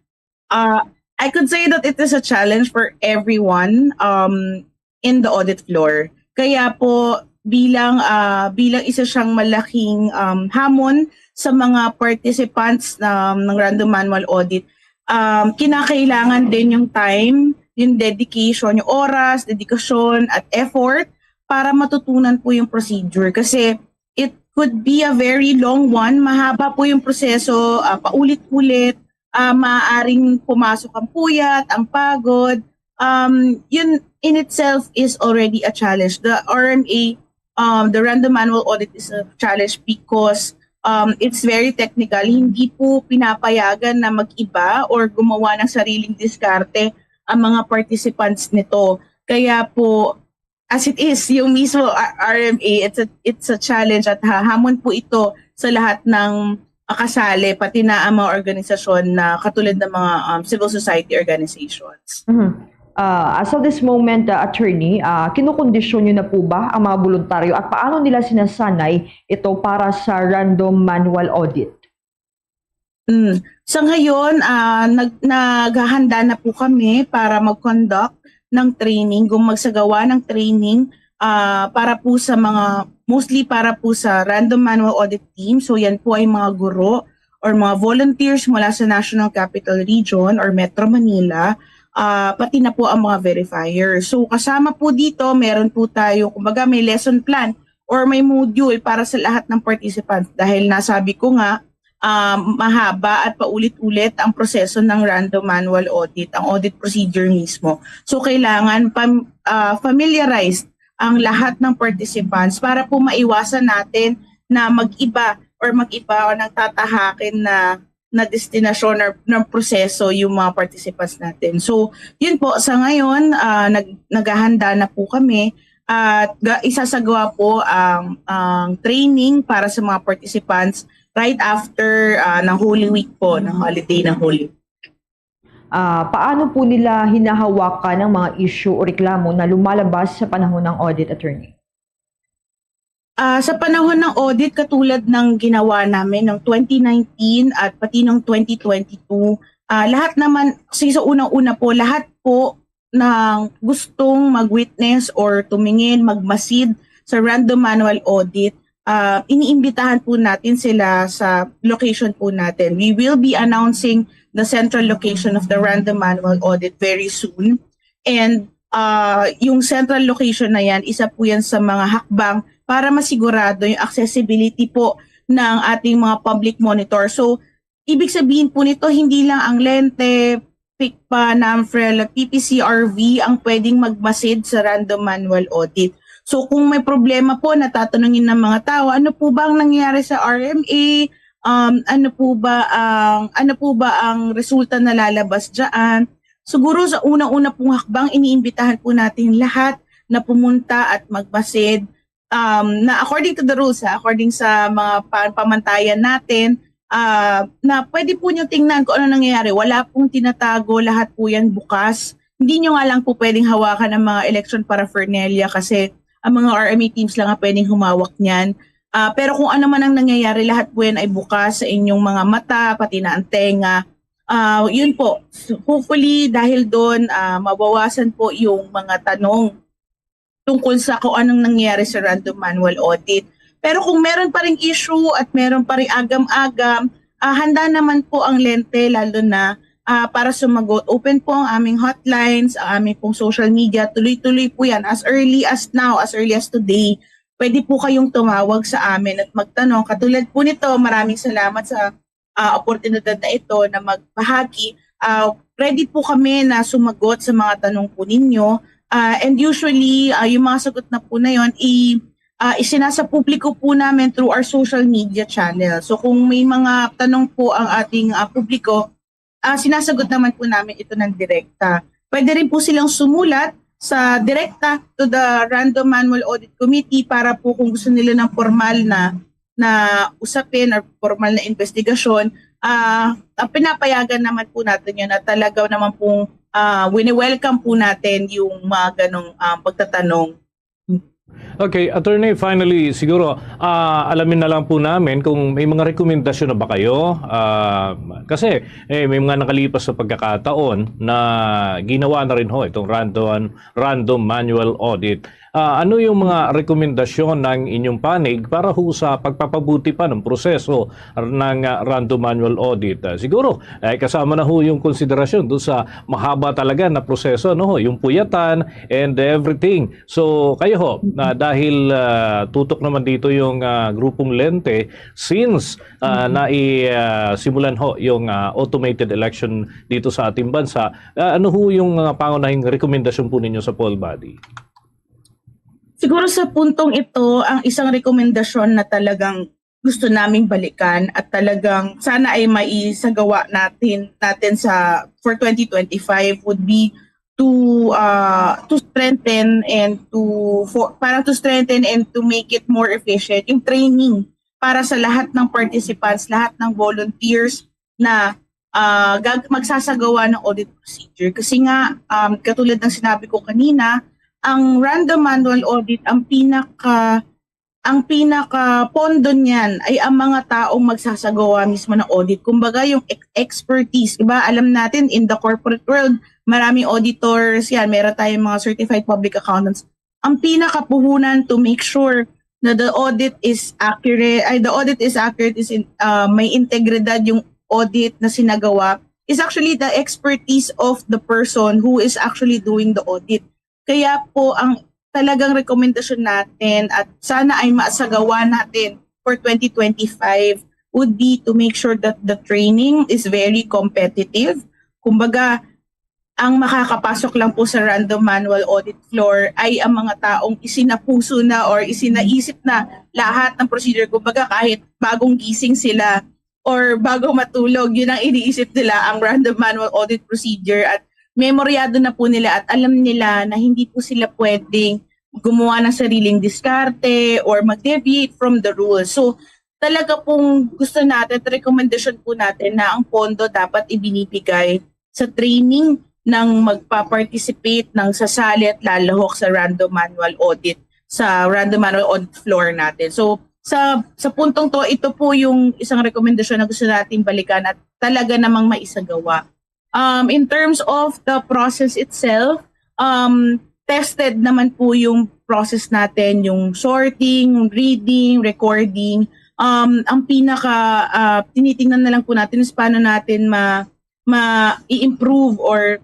uh, I could say that it is a challenge for everyone um, in the audit floor. Kaya po, bilang uh, bilang isa siyang malaking um, hamon sa mga participants um, ng random manual audit, um, kinakailangan din yung time, yung dedication, yung oras, dedikasyon, at effort para matutunan po yung procedure. Kasi it could be a very long one, mahaba po yung proseso, uh, paulit-ulit, uh, maaaring pumasok ang puyat, ang pagod. Um, yun in itself is already a challenge. The R M A, um, the random manual audit is a challenge because um, it's very technical. Hindi po pinapayagan na mag-iba or gumawa ng sariling diskarte ang mga participants nito. Kaya po, as it is, yung mismo R M A, it's a, it's a challenge at hamon po ito sa lahat ng kasali, pati na ang mga organisasyon na katulad ng mga um, civil society organizations. Mm-hmm. Uh, as of this moment, uh, attorney, uh, kinukondisyon niyo na po ba ang mga voluntaryo at paano nila sinasanay ito para sa random manual audit? Mm. Sa ngayon, uh, nag naghahanda na po kami para mag-conduct ng training, kung magsagawa ng training uh, para po sa mga, mostly para po sa random manual audit team. So yan po ay mga guro or mga volunteers mula sa National Capital Region or Metro Manila, uh, pati na po ang mga verifiers. So kasama po dito, meron po tayo, kumbaga may lesson plan or may module para sa lahat ng participants dahil nasabi ko nga, uh, mahaba at paulit-ulit ang proseso ng random manual audit, ang audit procedure mismo. So kailangan pam, uh, familiarized ang lahat ng participants para po maiwasan natin na mag-iba or mag-iba o nagtatahakin na na destinasyon or ng proseso yung mga participants natin. So, yun po, sa ngayon, uh, nag, naghahanda na po kami at isasagawa po ang, ang training para sa mga participants right after uh, ng Holy Week po, ng holiday ng Holy Week. Uh, paano po nila hinahawakan ang mga issue o reklamo na lumalabas sa panahon ng audit, attorney? Uh, sa panahon ng audit, katulad ng ginawa namin ng twenty nineteen at pati ng twenty twenty-two, uh, lahat naman, sa unang-una po, lahat po ng gustong mag-witness or tumingin, magmasid sa random manual audit, uh, iniimbitahan po natin sila sa location po natin. We will be announcing the central location of the random manual audit very soon. And uh, yung central location na yan, isa po yan sa mga hakbang para masigurado yung accessibility po ng ating mga public monitor. So, ibig sabihin po nito, hindi lang ang Lente, PICPA, NAMFREL, at P P C R V ang pwedeng magmasid sa random manual audit. So kung may problema po, natatanungin ng mga tao, ano po ba ang nangyayari sa R M A? Um, ano po ba ang ano po ba ang resulta na lalabas diyan? Siguro sa una-una pong hakbang, iniimbitahan po natin lahat na pumunta at magmasid um, na according to the rules, ha, according sa mga pa- pamantayan natin, uh, na pwede po nyo tingnan kung ano nangyayari. Wala pong tinatago, lahat po yan bukas. Hindi nyo nga lang po pwedeng hawakan ang mga election paraphernalia kasi ang mga R M A teams lang ang pwedeng humawak niyan. Uh, pero kung ano man ang nangyayari, lahat po yan ay bukas sa inyong mga mata, pati na ang tenga. Uh, yun po, hopefully dahil doon, uh, mabawasan po yung mga tanong tungkol sa kung anong nangyayari sa random manual audit. Pero kung meron pa ring issue at meron pa ring agam-agam, uh, handa naman po ang Lente, lalo na uh, para sumagot. Open po ang aming hotlines, ang aming pong social media. Tuloy-tuloy po yan. As early as now, as early as today, pwede po kayong tumawag sa amin at magtanong. Katulad po nito, maraming salamat sa uh, oportunidad na ito na magbahagi. Uh, ready po kami na sumagot sa mga tanong po ninyo. Ah, and usually, ah, yung mga sagot na po na yon, i, ah, isinasa publiko po namin through our social media channel. So kung may mga tanong po ang ating ah, publiko, ah, sinasagot naman po namin ito ng direkta. Pwede rin po silang sumulat sa direkta to the Random Manual Audit Committee para po kung gusto nila ng formal na na usapin or formal na investigasyon, ah, ah, pinapayagan naman po natin yun at talaga naman pong ah, wini-welcome po natin yung mga ganong ah, pagtatanong. Okay, attorney, finally, siguro ah, alamin na lang po namin kung may mga rekomendasyon na ba kayo. Ah, kasi eh, may mga nakalipas sa pagkakataon na ginawa na rin ho itong random, random manual audit. Ah, ano yung mga rekomendasyon ng inyong panig para ho sa pagpapabuti pa ng proseso ng ah, random manual audit? Ah, siguro, eh, kasama na ho yung konsiderasyon doon sa mahaba talaga na proseso, no? Yung puyatan and everything. So, kayo ho, ah, dahil ah, tutok naman dito yung ah, grupong Lente, since ah, nai ah, simulan ho yung ah, automated election dito sa ating bansa, ah, ano ho yung mga pangunahing rekomendasyon po ninyo sa poll body? Siguro sa puntong ito, ang isang rekomendasyon na talagang gusto naming balikan at talagang sana ay maisagawa natin natin sa for twenty twenty-five would be to uh, to strengthen and to for para to strengthen and to make it more efficient yung training para sa lahat ng participants, lahat ng volunteers na uh, gag- magsasagawa ng audit procedure. Kasi nga, um, katulad ng sinabi ko kanina, ang random manual audit ang pinaka ang pinaka pondo niyan ay ang mga taong magsasagawa mismo ng audit. Kumbaga yung expertise, iba alam natin in the corporate world, maraming auditors yan, meron tayong mga certified public accountants. Ang pinakapuhunan to make sure na the audit is accurate, ay the audit is accurate is in, uh, may integridad yung audit na sinagawa is actually the expertise of the person who is actually doing the audit. Kaya po ang talagang rekomendasyon natin at sana ay masagawa natin for twenty twenty-five would be to make sure that the training is very competitive. Kumbaga, ang makakapasok lang po sa random manual audit floor ay ang mga taong isinapuso na or isinaisip na lahat ng procedure. Kumbaga, kahit bagong gising sila or bago matulog, yun ang iniisip nila, ang random manual audit procedure, at memoryado na po nila at alam nila na hindi po sila pwedeng gumawa ng sariling diskarte or mag-deviate from the rules. So, talaga pong gusto natin at rekomendasyon po natin na ang pondo dapat ibinibigay sa training ng magpa-participate, ng sasali at lalahok sa random manual audit, sa random manual audit floor natin. So, sa sa puntong to, ito po yung isang rekomendasyon na gusto nating balikan at talaga namang maisagawa. Um, in terms of the process itself, um, tested naman po yung process natin, yung sorting, reading, recording. Um, ang pinaka uh, tinitingnan na lang po natin is paano natin ma ma-improve or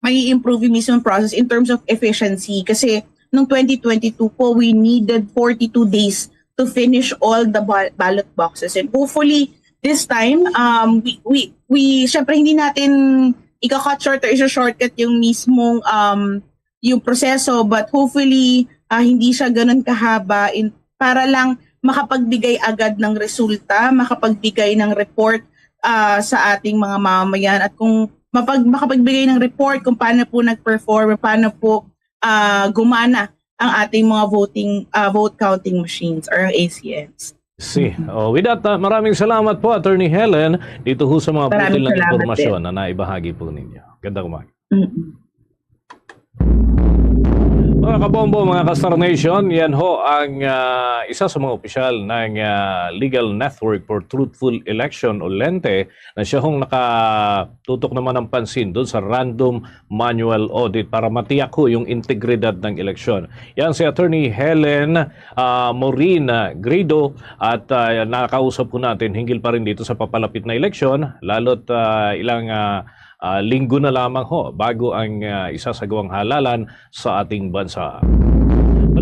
mai-improve yung mismong process in terms of efficiency. Kasi nung twenty twenty-two po, we needed forty-two days to finish all the ba- ballot boxes. And hopefully, this time, um, we, we, we, syempre hindi natin ika-cut short or isa-shortcut yung mismong um, yung proseso, but hopefully, uh, hindi siya ganun kahaba in, para lang makapagbigay agad ng resulta, makapagbigay ng report uh, sa ating mga mamamayan at kung mapag makapagbigay ng report kung paano po nag-perform, paano po uh, gumana ang ating mga voting uh, vote counting machines or ang A C Ms. See. Oh, with that, uh, maraming salamat po, Attorney Helen, dito ho sa mga butil ng impormasyon na naibahagi po ninyo. Gandang umaga. Mm-hmm. Mga kabombo, mga ka-Star Nation, yan ho ang uh, isa sa mga opisyal ng uh, Legal Network for Truthful Election o Lente na siya hong nakatutok naman ng pansin doon sa random manual audit para matiyak ho yung integridad ng eleksyon. Yan si Attorney Helen uh, Maureen Grido at uh, nakakausap po natin hinggil pa rin dito sa papalapit na eleksyon, lalo't uh, ilang uh, uh, linggo na lamang ho bago ang uh, isasagawang halalan sa ating bansa.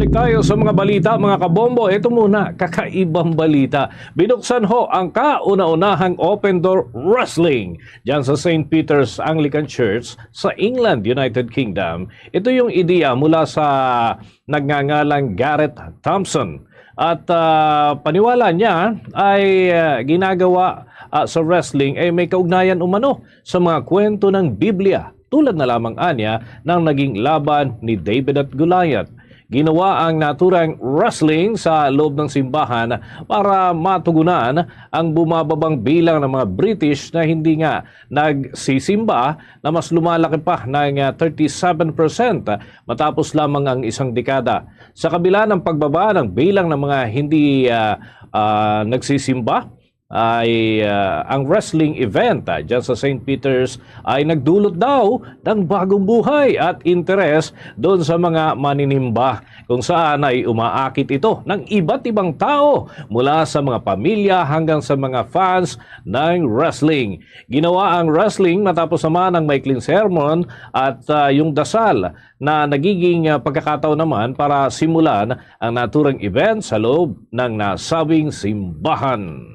Balik tayo sa mga balita, mga kabombo. Ito muna, kakaibang balita. Binuksan ho ang kauna-unahang open door wrestling dyan sa Saint Peter's Anglican Church sa England, United Kingdom. Ito yung ideya mula sa nagngangalang Garrett Thompson. At ah, paniwala niya ay ah, ginagawa ah, sa wrestling ay may kaugnayan umano sa mga kwento ng Biblia, tulad na lamang anya ng naging laban ni David at Goliath. Ginawa ang naturang wrestling sa loob ng simbahan para matugunan ang bumababang bilang ng mga British na hindi nga nagsisimba, na mas lumalaki pa ng ah, thirty-seven percent matapos lamang ang isang dekada. Sa kabila ng pagbaba ng bilang ng mga hindi ah, ah, nagsisimba, ay ah, ang wrestling event ah, dyan sa Saint Peter's ay nagdulot daw ng bagong buhay at interes doon sa mga maninimba, kung saan ay umaakit ito ng iba't ibang tao, mula sa mga pamilya hanggang sa mga fans ng wrestling. Ginawa ang wrestling matapos naman ang maikling sermon at ah, yung dasal, na nagiging ah, pagkakataon naman para simulan ang naturang event sa loob ng nasabing simbahan.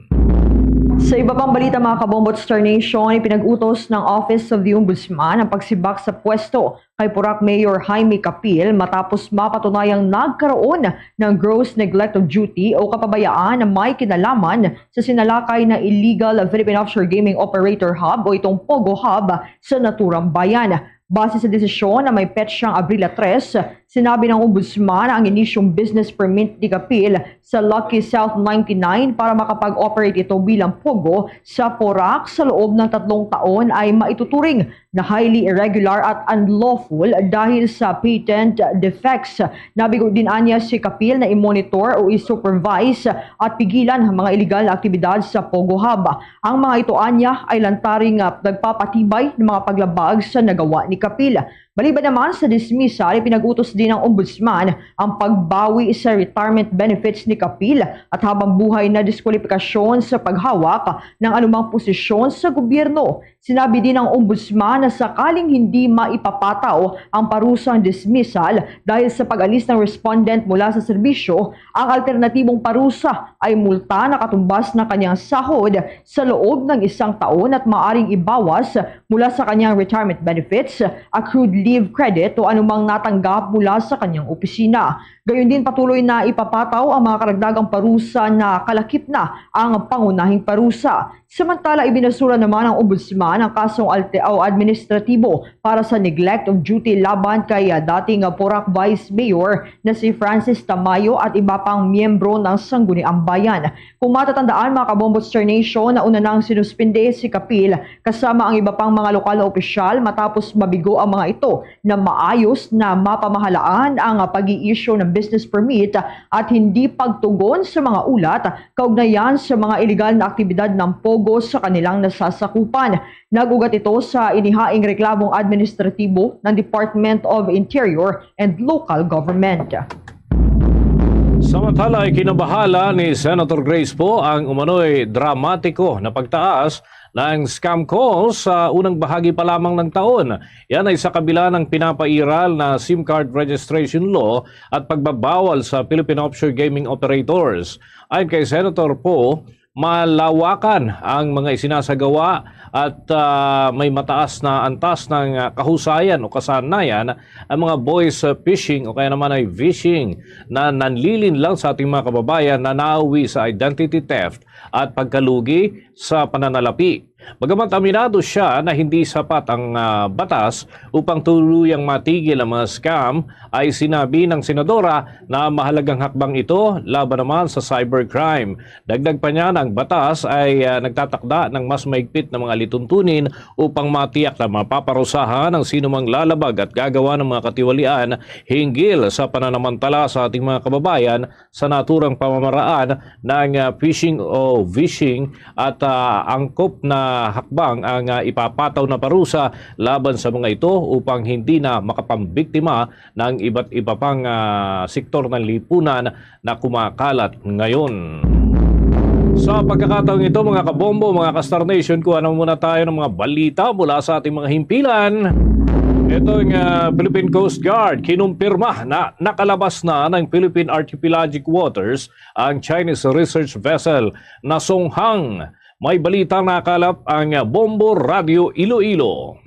Sa iba pang balita, mga kabombo at Star Nation, ipinag-utos ng Office of the Ombudsman ang pagsibak sa pwesto kay Porac Mayor Jaime Capil matapos mapatunayang nagkaroon ng gross neglect of duty o kapabayaan na may kinalaman sa sinalakay na illegal Philippine Offshore Gaming Operator Hub o itong POGO Hub sa naturang bayan. Base sa desisyon na may petsang Abril tres, sinabi ng Ombudsman na ang inisyong business permit ni Capil sa Lucky South ninety-nine para makapag-operate ito bilang POGO sa Porac sa loob ng tatlong taon ay maituturing na highly irregular at unlawful dahil sa patent defects. Nabigo din anya si Capil na i-monitor o i-supervise at pigilan ang mga illegal na aktibidad sa POGO Hub. Ang mga ito anya ay lantaring ah, nagpapatibay ng mga paglabag sa nagawa ni Capil. Maliban naman sa dismissal, ipinag-utos din ng Ombudsman ang pagbawi sa retirement benefits ni Capil at habang buhay na diskwalifikasyon sa paghawak ng anumang posisyon sa gobyerno. Sinabi din ng Ombudsman na sakaling hindi maipapataw ang parusang dismissal dahil sa pag-alis ng respondent mula sa serbisyo, ang alternatibong parusa ay multa na katumbas ng kanyang sahod sa loob ng isang taon at maaring ibawas mula sa kanyang retirement benefits, accrued leave credit o anumang natanggap mula sa kanyang opisina. Gayon din, patuloy na ipapataw ang mga karagdagang parusa na kalakip na ang pangunahing parusa. Samantala, ibinasura naman ng Ombudsman ang kasong alte-, o administratibo para sa neglect of duty laban kay, ah, dating, ah, Porac Vice Mayor na si Francis Tamayo at iba pang miyembro ng Sangguniang Bayan. Kung matatandaan, mga kabombo at Star Nation, nauna nang sinuspinde si Capil kasama ang iba pang mga lokal na opisyal matapos mabigo ang mga ito na maayos na mapamahalaan ang pag-i-issue ng business permit at hindi pagtugon sa mga ulat kaugnayan sa mga iligal na aktibidad ng POGO sa kanilang nasasakupan. Nag-ugat ito sa inihaing reklamong administratibo ng Department of Interior and Local Government. Samantala, ikinabahala ni Senator Grace Poe ang umano'y dramatiko na pagtaas ng scam calls sa unang bahagi pa lamang ng taon. Yan ay sa kabila ng pinapairal na SIM card registration law at pagbabawal sa Philippine offshore gaming operators. Ayon kay Senator Poe, malawakan ang mga isinasagawa at ah, may mataas na antas ng ah, kahusayan o kasanayan ang mga voice ah, phishing o kaya naman ay vishing na nanlilinlang sa ating mga kababayan na nauwi sa identity theft at pagkalugi sa pananalapi. Bagamat aminado siya na hindi sapat ang ah, batas upang tuluyang matigil ang mga scam, ay sinabi ng senadora na mahalagang hakbang ito laban naman sa cybercrime. Dagdag pa niya na ang batas ay ah, nagtatakda ng mas mahigpit na mga lituntunin upang matiyak na mapaparusahan ang sinumang lalabag at gagawa ng mga katiwalian hinggil sa pananamantala sa ating mga kababayan sa naturang pamamaraan ng ah, phishing o vishing at ah, angkop na hakbang ang ah, ipapataw na parusa laban sa mga ito upang hindi na makapambiktima ng iba't iba pang ah, sektor ng lipunan na kumakalat ngayon. Sa pagkakataong ito, mga kabombo, mga ka-Star Nation, kuha na muna tayo ng mga balita mula sa ating mga himpilan. Itong ah, Philippine Coast Guard kinumpirma na nakalabas na ng Philippine archipelagic waters ang Chinese research vessel na Songhang. May balita nakalap ang Bombo Radio Iloilo.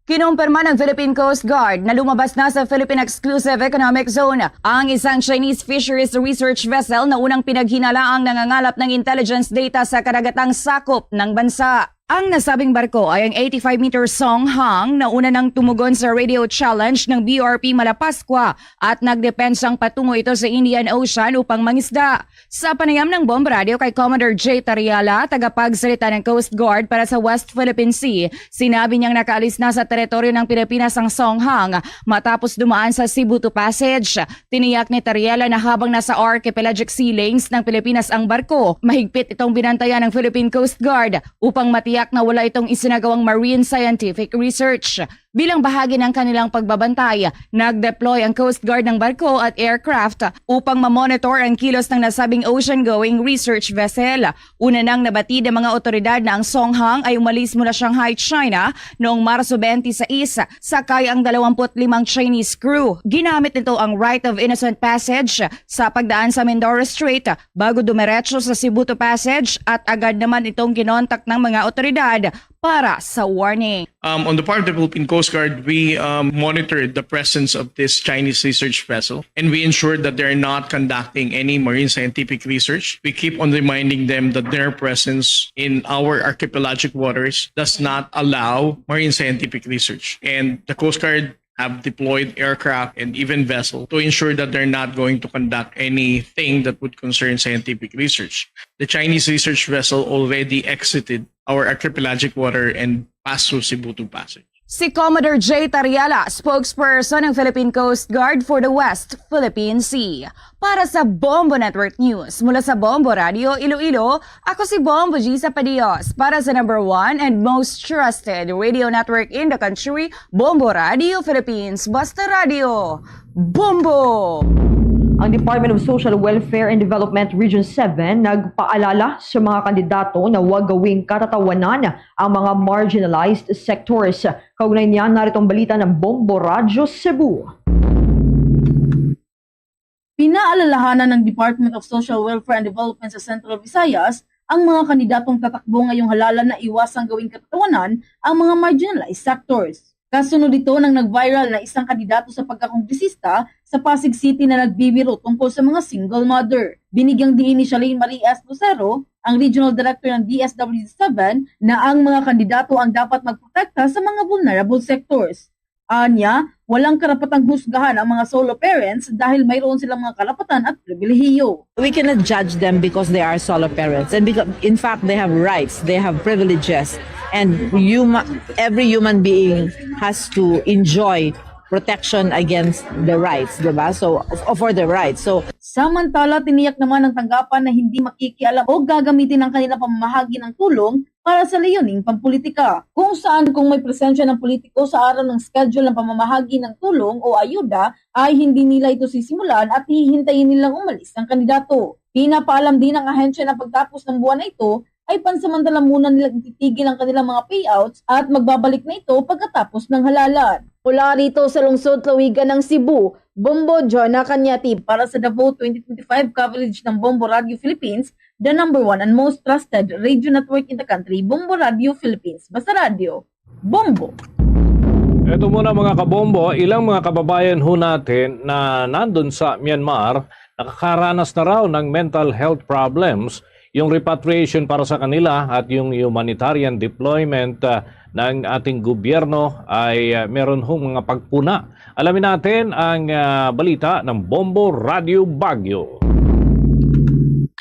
Kinumpirma ng Philippine Coast Guard na lumabas na sa Philippine Exclusive Economic Zone ang isang Chinese fisheries research vessel na unang pinaghinalaang nangangalap ng intelligence data sa karagatang sakop ng bansa. Ang nasabing barko ay ang eighty-five meter Song Hang na una nang tumugon sa radio challenge ng B R P Malapascua at nagdepensang patungo ito sa Indian Ocean upang mangisda. Sa panayam ng Bomb Radio kay Commodore J Tariala, tagapagsalita ng Coast Guard para sa West Philippine Sea, sinabi niyang nakaalis na sa teritoryo ng Pilipinas ang Song Hang matapos dumaan sa Cebu to Passage. Tiniyak ni Tariala na habang nasa archipelagic sea lanes ng Pilipinas ang barko, mahigpit itong binantayan ng Philippine Coast Guard upang matiyak na wala itong isinagawang marine scientific research. Bilang bahagi ng kanilang pagbabantay, nag-deploy ang Coast Guard ng barko at aircraft upang mamonitor ang kilos ng nasabing ocean-going research vessel. Una nang nabatid ng mga otoridad na ang Songhang ay umalis mula Shanghai, China noong Marso twenty-six, sakay ang dalawampu't limang Chinese crew. Ginamit nito ang right of innocent passage sa pagdaan sa Mindoro Strait bago dumiretso sa Cebu to Passage at agad naman itong kinontak ng mga otoridad para sa warning. Um, on the part of the Philippine Coast Guard, we um, monitored the presence of this Chinese research vessel and we ensured that they're not conducting any marine scientific research. We keep on reminding them that their presence in our archipelagic waters does not allow marine scientific research. And the Coast Guard have deployed aircraft and even vessel to ensure that they're not going to conduct anything that would concern scientific research. The Chinese research vessel already exited our archipelagic water and passed through Cebu to Passage. Si Commodore J Tariala, spokesperson ng Philippine Coast Guard for the West Philippine Sea. Para sa Bombo Network News, mula sa Bombo Radio Iloilo, ako si Bombo G Sapadios para sa number one and most trusted radio network in the country, Bombo Radio Philippines. Basta Radio, Bombo! Ang Department of Social Welfare and Development Region seven nagpaalala sa mga kandidato na wag gawing katatawanan ang mga marginalized sectors. Kaugnay niyan, narito ang balita ng Bombo Radyo Cebu. Pinaalalahanan ng Department of Social Welfare and Development sa Central Visayas ang mga kandidatong tatakbo ngayong halalan na iwasang gawing katatawanan ang mga marginalized sectors. Kasunod ito nang nag-viral na isang kandidato sa pagkakongresista sa Pasig City na nagbibiro tungkol sa mga single mother. Binigyang diin ni Shalane Marie S. Lucero, ang Regional Director ng D S W seven, na ang mga kandidato ang dapat magprotekta sa mga vulnerable sectors. Anya, walang karapatang husgahan ang mga solo parents dahil mayroon silang mga karapatan at pribilehiyo. We cannot judge them because they are solo parents. And because, in fact, they have rights, they have privileges. And human, every human being has to enjoy protection against the rights, di ba? So, for the rights. So, Samantala, tiniyak naman ng tanggapan na hindi makikialam o gagamitin ang kanilang pamamahagi ng tulong para sa layuning pampulitika, kung saan kung may presensya ng politiko sa araw ng schedule ng pamamahagi ng tulong o ayuda ay hindi nila ito sisimulan at hihintayin nilang umalis ang kandidato. Pinapaalam din ng ahensya na pagtapos ng buwan na ito ay pansamantala muna nilang ititigil ang kanilang mga payouts at magbabalik na ito pagkatapos ng halalan. Mula rito sa lungsod Lawigan ng Cebu, Bombo Jonah Cañati para sa Davao twenty twenty-five coverage ng Bombo Radio Philippines, the number one and most trusted radio network in the country, Bombo Radio Philippines. Basta Radio, Bombo! Ito muna mga kabombo, ilang mga kababayan ho natin na nandun sa Myanmar, nakakaranas na raw ng mental health problems. Yung repatriation para sa kanila at yung humanitarian deployment ah, ng ating gobyerno ay ah, meron hong mga pagpuna. Alamin natin ang ah, balita ng Bombo Radio Baguio.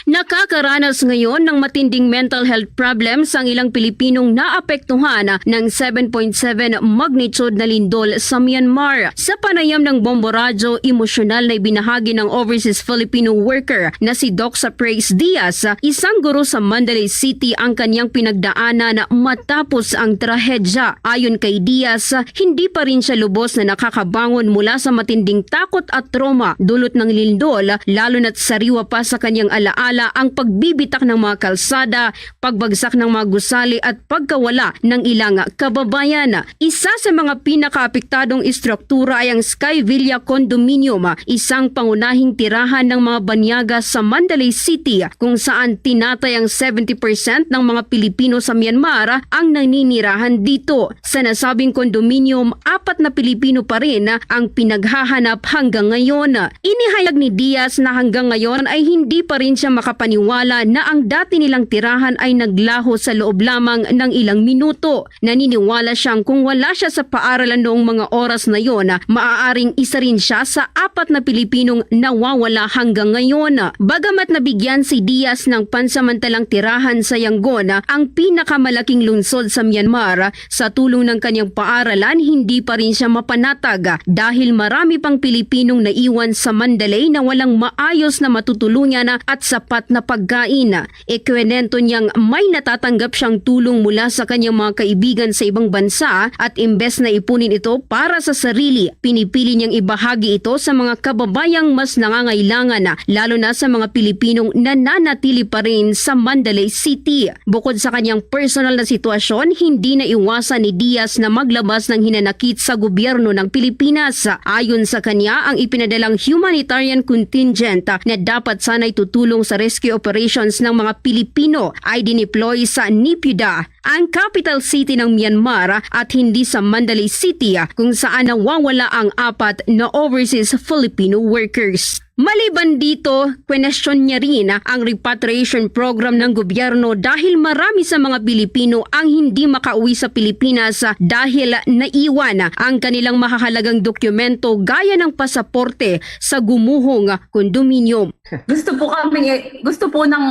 Nakakaranas ngayon ng matinding mental health problems ang ilang Pilipinong naapektuhan ng seven point seven magnitude na lindol sa Myanmar. Sa panayam ng Bombo Radyo, emosyonal na ibinahagi ng overseas Filipino worker na si Doxa Praise Diaz, isang guro sa Mandalay City, ang kanyang pinagdaanan matapos ang trahedya. Ayon kay Diaz, hindi pa rin siya lubos na nakakabangon mula sa matinding takot at trauma dulot ng lindol, lalo na't sariwa pa sa kanyang alaala ang pagbibitak ng mga kalsada, pagbagsak ng mga gusali at pagkawala ng ilang kababayan. Isa sa mga pinakaapektadong istruktura ay ang Skyvilla Condominium, isang pangunahing tirahan ng mga banyaga sa Mandalay City, kung saan tinatayang seventy percent ng mga Pilipino sa Myanmar ang naninirahan dito. Sa nasabing condominium, apat na Pilipino pa rin ang pinaghahanap hanggang ngayon. Inihayag ni Diaz na hanggang ngayon ay hindi pa rin siya makapaniwala na ang dati nilang tirahan ay naglaho sa loob lamang ng ilang minuto. Naniniwala siyang kung wala siya sa paaralan noong mga oras na yon, maaaring isa rin siya sa apat na Pilipinong nawawala hanggang ngayon. Bagamat nabigyan si Diaz ng pansamantalang tirahan sa Yangon, ang pinakamalaking lungsod sa Myanmar, sa tulong ng kanyang paaralan, hindi pa rin siya mapanatag dahil marami pang Pilipinong naiwan sa Mandalay na walang maayos na matutuluyan at sapat na pagkain. Ikwento niyang may natatanggap siyang tulong mula sa kanyang mga kaibigan sa ibang bansa at imbes na ipunin ito para sa sarili, pinipili niyang ibahagi ito sa mga kababayang mas nangangailangan, lalo na sa mga Pilipinong nananatili pa rin sa Mandalay City. Bukod sa kanyang personal na sitwasyon, hindi naiwasan ni Diaz na maglabas ng hinanakit sa gobyerno ng Pilipinas. Ayon sa kanya, ang ipinadalang humanitarian contingent na dapat sana'y tutulong sa rescue operations ng mga Pilipino ay dineploy sa Naypyidaw, ang capital city ng Myanmar, at hindi sa Mandalay City, kung saan nawawala ang apat na overseas Filipino workers. Maliban dito, kwenestyon niya rin ang repatriation program ng gobyerno dahil marami sa mga Pilipino ang hindi makauwi sa Pilipinas dahil naiwan ang kanilang mahahalagang dokumento gaya ng pasaporte sa gumuhong kondominium. Gusto po kami, gusto po ng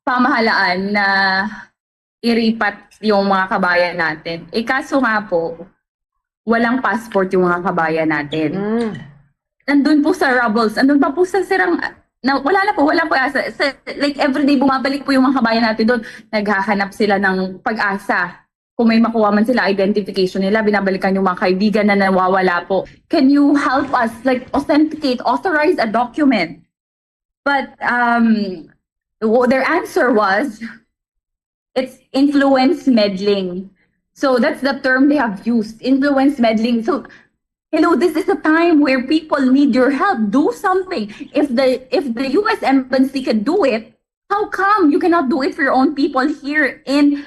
pamahalaan na iripat yung mga kabayan natin. Eh, kaso nga po, walang passport yung mga kabayan natin. Mm. Nandun po sa rubbles, nandun pa po sa sirang, na, wala na po, wala po. Sa, sa, like, everyday bumabalik po yung mga kabayan natin doon. Naghahanap sila ng pag-asa. Kung may makuha man sila, identification nila, binabalikan yung mga kaibigan na nawawala po. Can you help us, like, authenticate, authorize a document? But, um, w-, their answer was, "It's influence meddling." So that's the term they have used, influence meddling. So, hello, this is a time where people need your help. Do something. If the, if the U S embassy can do it, how come you cannot do it for your own people here in,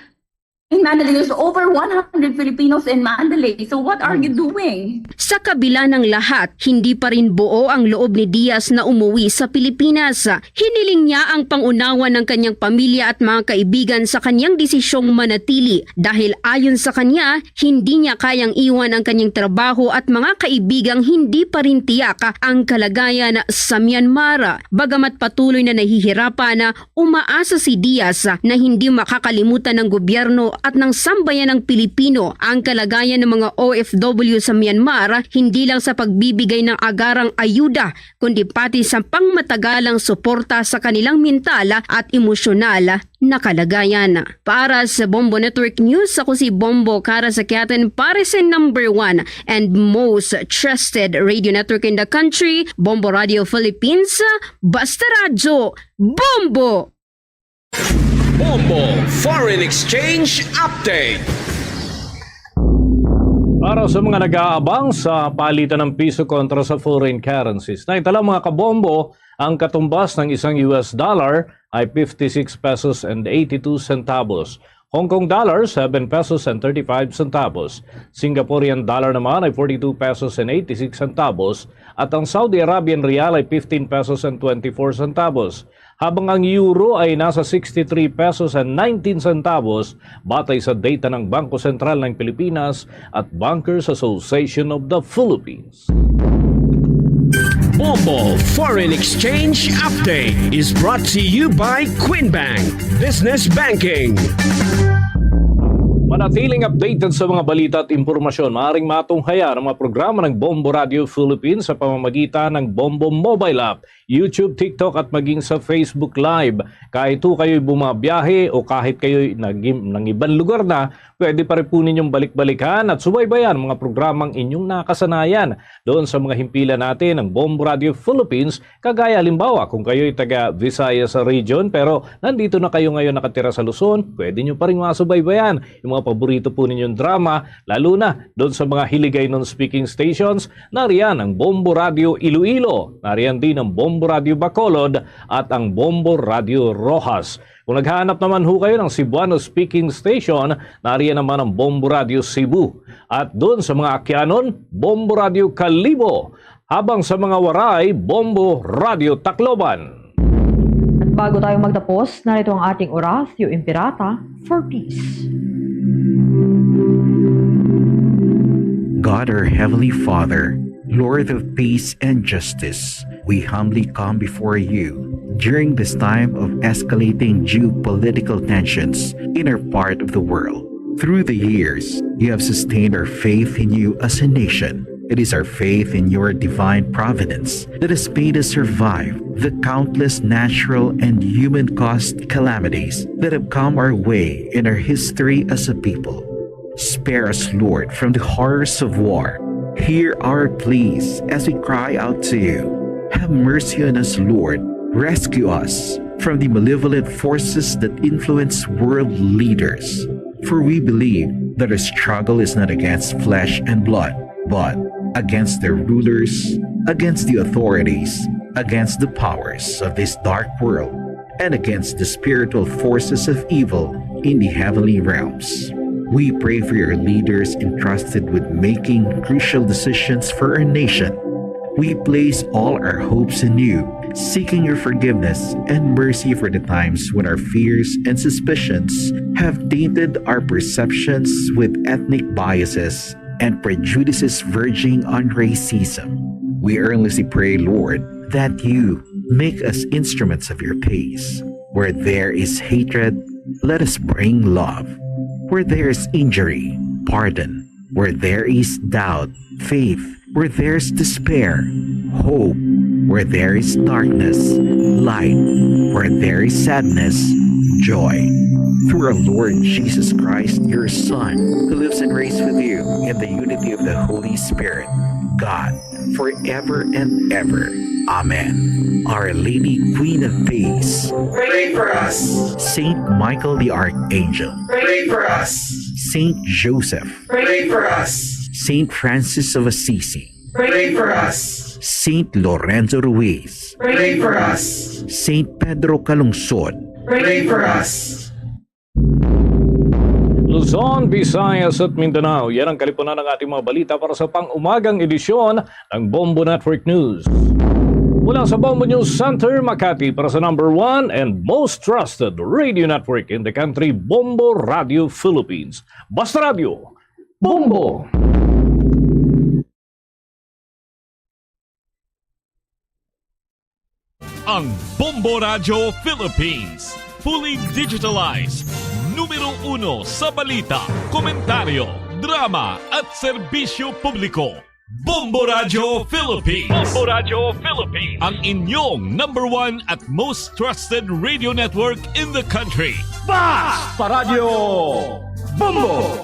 in Mandalay? There's over one hundred Filipinos in Mandalay. So what are you doing? Sa kabila ng lahat, hindi pa rin buo ang loob ni Diaz na umuwi sa Pilipinas. Hiniling niya ang pangunawa ng kanyang pamilya at mga kaibigan sa kanyang desisyong manatili dahil ayon sa kanya, hindi niya kayang iwan ang kanyang trabaho at mga kaibigang hindi pa rin tiyak ang kalagayan sa Myanmar. Bagamat patuloy na nahihirapan, umaasa si Diaz na hindi makakalimutan ng gobyerno at ng sambayan ng Pilipino ang kalagayan ng mga O F W sa Myanmar, hindi lang sa pagbibigay ng agarang ayuda, kundi pati sa pangmatagalang suporta sa kanilang mental at emosyonal na kalagayan. Para sa Bombo Network News, ako si Bombo Kara Sakiaten para sa number one and most trusted radio network in the country, Bombo Radio Philippines. Basta Radyo, Bombo! Bombo Foreign Exchange Update. Para sa mga nag-aabang sa palitan ng piso kontra sa foreign currencies, naitala, mga kabombo, ang katumbas ng isang U S dollar ay fifty-six pesos and eighty-two centavos, Hong Kong dollar, seven pesos and thirty-five centavos, Singaporean dollar naman ay forty-two pesos and eighty-six centavos, at ang Saudi Arabian rial ay fifteen pesos and twenty-four centavos, habang ang euro ay nasa sixty-three pesos and nineteen centavos, batay sa data ng Bangko Sentral ng Pilipinas at Bankers Association of the Philippines. Bombo Foreign Exchange Update is brought to you by Queen Bank Business Banking. Panatiling updated sa mga balita at impormasyon. Maaaring matunghaya ang mga programa ng Bombo Radio Philippines sa pamamagitan ng Bombo Mobile App, YouTube, TikTok at maging sa Facebook Live. Kahit po kayo'y bumabiyahe o kahit kayo'y nagim- nang ibang lugar na, pwede pa rin po ninyong balik-balikan at subaybayan ang mga programang inyong nakasanayan doon sa mga himpilan natin ng Bombo Radio Philippines. Kagaya halimbawa, kung kayo'y taga Visayas region pero nandito na kayo ngayon nakatira sa Luzon, pwede nyo pa rin masubaybayan yung mga paborito po ninyong drama, lalo na doon sa mga Hiligaynon speaking stations. Nariyan ang Bombo Radio Iloilo, nariyan din ang Bombo Radio Bacolod at ang Bombo Radio Roxas. Kung naghahanap naman ho kayo ng Cebuano speaking station, nariyan naman ang Bombo Radio Cebu. At doon sa mga Aquianon, Bombo Radio Kalibo. Habang sa mga Waray, Bombo Radio Tacloban. At bago tayo magtapos, narito ang ating Oratio Imperata for Peace. God, our Heavenly Father, Lord of peace and justice, we humbly come before you during this time of escalating geopolitical tensions in our part of the world. Through the years, you have sustained our faith in you as a nation. It is our faith in your divine providence that has made us survive the countless natural and human-caused calamities that have come our way in our history as a people. Spare us, Lord, from the horrors of war. Hear our pleas as we cry out to you. Have mercy on us, Lord. Rescue us from the malevolent forces that influence world leaders. For we believe that our struggle is not against flesh and blood, but against their rulers, against the authorities, against the powers of this dark world, and against the spiritual forces of evil in the heavenly realms. We pray for your leaders entrusted with making crucial decisions for our nation. We place all our hopes in you, seeking your forgiveness and mercy for the times when our fears and suspicions have tainted our perceptions with ethnic biases and prejudices verging on racism. We earnestly pray, Lord, that you make us instruments of your peace. Where there is hatred, let us bring love. Where there is injury, pardon. Where there is doubt, faith. Where there is despair, hope. Where there is darkness, light. Where there is sadness, joy. Through our Lord Jesus Christ, your Son, who lives and reigns with you in the unity of the Holy Spirit, God, forever and ever. Amen. Our Lady, Queen of Peace, pray for us. Saint Michael the Archangel, pray for us. Saint Joseph, pray for us. Saint Francis of Assisi, pray for us. Saint Lorenzo Ruiz, pray for us. Saint Pedro Calungsod, pray for us. Luzon, Visayas at Mindanao, yan ang kalipunan ng ating mga balita para sa pang-umagang edisyon ng Bombo Network News. Mula sa Bombo News Center, Makati, para sa number one and most trusted radio network in the country, Bombo Radio Philippines. Basta Radio, Bombo! Ang Bombo Radyo Philippines, fully digitalized, numero uno sa balita, komentaryo, drama at serbisyo publiko. Bombo Radyo Philippines. Bombo Radyo Philippines. Ang inyong number one at most trusted radio network in the country. Basta Radyo Bombo!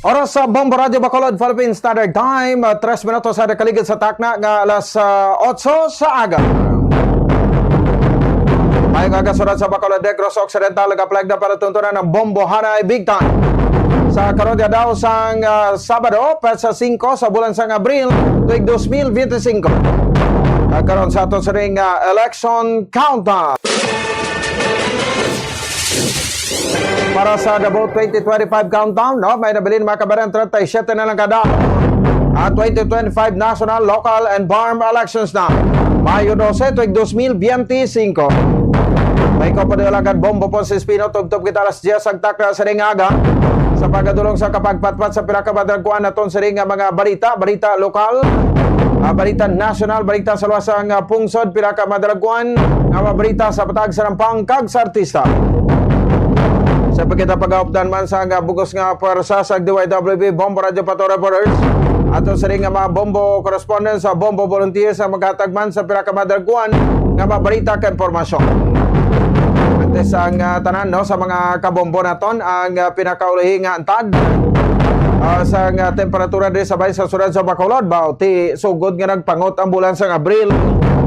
Oras sa Bombo Radyo Bacolod, Philippine Standard Time, ah, tres minutos sa nakaligid sa takna nga alas, ah, otso sa aga. Maayong aga sa Bacolod, Negros Occidental, nagaplag na para tuntunan ang Bombo Hanay Big Time. Sa karon nga daw sang, ah, Sabado, petsa singko sa bulan sang Abril, tuig dos mil benti singko. Nagkaroon sa aton sining, ah, election countdown. Para sa The Vote twenty twenty-five countdown, no? May nabilin, mga kabayan, treinta y siete na lang kada. Ang twenty twenty-five national, local, and BARMM elections na. Mayo dose, tuig dos mil benti singko. May ko pa dala kag Bombo Ponce Espino, tubtob kita alas diyes ang takna sa ring aga. Sa pagkadulong sa kapagpatpat sa pinakamadagkuan naton sa ring nga mga balita, balita lokal, ah, balita nasyonal, balita sa luwas nga pungsod, pinakamadalagkuan nga mga balita sa patag sa nampang kag sa artista. Sa pagkita pag-updan man sa nga bugos nga pwersa sa D Y W B Bombo Radio Pato Reporters, ato sa ring nga mga Bombo correspondents sa Bombo Volunteers ang maghatag man sa pira ka madalagkuan nga mga balita kag impormasyon. Antes ang ah, tanan no sa mga kabombo naton ang ah, pinakaulihi nga antad ah, sa nga temperatura diri sa bay sa syudad sa Bacolod ba ti sugod nga nagpangot ang bulan sang Abril.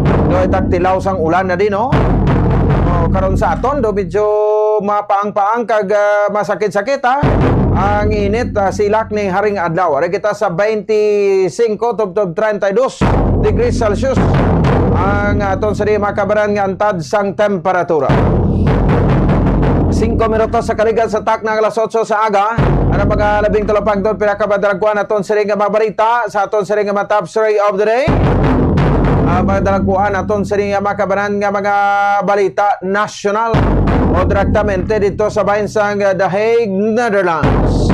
Do itagtilaw sang ulan na din no. Oh, karon sa aton do medyo mapaang-paang kag ah, masakit-sakit ha. Ang init ah, silak ni haring adlaw. Ari kita sa twenty-five tubtob thirty-two degrees Celsius. Ang aton sa di makabaran nga antad sang temperatura. Singko minutos sa kaligal sa takna nga alas otso sa aga. Ano mga labing talapagdon pinakabadragwan aton sini nga mga balita sa aton sini nga mga top three of the day. Ah, mga dalagkuan aton sini nga makabanan nga mga balita nasyonal o direktamente dito sa bahin sang The Hague, Netherlands.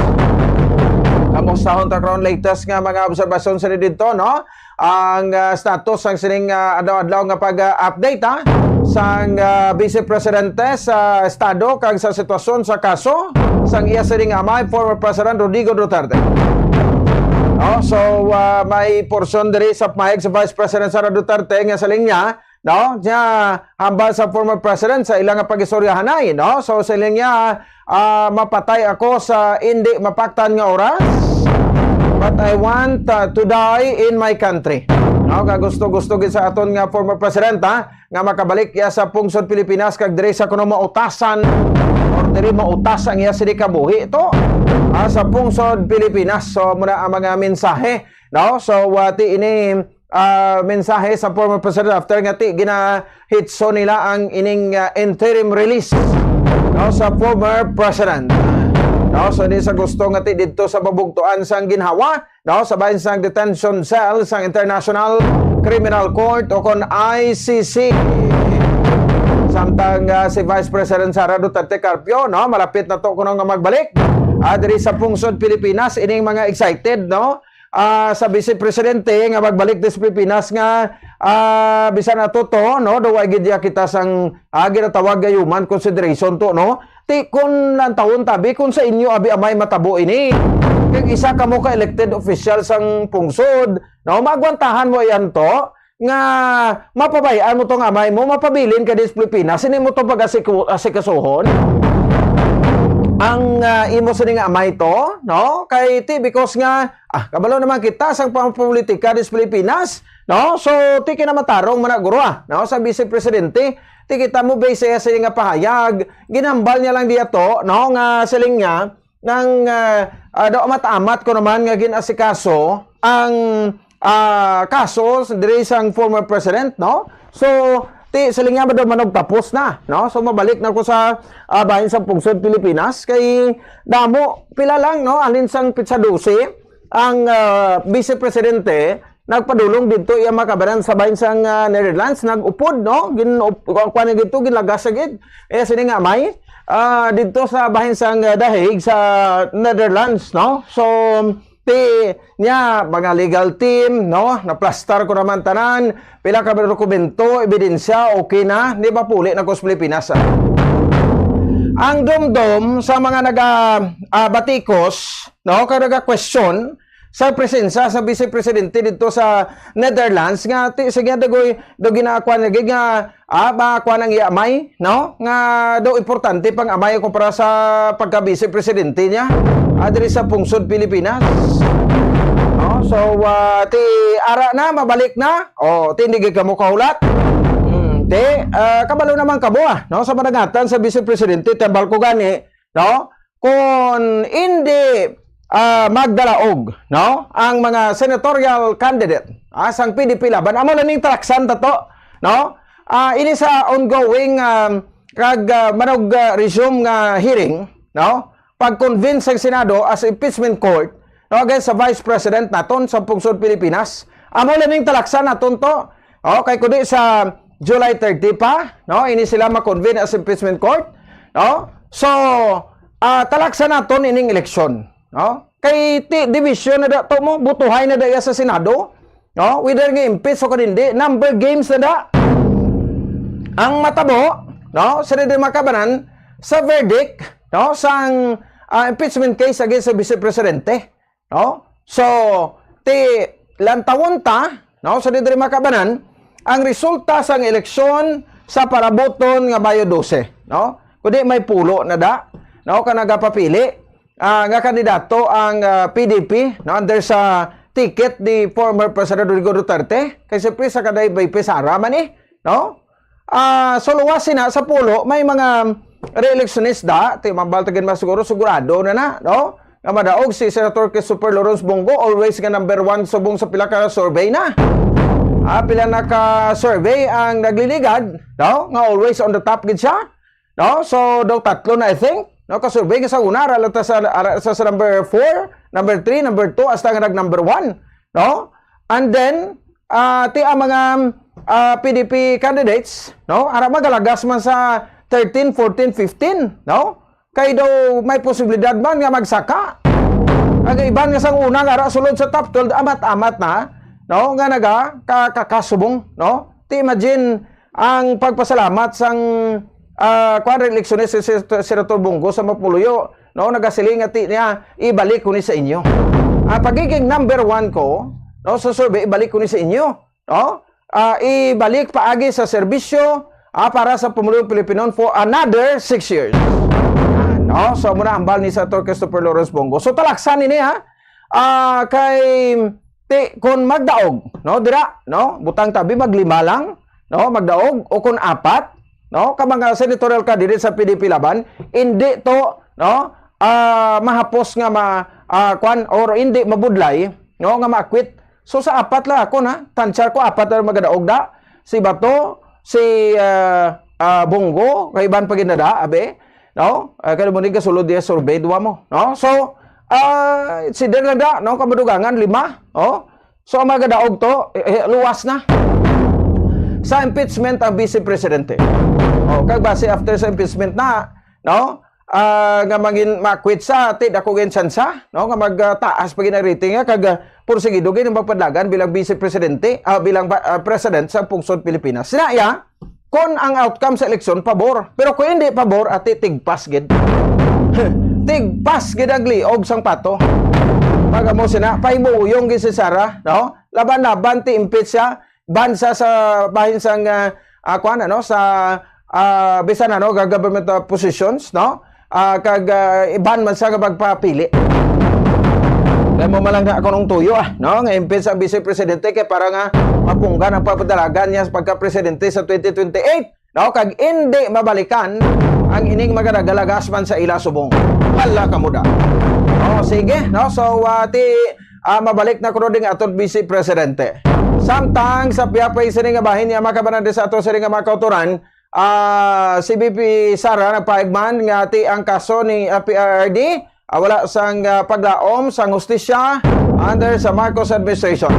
Kamusta ta karon latest nga mga obserbasyon sini dito, no? Ang ah, status sang sining ah, adlaw-adlaw nga pag-update ha sang ah, Vice Presidente sa Estado kag sa sitwasyon sa kaso sang iya sining amay, former President Rodrigo Duterte. Oh, so ah, may porsyon diri sa pahayag sa Vice President Sara Duterte nga sa linya, no? Niya hambal sa former president sa ilang nga pag-istoryahanay, no? So sa linya, ah, mapatay ako sa indi mapaktan nga oras, but I want ah, to die in my country. No, ka gusto-gusto gid sa aton nga former president ha, nga makabalik iya sa pungsod Pilipinas kag diri sa kuno mautasan or diri mautas ang iya sini kabuhi to ah, sa pungsod Pilipinas. So muna ang mga mensahe, no? So wati ini ah, mensahe sa former president after nga ti ginahitso nila ang ining ah, interim release, no, sa former president. No, so di sa gusto nga ti didto sa mabugtuan sang ginhawa, no, sa bahin sang detention cell sang International Criminal Court o kon I C C. Samtang ah, si Vice President Sara Duterte Carpio, no, malapit na to kuno nga magbalik ah, diri sa pungsod Pilipinas, ining mga excited, no, ah, sa Vice Presidente nga magbalik diri sa Pilipinas nga ah, bisan ato to, no, do wa gid ya kita sang ah, ginatawag nga human consideration to, no? Ti kun ang tawon tabi kun sa inyo abi amay matabo ini. Kag isa kamo ka elected official sang pungsod, no? Maagwantahan mo yan to nga mapabay-an mo tong amay mo, mapabilin ka diri sa Pilipinas, hindi mo to pag-asikasuhon ang ah, imo sining amay to, no? Kay ti because nga ah, kabalo naman kita sang pampolitika diri sa Pilipinas, no? So ti kinamatarong man na guro ah, no? Sa Vice Presidente, ti kita mo base sa iya nga pahayag, ginambal niya lang diya to, no? Nga siling niya nang ah, ah, daw amat-amat ko naman nga gin-asikaso ang ah, kaso diri sang former president, no? So ti siling niya ba daw manog tapos na, no? So mabalik na ko sa ah, bahin sa pungsod Pilipinas kay damo pila lang, no? Alin sang pitsa dose ang ah, Vice Presidente nagpadulong didto iya makabanan sa bahin sang ah, Netherlands, nag-upod, no? Gin kuan na gid to, ginlagas na gid. Eh sini nga may ah, didto sa bahin sang ah, The Hague sa Netherlands, no? So ti niya mga legal team, no? Naplastar ko naman tanan, pila ka dokumento, ebidensya, okay na, di ba puli na ko sa Pilipinas, ah? Ang dumdom sa mga naga ah, batikos, no, kag naga-question sa presensya sa Vice Presidente dito sa Netherlands nga ti sige dagoy do ginakuan lagi nga ah, ba kuan ang iya amay, no, nga do importante pang amay kumpara sa pagka Vice Presidente niya ah, diri sa pungsod Pilipinas, no? So ah, ti ara na, mabalik na, o ti hindi gid kamo kahulat. Hmm, ti ah, kabalo naman kamo ah, no, sa managatan sa Vice Presidente, tambal ko gani, no? Kung hindi ah, magdalaog, no, ang mga senatorial candidate ah, sang P D P Laban, amo lang ning talaksan ta to, no? Ah, ini sa ongoing ah, kag ah, manog ah, resume nga hearing, no? Pag-convene sa Senado as impeachment court, no, against sa Vice President naton sa pungsod Pilipinas, amo lang ning talaksan naton to. Okay, kundi sa July thirty pa, no, ini sila ma-convene as impeachment court, no? So, ah, talaksan naton ining eleksyon, no? Kay ti division na da to mo, butuhay na da iya sa Senado, no? Whether nga impeach o kan hindi, number games na da. Ang matabo, no, sa di makabanan sa verdict, no, sang, ah, impeachment case against sa Vice Presidente, no? So, ti lantawon ta, no, sa diri makabanan ang resulta sang eleksyon sa parabuton nga Mayo dose, no? Kundi may pulo na da, no, ka nagapapili, ah, nga kandidato ang, ah, P D P, no, under sa ticket ni former President Rodrigo Duterte, kay siyempre sa kanday V P Sara man eh, no? Ah, so luwas sina sa pulo, may mga re-electionist da, ti mambal ta gid mas siguro, sigurado na na, no? Nga madaog si Senator Christopher Lawrence Bong Go, always nga number one subong sa pila ka survey na. Ah, pila na ka survey ang nagliligad, no? Nga always on the top gid siya, no? So, daw tatlo na, I think, no? Ka survey nga sa una, ara lang ta sa, ara sa, sa number four, number three, number two, hasta nga nag number one, no? And then, ah, ti ang mga, ah, P D P candidates, no? Ara magalagas man sa thirteen, fourteen, fifteen, no? Kay daw may posibilidad man nga magsaka. Ang iban nga sang una nga ara sulod sa top twelve, amat-amat na, no? Nga naga ka-, kakasubong, no? Ti imagine ang pagpasalamat sang, ah, kuwan, re-electionist si, si, si Senator Bong Go sa mga pumuluyo, no? Nagasiling nga ti niya, "Ibalik ko ni sa inyo." Ang pagiging number one ko, no, sa survey, "Ibalik ko ni sa inyo." No? Ah, ibalik paagi sa serbisyo, ah, para sa pumuluyong Pilipino for another six years. Ah, no? So, muna ang hambal ni Senator Christopher Lawrence Bong Go. So, talaksan ini, ha? Ah, kay, ti, kung magdaog, no? Dira, no? Butang tabi, maglima lang, no? Magdaog, o kung apat, no? Ka mga senatorial candidate sa P D P Laban, hindi to, no? Ah, mahapos nga ma-, ah, kwan, or hindi mabudlay, no? Nga ma-acquit. So, sa apat lang ako na, tansya ko, apat na magadaog da. Si Bato, si, ah, ah, Bong Go, kay iban pa gid na da, abi. No? Ah, kay mo ni kasulod diya survey, duwa mo. No? So, ah, si Der lang da, no? Kamadugangan, lima. Oh? So, ang magadaog to, eh, eh, luwas na. Sa impeachment ang Vice Presidente. Oh, kag base after sa impeachment na, no? Ah, nga mangin-, ma-acquit sa, ti dako gid tsansa, no? Nga mag, ah, taas pa gid ang rating nga, kag, ah, porsigido gid ang pagpadalagan bilang Vice Presidente, ah, bilang ba-, ah, President sa pungsod Pilipinas. Sina iya, kung ang outcome sa eleksyon pabor. Pero kung hindi pabor, ati tigpas gid. Tigpas gid ang liog sang pato. Pag amo sina, pahimuyong gid si Sara, no? Laban-laban ti impeach siya, bansa sa bahin sang, ah, ah, kuan, ano, sa, ah, bisan ano, ga-, government, ah, positions, no? Ah, kag, ah, iban man sa nga magpapili. Kaya mo malang na ako nung tuyo, ah, no? Nga impeach ang Vice Presidente kay para nga mapunggan ang pagpadalagan niya sa pagka-presidente sa twenty twenty-eight, no? Kag hindi mabalikan ang ining magadagalagas man sa ila subong. Hala ka muda. Oh, sige, no? So, ah, ti, ah, mabalik na kuno ding aton Vice Presidente. Samtang sa pihak pa sini nga bahin niya makabanan sa ato sini nga mga kauturan, ah, si V P Sara nagpahayag man nga ti ang kaso ni, ah, P R R D, ah, wala sang, ah, paglaom sang hustisya under sa Marcos administration.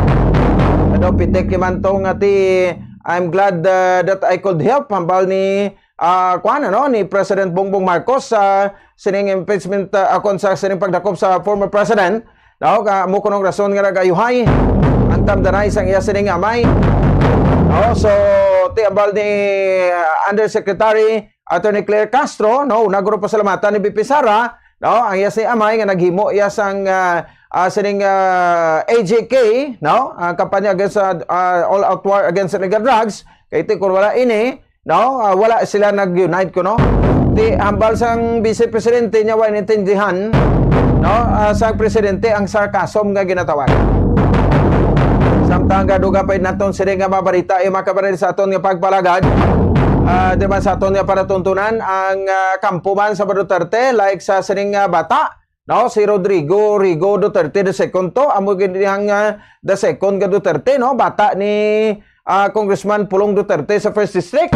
Ano, pitik man to nga ti, "I'm glad, ah, that I could help," hambal ni, ah, kuan, ano, ni President Bongbong Marcos sa sining impeachment, ah, akon sa sining pagdakop sa former president. No, ka, amo kunong rason nga nagayuhay ang tamdanay sang iya sining amay. No, so, ti hambal ni, ah, Undersecretary Attorney Claire Castro, no, una guro pasalamatan ni V P Sara, no, ang iya sining amay nga naghimo iya sang, ah, ah, sining, ah, A G K, no, ang kampanya against sa, ah, all out war against illegal drugs. Kay ti kung wala ini, no, ah, wala sila nag-unite kuno. Ti hambal sang Vice Presidente niya wa naintindihan, no, ah, sa presidente ang sarcasm nga ginatawag. Samtang gaduga pa naton sini nga mga balita, ay makabaril sa aton nga pagpalagad. Ah, di man sa aton nga panatuntunan ang, ah, kampo man sa Duterte, like sa sining, ah, bata, no, si Rodrigo Rigo Duterte the second to, amo gid ang, ah, the second nga Duterte, no, bata ni, ah, Congressman Pulong Duterte sa First District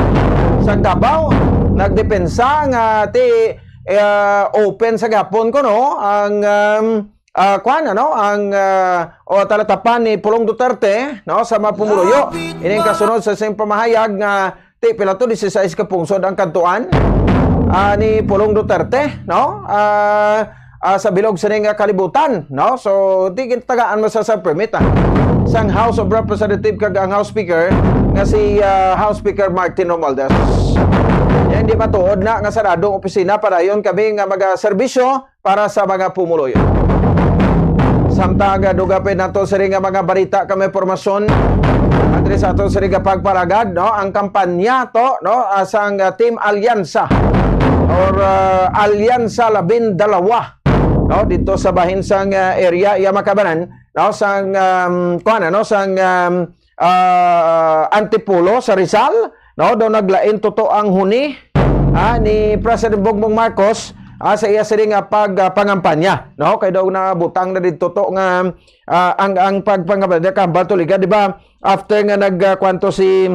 sa Davao. Nagdepensa nga ti, ah, open sa gihapon kuno ang, um, ah, kwan, ano, ang, ah, o talatapan ni Pulong Duterte, no, sa mga pumuluyo. Ining kasunod sa siyang pamahayag nga ti pila to, dieciséis ka pungsod ang kadtuan, ah, ni Pulong Duterte, no? Ah, ah, sa bilog sini nga kalibutan, no? So, di gintagaan man sa, sa permit, ah, sang House of Representative kag ang House Speaker nga si, ah, House Speaker Martin Romualdez. Yan Hindi matuod na nga sarado ang opisina, padayon kami nga magaserbisyo para sa mga pumuluyo. Samtang, ah, dugapin nato sini nga mga barita kag impormasyon. Address ato sini nga pagpalagad, no, ang kampanya to, no, ah, sang, ah, Team Alyansa or, ah, Alyansa Labindalawa, no, dito sa bahin sang, ah, area iya makabanan, no, sang, um, kuan, ano, sang, um, ah, Antipolo sa Rizal, no, daw naglain tuto ang huni, ah, ni President Bongbong Marcos, ah, sa iya sini nga pag, ah, pangampanya, no, kay daw nabutang na dito to nga, ah, ang, ang pagpangampanya kambal tuliga, di ba? After nga nag, ah, kwanto si,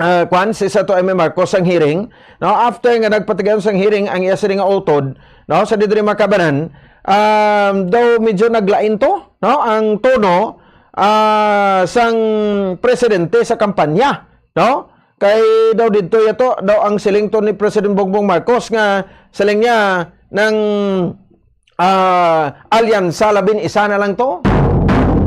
ah, kwan, si Senator Imee Marcos sang hearing, no, after nga nagpatigayon sang hearing ang iya sini nga utod, no, sa didiri makabanan, um, daw medyo naglain to, no, ang tono, ah, sang presidente sa kampanya, no? Kay daw didto yato, daw ang siling to ni President Bongbong Marcos nga siling niya nang, ah, alyansa labin isa na lang to.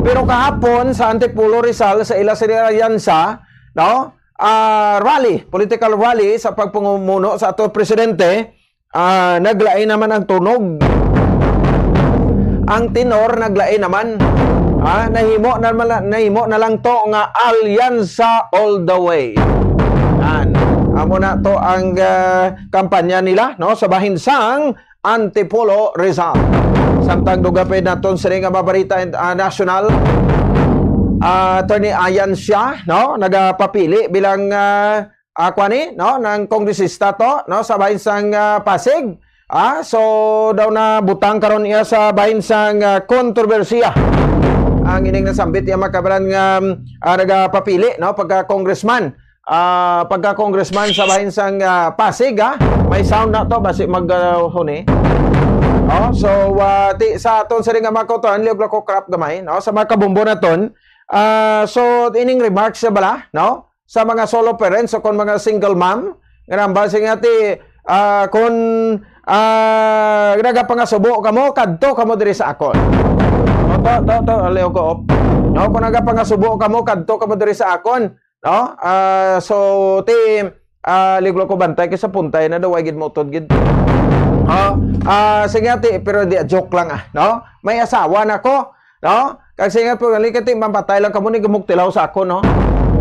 Pero kahapon sa Antipolo Rizal sa ila sila alyansa, no? Ah, rally, political rally sa pagpangumuno sa ato presidente, ah, naglain naman ang tunog. Ang tenor naglain naman. Ah, nahimo na mala-, nahimo na lang to nga alyansa all the way. Yan. Amo na to ang, ah, kampanya nila, no, sa bahin sang Antipolo, Rizal. Samtang dugapin naton sini nga mabarita, ah, nasyonal, ah, Attorney Ayan siya, no, nagapapili bilang, ah, ah, kuan ni, no, nang kongresista to, no, sa bahin sang, ah, Pasig. Ah, so daw na butang karon iya sa bahin sang, ah, kontrobersiya. Ang ining nasambit iya makabalan nga, ah, nagapapili, no, pagka congressman. Ah, pagka congressman sa bahin sang, ah, Pasig, ha. May sound na to, basi mag, ah, huni. Oh, so, ah, ti, sa aton sini nga mga kautoran, liog lang ko crop gamay, no, sa mga kabombo naton. Ah, so, ining remarks siya bala, no? Sa mga solo parents o kon mga single mom, nga nambal siya nga ti, ah, kon, ah, nagapangasubo kamo, kadto kamo diri sa akon. O, to, to, to, aliw ko, op. No, kung nagapangasubo kamo, kadto kamo diri sa akon. No? Ah, so, ti, ah, liog lang ko bantay kay sa puntay na daw, ay gid mautod gid. Oh, ah, sige ti, pero di, joke lang, ah, no? May asawa na ko, no? Kag sige po, gali ka ti, mamatay lang kamo ni gumugtilaw sa ako, no?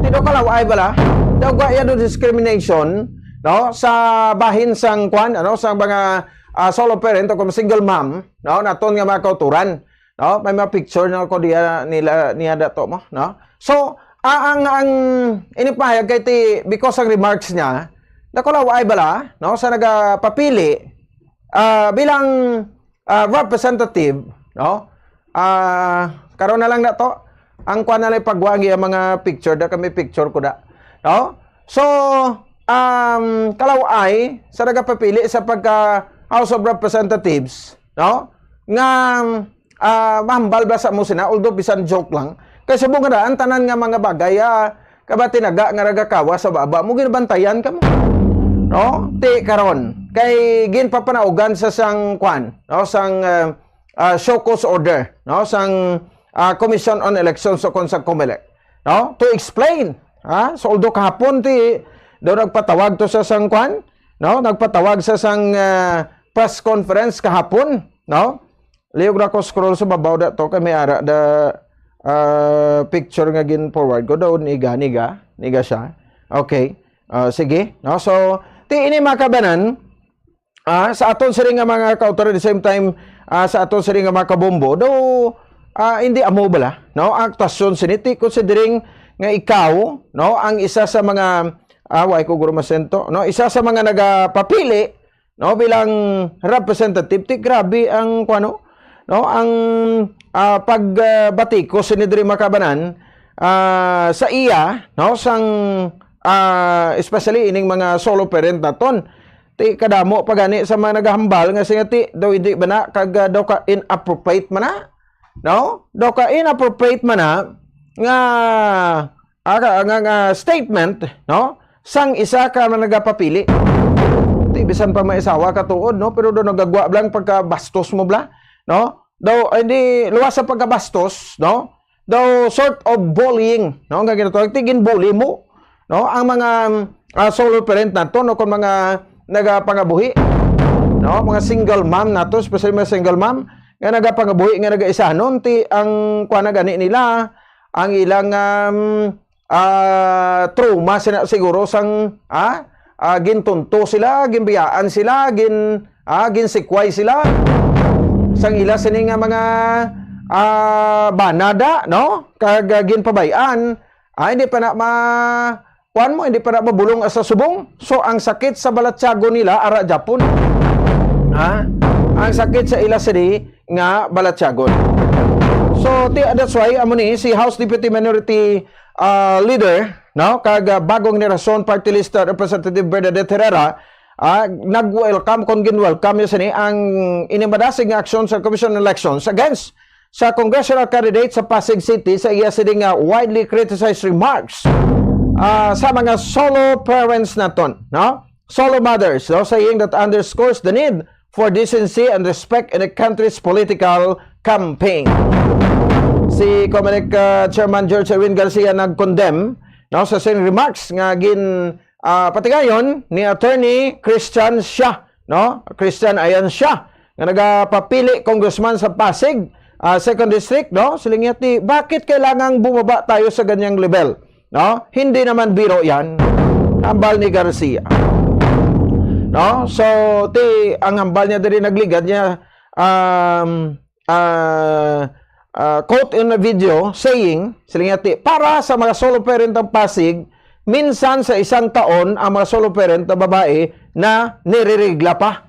Ti daw kalaw-ay bala. Daw gwa iya do discrimination, no? Sa bahin sang kwan, ano, sa mga, ah, solo parent o kung single mom, no? Naton nga mga kauturan, no? May mga picture na ko diya nila, niya dato mo, no? So, ah, ang, ang inipahayag kay ti, because ang remarks niya, nakulaw-ay bala, no? Sa nagapapili, ah, bilang, ah, representative, no? Ah, karon na lang na to. Ang kwan na lang pagwa ang iyang mga picture, da kami picture ko da. No? So, um, kalaw-ay sa nagapapili sa pagka House of Representatives, no? Nga, ah, mahambal ba sa mo sina, although bisan joke lang. Kay sa bunga na, ang tanan nga mga bagay, ah, kabati naga nga nagakawa sa baba mo, ginabantayan ka mo. No? Ti karon, kay ginpapanaugan sa sang kwan, no? Sang, ah, ah, show cause order, no? Sang, ah, Commission on Elections o kon sa COMELEC, no? To explain, ha? So, although kahapon ti, daw nagpatawag to sa sang kwan, no? Nagpatawag sa sang, ah, press conference kahapon, no? Liog na ko scroll sa babaw da to kay may ara da, ah, picture nga gin-forward ko daw niga, niga, niga siya. Okay. Ah, sige, no? So, ti ini mga kabanan, ah, sa aton sini nga mga kautoran, the same time, ah, sa aton sini nga mga kabombo, daw, ah, hindi amo bala, no? Ang aktuasyon sini, ti considering nga ikaw, no, ang isa sa mga, ah, way ko guro masento, no? Isa sa mga nagapapili, no, bilang representative, ti grabe ang kuano, no, ang, ah, pag, ah, batikos sini diri mga kabanan, ah, sa iya, no, sang, ah, especially ining mga solo parent naton. Ti kadamo pa gani sa mga nagahambal nga singa ti daw hindi ba na kag, ah, daw ka inappropriate man na, no? Daw ka inappropriate man na nga ah, ka-, nga, nga statement, no? Sang isa ka man nagapapili. Ti, bisan pa may asawa ka tuod, no? Pero do nagagwa lang pagkabastos mo bla, no? Daw, ay di, luwas sa pagkabastos, no? Daw sort of bullying, no? Nga ginatawag, ti ginbully mo, no? Ang mga, ah, solo parent nato, no? Kung mga, nagapangabuhi, no? Mga single mom nato, especially mga single mom, nga nagapangabuhi, nga nagaisanon, ti ang kuan na gani nila, ang ilang, um, ah, trauma sina-, siguro sang, ah, ah, gintunto sila, ginbiyaan sila, gin-, ah, ginsikway sila sang ila sini nga mga, ah, banada, no? Kag, ah, ginpabay-an, ah, hindi pa na ma-, kuan mo, hindi pa na mabulong sa subong. So, ang sakit sa balatyagon nila, ara Japon. Ha? Ang sakit sa ila sini nga balatyagon. So, ti-, that's why, amo ni, si House Deputy Minority, ah, Leader, no, kag, ah, Bagong Henerasyon Party List, ah, Representative Bernadette Herrera, ah, nag-welcome, kung gin-welcome niya sini ang inimadasig nga aksyon sa Commission on Elections against sa congressional candidate sa Pasig City sa iya sini nga widely criticized remarks, ah, sa mga solo parents naton, no? Solo mothers, no? Saying that underscores the need for decency and respect in the country's political campaign. Si Comelec, ah, Chairman George Erwin Garcia nag-condemn, no, sa sini remarks nga gin, ah, patigayon ni Attorney Christian Siya, no? Christian Ayan Siya, nga nagapapili congressman sa Pasig, ah, Second District, no? Siling niya, ti, bakit kailangang bumaba tayo sa ganyang level? No? Hindi naman biro yan. Hambal ni Garcia. No? So, ti, ang hambal niya diri nagligad niya, um, ah, ah, quote in a video saying, siling niya, ti, para sa mga solo parent ang Pasig, minsan sa isang taon ang mga solo parent na babae na nireregla pa.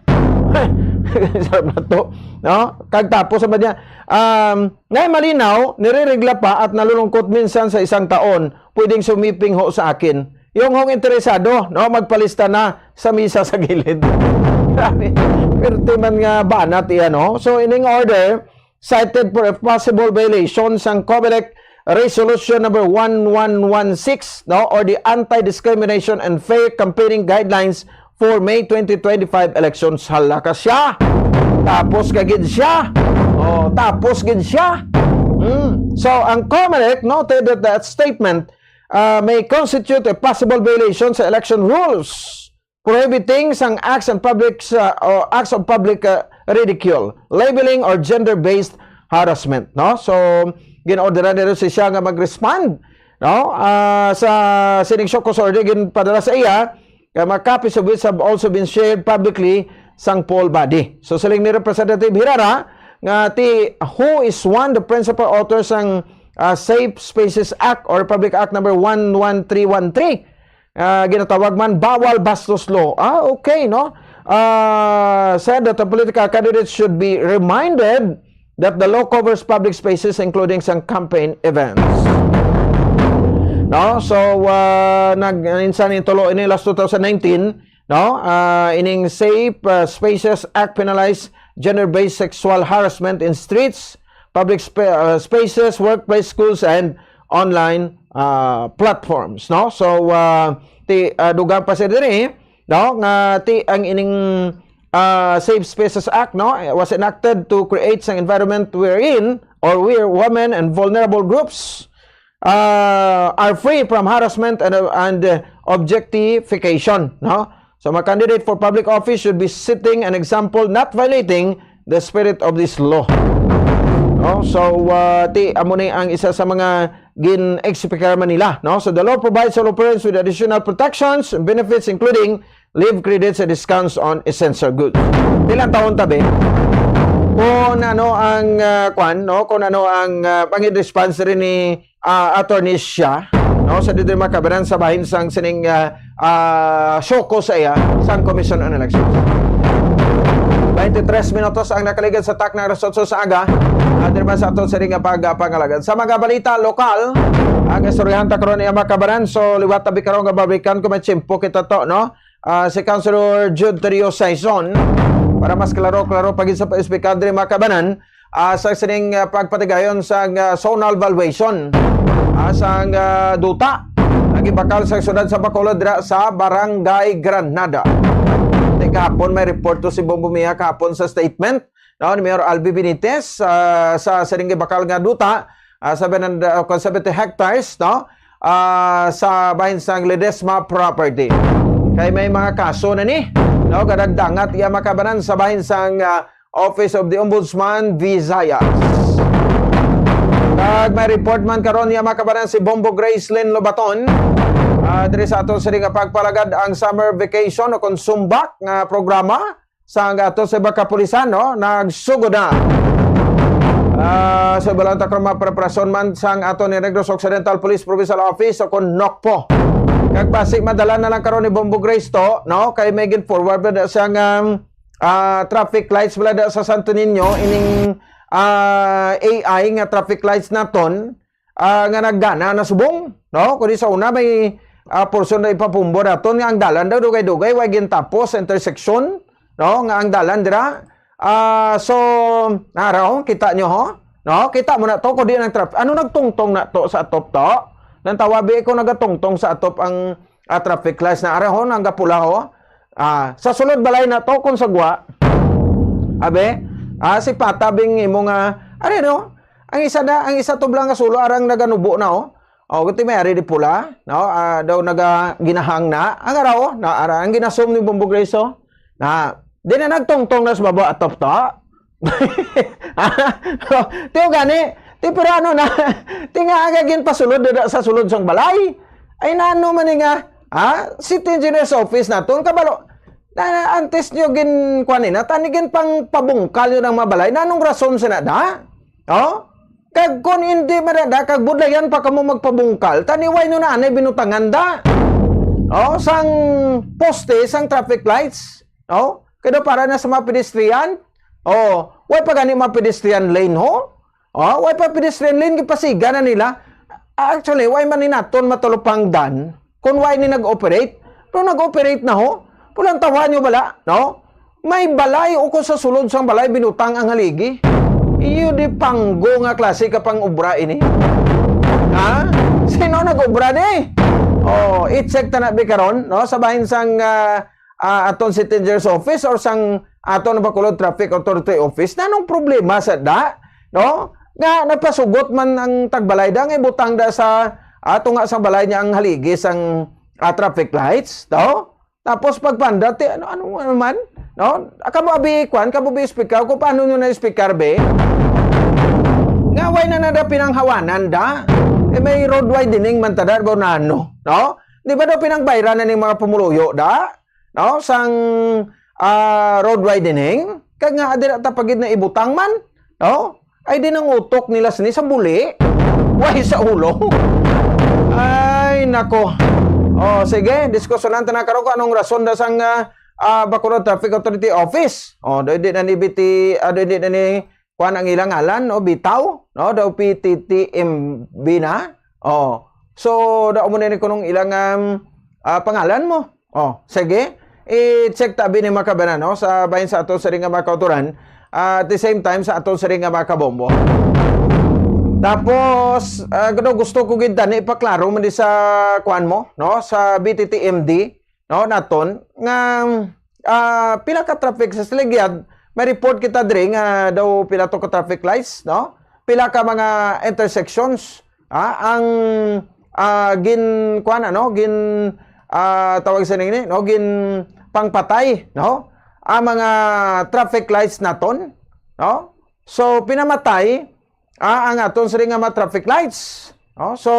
Sa bato, no? Kag tapos, sabi niya, um, ngay malinaw, nireregla pa at nalulungkot minsan sa isang taon, pwedeng sumiping ho sa akin. Yung hong interesado, no, magpalista na sa misa sa gilid. Grabe, perte man nga banat iya, no? So, ining order, cited for a possible violation sang Comelec Resolution number one one one six, no, or the Anti-Discrimination and Fair Campaigning Guidelines for May twenty twenty-five elections. Hala ka siya. Tapos ka gid siya. Oh, tapos gid siya. Hmm. So, ang Comelec noted that that statement, uh, may constitute a possible violation sa election rules prohibiting sang acts and public, uh, or acts of public, uh, ridicule, labeling, or gender-based harassment, no? So, gin-orderan nila si siya nga mag-respond, no? Ah, sa sining show cause order ginpadala sa iya, nga mga copies of which have also been shared publicly sang poll body. So, siling ni Representative Herrera nga ti, who is one the principal author sang, ah, Safe Spaces Act or Republic Act number one one three one three, ah, ginatawag man Bawal Bastos Law. Ah, okay, no? Ah, said that the political candidates should be reminded that the law covers public spaces, including sang campaign events. No? So, ah, nag-, insan yung tulo ini last two thousand nineteen, no? Ah, ining Safe, ah, Spaces Act penalize gender-based sexual harassment in streets, public spa-, ah, spaces, workplace, schools, and online, ah, platforms, no? So, ah, ti, ah, dugang pa sa diri, no, nga ti ang ining, ah, Safe Spaces Act, no, was enacted to create an environment wherein or where women and vulnerable groups, ah, are free from harassment and, and, uh, objectification, no? So, mga candidate for public office should be setting an example, not violating the spirit of this law. No? So, uh, ti, amo ni ang isa sa mga gin-explicar man nila, no? So, the law provides all parents with additional protections and benefits, including leave credits and discounts on essential goods. Ilang taon tabi? Kung ano ang, uh, kwan, no? Kung ano ang, uh, pangin response rin ni, ah, Attorney Siya, no, sa dito makabaran sa bahin sang sining, ah, ah, show cause sa iya sang Commission on Elections. Twenty-three minutos ang nakaligad sa takna alas otso sa aga. At naman sa aton sa nga pagpangalagad. Sa mga balita lokal, ang istoryahan ta karon iya makabaran. So, liwat tabi karon nga babalikan kung may tiyempo kita to, no? Ah, si Councilor Jude Trio Saison, para mas klaro-klaro pagin sa pa-, esplikar diri makabanan, ah, sa sining, ah, pagpatigayon sa, ah, zonal valuation, ah, sa, ah, duta nga gibakal sa siyudad sa Bacolod dira sa Barangay Granada. Ti kahapon may report to si Bombo Mia kahapon sa statement, no, ni Mayor Albi Benitez, ah, sa sining gibakal nga duta, ah, seven hundred, ah, seventy hectares, no, ah, sa bahin sang Ledesma property. Kay may mga kaso na ni. no, kadagdangat iya makabanan sa bahin sang, ah, Office of the Ombudsman, Visayas. Kag may report man karon iya makabanan si Bombo Gracelyn Lobaton. Ah, diri sa aton sini nga pagpalagad ang summer vacation o kon sumbak nga programa sang ato sa iba ka pulisan, no, nagsugod na. Ah, sa iba lang ta karon mga preparasyon man sang ato ni Negros Occidental Police Provincial Office o kon nokpo. Kag basi madala na lang karon ni Bombo Grace to, no, kay may gin-forward na siya nga, ah, traffic lights wala da sa Santo Niño, ining, ah, A I nga traffic lights naton, ah, nga naggana na subong, no? Kundi sa una may, ah, portion na ipapumbo naton nga ang dalan daw dugay-dugay, way gintapos sa intersection, no? Nga ang dalan dira. Ah, so, nara, oh, kita nyo, ho? No? Kita mo na to, kundi ang traffic. Ano nagtungtong na to sa atop to? Nang tawabi ko nagatungtong sa atop ang, ah, traffic lights na ara, ho, nang gapula, ho. Ah, sa sulod balay na to, kung sagwa. Abe, ah, si Pata bing imo nga, ano, no? Ang isa na, ang isa tublang nga sulo arang naganubo na, oh. Oh, guti may ari di pula, no? Ah, daw naga ginahang na. Ang araw, na ara ang ginasom ni Bombo Grace, oh. Na, di na nagtungtong na sa baba atop to. Tiyo gani, ti pero ano na, ti nga aga ginpasulod dida sa sulod sang balay. Ay nano man ni nga, ha? City Engineer's Office naton, kabalo. Na, antes nyo gin, kuan ni na, tani gin pang pabungkal nyo ng mga balay. Nanong rason sa na da? Oh? Kag kun hindi man na da, kag budlayan pa kamo magpabungkal, tani way nyo na anay binutangan da? Oh, sang poste, sang traffic lights. Oh? Kaya para na sa mga pedestrian. Oh, way pa gani mga pedestrian lane, ho? Oh, way pa pedestrian lane, gipasiga na nila. Actually, way man ni naton matalupangdan kung way ni nag-operate. Pero nag-operate na, ho. Pulang tawa nyo bala, no? May balay o kung sa sulod sang balay binutang ang haligi. Iyo di panggo nga klase ka pang obra ini. Ha? Sino nag-obra ni? Oh, i-check ta na bi karon, no? Sa bahin sang, ah, ah, aton city engineer's office or sang aton Bacolod Traffic Authority Office, nanong problema sa da, no? Nga nagpasugot man ang tagbalay da nga ibutang da sa ato nga sang balay niya ang haligi sang, ah, traffic lights, to? Tapos pagpanda, ti, ano, ano, ano man, no? Kamo abi, kwan, kamo bi speaker, kung paano nyo na speaker, be? Nga, way na nada pinanghawanan da? Eh, may road widening man tada, ba, nano, no? Di ba daw pinangbayran na ning mga pumuluyo, da? No? Sang, ah, road widening? Kag nga, adira ta pagid na ibutang man, no? Ay, di nang utok nila sini sa buli. Way sa ulo. Ay, nako. Oh, sige, diskusyonan ta na karon kung anong rason da sang, ah, ah, Bacolod Traffic Authority Office. Oh, do di na ni B T, ah, do di na ni kuan ang ilang ngalan, no? Bitaw, no? Daw P T T M B na. Oh. So, daw mo na ni kunong ilang, um, ah, pangalan mo. Oh, sige. I-check tabi ni mga kabanan, no? Sa bahin sa aton siring nga mga kauturan. Ah, at the same time, sa aton siring nga mga kabombo. Tapos, ah, gusto, gusto ko gid tani ipaklaro man di sa kuan mo, no? Sa B T T M D, no? Naton nga, ah, pila ka traffic sa Saligyad, may report kita diri nga daw pila to ka traffic lights, no? Pila ka mga intersections, ah, ang, ah, gin, kuan, ano, gin, ah, tawag sa nini, no? Gin pangpatay, no? Ang mga traffic lights naton, no? So, pinamatay, ah, ang aton siring nga mga traffic lights, no? So,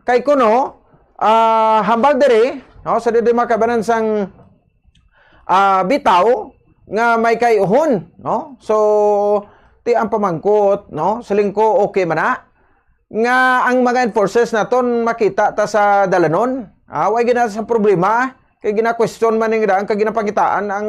kay kuno, ah, hambal diri, no? Sa diri makabanan sang, ah, bitaw nga may kay-uhon, no? So, ti ang pamangkot, no? Siling ko, okay man na nga ang mga enforcers naton makita ta sa dalanon. Ah, way gina sa problema kay gina-question man ning daan kag ginapangitaan ang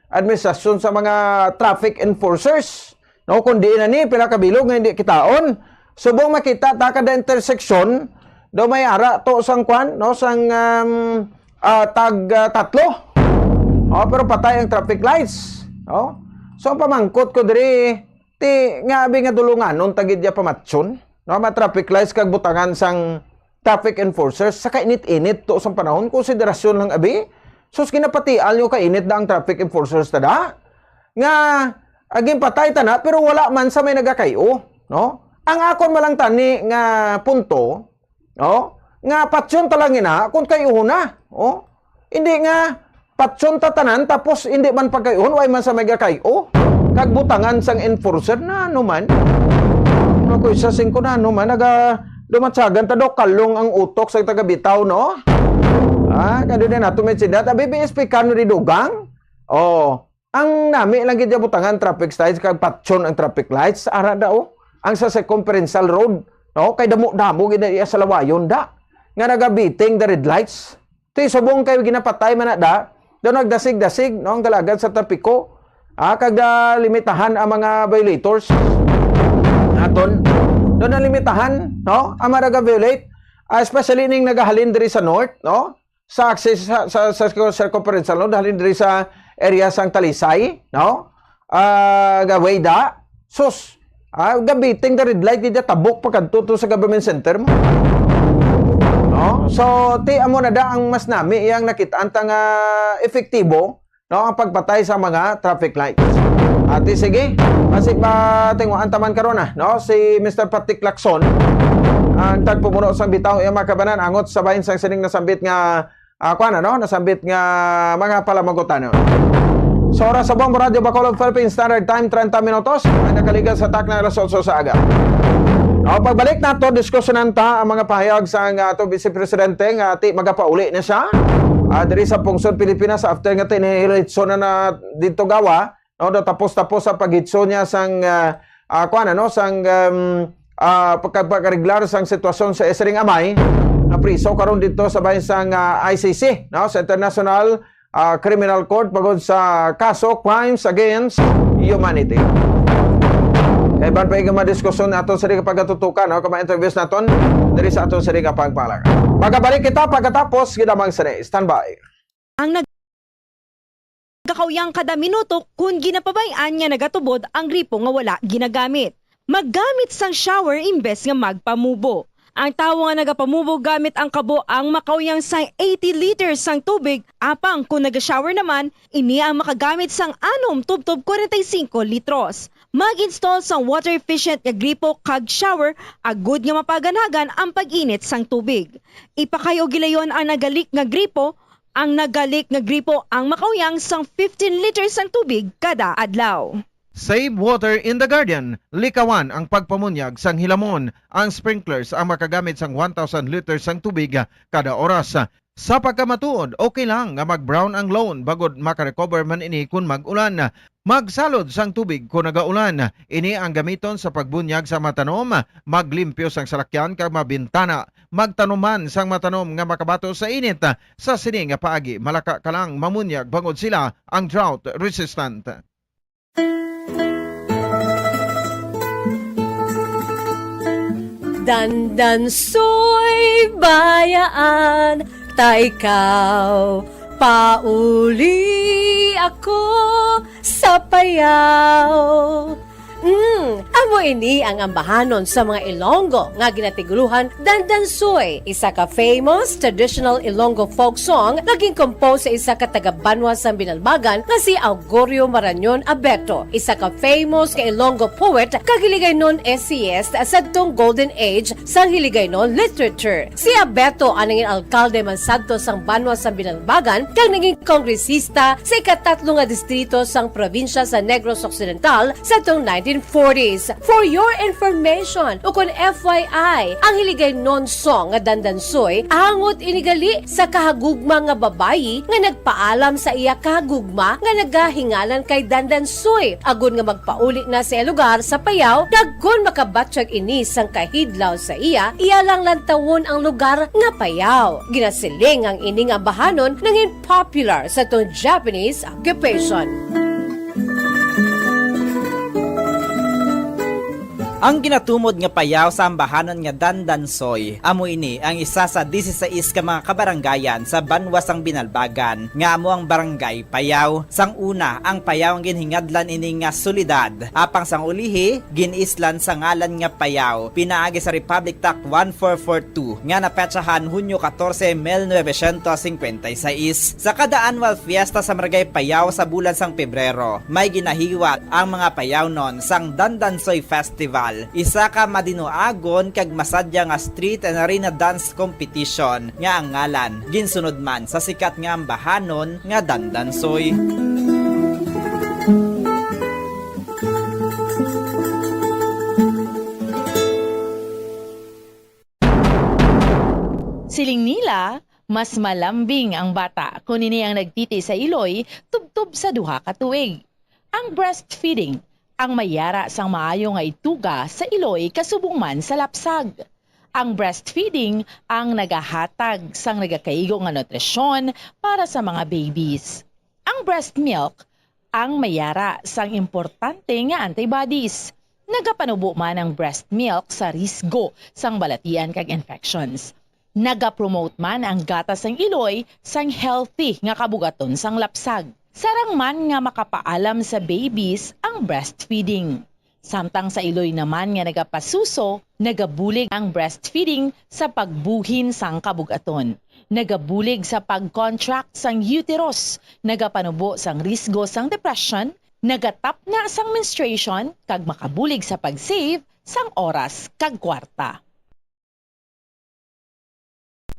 administrasyon sa mga traffic enforcers. No, kundi na ni pila ka bilog nga hindi kitaon. Subong makita ta kada intersection, daw may ara to sang kwan, no, sang, um, ah, tag, ah, tatlo. Oh, pero patay ang traffic lights. Oh. So, ang pamangkot ko diri, ti, nga abi nga dulunganon ta gid ya pamatyon, no, mga traffic lights kag butangan sang traffic enforcers sa kainit-init to sang panahon, konsiderasyon lang abi. Sus, ginapatial nyo kainit da ang traffic enforcers ta da. Nga, aging patay ta na, pero wala man sa may nagakay-o, no? Ang akon malang tani nga punto, no? Nga patyon ta lang ina, kung kay-o na, oh? Hindi nga, Patson ta tanan, tapos hindi man pagkayuhon, way man sa may gakay-o. Kag butangan sang enforcer, na ano man. Ano ko, isa singko na ano man, naga, dumatsagan ta daw, kalong ang utok sa taga-bitaw, no? Ah, kado na nato may sinat. Abi, B S P ka no di dugang? Oh, ang nami lang gid butangan traffic signs kag patson ang traffic lights, ara daw. Ang sa circumferential road, no? Kay damo-damo gid iya sa lawayon da. Nga nagabiting the red lights. Ti subong kay ginapatay man na da, daw nagdasig-dasig, no, ang galagad sa trapiko. Ah, kag, ah, limitahan ang mga violators. Naton. Daw nalimitahan, no, ang mga nag-violate, ah, especially ning nagahalin diri sa north, no, sa access sa, sa, sa circumferential, no, halin diri sa area sang Talisay, no, ah, gaway da. Sus, ah, gabiting the red light, di da tabok pa kadto to sa government center mo. No? So, ti amo na da ang mas nami iyang nakit-an ta nga epektibo, no, ang pagpatay sa mga traffic lights. Ati, sige, basi pa tinguhaan taman karon na, no, si Mister Patrick Lacson, ang tagpumuno sang bitaw, iyang mga kabanan angot sa bahin sang sining nasambit nga ah, kuwan, ano, nasambit nga mga palamugutan, no? Sa oras sa Bombo Radyo Bacolod Philippine Standard Time, treinta minutos, ay nakaligal sa takna alas otso sa aga. O, pagbalik nato, diskusyonan ta ang mga pahayag sang ato Vice Presidente nga ti magapauli na siya, ah, diri sa pungsod Pilipinas after nga tinihiritso na na dito gawa, no, do tapos-tapos sa paghitso niya sang, ah, ah, kuwan, ano, sang, um, ah, pagka-, pagkareglar sang sitwasyon sa isa ring amay na priso karon dito sa bahin sang, ah, I C C, no, sa International, ah, Criminal Court bangod sa kaso crimes against humanity. Kay ban pa yung mga diskusyon ato sa di pagkatutukan, no, kung mga interviews naton diri sa ato sa di pagpalaga. Magabalik kita pagkatapos, ginamang sini. Standby. Ang nag-, nagakauyang kada minuto kon ginapabay-an nga nagatubod ang gripo nga wala ginagamit. Maggamit sang shower imbes nga magpamubo. Ang tawo nga nagapamubo gamit ang kabo ang makauyang sang eighty liters sang tubig, apang kon naga-shower naman, ini ang makagamit sang anom tubtob kwarenta y singko litros. Mag-install sang water efficient nga gripo kag shower agud nga mapaganagan ang pag-init sang tubig. Ipakayo gilayon ang nagalik nga gripo. Ang nagalik nga gripo ang makauyang sang fifteen liters sang tubig kada adlaw. Save water in the garden. Likawan ang pagpamunyag sang hilamon. Ang sprinklers ang makagamit sang one thousand liters sang tubig kada oras. Sa pagkamatuod, okay lang nga mag-brown ang lawn bangod makarecover man ini kon mag-ulan. Magsalod sang tubig kon nagaulan. Ini ang gamiton sa pagbunyag sa matanom, maglimpyo sang salakyan kag mabintana. Magtanom man sang matanom nga makabato sa init. Sa sini nga paagi, malaka ka lang mamunyag bangod sila ang drought resistant. Dandansoy bayaan, ta ikaw, pauli ako sa payaw. Mm, amo ini ang ambahanon sa mga Ilonggo nga ginatiguluhan Dandansoy, isa ka famous traditional Ilonggo folk song nga gin-compose sa isa ka taga-banwa sang Binalbagan nga si Augurio Marañon Abeto, isa ka famous ka Ilonggo poet kag Hiligaynon essayist sadtong golden age sang Hiligaynon literature. Si Abeto ang nangin alkalde man sadto sang banwa sang Binalbagan kag nangin kongresista sa ikatatlo nga distrito sang probinsya sa Negros Occidental sadtong nineteen forties. For your information, ukon F Y I, ang Hiligaynon song nga Dandansoy angot ini gali sa kahagugma nga babayi nga nagpaalam sa iya kahagugma nga nagahingalan kay Dandansoy agud nga magpauli na sa iya lugar sa Payao, kag kon makabatyag ini sang kahidlaw sa iya, iya lang lantawon ang lugar nga Payao. Ginasiling ang ining ambahanon nangin popular sa tong Japanese occupation. Ang ginatumod nga Payao sa ambahanon nga Dandansoy, amo ini ang isa sa disisais ka mga kabarangayan sa banwa sang Binalbagan, nga amo ang Barangay Payao. Sang una, ang Payao ang ginhingadlan ini nga syudad, apang sang ulihi, gin-islan sa ngalan nga Payao, pinaagi sa Republic Act one four four two, nga napetsahan Hunyo katorse, mil novecientos singkwenta y seis. Sa kada annual fiesta sa Barangay Payao sa bulan sang Pebrero, may ginahiwat ang mga Payaonon sang Dandansoy Festival. Isa ka madinuagon kag masadya nga street and arena dance competition nga ang ngalan ginsunod man sa sikat nga ambahanon nga dandansoy. Siling nila, mas malambing ang bata kon ini ang nagtiti sa iloy tubtob sa duha ka tuig. Ang breastfeeding ang may yara sang maayo nga ituga sa iloy kasubong man sa lapsag. Ang breastfeeding ang nagahatag sang nagakaigo nga nutrisyon para sa mga babies. Ang breast milk ang may yara sang importante nga antibodies. Nagapanubo man ang breast milk sa risgo sang balatian kag infections. Nagapromote man ang gatas sang iloy sang healthy nga kabugaton sang lapsag. Sarang man nga makapaalam sa babies ang breastfeeding. Samtang sa iloy naman nga nagapasuso, nagabulig ang breastfeeding sa pagbuhin sang kabugaton. Nagabulig sa pag-contract sang uterus, nagapanubo sang risgo sang depression, nagatapna sang menstruation, kag makabulig sa pag-save sang oras kag kwarta.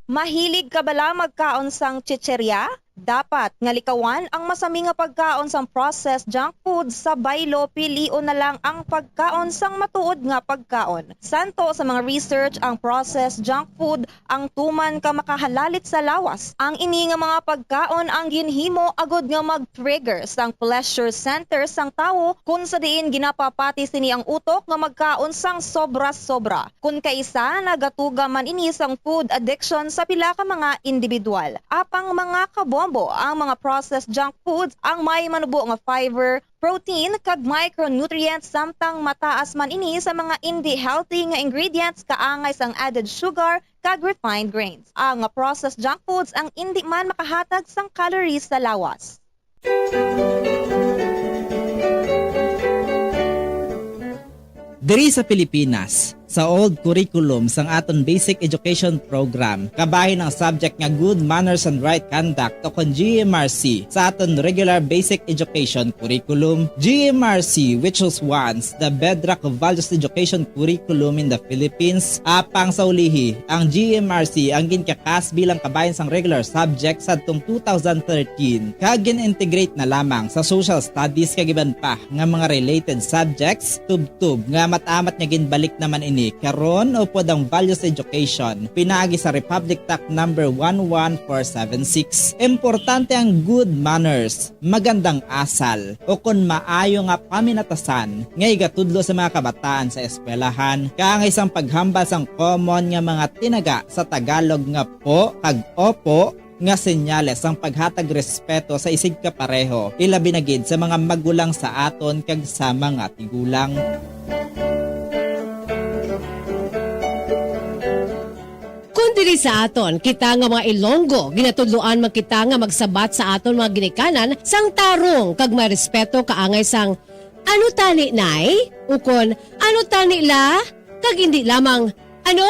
Mahilig ka bala magkaon sang chicheria? Dapat nga likawan ang masami nga pagkaon sang processed junk food sa baylo, pilion na lang ang pagkaon sang matuod nga pagkaon. Santo sa mga research ang processed junk food ang tuman ka makahalalit sa lawas. Ang ini nga mga pagkaon ang ginhimo agud nga mag-trigger sang pleasure center sang tawo, kun sa diin ginapapati sini ang utok nga magkaon sang sobra-sobra. Kun kaisa, nagatuga man ini sang food addiction sa pila ka mga individual. Apang mga kabombo, ang mga processed junk foods ang may manubo nga fiber, protein, kag micronutrients, samtang mataas man ini sa mga indi healthy nga ingredients kaangay sang added sugar kag refined grains. Ang processed junk foods ang indi man makahatag sang calories sa lawas. Diri sa Pilipinas, sa old curriculum sang aton basic education program, kabahin ang subject nga Good Manners and Right Conduct o kon G M R C sa aton regular basic education curriculum. G M R C, which was once the bedrock of values education curriculum in the Philippines, apang sa ulihi, ang G M R C ang ginkakas bilang kabahin sang regular subject sadtong two thousand thirteen, kag gin-integrate na lamang sa social studies kag iban pa nga mga related subjects, tubtob nga amat-amat nga ginbalik naman ini karon upod ang values education pinaagi sa Republic Tact number one one four seven six. Importante ang good manners, magandang asal, o kon maayo nga paminatasan nga igatudlo sa mga kabataan sa eskwelahan, kaangay sang paghambal sang common nga mga tinaga sa Tagalog nga po kag opo, nga senyales sang paghatag respeto sa isigkapareho, ilabi na gid sa mga magulang sa aton kag sa mga tigulang. Kon diri sa aton, kita nga mga Ilonggo, ginatudloan man kita nga magsabat sa aton mga ginikanan sang tarong kag may respeto kaangay sang, "Ano tani, Nay?" ukon, "Ano tani, La?" kag indi lamang, "Ano?"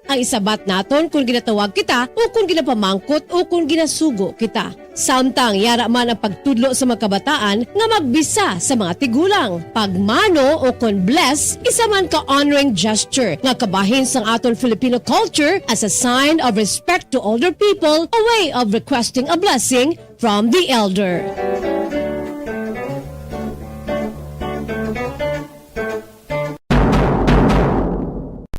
ang isabat naton kon ginatawag kita o kon ginapamangkot o kon ginasugo kita. Samtang yara man ang pagtudlo sa mga kabataan nga magbisa sa mga tigulang. Pagmano o kon bless, isa man ka honoring gesture nga kabahin sang aton Filipino culture as a sign of respect to older people, a way of requesting a blessing from the elder.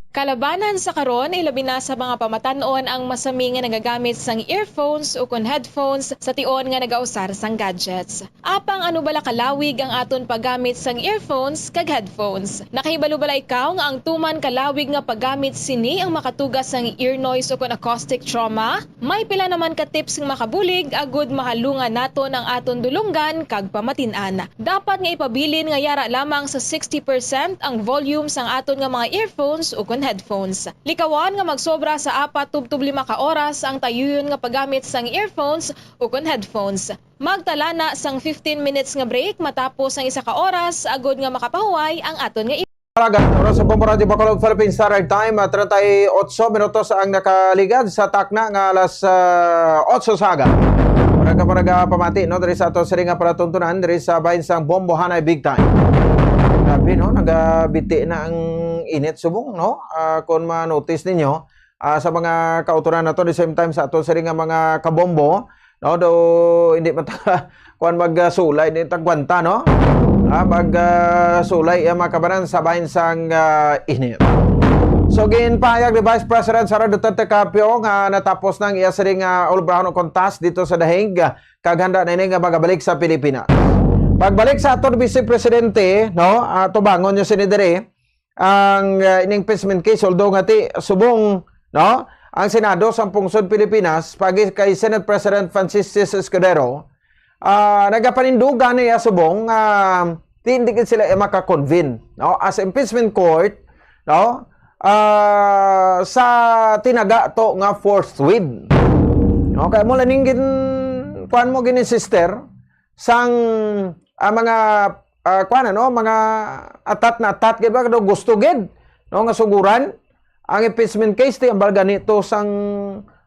Kalabanan sa karon, ilabi na sa mga pamatan-on ang masami nga nagagamit sang earphones ukon headphones sa tion nga nagausar sang gadgets. Apang ano bala kalawig ang aton paggamit sang earphones kag headphones? Nakahibalo bala ikaw nga ang tuman kalawig nga paggamit sini ang makatuga sang ear noise ukon acoustic trauma? May pila naman ka tips nga makabulig agud mahalungan naton ang aton dulonggan kag pamatin-an. Dapat nga ipabilin nga yara lamang sa sixty percent ang volume sang aton nga mga earphones ukon headphones. Likawan nga magsobra sa apat tubtob lima ka oras ang tayuyon nga paggamit sang earphones ukon headphones. Magtala na sang fifteen minutes nga break matapos ang isa ka oras agud nga makapahuway ang aton nga Oras sa Bombo Radyo Bacolod, Philippine Standard Time, ah, treinta y ocho minutos ang nakaligad sa takna nga alas, ah, otso sa aga. Murag ka, murag, ah, pamati, no, diri sa ato sini nga palatuntunan, diri sa bahin sang Bombo Hanay Big Time. Grabe No, nagabiti na ang init subong, no? Ah, kung ma-notice ninyo, ah, sa mga kautoran nato, the same time sa ato sini nga mga kabombo, no, do hindi man ta kuan magsulay, hindi tagwanta, no? Ah, mag ah, sulay ang mga kabanan sa bahin sang ah, init. So, ginpahayag ni Vice President Sara Duterte Carpio nga natapos na ang iya siring nga ulbrahan o kontas dito sa Dahig, kag handa na ini nga magabalik sa Pilipinas. Pagbalik sa aton Vice Presidente, no, ah, tubangon niyo sini diri, ang ah, ining impeachment case, although nga ti subong, no, ang Senado sa pungsod Pilipinas pagi kay Senate President Francis Escudero, ah, nagapanindugan niya subong nga ti hindi gid sila maka-convene, no, as impeachment court, no, ah, sa tinaga to nga fourth wave. Okay, mo laning gin kuan mo gini sister sang ah, mga ah, kuan ano, mga atat na atat gid ba, no, gusto gid, no, nga suguran ang impeachment case ti ambal gani to sang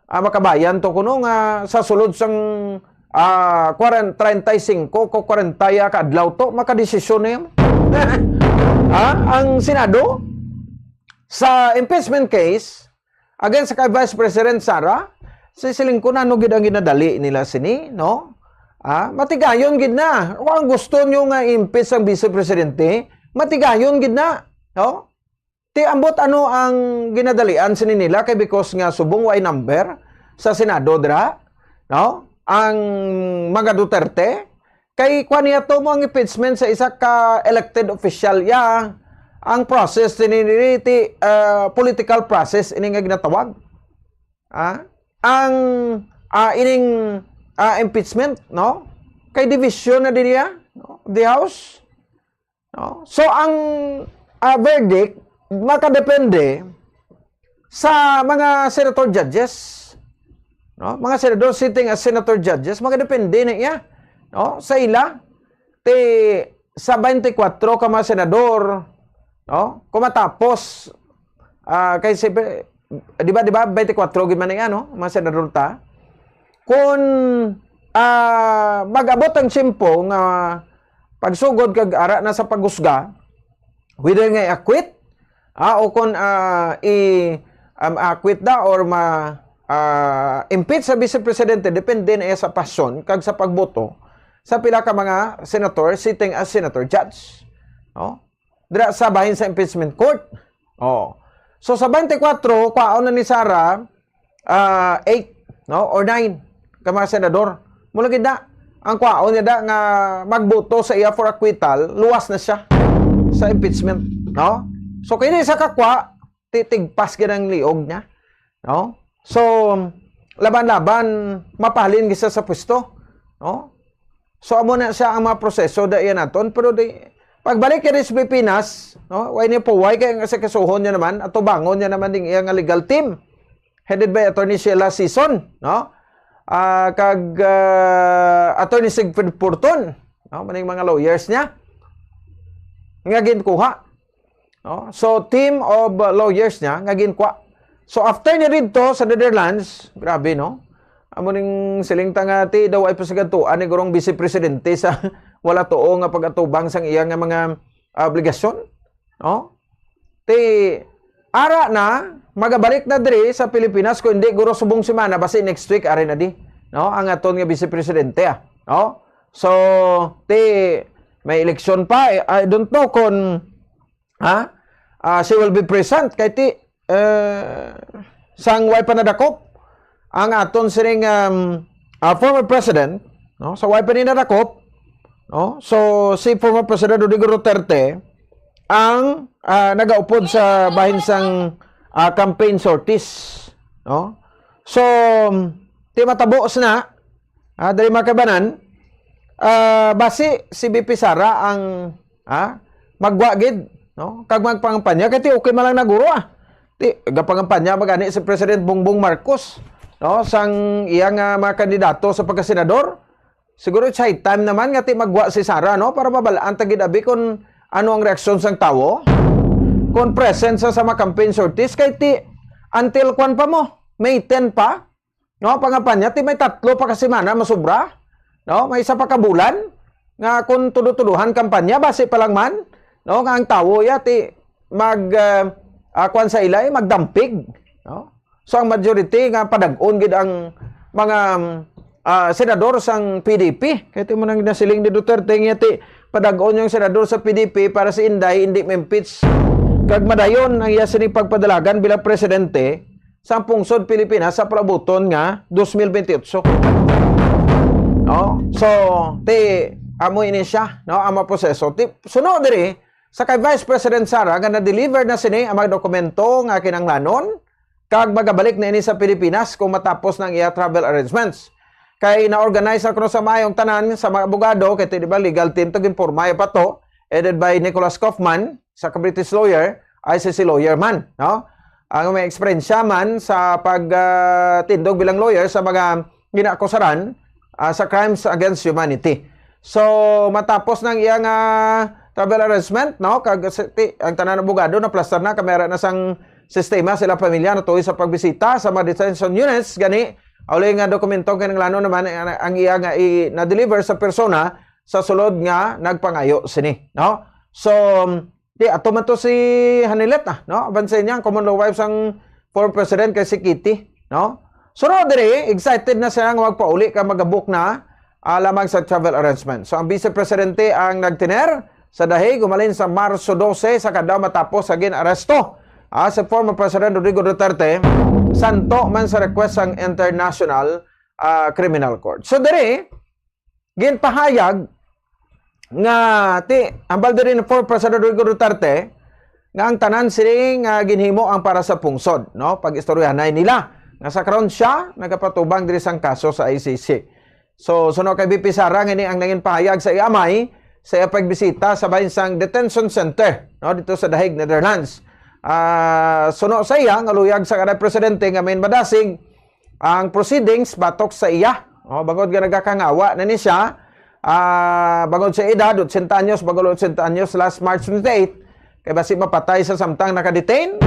ah, makabayan to kuno nga sa sulod sang ah, kwarenta, treinta y cinco ko kwarenta ya ka adlaw to makadesisyon na yan. Ah, ang Senado sa impeachment case against kay Vice President Sara, si siling ko nano gid ang ginadali nila sini, no? Ah, matigayon gid na. Kung ang gusto nyo nga impeach ang Vice Presidente, matigayon gid na, no? Ti ambot ano ang ginadalian sini nila kay because nga subong way number sa Senado dira, no? Ang mga Duterte kay kuan niya to mo ang impeachment sa isa ka elected official ya ang process sini ti uh, political process ini nga ginatawag. Ah, ang ah, ining ah, impeachment, no? Kay division na din niya, no? The House. No? So ang ah, verdict makadepende sa mga senator judges. No? Mga senador sitting as senator judges, makadepende na iya, no? Sa ila ti sa twenty-four ka mga senador, no? Kung matapos ah, kay si di ba, di ba, twenty-four gid man iya, no? Mga senador ta. Kung ah, mag-abot ang tiyempo nga pagsugod kag ara na sa paghusga, whether nga i-acquit ah, o kung ah, i um, acquit da or ma ah, impeach sa vice presidente, depende na iya sa pasyon kag sa pagboto sa pila ka mga senator sitting as senator judge, no? Dira sa bahin sa impeachment court. Oh. So sa twenty-four, kwaon na ni Sara ah, eight, no, or nine ka mga senador. Mula gid na ang kwaon niya da nga magboto sa iya for acquittal, luwas na siya sa impeachment, no? So kini sa kakwa, titigpas gid ang liog niya, no? So laban-laban mapahalin gid siya sa pwesto, no? So amo na siya ang mga proseso da iya naton, pero di pagbalik kay sa Pilipinas, no? Way ni puway kay ang asikasuhon niya naman, atubangon niya naman ding iya nga legal team headed by Attorney Sheila Sison, no? Ah, kag ah, Attorney Siegfried Porton, no? Maning mga lawyers niya nga ginkuha, no? So team of uh, lawyers niya nga ginkuha. So after niya didto sa Netherlands, grabe, no? Amo ning siling ta nga ti daw ay pasagadtuan ni gurong vice presidente sa wala tuo nga pag-atubang sang iya nga mga ah, obligasyon, no? Ti ara na magabalik na diri sa Pilipinas, kung hindi guro subong semana, basi next week ari na di, no? Ang aton nga vice presidente, ah, no? So ti may eleksyon pa, eh, I don't know kung ha, ah, she will be present kay ti eh, sang way pa nadakop ang aton sining um, ah, former president, no? Sa way pa ni nadakop, no? So si former President Rodrigo Duterte ang ah, nagaupod sa bahin sang ah, campaign sorties, no? So um, ti matabo na ah, dali makabanan, ah, basi si V P Sara ang ah, magwa gid, no? Kag magpangampanya kay ti okay man lang naguro, ah. Ti gapangampanya magani si President Bongbong Marcos, no? Sang iya nga mga kandidato sa pagkasenador. Siguro it's high time naman nga ti magwa si Sara, no? Para mabalaan ta gid abi kung ano ang reaksyon sang tawo. Kung present sa, sa mga campaign sorties kay ti until kwan pa mo, May ten pa, no? Pangampanya ti may tatlo pa ka semana masubra, no? May isa pa ka bulan nga kung tudo-tuduhan kampanya, basi pa lang man, no, nga ang tawo ya ti mag, ah, ah, kuwan sa ila, eh, magdampig, no? So, ang majority nga padag-on gid ang mga, ah, senador sang P D P. Kay ti mo nang nasiling ni Duterte nga ti padag-on yung senador sa P D P para si Inday hindi ma-impeach. Kag madayon ang iya sining pagpadalagan bilang presidente sa pungsod Pilipinas sa palabuton nga dos mil bentiocho. No? So, ti amo ini siya, no, ang maproseso. Ti suno diri sa kay Vice President Sara nga na-deliver na sini ang mga dokumento nga kinahanglanon kag magabalik na ini sa Pilipinas kung matapos na ang iya travel arrangements. Kay na-organize na kuno sa maayong tanan sa mga abogado, kay ti, di ba, legal team to, ginporma pa to, headed by Nicholas Kaufman, sa ka British lawyer, I C C lawyer man, no? Ang may eksperyensya man sa pag, ah, tindog bilang lawyer sa mga ginaakusaran, ah, sa crimes against humanity. So, matapos ng iyang, ah, travel arrangement, no? Kag si-, ti-, ang tanan abogado naplastar na, kamera na sang sistema sila pamilya natuloy sa pagbisita sa mga detention units. Gani, uli nga dokumento kinahanglanon naman ang, ang iya nga i-, na-deliver sa persona sa sulod nga nagpangayo sini, no? So, di ato man to si Hanilet, ah, no? Abanse niya ang common law wife sang former president kay si Kitty, no? So, no, diri, excited na siya nga magpauli ka magabok na, ah, lamang sa travel arrangement. So, ang Vice Presidente ang nagtener sa The Hague gumalin sa Marso dose sa kadlaw matapos sa gin-aresto, ah, sa former President Rodrigo Duterte, santo man sa request sang International, ah, Criminal Court. So, diri, ginpahayag nga ti hambal diri ni former President Rodrigo Duterte nga ang tanan sini nga ginhimo ang para sa pungsod, no? Pag-istoryahanay nila nga sa karon siya nagapatubang diri sang kaso sa I C C. So, suno kay V P Sara, ngani ang nangin pahayag sa iya amay sa iya pagbisita sa bahin sang detention center, no, dito sa The Hague, Netherlands. Ah, suno sa iya nga luyag sa kanang presidente nga may madasig ang proceedings batok sa iya. Oh, bangod nga nagakangawa na ni siya, ah, bangod sa edad, ochenta anyos, bangod ochenta anyos last March twenty-eight, kay basi mapatay sa samtang naka-detain.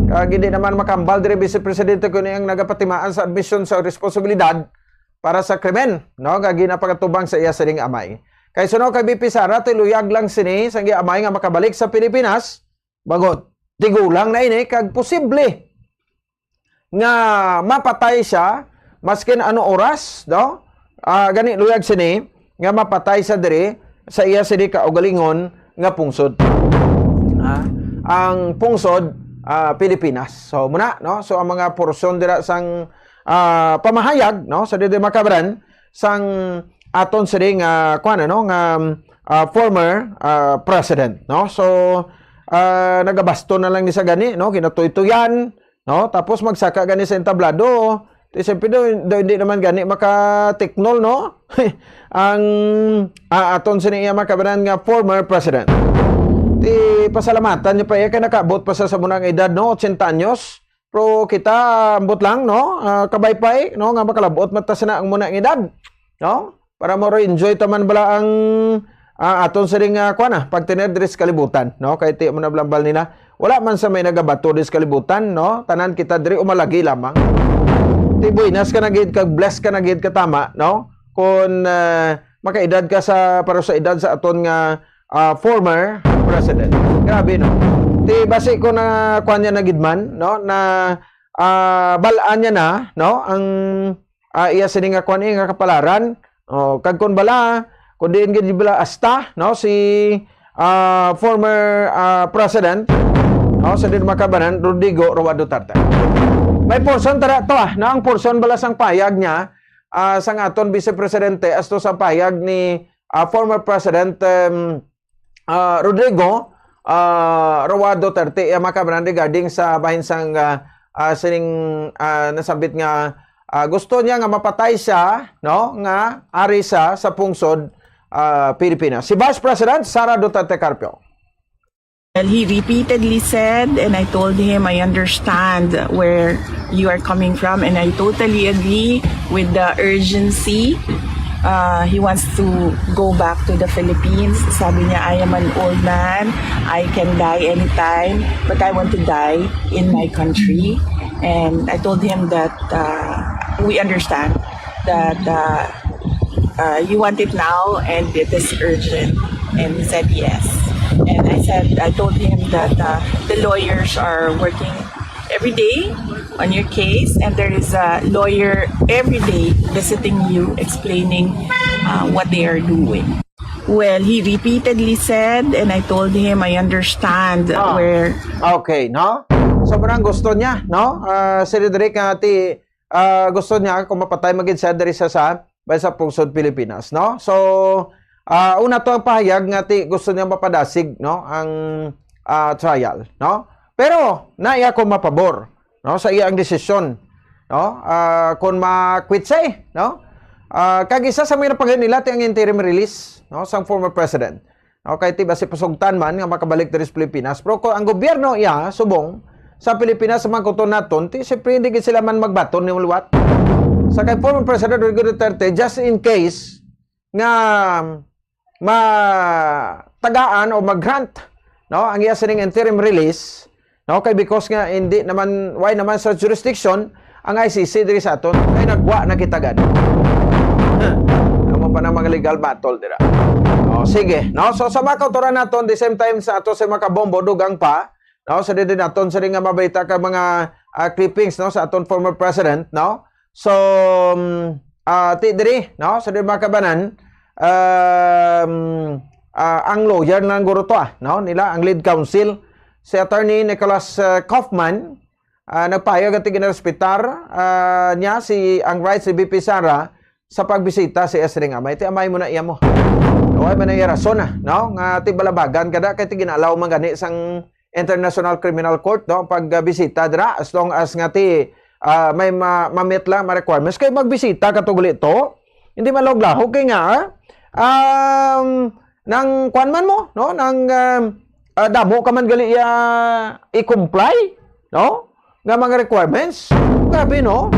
Kag hindi naman makambal diri, Vice Presidente, kuno ang nagapatimaan sa admisyon sa responsibilidad para sa krimen, no, nga ginapagatubang sa iya sining amay. Kay suno kay V P Sara, ti luyag lang sini sang iya amay nga makabalik sa Pilipinas, bangod tigulang na ini kag posible nga mapatay siya maskin ano oras, no? Ah, gani luyag sini nga mapatay sa diri sa iya sini kaugalingon nga pungsod. Ah, ang pungsod, ah, Pilipinas. So, muna, no? So, ang mga porsyon dira sang, ah, pamahayag, no? Sa diri makabran sang aton sini nga, kuwan, ano, nga, ah, former, ah, president, no? So, ah, nagabaston na lang ni sa gani, no? Ginatuytuyan, no? Tapos magsaka gani sa entablado. Di, siyempre, do, do, hindi naman gani makatiknol, no? Ang, ah, aton sini iya makabanan nga former president. Di, pasalamatan niya pa iya kay nakaabot pa sa, sa muna nga edad, no? Ochenta anyos. Pero kita, ambot lang, no? Ah, kabaypay, no? Nga makalabot man ta sina ang muna nga edad, no? Para mo enjoy taman bala ang, ah, aton sining, ah, kuwan, ah, pagtener diri sa kalibutan, no? Kay ti mo na blambal nila. Wala man sa may nagabato diri sa kalibutan, no? Tanan kita diri umalagi lamang. Ti buenas ka na gid kag blessed ka na gid ka tama, no? Kung, ah, makaedad ka sa, para sa edad sa aton nga, ah, former president. Grabe, no? Ti basi ko na kuwan niya na gid man, no? Na, ah, balaan niya na, no? Ang ah, iya sini nga kuan, eh, nga kapalaran. Oh, kag kun bala, kun diin gid bala asta, no, si, ah, former, ah, president, no, sa din makabanan, Rodrigo Roa Duterte. May portion tara to, ah, na ang portion bala sang payag niya, ah, sang aton vice presidente, asto sa payag ni, ah, former president, em, ah, Rodrigo, ah, Roa Duterte, iya makabanan regarding sa bahin sang, ah, ah, sining, ah, nasambit nga, ah, gusto niya nga mapatay siya, no, nga ari sa, sa pungsod, ah, Pilipinas. Si Vice President Sara Duterte Carpio. Well, he repeatedly said, and I told him, "I understand where you are coming from, and I totally agree with the urgency." Uh, he wants to go back to the Philippines. Sabi niya, "I am an old man. I can die anytime, but I want to die in my country." And I told him that, uh, we understand that, uh, uh, you want it now and it is urgent. And he said yes. Said, I told him that uh, the lawyers are working every day on your case, and there is a lawyer every day visiting you, explaining uh, what they are doing. Well, he repeatedly said, and I told him I understand Ah. where Okay, no? So, parang gusto niya, no? Ah, si Roderick nga ti ah, gusto niya kung mapatay magid siya diri sa sa bay sa pungsod Pilipinas, no? So, ah, una to ang pahayag nga ti gusto niya mapadasig, no, ang ah, trial, no? Pero na iya ko mapabor, no, sa iya ang desisyon, no? Ah, kung ma-quit siya, eh, no? Ah, kag isa sa mga napangayo nila ti ang interim release, no, sang former president. Okay, ti basi pasugtan man nga makabalik diri sa Pilipinas. Pero kung ang gobyerno iya subong sa Pilipinas sa mga kuton naton, ti siyempre hindi gid sila man magbaton ni liwat. Sa kay former President Rodrigo Duterte, just in case nga matagaan o mag-grant, no, ang iya sining interim release, no, kay because nga hindi naman, why naman sa jurisdiction ang I C C diri sa aton, kay nagwa na kita gani. Amo pa na mga legal battle dira. Oh, sige, no? So sa mga kautoran naton, the same time sa ato sa mga kabombo, dugang pa, no? Sa dito naton sa nga mabalita ka mga ah, clippings, no, sa aton former president, no? So, um, ah, ti diri, no, sa diri mga kabanan, um, ah, ang lawyer ng guro to, ah, no, nila ang lead counsel, si Attorney Nicholas ah, Kaufman, ah, nagpahayag nga ginarespetar ah, niya si ang rights ni V P Sara sa pagbisita si Esring Amay. Ti amay mo na iya mo. Wala man na iya rason, ah, no? Nga ti balabagan kada kay ti ginalaw man gani sang International Criminal Court, no, ang pagbisita dira, as long as nga ti ah, may ma mamit lang mga requirements kay magbisita ka to gali to. Hindi malog-lahog kay nga ah, um, nang kwan man mo, no, nang um, ah, damo ka man gali iya i-comply, no, nga mga requirements. Grabe, no?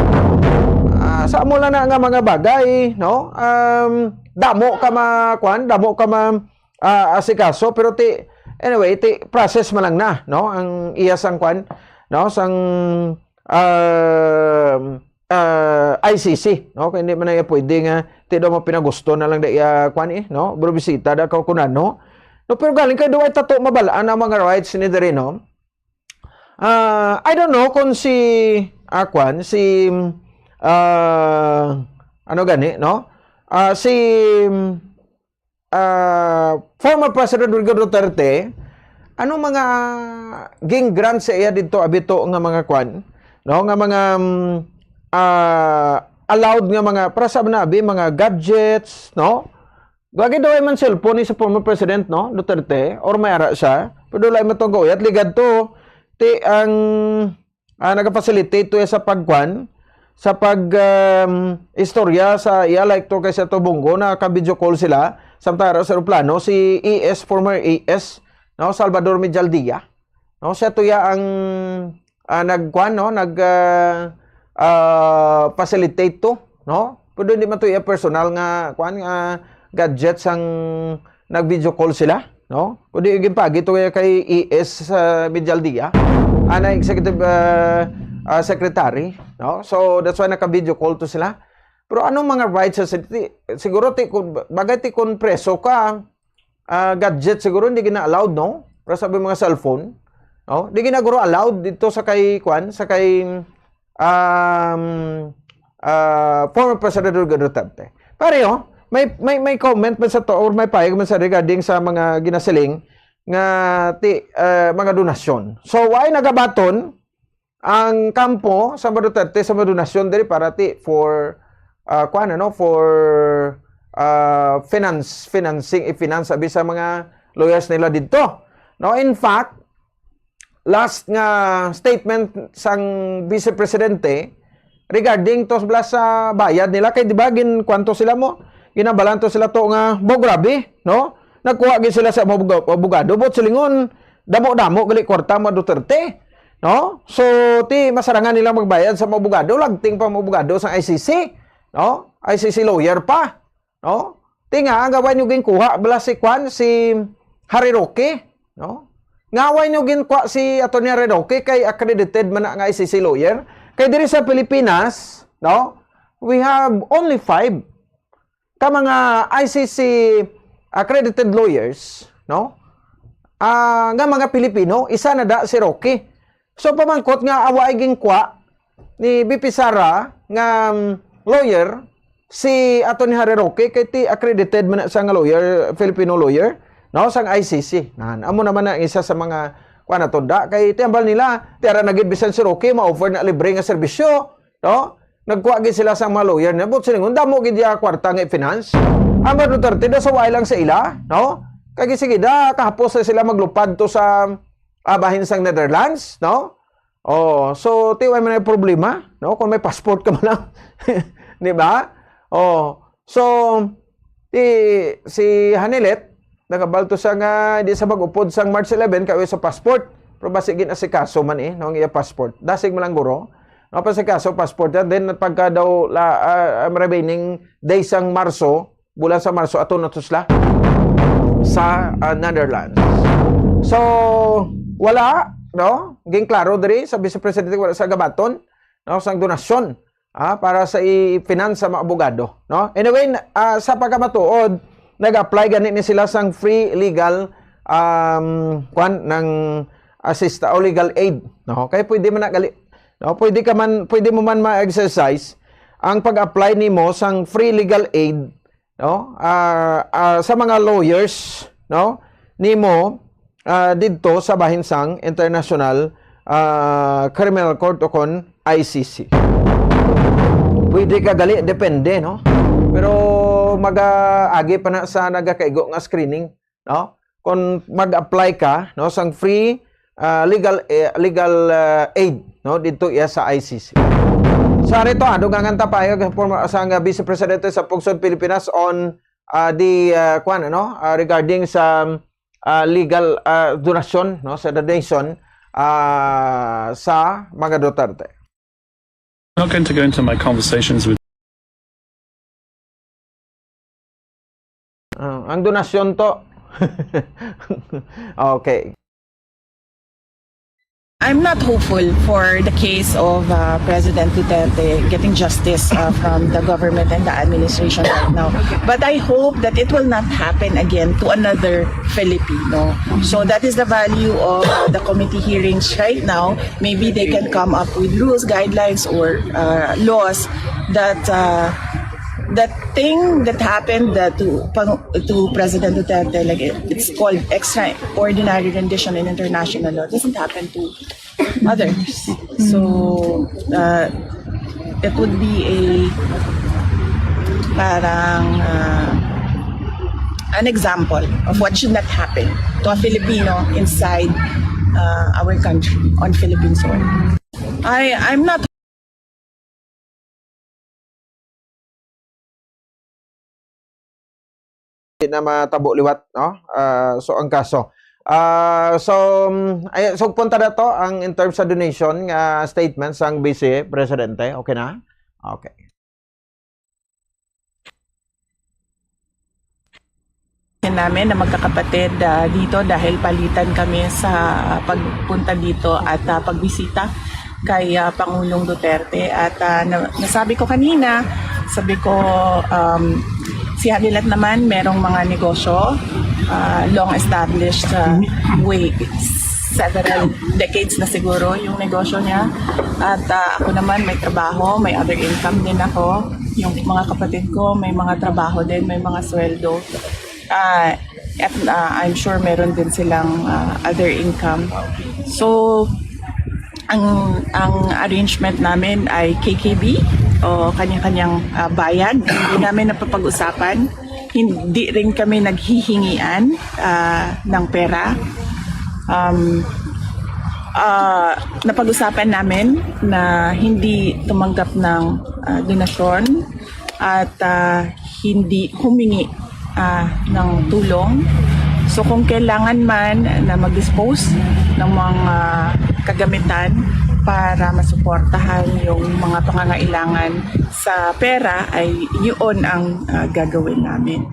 Ah, sa amo lang na nga mga bagay, no? Um, damo ka ma kwan, damo ka ma ah, asikaso, pero ti anyway, ti process man lang na, no, ang iya sang kwan, no, sang um, ah, I C C, no, kay hindi man na iya pwede nga ti daw mapinagusto na lang da iya kwan, eh, no, pero bisita da ka kunan, no. No, pero galing kay duwa tato mabalaan ang mga rights ni diri, no. Ah, I don't know kung si ah, kwan, si ah, ano gani, no, ah, si ah, former President Rodrigo Duterte, ano mga ging-grant sa iya dito abito nga mga kwan, no, nga mga mm, ah, allowed nga mga, para sa abi, mga gadgets, no? Wagi daw ay man cellphone ni sa former president, no, Duterte, or may ara siya, pero wala man tong gauyat, ligad to ti ang ah, nagafacilitate to sa pagkwan, sa pag um, istorya sa iya, like to kay sa Tubongo, naka-video call sila samtang ara sa eroplano si E S, former E S, no, Salvador Medialdea, no, siya to ya ang ah, nagkwan, no, nag ah, ah, facilitate to, no, pero hindi man to iya personal nga kwan nga gadget sang nag-video call sila, no? Kundi ginpagi to kay E S uh, Medialdea, ana executive uh, uh, secretary, no? So that's why naka-video call to sila. Pero anong mga rights sa city? Siguro ti kun bagay ti kun preso ka, uh, gadget siguro hindi gina allowed, no? Pero sabi mga cellphone, no? Di ginaguro allowed dito sa kay kwan, sa kay um, uh, former President Rodrigo Duterte. Pareho, may may may comment man sa to or may payag man sa regarding sa mga ginasiling nga ti uh, mga donasyon. So why nagabaton ang kampo sa mga Duterte sa mga donasyon diri para ti for uh, kuan ano for uh, finance financing i-finance abi sa mga lawyers nila didto. No, in fact, last nga statement sang Vice Presidente regarding to bala sa bayad nila kay di ba gin kwanto sila mo ginabalanto sila to nga mo grabe, no? Nagkuha gid sila sa mga abogado but silingon damo-damo gali kwarta mo Duterte, no? So ti masarangan nila magbayad sa mga abogado, lagting pa mga abogado sa I C C, no? I C C lawyer pa, no? Ti nga ang gaway nyo ginkuha bala si kwan si Harry Roque, no? Ngaway nyo ginkuha si Attorney Harry Roque kay accredited man na nga I C C lawyer. Kay diri sa Pilipinas, no? We have only five ka mga I C C accredited lawyers, no? ah, nga mga Pilipino, isa na da si Roque. So, pamangkot nga awa ay ginkwa ni V P Sara nga, um, lawyer, si Attorney Harry Roque, kay ti accredited man na siya nga lawyer, Filipino lawyer, no, sang I C C. Nan, amo naman na isa sa mga kuan na tunda. Kay ti hambal nila, ti ara na gid bisan si Roque, ma-offer na libre nga serbisyo, no? Nagkuha gid sila sa mga lawyer na, but silingon, damo gid ya kwarta nga i-finance. Ang mga Duterte daw sa way lang sa ila, no? Kay sige da, kahapos na sila maglupad to sa, ah, bahin sang Netherlands, no? Oh, so, ti way man ang problema, no? Kung may passport ka man lang. Di ba? Oh, so, ti, si Hanilet, nagabal to siya nga di sa mag-upod sang March eleven, kay sa passport. Pero basi ginasikaso man eh, no, ang iya passport. Dasig man lang guro. No, pasikaso, passport yan. Then, pagka daw, la, ah, ang remaining days sang Marso, bulan sa Marso, ato na to sila sa, ah, Netherlands. So, wala, no? Ging klaro diri sa Vice Presidente, wala sa gabaton, no, sang donasyon, ah, para sa i-finance sa mga abogado, no? Anyway, na, ah, sa pagkamatuod, nag-apply gani ni sila sang free legal, um, kwan, ng assist o legal aid, no? Kaya pwede man na gali, no? Pwede ka man, pwede mo man ma-exercise ang pag-apply nimo sang free legal aid, no? Ah, ah, sa mga lawyers, no? Nimo, ah, didto sa bahin sang International, ah, Criminal Court o kon I C C. Pwede ka gali, depende, no? Pero mag-agi pa na sa nagakaigo nga screening, no? Kung mag-apply ka, no, sang free, ah, legal, eh, legal, ah, aid, no, didto iya sa I C C. Sa rito, ah, dugangan ta pahayag sa former, sa nga Vice Presidente sa Pungsod Pilipinas on, ah, the, ah, kwan, ano, ah, regarding sa, ah, legal, ah, donasyon, no, sa donation, ah, sa mga Duterte. I'm not going to go into my conversations with Ah, ang donasyon to. Okay. I'm not hopeful for the case of uh, President Duterte getting justice uh, from the government and the administration right now. But I hope that it will not happen again to another Filipino. So that is the value of uh, the committee hearings right now. Maybe they can come up with rules, guidelines, or uh, laws that uh, that thing that happened uh, to Pang- to President Duterte, like it, it's called extraordinary rendition in international law, doesn't happen to others. So uh, it would be a parang uh, an example of what should not happen to a Filipino inside uh, our country on Philippine soil. I I'm not Di na matabo liwat, no? Ah, so, ang kaso. Ah, so, um, ay, so, punta na to ang in terms sa donation nga statement sang Vice Presidente. Okay na? Okay. Namin na magkakapatid uh, dito dahil palitan kami sa pagpunta dito at uh, pagbisita kay uh, Pangulong Duterte. At uh, na, nasabi ko kanina, sabi ko, um, si Hanilet naman merong mga negosyo, uh, long established uh, way, several decades na siguro yung negosyo niya. At uh, ako naman may trabaho, may other income din ako. Yung mga kapatid ko may mga trabaho din, may mga sweldo. Uh, at uh, I'm sure meron din silang uh, other income. So, ang ang arrangement namin ay K K B o kanya-kanyang uh, bayad. Hindi namin napapag-usapan. Hindi rin kami naghihingian uh, ng pera. Um, uh, napag-usapan namin na hindi tumanggap ng uh, donasyon at uh, hindi humingi uh, ng tulong. So kung kailangan man na mag-dispose ng mga kagamitan para masuportahan yung mga pangangailangan sa pera ay yun ang uh, gagawin namin.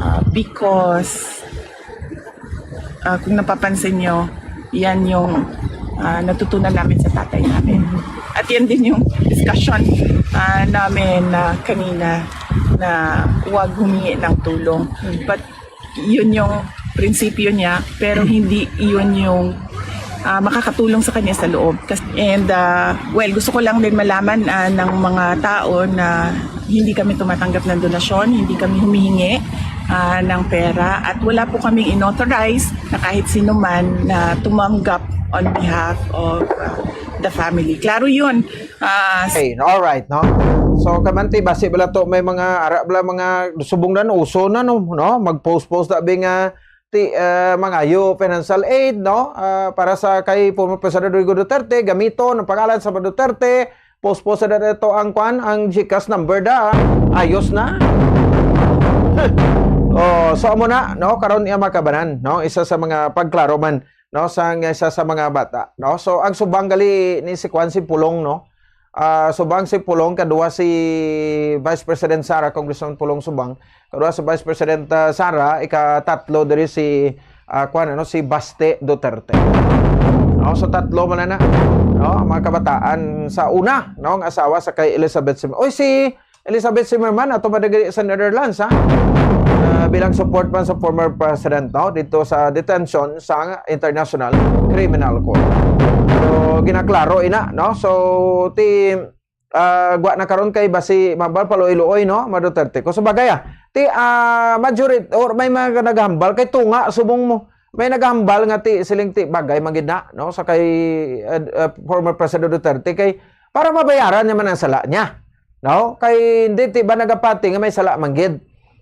Uh, because uh, kung napapansin nyo, yan yung uh, natutunan namin sa tatay namin. At yan din yung discussion uh, namin uh, kanina na huwag humingi ng tulong. But yun yung prinsipyo niya, pero hindi iyon yung ah, makakatulong sa kanya sa loob. Kas- And, ah, well, gusto ko lang din malaman ah, ng mga tao na hindi kami tumatanggap ng donasyon, hindi kami humihingi ah, ng pera, at wala po kaming inauthorize na kahit sino man na tumanggap on behalf of ah, the family. Klaro yun. Ah, Okay, all right, no? So, kamanti, basi bala to may mga, ara bala mga subong na, uso na, no? No? Mag-post-post na, bi nga, ti, ah, mangayo financial aid, no? Ah, para sa kay former President Rodrigo Duterte, gamiton ang pangalan sa mga Duterte, post-post na dito ang kwan, ang GCash number da. Ayos na. Oh, so amo na, no? Karon iya makabanan, no? Isa sa mga pagklaro man, no, sang isa sa mga bata, no? So ang subang gali ni si kwan, si Pulong, no? Ah, subang si Pulong, kaduha si Vice President Sara, Congressman Pulong subang, kaduha si Vice President ah, Sara, ikatatlo diri si ah, kwan, ano, si Baste Duterte. No, so tatlo man na, no, ang mga kabataan sa una, no, ang asawa sa kay Elizabeth Sim. Oy, si Elizabeth Zimmerman, ato ba diri sa Netherlands, ha? Ah, bilang support man sa former president, no, dito sa detention sa International Criminal Court. So, ginaklaro ina, no? So, ti ah, gwa na karon kay basi mabal paluoy-luoy, no, mga Duterte ko. So, bagay, ah, ti ah, majority or may mga naghambal kay tunga subong mo. May naghambal nga ti siling ti bagay man gid na, no, sa kay ah, ah, former President Duterte kay para mabayaran niya man ang sala niya. No? Kay hindi ti ba nagapati nga may sala man gid.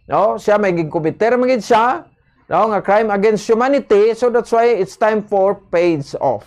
No? Siya may gigkomiter man gid siya, no, nga crime against humanity, so that's why it's time for pays off.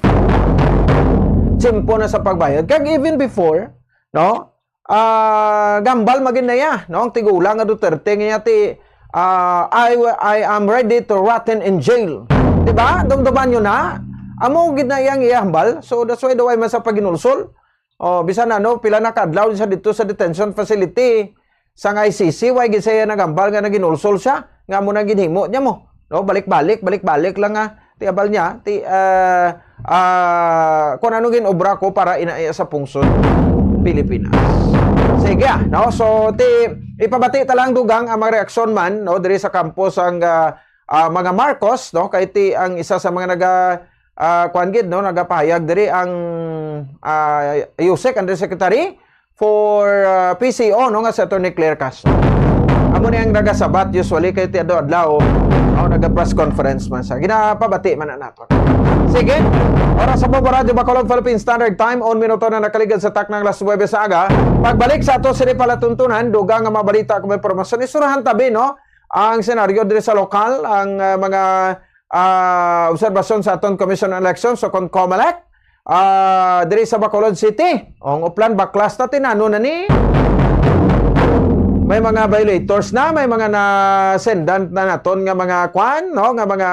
Tiyempo na sa pagbayad. Kag even before, no, ah, gambal man gid na iya, no, ang tigulang nga Duterte nga ti ah, I, I am ready to rotten in jail. Di ba? Dumduman nyo na. Amo gid na iyang iyahambal. So that's why daw ay man sa paginulsol. Oh, bisan ano, pila na ka adlaw siya dito sa detention facility sang I C C, way gid siya nagambal nga naginulsol siya, nga mo nang ginhimo niya mo. No, balik-balik, balik-balik lang nga ti abal niya, ti ah, ah, kung ano gin obra ko para ina sa pungsod Pilipinas. Sige, ah, no? So ti ipabati ta lang dugang ang mga reaksyon man, no, diri sa kampo sang ah, ah, mga Marcos, no, kay ti ang isa sa mga naga ah, kuan gid, no, nagapahayag diri ang ah, USEC Undersecretary for ah, P C O, no, nga si Attorney Claire Castro. Amo ni ang nagasabat usually kay ti adlaw-adlaw, no, naga-press conference man sa. Ginapabati man na nato. Sige. Para sa Bobo Radio Bacolod, Philippine Standard Time, on minuto na nakaligad sa taknang alas nuwebe sa aga. Pagbalik sa ato sini palatuntunan, dugang nga mabalita kung may impormasyon, isurahan tabi, no? Ang senaryo diri sa lokal, ang ah, mga ah, obserbasyon sa aton Commission on Elections, so kon COMELEC, ah, diri sa Bacolod City. Ang Oplan, baklas na tinano na ni. May mga violators na, may mga na-sendan na naton nga mga kwan, no, nga mga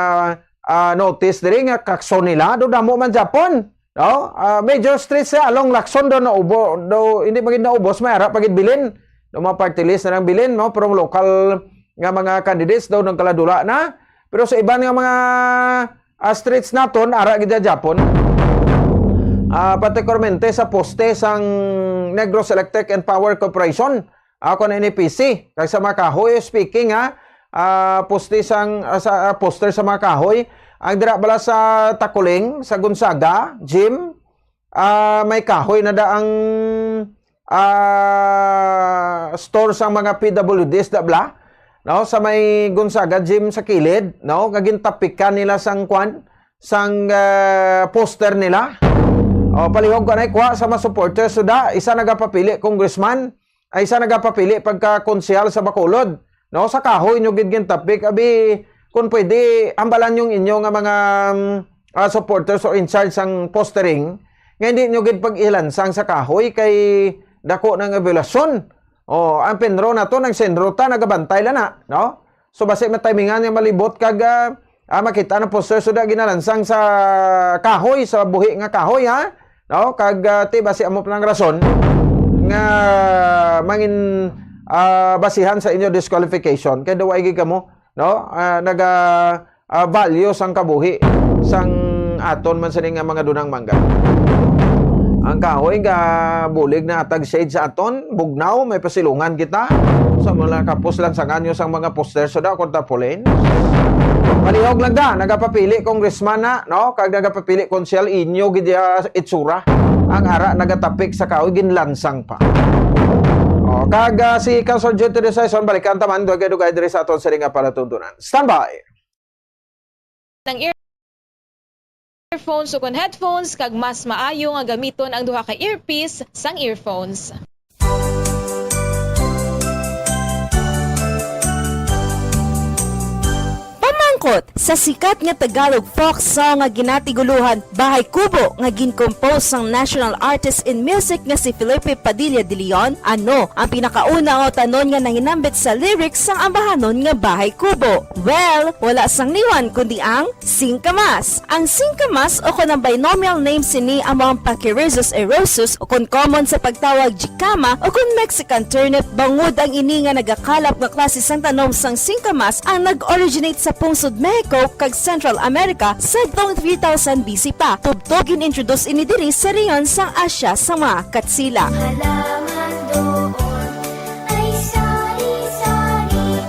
ah, notice diri nga kakson nila, do damo man Japon. No? Ah, major streets siya along Lacson do naubo, do hindi magid naubos, may ara pagid bilin. Do mga party list na lang bilin, no? Pero local nga mga candidates daw nagkaladula na. Pero sa iban nga mga ah, streets naton, ara gid Japon. Ah, particularmente sa poste sang Negros Electric and Power Corporation, ako na N E P C. Kag sa mga kahoy, speaking ha, ah, poste sang, ah, sa, ah, poster sa mga kahoy, ang dira bala sa Takuling, sa Gonzaga, gym, ah, may kahoy na da ang ah, store sang mga P W Ds da bala, no, sa may Gonzaga gym sa kilid, no, nga gintapikan nila sang kwan, sang ah, poster nila. O, palihog ko na kuha sa mga supporters, so da, isa nagapapili congressman, ay isa nagapapili pagka konsehal sa Bacolod, no, sa kahoy nyo gid gintapik. Abi, kung pwede, hambalan yung inyo nga mga mm, ah, supporters or in charge sang postering nga hindi nyo gid pag-ilansang sa kahoy kay dako na nga violasyon. O, ang PENRO na to, nagsenro ta, nagabantay lang na, no? So, basi matimingan nga malibot kag ah, ah, makita ang poster so da ginalansang sa kahoy, sa buhi nga kahoy, ha? No? Kag ah, ti basi amo pa lang rason nga mangin ah, basihan sa inyo disqualification kay daw ay gid kamo, no? Ah, naga ah, value sang kabuhi sang aton man sini nga mga dunang mangga. Ang kahoy nga bulig na atag shade sa aton, bugnaw, may pasilungan kita. Sa mga kapos lang sa nganyo sang mga poster sa da, kung tarpaulin. Palihog lang da, nagapapili congressman na, no? Kag nagapapili konsehal, inyo gid ya itsura. Ang ara nagatapik sa kahoy, ginlansang pa. O, kag, ah, si Councilor Jun Teddy Saison, balikan ta man, dugay-dugay diri sa aton sini nga palatuntunan. Standby! Ng ear-, earphones o kon headphones, kag mas maayo nga gamiton ang duha ka earpiece sang earphones. Pamangkot, sa sikat nga Tagalog folk song nga ginatiguluhan Bahay Kubo nga gin-compose sang national artist in music nga si Felipe Padilla de Leon, ano ang pinakauna nga utanon nga nahinambit sa lyrics sang ambahanon nga Bahay Kubo? Well, wala sang liwan kundi ang singkamas. Ang singkamas o kon ang binomial name sini amo ang Pachyrhizis eriosus o kon common sa pagtawag jicama o kon Mexican turnip, bangod ang ini nga nagakalap nga klase sang tanom sang singkamas ang nag-originate sa pungsod Mexico kag Central America sadtong three thousand B C pa. Tubtob gin-introduce ini diri sa rehiyon sang Asia sa mga Katsila. Halaman doon ay sari-sari,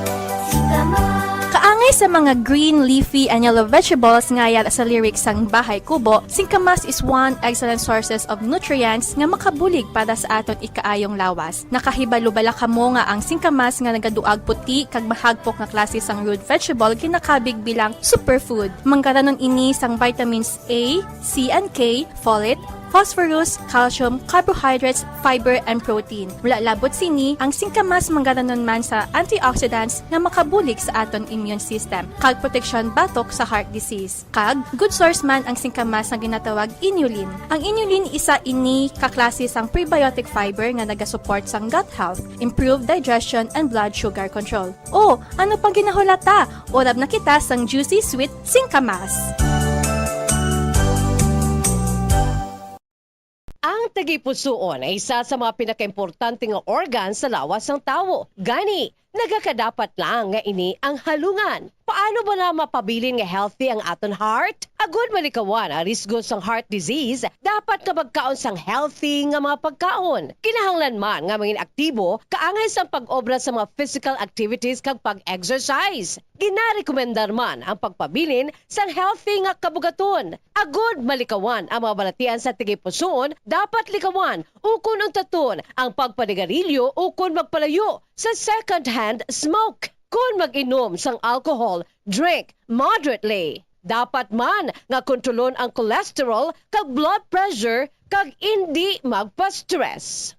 singkamas. Kaangay sa mga green, leafy, and yellow vegetables nga yara sa lyrics sang Bahay Kubo, singkamas is one excellent sources of nutrients nga makabulig para sa aton ikaayong lawas. Nakahibalo bala kamo nga ang singkamas nga nagaduag puti kag mahagpok nga klase sang root vegetable ginakabig bilang superfood? Manggaranon ini sang vitamins A, C and K, folate, phosphorus, calcium, carbohydrates, fiber, and protein. Wala labot sini, ang singkamas manggaranon man sa antioxidants nga makabulig sa aton immune system kag proteksyon batok sa heart disease. Kag good source man ang singkamas nga ginatawag inulin. Ang inulin isa ini ka klase sang prebiotic fiber nga nagasupport sang gut health, improve digestion, and blood sugar control. O, ano pang ginahulata? Urab na kita sang juicy sweet singkamas. Ang tagipusoon ay isa sa mga pinakaimportante nga organ sa lawas sang tawo. Gani, nagakadapat lang nga ini ang halungan. Paano bala mapabilin nga healthy ang aton heart? Agud malikawan ang risgo sang heart disease, dapat nga magkaon sang healthy nga mga pagkaon. Kinahanglan man nga mangin aktibo kaangay sang pag-obra sa mga physical activities kag pag-exercise. Ginarekomendar man ang pagpabilin sang healthy nga kabugaton. Agud malikawan ang mga balatian sa tagipusoon, dapat likawan ukon untaton ang pagpanigarilyo ukon magpalayo sa second-hand smoke. Kon mag-inom sang alcohol, drink moderately. Dapat man nga kontrolon ang cholesterol kag blood pressure kag indi magpa-stress.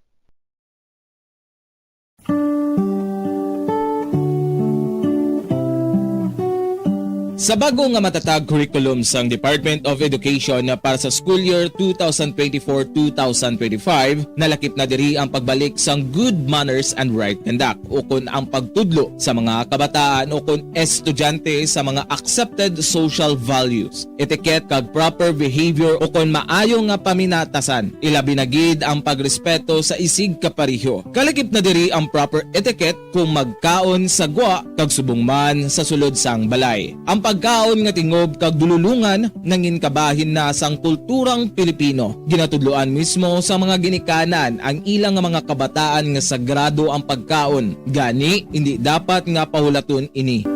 Sa bag-o nga matatag curriculum sang Department of Education para sa school year two thousand twenty-four, two thousand twenty-five, nalakip na diri ang pagbalik sang good manners and right conduct, ukon ang pagtudlo sa mga kabataan ukon estudyante sa mga accepted social values, etiquette, kag proper behavior, ukon maayo nga paminatasan, ilabi na gid ang pagrespeto sa isig kapareho. Kalakip na diri ang proper etiquette kung magkaon sa gwa kag subong man sa sulod sang balay. Ang pagkaon nga tingob kag dululongan nangin kabahin na sang kulturang Pilipino. Ginatudloan mismo sa mga ginikanan ang ila nga mga kabataan nga sagrado ang pagkaon, gani indi dapat nga pahulaton ini.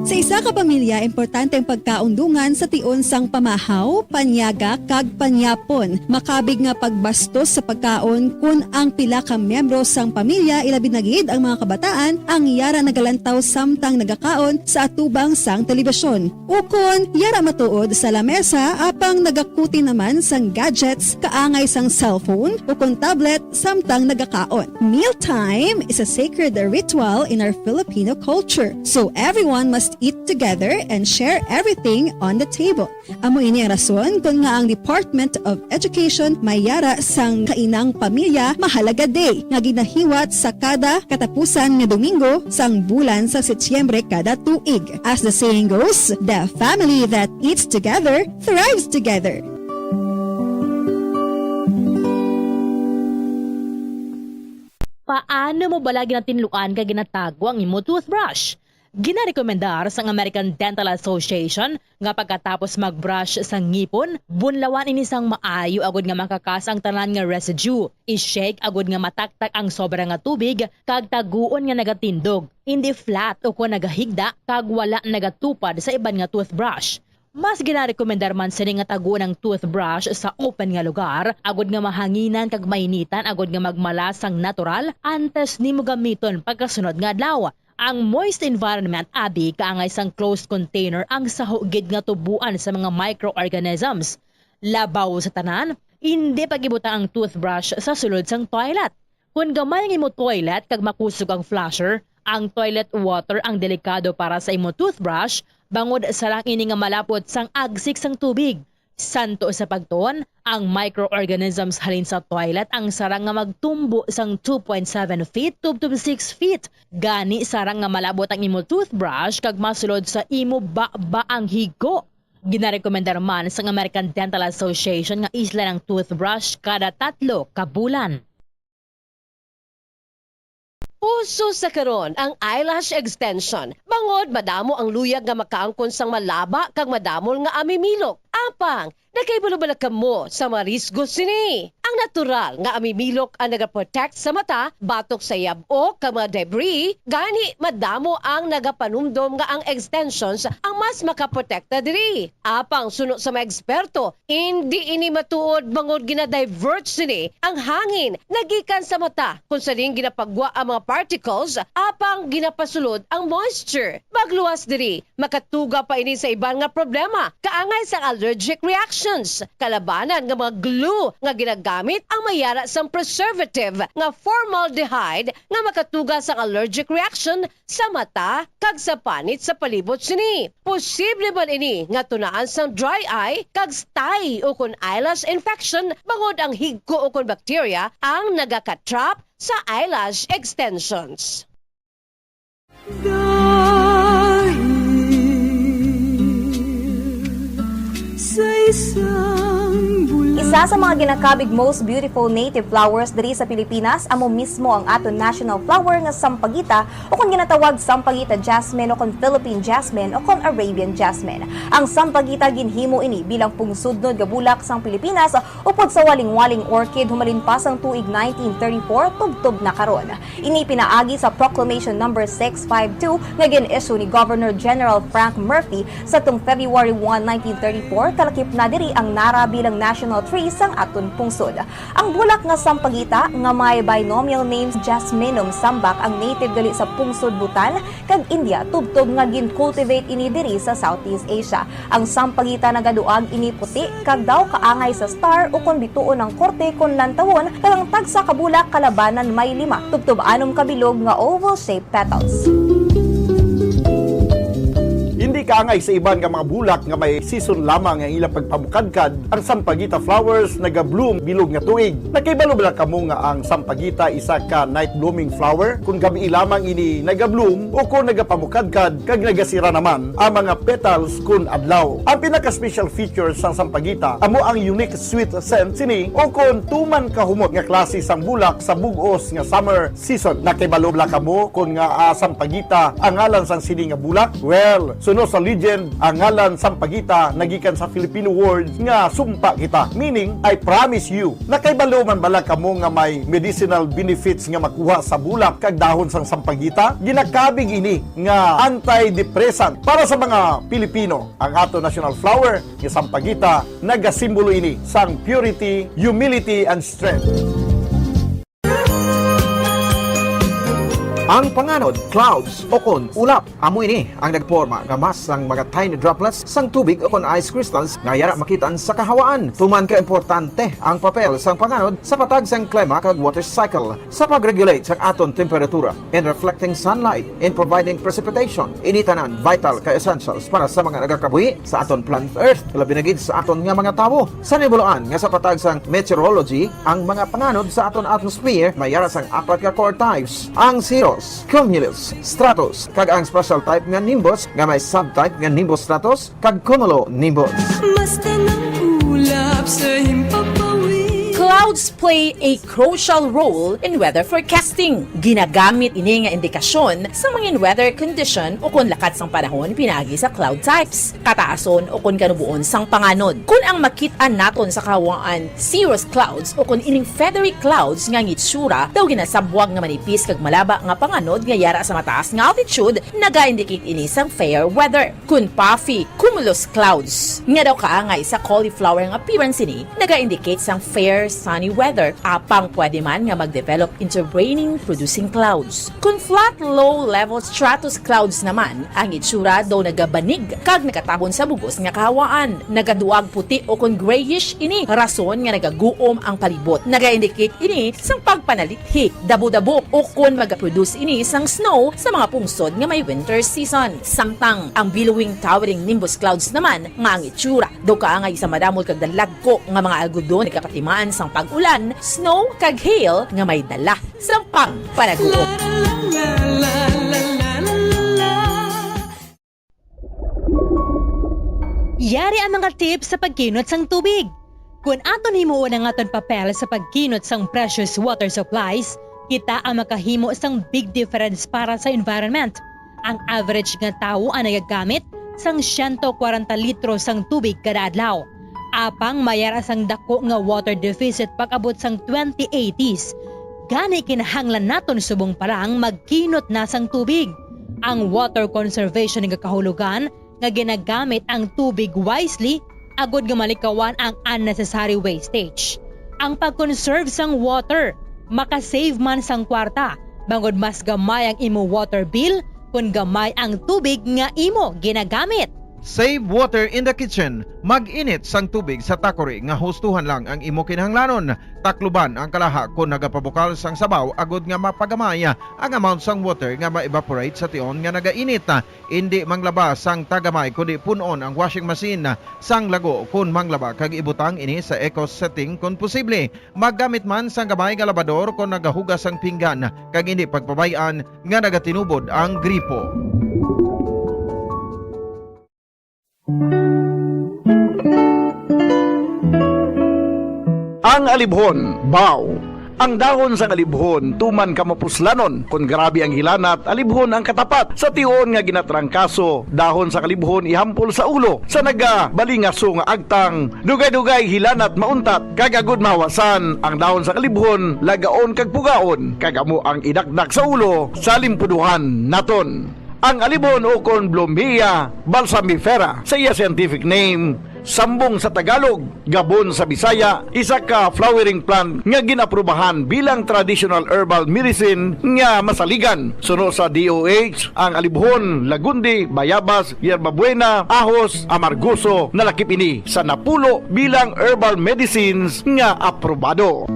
Sa isa ka pamilya, importante ang pagkaon dungan sa tion sang pamahaw, panyaga, kag panyapon. Makabig nga pagbastos sa pagkaon kon ang pila ka miyembro sang pamilya, ilabi na gid ang mga kabataan, ang yara nagalantaw samtang nagakaon sa atubang sang telebisyon. Ukon yara matuod sa lamesa apang nagakuti naman sang gadgets kaangay sang cellphone ukon tablet samtang nagakaon. Mealtime is a sacred ritual in our Filipino culture, so everyone must eat together and share everything on the table. Amo ini ang rason kon nga ang Department of Education may yara sang Kainang Pamilya Mahalaga Day nga ginahiwat sa kada katapusan nga Domingo sang bulan sa Setyembre kada tuig. As the saying goes, the family that eats together thrives together. Paano mo bala ginatinluan kag ginatago ang imo toothbrush? Ginarekomendar sang American Dental Association nga pagkatapos mag-brush sa ngipon, bunlawan ini sang maayo agud nga makakas ang tanan nga residue. I-shake agud nga mataktak ang sobra nga tubig kag taguon nga nagatindog, hindi flat ukon nagahigda kag wala nagatupad sa iban nga toothbrush. Mas ginarekomendar man sini nga taguon ang toothbrush sa open nga lugar, agud nga mahanginan kag mainitan agud nga magmala sang natural antes nimo gamiton pagkasunod nga adlaw. Ang moist environment abi kaangay sang closed container ang saho gid nga tubuan sa mga microorganisms. Labaw sa tanan, indi pag-ibutang ang toothbrush sa sulod sang toilet. Kon gamay ang imo toilet kag makusog ang flusher, ang toilet water ang delikado para sa imo toothbrush, bangod sarang ini nga malapot sang agsik sang tubig. Santo sa pagtuon, ang microorganisms halin sa toilet ang sarang nga magtumbo sang two point seven feet tubtob six feet. Gani, sarang nga malabot ang imo toothbrush kag masulod sa imo baba ang higko. Ginarekomendar man sang American Dental Association nga islan ang toothbrush kada tatlo ka bulan. Uso sa karon ang eyelash extension, bangod madamo ang luyag nga makaangkon sang malaba kag madamol nga amimilok. Apang, nakahibalo bala kamo sa mga risgo sini? Ang natural nga amimilok ang nagaprotect sa mata batok sa yab-ok kag mga debris, gani madamo ang nagapanumdom nga ang extensions ang mas makaprotekta diri. Apang suno sa mga eksperto, indi ini matuod bangod gina-divert sini ang hangin nagikan sa mata, kung sa diin ginapagwa ang mga particles, apang ginapasulod ang moisture. Magluwas diri, makatuga pa ini sa iban nga problema, kaangay sang allergic reactions. Kalabanan nga mga glue nga ginagamit ang may yara sang preservative nga formaldehyde nga makatuga sang allergic reaction sa mata kag sa panit sa palibot sini. Posible man ini nga tunaan sang dry eye kag stye ukon eyelash infection, bangod ang higko ukon bakterya ang nagaka-trap sa eyelash extensions. Dahil sa isang bulaklak. Isa sa mga ginakabig most beautiful native flowers diri sa Pilipinas amo mismo ang aton national flower nga sampagita, o kon ginatawag sampagita jasmine, o kon Philippine jasmine, o kon Arabian jasmine. Ang sampagita, ginhimo ini bilang pungsudnod nga bulak sang Pilipinas upod sa walingwaling orchid humalin pa sang tuig nineteen thirty-four tubtob na karon. Ini pinaagi sa Proclamation Number six five two nga gin-issue ni Governor General Frank Murphy sadtong February one, nineteen thirty-four, kalakip na diri ang nara bilang national tree sang aton pungsod. Ang bulak nga sampagita nga may binomial names Jasminum sambac ang native gali sa pungsod Bhutan kag India, tubtob nga gin-cultivate ini diri sa Southeast Asia. Ang sampagita nagaduag ini puti kag daw kaangay sa star ukon bituon ang korte kon lantawon, kag ang tagsa ka bulak kalabanan may lima tubtob anom ka bilog nga oval-shaped petals. Hindi kaangay sa iban nga mga bulak nga may season lamang ang ilang pagpamukadkad, ang sampagita flowers nagabloom bilog nga tuig. Nakahibalo bala kamo nga ang sampagita isa ka night blooming flower? Kung gabii lamang ini nagabloom o kung nagapamukadkad kag nagasira naman ang mga petals kun adlaw. Ang pinaka-special feature sang sampagita amo ang unique sweet scent sini o kon tuman kahumot nga klase sang bulak sa bug-os nga summer season. Nakahibalo bala kamo kon ngaa sampagita ang ngalan sang sini nga bulak? Well, suno sa legend, ang ngalan sampagita nagikan sa Filipino word nga sumpa kita, meaning I promise you. Nakahibalo man bala kamo nga may medicinal benefits nga makuha sa bulak kag dahon sang sampagita? Ginakabig ini nga antidepressant para sa mga Pilipino. Ang ato national flower nga sampagita, nagasimbolo ini sang purity, humility, and strength. Ang panganod, clouds, o kon ulap, amo ini ang nagporma nga mass sang mga tiny droplets sang tubig o kon ice crystals nga yara makit-an sa kahawaan. Tuman ka importante ang papel sang panganod sa patag sang klima kag water cycle, sa pag-regulate sang aton temperatura, in reflecting sunlight, in providing precipitation. Ini tanan vital ka essentials para sa mga nagakabuhi sa aton planet Earth, labi na gid sa aton nga mga tawo. Sa nahibaluan nga sa patag sang meteorology, ang mga panganod sa aton atmosphere may yara sang apat ka core types: ang cirrus, cumulus, stratus, kag ang special type nga nimbus nga may subtype nga nimbus stratus kag cumulonimbus. Basta ng ulap sa himpapawid. Clouds play a crucial role in weather forecasting. Ginagamit ini nga indikasyon sa mga weather condition o kon lakat sang panahon pinaagi sa cloud types, kataason o kon kanuboon sang panganod. Kon ang makit-an naton sa kahawaan cirrus clouds o kon ining feathery clouds nga ang itsura daw ginasabwag nga manipis kag malaba nga panganod nga yara sa mataas nga altitude, naga-indicate ini sang fair weather. Kon puffy cumulus clouds nga daw kaangay sa cauliflower nga appearance ini, naga-indicate sang fair sunny weather, apang pwede man nga mag-develop into raining producing clouds. Kon flat low level stratus clouds naman, ang itsura daw nagabanig kag nagatabon sa bug-os nga kahawaan. Nagaduag puti o kon grayish ini, rason nga nagaguom ang palibot. Naga-indicate ini sang pagpanalithi, dabo-dabo, o kon magaproduce ini sang snow sa mga pungsod nga may winter season. Samtang ang billowing towering nimbus clouds naman nga ang itsura daw kaangay sa madamol kag dalagko nga mga algodon nagapatimaan sang pag-ulan, snow, kag hail nga may dala sang pagpanaguot. Yari ang mga tips sa pagkinot sang tubig. Kon aton himuon ang aton papel sa pagkinot sang precious water supplies, kita ang makahimo sang big difference para sa environment. Ang average nga tawo ang nagagamit sang siyento kwarenta litro sang tubig kada adlaw. Apang may ara sang dako nga water deficit pag-abot sang twenty eighties. Gani kinahanglan naton subong pa lang magkinot na sang tubig. Ang water conservation nga kahulogan nga ginagamit ang tubig wisely agod nga malikawan ang unnecessary wastage. Ang pag-conserve sang water makasave man sang kwarta, bangod mas gamay ang imo water bill kon gamay ang tubig nga imo ginagamit. Save water in the kitchen. Mag-init sang tubig sa takori nga hustuhan lang ang imo kinahanglanon. Takluban ang kalaha kon nagapabukal sang sabaw agod nga mapagamay ang amount sang water nga ma-evaporate sa tion nga nagainit. Indi manglaba sang tagamay, kundi pun-on ang washing machine sang lago kon manglaba, kag ibutang ini sa eco setting kon posible. Maggamit man sang gamay nga labador kon nagahugas sang pinggan, kag indi pagpabay-an nga nagatinubod ang gripo. Ang alibhon, baw. Ang dahon sang alibhon tuman ka mapuslanon. Kon grabe ang hilanat, alibhon ang katapat. Sa tion nga ginatrangkaso, dahon sang alibhon ihampol sa ulo. Sa nagabalingaso nga agtang, dugay-dugay hilanat mauntat, kag agud mahawasan, ang dahon sang alibhon lagaon kag pugaon, kag amo ang idakdak sa ulo sa limpuduhan naton. Ang alibhon ukon Blumea balsamifera sa iya scientific name, sambong sa Tagalog, gabon sa Bisaya, isa ka flowering plant nga gin-aprubahan bilang traditional herbal medicine nga masaligan. Suno sa D O H, ang alibhon, lagundi, bayabas, yerbabuena, ahos, amargoso, nalakip ini sa napulo bilang herbal medicines nga aprobado.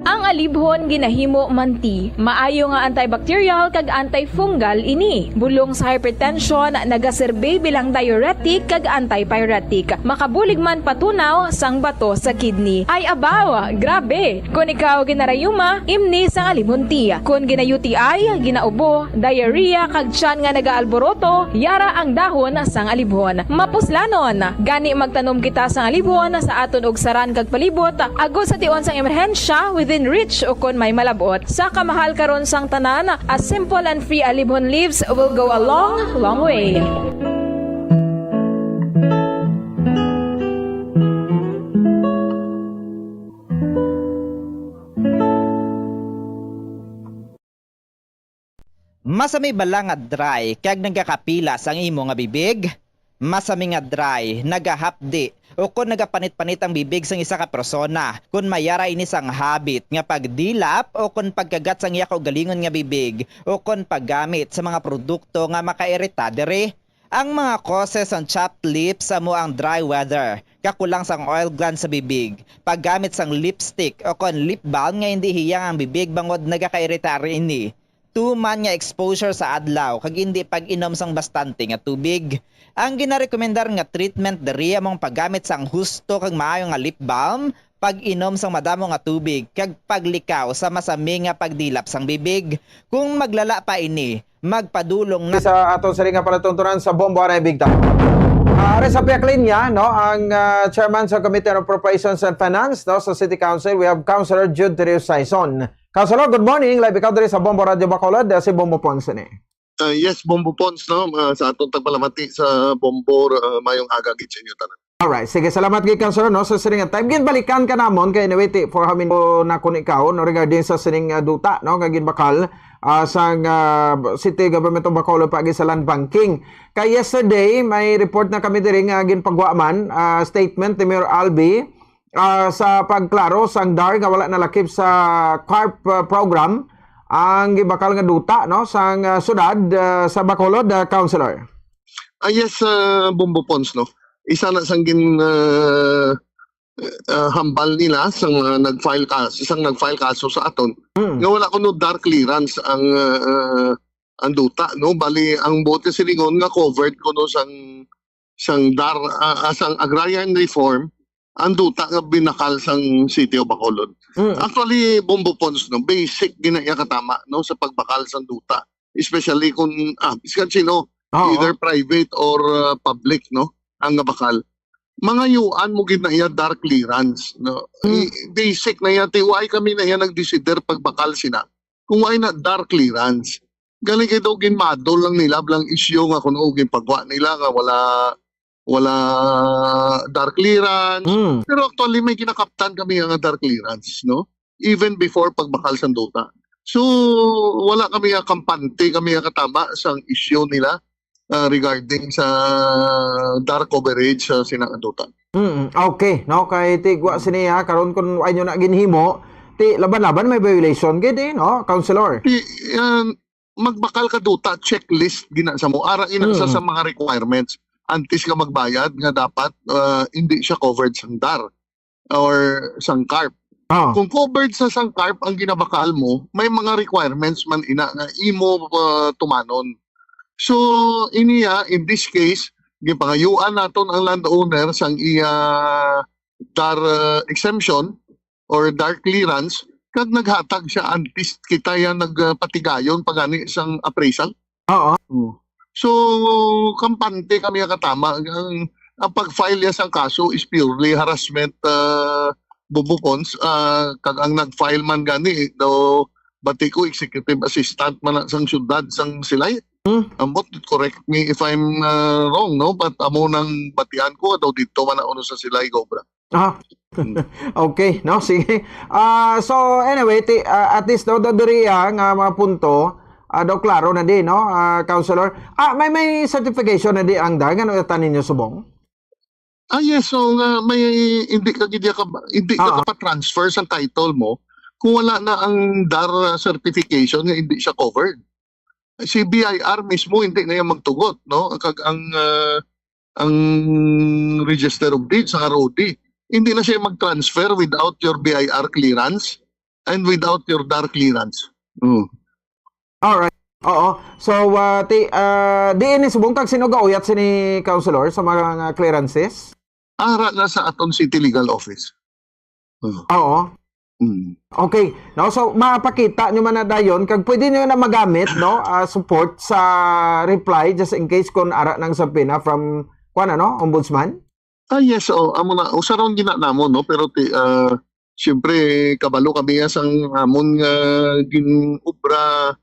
Ang alibhon ginahimo man tea. Maayo nga antibacterial kag antifungal ini. Bulong sa hypertension, nagaserbi bilang diuretic kag antipyretic. Makabulig man patunaw sang bato sa kidney. Ay abaw, grabe! Kon ikaw ginarayuma, imni sang alibhon tea. Kon gina-U T I, ginaubo, diarrhea, kag tiyan nga nagaalboroto, yara ang dahon sang alibhon. Mapuslanon! Gani magtanom kita sang alibhon sa aton ugsaran kag palibot, agod sa tion sang emerhensya, within reach ukon may malab-ot. Sa kamahal karon sang tanan, a simple and free alibhon leaves will go a long, long way. Masami bala nga dry kag nagakapilas ang imo nga bibig? Masami nga dry, nagahapdi, ukon nagapanit-panit ang bibig sang isa ka persona, kon may ara ini sang habit nga pagdilap ukon pagkagat sang iya kaugalingon nga bibig, ukon paggamit sa mga produkto nga makairita diri. Ang mga causes sang chapped lips amo ang dry weather, kakulang sang oil gland sa bibig, paggamit sang lipstick ukon lip balm nga indi hiyang ang bibig bangod nagakairita ini. Tuman nga exposure sa adlaw kag indi pag-inom sang bastante nga tubig. Ang ginarekomendar nga treatment diri amo ang paggamit sang husto kag maayo nga lip balm, pag-inom sang madamo nga tubig, kag paglikaw sa masami nga pagdilap sang bibig. Kung maglala pa ini, magpadulong na. Sa aton sini nga palatuntunan sa Bombo Aray Big Top. Ah, ari sa pihak linya, no, ang, ah, chairman sa Committee on Appropriations and Finance, no, sa City Council, we have Councilor Jude Terios Sison. Councilor, good morning. Live ikaw diri sa Bombo Radyo Bacolod, ah, si Bombo Pons ini. Ah, yes, Bombo Pons, no? Ah, sa atong tagpalamati sa Bombo, ah, mayong aga gid sa inyo tanan. Alright, sige, salamat gid, Councilor, no, sa sining nga time. Ginbalikan ka namon kay, anyway, ti, for how many na kun ikaw, no, regarding sa sining, ah, duta, no, nga ginbakal, ah, sang, ah, City Government of Bacolod paagi sa land banking. Kay yesterday, may report na kami diri nga ginpagwa man, ah, statement ni Mayor Albi, ah, sa pagklaro sang DAR nga wala nalakip sa CARP, ah, program ang gibakal nga duta, no, sang, ah, syudad, ah, sa Bacolod, ah, Councilor. Ah, yes, ah, Bombo Pons, no. Isa na sang gin, ah, ah, hambal nila sang, ah, nag-file ka-, sang nag-file kaso sa aton Mm. nga wala kuno DAR clearance ang, ah, ah, ang duta, no. Bali, ang buot nga silingon nga covered kuno sang, sang DAR, ah, ah, sang agrarian reform ang duta nga binakal sang City of Bacolod. Mm. Actually, Bombo Pons, no, basic gina iya katama, no, sa pagbakal sang duta, especially kung, ah, biskan sino, Oo. either private or, uh, public, no, ang nabakal. Mangayuan mo gid na iya DAR clearance, no? Mm. I-, basic na iya, ti, why kami na iya nagdesider pagbakal sina kung why na DAR clearance? Gani kay daw ginmadol lang nila lang issue nga kuno ginpagwa nila nga wala, wala DAR clearance. Mm. Pero actually, may ginakaptan kami nga DAR clearance, no? Even before pagbakal sang duta. So, wala kami nga kampante, kami nga katama sang issue nila, ah, regarding sa DAR coverage sa sina nga duta. Mm, okay, no? Kay tigwa sini, ha, karon kung ay nyo na ginhimo, ti laban-laban may violation gid, eh, no, Councilor? Ti, yan, magbakal ka duta, checklist gina sa mo. Ara ina sa, Mm. sa mga requirements. Antes ka magbayad nga dapat, ah, hindi siya covered sang DAR or sang CARP. Ah. Kung covered sa sang CARP ang ginabakal mo, may mga requirements man ina nga imo, ah, tumanon. So, iniya, in this case, gipangayuan naton ang landowner sang iya DAR, ah, exemption or DAR clearance, kag naghatag siya antes kita ya nag, ah, patigayon pa gani sang appraisal. Oo. Mm. So, kampante kami nga katama. Ang, ang pag-file niya sang kaso is purely harassment, ah, Bombo Pons, ah, kag ang nag-file man gani, daw bati ko, executive assistant man na sang syudad, sang Silay. Hmm. Ambot, correct me if I'm, ah, wrong, no? But amo nang batian ko, daw dito man na uno sa Silay, Cobra. Ah. Mm. Okay, no? Sige. Ah, so, anyway, ti-, ah, at least, no, do-, diri, ah, nga mga punto, ah, daw klaro na di, no, ah, Councilor? Ah, may, may certification na di ang DAR, ano ita ninyo subong? Ah, yes. So, nga may, hindi ka gid ka, hindi ka Ah, ah. pa-transfer sa title mo kung wala na ang DAR certification nga hindi siya covered. Si B I R mismo hindi na yan magtugot, no? Kag ang, ah, ang Register of Deeds, ang R O D, hindi na siya mag-transfer without your B I R clearance and without your DAR clearance. Mm. Alright. Oo. So, ah, ti-, ah, diin ni subong kag sino gauyat sini, Councilor, sa mga clearances? Ara na sa aton City Legal Office. Mm. Oo. Mm. Okay. No, so mapakita nyo man na dayon kag pwede nyo na magamit, no, ah, support sa reply just in case kung ara nang subpoena from, kuwan, ano, Ombudsman? Ah, yes, oh, amo na. Usa ron gina namon, no? Pero ti-, ah, siyempre, kabalo kami nga sang amon nga gin-obra,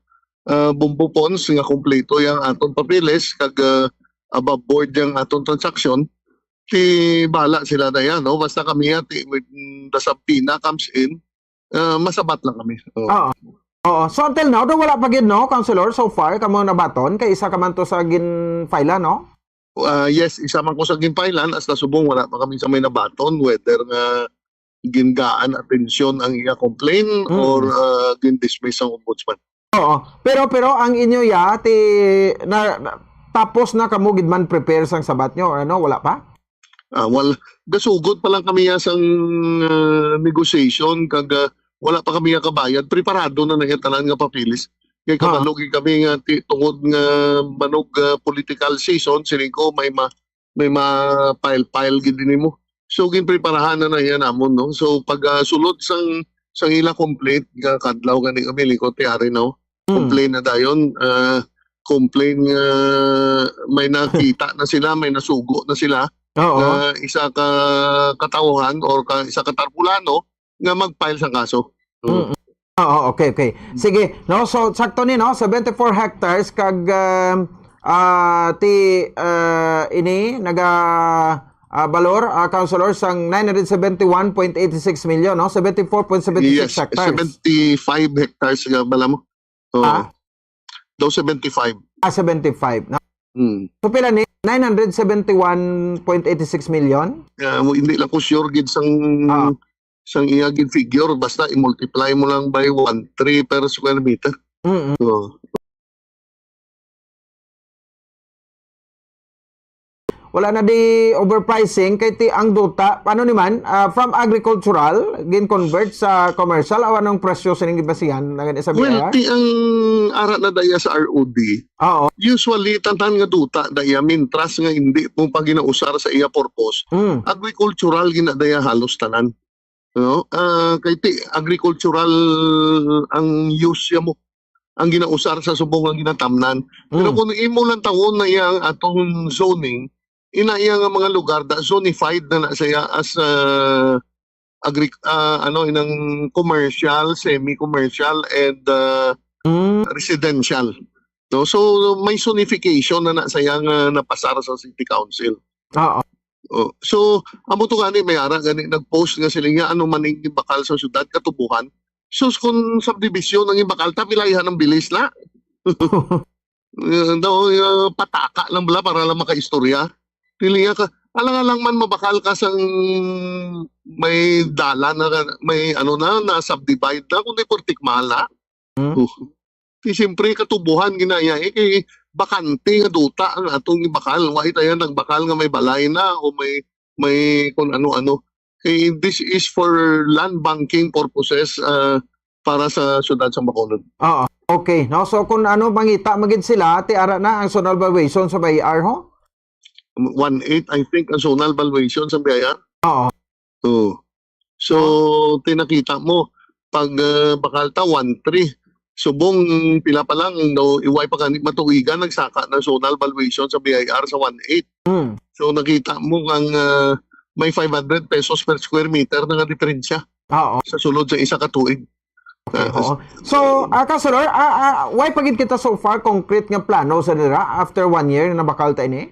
ah, Bombo Pons nga kompleto yang aton papeles kag, ah, above board yang aton transaksyon. Ti bala sila na yan, no? Basta kami, ah, ti, when the subpoena comes in, ah, masabat lang kami. Oo. Oo. Oo. So, until now, daw wala pa gid, no, Councilor, so far, kamo nabaton? Kay isa ka man to sa gin-file, no? Ah, yes, isa man ko sa gin-file-an, hasta subong wala pa kami sa may nabaton, whether nga gingaan atensyon ang iya complaint Mm. or, ah, gin-dismiss ang ombudsman. Oo. Pero, pero ang inyo ya, ti, na, na, tapos na kamo gid man prepare sang sabat nyo, or ano, wala pa? Ah, wal-, gasugot pa lang kami ya sang, ah, negotiation, kag, ah, wala pa kami ya kabayad. Preparado na na iya tanan nga papeles. Kay Ha? kabalo gid kami nga ti-, tungod nga manog, ah, political season, siling ko may ma-, may ma-file-file gid din mo. So, ginpreparahan na na iya namon, no? So, pag, ah, sulod sang, sang ila complaint, nga kadlaw gani kami, lingkod ti ari, no? Mm. Complaint na dayon, ah, complain nga may nakita na sila, may nasugo na sila Oo. nga isa ka katawhan or ka, isa ka Tarbulano nga mag-file sa kaso. Mm. Mm. Oo, okay, okay. Sige, no? So, sakto ni, no? Seventy-four hectares kag, um, ah, ti, ah, ini, naga, ah, balor, ah, councilor, sang nine hundred seventy-one point eighty-six million, no? Seventy-four point seventy-six Yes, hectares. seventy-five hectares nga bala mo. Oo. Ah? Daw seventy-five. Ah, seventy-five, no? Hmm. So, pila ni? Nine hundred seventy-one point eighty-six million? Ah, mo, hindi lang ko sure gid sang, Ah. sang iya gid figure. Basta i-multiply mo lang by one three per square meter. Mm-mm. So, Wala na di overpricing kay ti ang duta, ano ni man, ah, from agricultural, gin-convert sa commercial, aw anong presyo sining gibasihan na gani sa Well, B I R? ti ang ara na daya sa R O D. Oo. Usually, tanan nga duta daya, mintras nga hindi mo pa ginausar sa iya purpose, Mm. agricultural gina daya halos tanan. No? Ah, kay ti, agricultural ang use siya mo, ang ginausar sa subong nga ginatamnan. Pero Mm. kung imo lang tawon na iya ang atong zoning, ina iya nga mga lugar da zonified na na siya as, ah, agric-, ah, ano, inang commercial, semi-commercial, and, ah, Mm. residential. No? So, may zonification na na siya nga napasar sa city council. Oo. Oh, so, amo to gani, may ara gani nag-post nga sila nga, ano man ning bakal sa syudad, katubuhan. Sus, kung subdivision ang ibakal, ta, pilay han ang bilis na. Eh, daw, eh, pataka lang bala para lang makaistorya. Dili nga ka, alang-alang man mabakal ka sang may dalan na, may ano na, na subdivide na, kundi portik mahal na. Hmm. Oh. Di siyempre, katubuhan ginaya, eh, kay bakante nga duta ang atong ibakal. Wa itayan nagbakal nga may balay na o may, may kung ano-ano. Kay this is for land banking purposes, ah, para sa siyudad sa Bacolod. Oo. Okay, no? So, kung ano, mangita magid sila, ti ara na ang zonal valuation sa B I R, ho? One eight, I think, ang zonal valuation sa B I R. Oo. Oo. So, tinakita mo, pag, ah, bakal ta, one three. Subong pila pa lang, no, iway pa gani matuigan, nagsaka na zonal valuation sa B I R sa one eight. Mm. So, nakita mo ang, ah, may five hundred pesos per square meter na nga diferensya Oo. sa sulod sa isa ka tuig. Okay, Ah, oo. So, ah, Councilor, ah, ah, why pa gid kita so far concrete nga plano sa nira after one year na nabakal ta ini?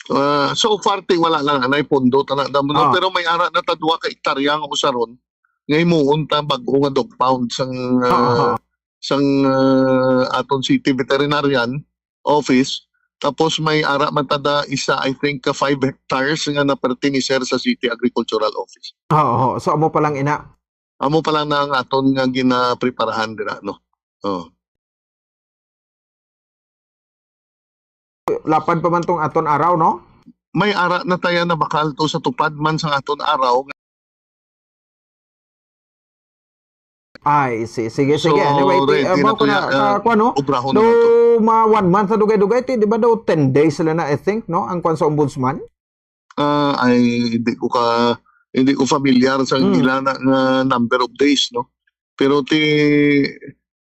Ah, so far, ti wala lang anay pondo, tana damo, no? Ah. Pero may ara na ta duha ka hektarya nga usaron nga himuon ta bag-o nga dog pound sang, Oo, ah, oo. sang, ah, aton city veterinarian office. Tapos may ara man ta da isa, I think, ka five hectares nga napertiniser sa city agricultural office. Oo, oo. So, amo pa lang ina. Amo pa lang na ang aton nga ginapreparahan dira, no? Oh. Lapad pa man tong aton araw, no? May ara na taya na bakal to sa tupad man sa aton araw. Ay, si-, sige, So, sige. Anyway, ti-, ready na amo ko to na, ya, ah, ah, kuwan, no? Obrahon na Though to. mga one month na dugay-dugay, ti, di ba daw ten days sila na, I think, no? Ang kuwan sa ombudsman? Ah, ay, hindi ko ka, hindi ko familiar sa Hmm. ila na, nga number of days, no? Pero ti,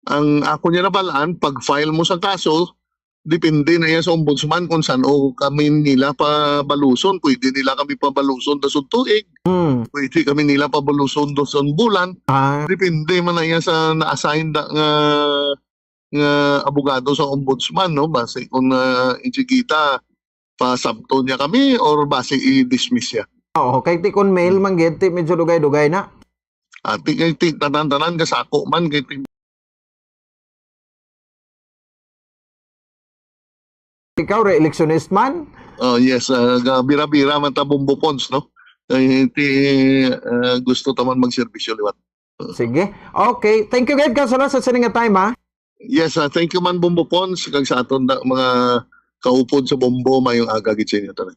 ang ako niya nabalaan, pag file mo sa kaso, depende na yan sa ombudsman kung saan o kami nila pabaluson. Pwede nila kami pabaluson da sa tuig. Hmm. Pwede kami nila pabaluson da sa bulan. Ah. Depende man na yan sa na-assign da nga, nga abogado sa ombudsman, no? Base kung, ah, insigita, pasabton niya kami or base i-dismiss siya. Oo, kay ti kon mail Hmm. man gid, ti medyo dugay-dugay na. Ah, ti, kay ti, tanan-tanan kasako man, kay ti Ikaw, re-electionist man? Oh, yes, ah, ga-, bira-bira man ta, Bombo Pons, no? Ay, ti, ah, gusto ta man magserbisyo liwat. Sige. Okay. Thank you, gid, Councilor, sa sini nga time, ha? Yes, ah, thank you man, Bombo Pons, kag sa aton da, mga kaupod sa Bombo, mayong aga gid sa inyo tanan.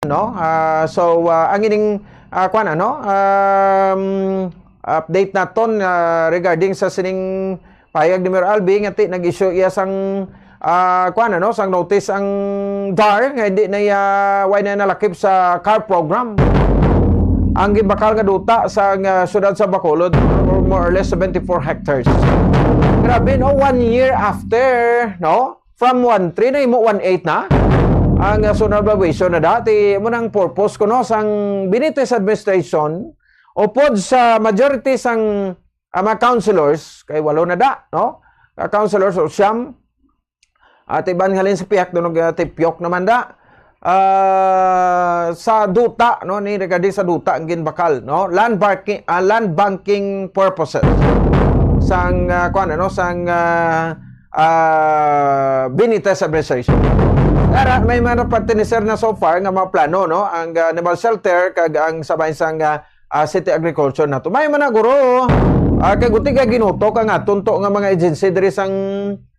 No? Ah, so, ah, ang ining, ah, kwan, ano, um, update naton, ah, regarding sa sining pahayag ni Mayor Albi nga ti-, nag-issue iya sang, ah, kwan, ano, sang notice ang DAR nga hindi na iya, why na nalakip sa CARP program. ang gibakal nga duta sa, ah, siyudad sa Bacolod, or more or less seventy-four hectares. Grabe, no? One year after, no? From one three na imo one eight na. Ang, ah, zonal valuation na dati, mo nang purpose kuno sang Benitez administration, upod sa majority sang, ah, mga councilors, kay walo na da, no? Ah, councilors o siyam, at iban halin sa pihak, doon nag-, ah, tipyok naman da. Ah, sa duta, no, ni regarding sa duta ang ginbakal, no, land banking, ah, land banking purposes sang, ah, kuwan, ano, sang, ah, ah, Benitez administration. Tara, may mga pertenecer na so far nga mga plano, no, ang, ah, animal shelter kag ang sabay sang, ah, ah, city agriculture nato. May man na, guro, ah, kay guti kay ginutok ang aton to nga mga agency diri sang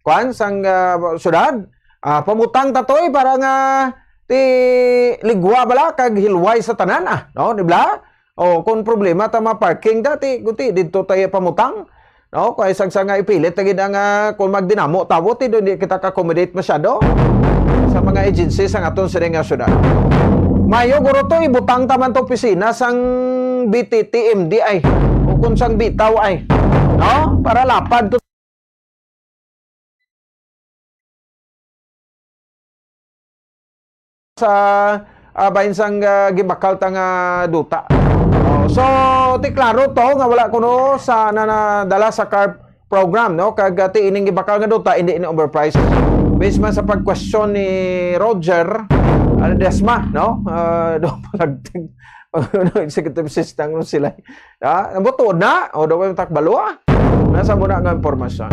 kuan, sang, ah, syudad. Ah, pamutang ta to, eh, para nga ti ligwa bala kag hilway sa tanan, ah, no? Di ba? O, kung problema ta mga parking dati, guti dito tayo pamutang, no? Kay sagsa nga ipilit ta gid ang, ah, kung magdinamo tawo, ti di kita ka-accommodate masyado sa mga agency sa aton sini nga syudad. Mayo guro to, ibutang ta man to opisina sang B T T M D I o kung sang bitaw ay, no? Para lapad to sa, ah, bahin sang, ah, gibakal ta nga duta. Oh, so, ti klaro to nga wala kuno sa na, nadala sa CARP program, no? Kag, ah, ti ining gibakal nga duta, hindi ni overpriced. Based man sa pag-question ni Roger Ledesma, no? Ah, do palagting executive assistant nun sila. Ah, nabutuod na. O, daw yung takbalo, ah. Nasa mo na nga impormasyon.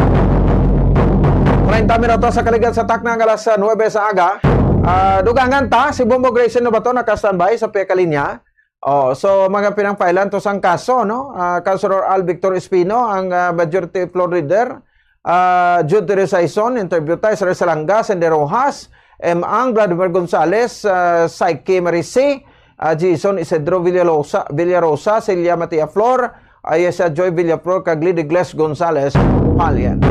Treinta minutos sa kaligat sa takna nga alas nuebe sa aga. Ah, dugangan ta, si Bombo Grayson na ba to? Naka-standby sa pia ka linya. Oh, so, mga pinangpailan to sang kaso, no? Ah, Councilor Al Victor Espino, ang, ah, majority floor leader. Ah, Jude Teresa Ison, interview tayo. Israel Salanga, Cindy Rojas, M. Ang, Vladimir Gonzales, ah, Psyche Marisi, ah, Jason Isidro Villarosa, Villarosa, Celia Matia Flor, Ayesa Joy Villaflor, kag Lady Gles Gonzales Palian.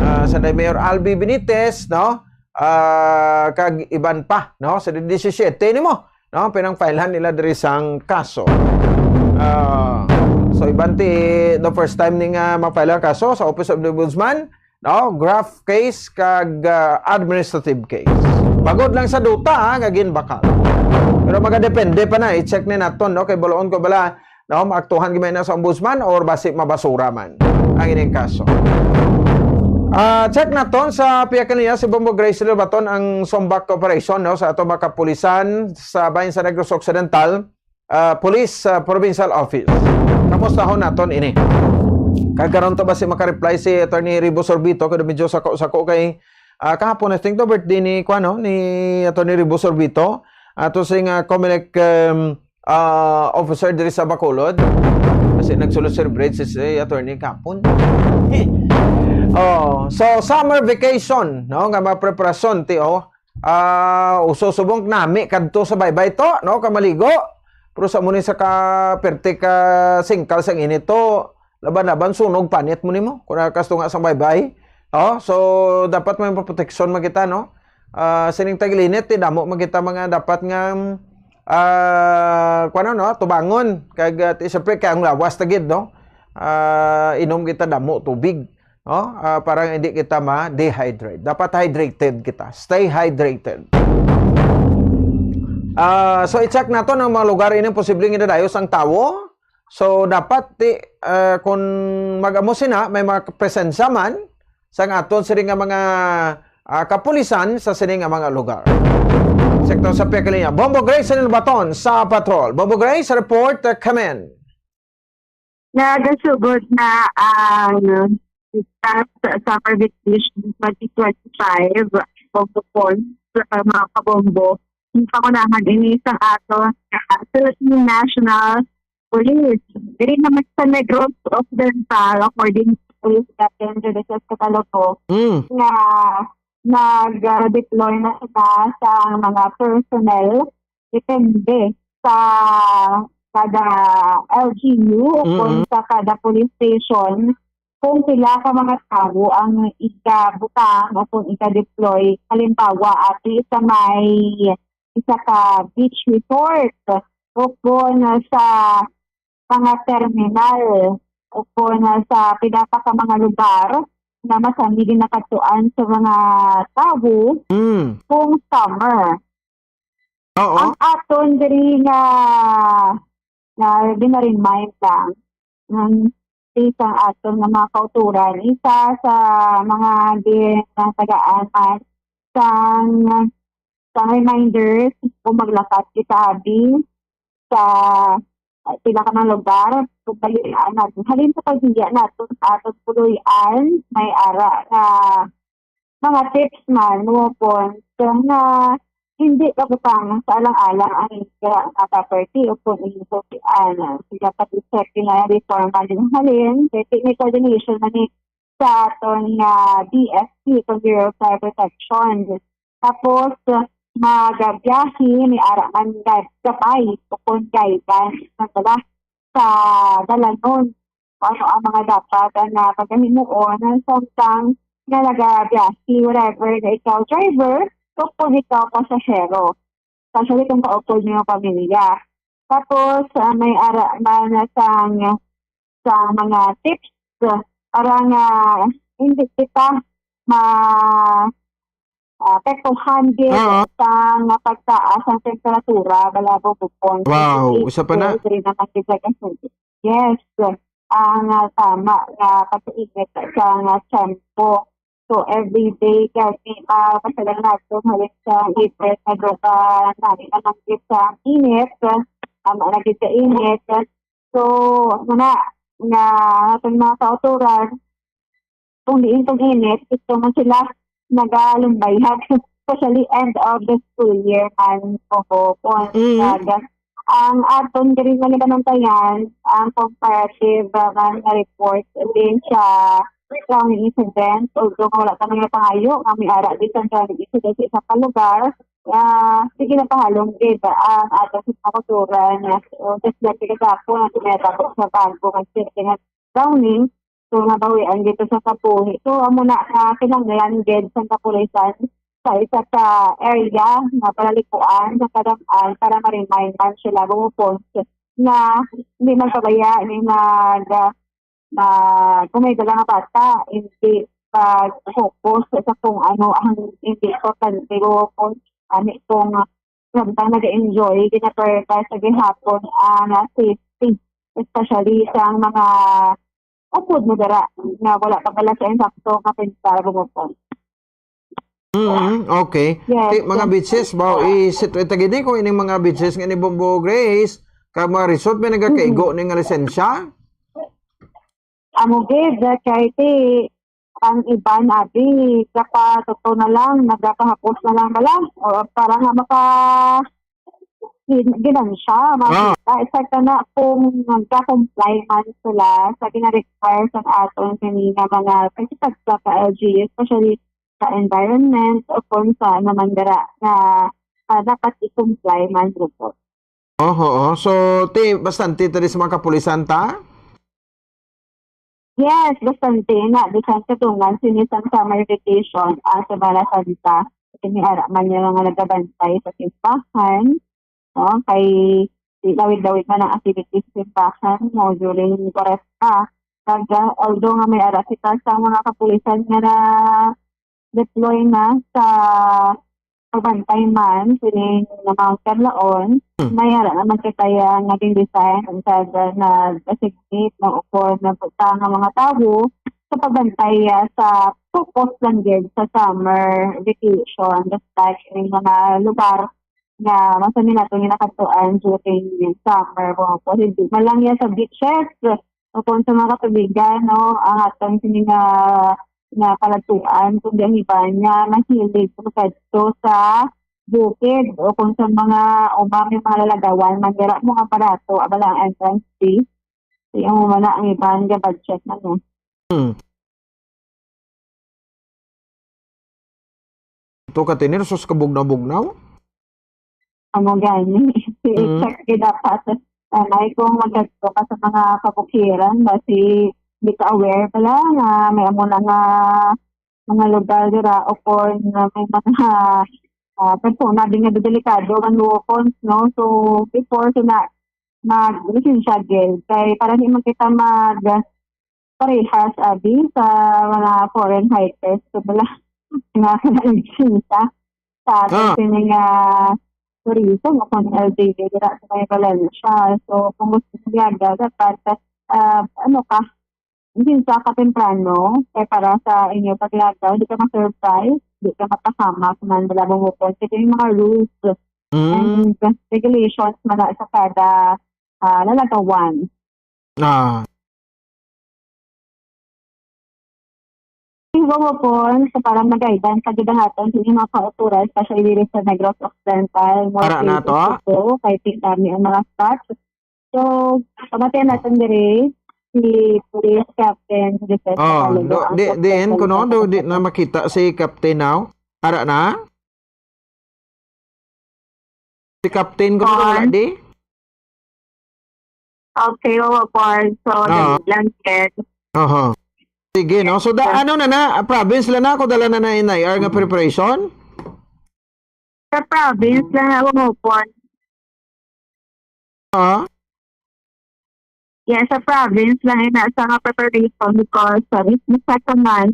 Ah, sa Mayor Albi Benitez, no? Ah, kag iban pa, no? Sa disisiete nimo, no? Pinangfailan nila diri sang kaso. Ah, so, iban ti, the first time ni nga ma-file ang kaso sa Office of the Ombudsman, no? Graft case kag, ah, administrative case. Bagod lang sa duta, ha, nga ginbakal. Pero magadepende pa na, i-check ni naton, no? Kay baloon ko bala, no, maaktuhan gid na sa ombudsman or basi mabasura man ang ining kaso. Ah, check naton sa pia kaniya si Bombo Grace Lobaton ang sumbak operation, no, sa ato mga kapulisan sa bahin sa Negros Occidental, ah, Police, ah, Provincial Office. Kamustahon naton ini. Kag karon to ba si makareply si Attorney Ribo Sorbito, kay medyo sako-sako kay, ah, kahapon, I think, the birthday ni, kuwan, no, ni Attorney Ribo Sorbito. Ato sing, ah, Comelec, um, ah, officer diri sa Bacolod. Kasi nagsulo-celebrate si, si Attorney kahapon. Oh, so, summer vacation, no, nga mga preparasyon, ti, oh. Ah, uso subong nami kadto sa baybay to, no, kamaligo. Pero sa muni sa ka, perte ka singkal sang init to, laban-laban sunog panit mo nimo kung nakasto nga sa baybay. Oh, so dapat may proteksyon man kita, no? Ah, sining taglinit, ti damo man kita mga dapat nga, ah, kuwan, no, tubangon. Kag, ah, ti, siyempre, kay ang lawas ta gid, no? Ah, inom kita damo tubig. No? Ah, para hindi kita ma-dehydrate. Dapat hydrated kita. Stay hydrated. Ah, so, i-check naton ang mga lugar ining posibleng idadayo sang tawo. So, dapat ti, ah, kung mag-amo sina, may mga presensya man sang aton sini nga mga, ah, kapulisan sa sini nga mga lugar. Sektor sa pia ka linya. Bombo Grace sa Baton sa patrol. Bombo Grace, report, uh, come in. Nagasugod na ang sa Summer Vacation twenty twenty-five, Bombo Points, uh, mga kabombo. Ang pangunahan ini sa ato sa Philippine National Police. Diri naman sa Negros Occidental, according sa Police Captain Genesis Catalogo, Mm. nga nag-deploy na sila sa mga personnel, depende sa kada L G U o kung Mm-mm. sa kada police station, kung pila ka mga tawo ang ikabutang o kung ika-deploy. Halimbawa, ati sa may isa ka beach resort, Upon sa mga terminal, upon sa pila pa ka mga lugar na masami ginakadtuan sa mga tawo Mm. kung summer. Oo. Ang aton diri nga, nga gina-remind lang, ang isang aton nga mga kauturan, isa sa mga ginatagaan man sang, sang reminders kung maglakat kita abi sa, ah, pila ka mga lugar, kung balian natin. Halin sa pagbiya naton sa aton puloy-an, may ara nga mga tips man, weapons, nga hindi kabutang sa alang-alang ang inyo nga property o kung inyo po, ano, sila pag-check nga reforma din halin, kay may coordination man ni sa aton nga D F P, kung Bureau of Fire Protection. Tapos, magbiyahe, may ara man nga gabay o kung guidance na sila sa dalanon. Kung ano ang mga dapat na pagkahimuon, samtang nga nagabiyahe, whatever na ikaw driver, o kung ikaw pasahero. Especially kung kaupod niyo ang pamilya. Tapos, ah, may ara man na sang, sa mga tips, ah, para nga hindi kita ma-, ah, apektuhan gid Oo. sang pagtaas ang temperatura, bala, bubukon. Wow, Kasi usa pa na. Diri naman gid sa kasunod. Yes, ang, ah, tama nga pagkainit sa nga tiyempo. So, every day, gani, ah, pasalan nato, halin sa heater nga duka, nami naman gid sa init, ah, nami gid sa init. So, muna, nga atong mga kauturan, kung diin tong init, gusto mo sila nagalumbayag, especially end of the school year man, opo, po, Mm. talaga. Ang aton diri nga ginabantayan, ang comparative, uh, man nga report din sa drowning incident, although nga wala kami nga pangayo nga may ara din sa drowning incident sa isa ka lugar, ah, sige na pahalong gid ang aton sa kultura nga, so, just like kagahapon, ang tumatapos sa bago nga incident nga drowning, so, nabawian gid sa kabuhi. So, amo na nga kinahanglan gid sa kapulisan sa isa ka area nga palalikuan sa kadam-an para ma-remind man sila, bumupon, nga hindi magpabaya ni mag, ah, kung may dala nga bata, hindi pag-focus sa kung ano ang hindi importante, bumupon, ani kung samtang nag-enjoy, ginaprioritize sa gihapon ang, ah, safety, especially sa mga upod mo dira nga wala pa bala sa insakto nga pensar, bumupon. Mm, okay. Yes, Ti, mga yes. Beaches, ba, i-set, itagid ni kung ining mga beaches nga ni Bombo Grace, ka mga resort, may nagakaigo Mm. ni nga lisensya? Amo gid, kay ti, ang iban, abi, kapatuto na lang, nagapahapos na lang bala, o para nga maka-, gin-, ginansya, Ah. makita. Isa ka na kung nagka-comply man sila sa gina-require sa aton kani nga mga, kasi pag sa L G U, especially sa environment, o kung sa naman dira nga, ah, dapat i-comply man gud. Oho, oh. So, ti, bastante ta di sa mga kapulisan ta? Yes, bastante na. Bisan kadungan sini sang summer vacation, ah, Semana Santa. Kasi may ara man yung mga nagabantay sa simbahan, no? Kay di lawid-lawid man ang activities sa simbahan, no, during Cuaresma. Kag, ah, although nga may ara kita sa mga kapulisan nga na-deploy na sa pagbantay man sining Mount Canlaon, Hmm. may ara naman kita ya nga gin-design, unsa na nag-designate, no, o kon nagbutang nga mga tawo sa pagbantay, ah, sa focus lang gid sa summer vacation, just like ining mga lugar nga masami nato nga nakadtuan during summer, mga po, hindi man lang yan sa beaches, o kung sa mga katubigan, no, ang atong sini nga, nga kaladtuan, kundi ang iba niya mahilig magkadto sa bukid, o kung sa mga, o ba, may mga lalagawan man, dira mo nga barato, abala ang entrance fee. Kaya mo man na ang iba nga budget na, no? Hmm. Ito ka, Tinir, sus, kabugnaw-bugnaw? Amo gani. Mm. I-check gid dapat. Anay kung magkadto ka sa mga kabukiran, basi di ka aware pala nga may amo na nga mga lugar dira o kon may mga ah, persona din nga delikado ang weapons, no? So, before, so na, mag-lisensya gid. Kay para di man kita mag parehas, abi, sa mga foreign hikers, so, wala nga lisensya sa atin Ah. sini nga turismo o kung L G B dira sa may Valencia. So, kung gusto mo biyaga, dapat, ah, ano ka, lisensya ka temprano, kay para sa inyo paglagaw, di ka ma-surprise, di ka mapahamak man wala mo po. Kasi yung mga rules Mm. and regulations man na sa kada, ah, lalagawan. Ah. Siguro po, sa parang mag-guidance sa gidahaton sa inyong mga kauturan, especially diri sa Negros Occidental, Ara na to? Ito, kay Tintami ang mga spots. So, pamatian natin diri si Police Captain Joseph Oh, Cataldo, do, ang di, suspect diin sa ko, no? Do, di na makita si Captain now? Ara na? Si Captain ko, wala Paul? Di? Okay, oo, Paul. So, Ah. dali lang, Ken. Aha. Sige, no? So, da, Yeah. ano na na? Ah, province lang na? Ako dala na na in I R nga Mm. preparation? Sa province Mm. lang ako, Paul. Ah? Yeah, sa province lang ina sa nga preparation because sa East Visayas man,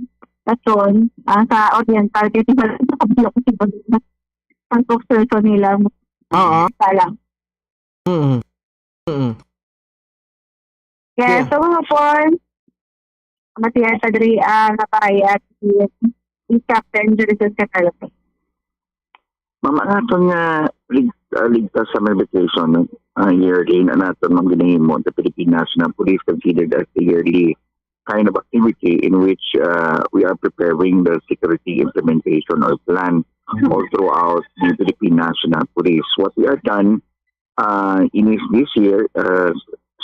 Luzon, ah, sa Oriental, kaya sa, sa Bulacan, sa ang spokesperson nila, Oo. Isa lang. Mm. Mm. Yeah, Yeah. so, mga Paul, matiyan sa diri, ah, nakayat si, si Captain Jericho Cataldo. Ma'am, ang aton nga lig-, ah, ligtas summer vacation, ah, yearly na naton, ma'am, ginahimo the Philippine National Police, considered as the yearly kind of activity in which, uh, we are preparing the security implementation or plan all throughout the Philippine National Police. What we are done, uh, in this, this year, uh,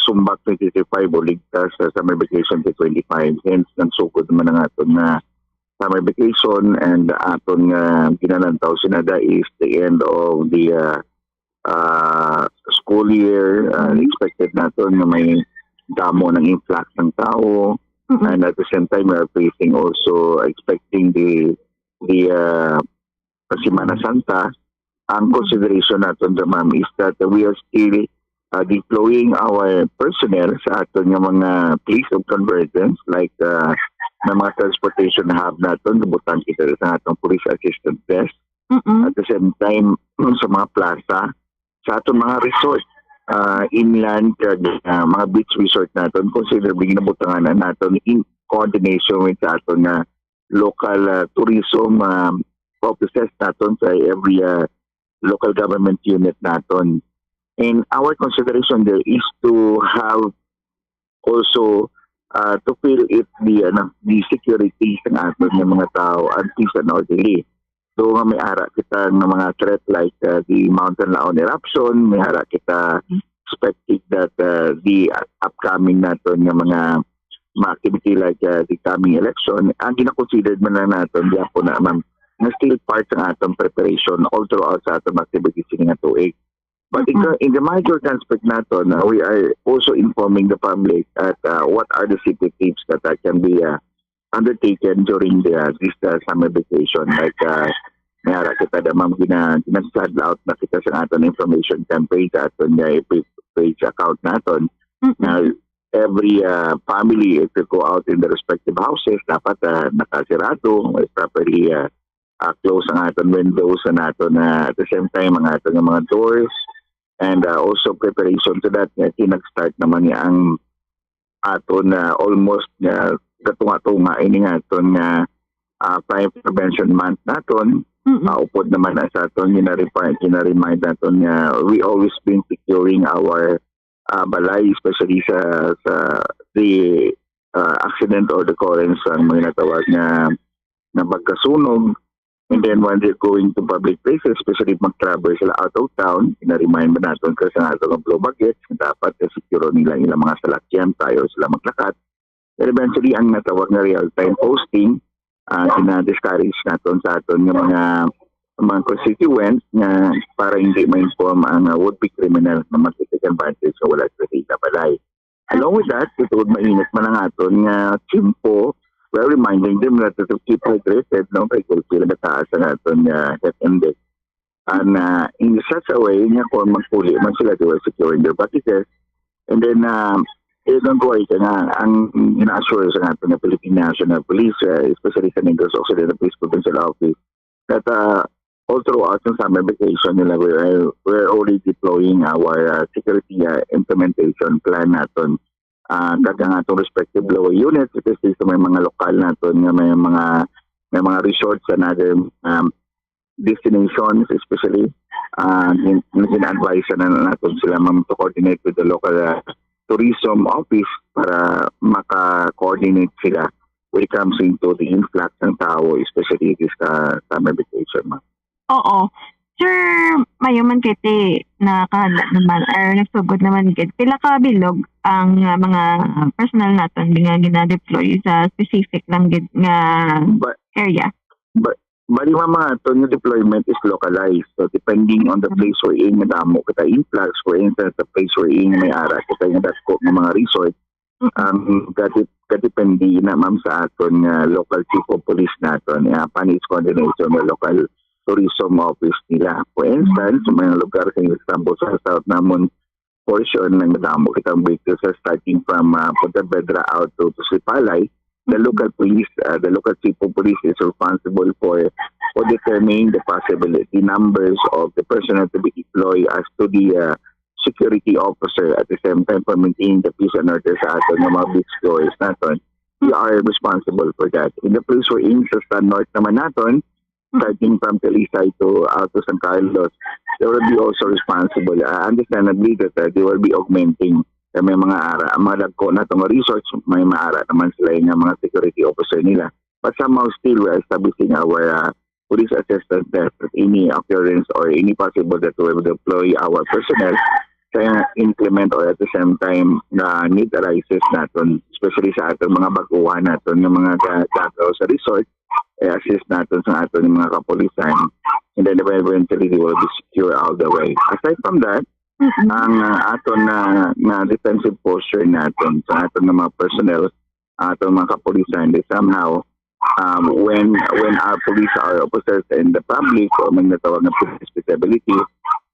Sumbak twenty twenty-five o Ligtas sa Summer Vacation twenty twenty-five. Hence, nagsugod naman ang aton nga summer vacation and aton nga ginalantaw sinada is the end of the, uh, uh, school year, uh, Mm-hmm. expected naton nga may damo ng influx ng tao. Mm-hmm. And at the same time, we are facing also expecting the, the, uh, Semana Santa. Ang Mm-hmm. consideration naton, ma'am, is that we are still, uh, deploying our personnel sa aton nga mga place of convergence, like, uh, na mga transportation hub naton, gabutang kita sa atong police assistance desk. Mm-mm. At the same time, sa mga plaza, sa aton mga resort, ah, inland, kag, ah, mga beach resort naton, considerably ginabutangan na naton in coordination with sa aton nga local, ah, tourism, ah, offices naton sa every, ah, local government unit naton. And our consideration there is to have also, ah, to feel it the, ano, the security sa aton nga mga tao and peace and orderly. So nga may ara kita nga mga threat like, ah, the Mountain Laon eruption, may ara kita expecting that, ah, the upcoming naton nga mga, mga activity like, ah, the coming election, ang gina-considered man lang naton gyapon na, ma'am, nga still part sa atong preparation all throughout sa atong activities ini nga tuig. But in, Mm-mm. in the major aspect naton, uh, we are also informing the public at, uh, what are the safety tips that, uh, can be, uh, undertaken during the, uh, this, uh, summer vacation. Like, uh, may ara kita da, ma'am, gina-, gina-send out na kita sa aton information campaign sa aton nga F B page account naton. Mm-mm. Na every, uh, family, if you go out in the respective houses, dapat, uh, nakasirado, may properly, uh, uh, close ang aton windows sa naton, uh, at the same time ang aton nga mga doors, and, uh, also preparation to that nga nag-start naman ni ang aton, uh, almost, uh, katunga-tunga ini nga aton nga, uh, crime prevention month naton. Mm-mm. Uh, upod naman na sa aton, gina-remind, gina-remind naton nga we always been securing our, uh, balay, especially sa, sa the, uh, accident or the occurrence ang mga natawag nga, nga pagkasunog. And then when they're going to public places, especially mag-travel sila out of town, gina-remind man naton ka sa ato nga blue baggage, dapat na secure nila ilang mga salakyan prior sila maglakat. And eventually, ang natawag nga real-time posting, ah, gina-discourage naton sa aton nga mga, mga constituents nga para hindi ma-inform ang, ah, would-be criminal na mag-take advantage sa wala sa ila balay. Along with that, ito mainit man ang aton nga tiyempo, we're reminding them that to keep hydrated, no? Kay kung pila na taas ang aton nga heat index. And uh, in such a way, nga kung magpuli man sila, they were securing their packages. And then, uh, eh, don't worry ka nga, ang ina-assure sa natin ng Philippine National Police, uh, especially sa Negros Occidental Police Provincial Office, that uh, all throughout yung summer vacation nila, we're, we're already deploying our uh, security uh, implementation plan natin. Uh, kag ang atong respective local units, especially sa may mga lokal natin nga may mga may mga resorts and other um, destinations, especially uh, gin-advise na natin sila, ma'am, to coordinate with the local uh, tourism office para maka-coordinate sila when it comes into the influx ng tao, especially this uh, summer vacation, ma'am. Oo. Sir, mayo man kay ti nakahanda naman or nagsugod naman gid. Pila ka bilog ang uh, mga personnel naton nga gina-deploy sa specific lang gid nga But area? Bali, ma'am, mga to, yung deployment is localized. So, depending on the place we're in, madamo kita influx. For instance, the place we're in, may ara kita yung dagko ng mga resort. Ang kadip kadepende na, ma'am, sa aton nga local chief of police naton. Nga, upon its coordination with local tourism office nila. For instance, sa mga lugar sa example sa South namon portion, nang madamo kitang vehicles sa starting from uh, Pontevedra out to, to Sipalay. The local police, uh, the local chief of police is responsible for for determining the possibility numbers of the personnel to be deployed as to the uh, security officer, at the same time for maintaining the peace and order sa aton nga mga beach goers naton. We are responsible for that. In the place we're in, sa, sa north naman naton, starting from Talisay to out to San Carlos, they will be also responsible. Uh, understandably that uh, they will be augmenting. Kaya may mga ara, ang mga dagko naton nga resorts, may maara naman sila yung mga security officer nila. But somehow still we are establishing our uh, police assistance desk at any occurrence or any possible that we will deploy our personnel sa implement or at the same time na need arises naton, especially sa aton mga baguhan naton, yung mga ga- gagaw sa resort, eh, assist naton sa aton yung mga kapulisan. And then eventually they will be secure all the way. Aside from that, Mm-mm. ang uh, aton na, na defensive posture naton sa aton nga mga personnel, aton mga kapulisan, they somehow um, when when our police are officers and the public, o may natawag na police visibility,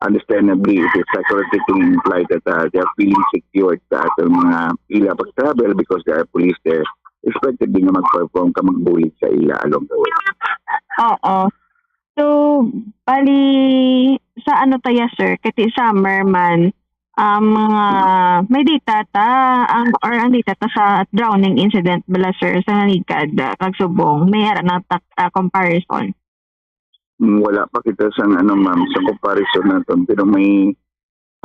understandably, it is psychologically implied that uh, they are feeling secured sa aton mga ila pag-travel because there are police there. Expected din nga mag-perform ka magbulig sa ila along the way. Oo. So, bali, sa ano taya, sir? Kasi summer man, um, mga, may data ta, ang, or ang data ta sa drowning incident bala, sir, sa Naligad, uh, kag Subong, may ara na ta, uh, comparison. Mm, wala pa kita sang ano, ma'am, sa comparison naton, pero may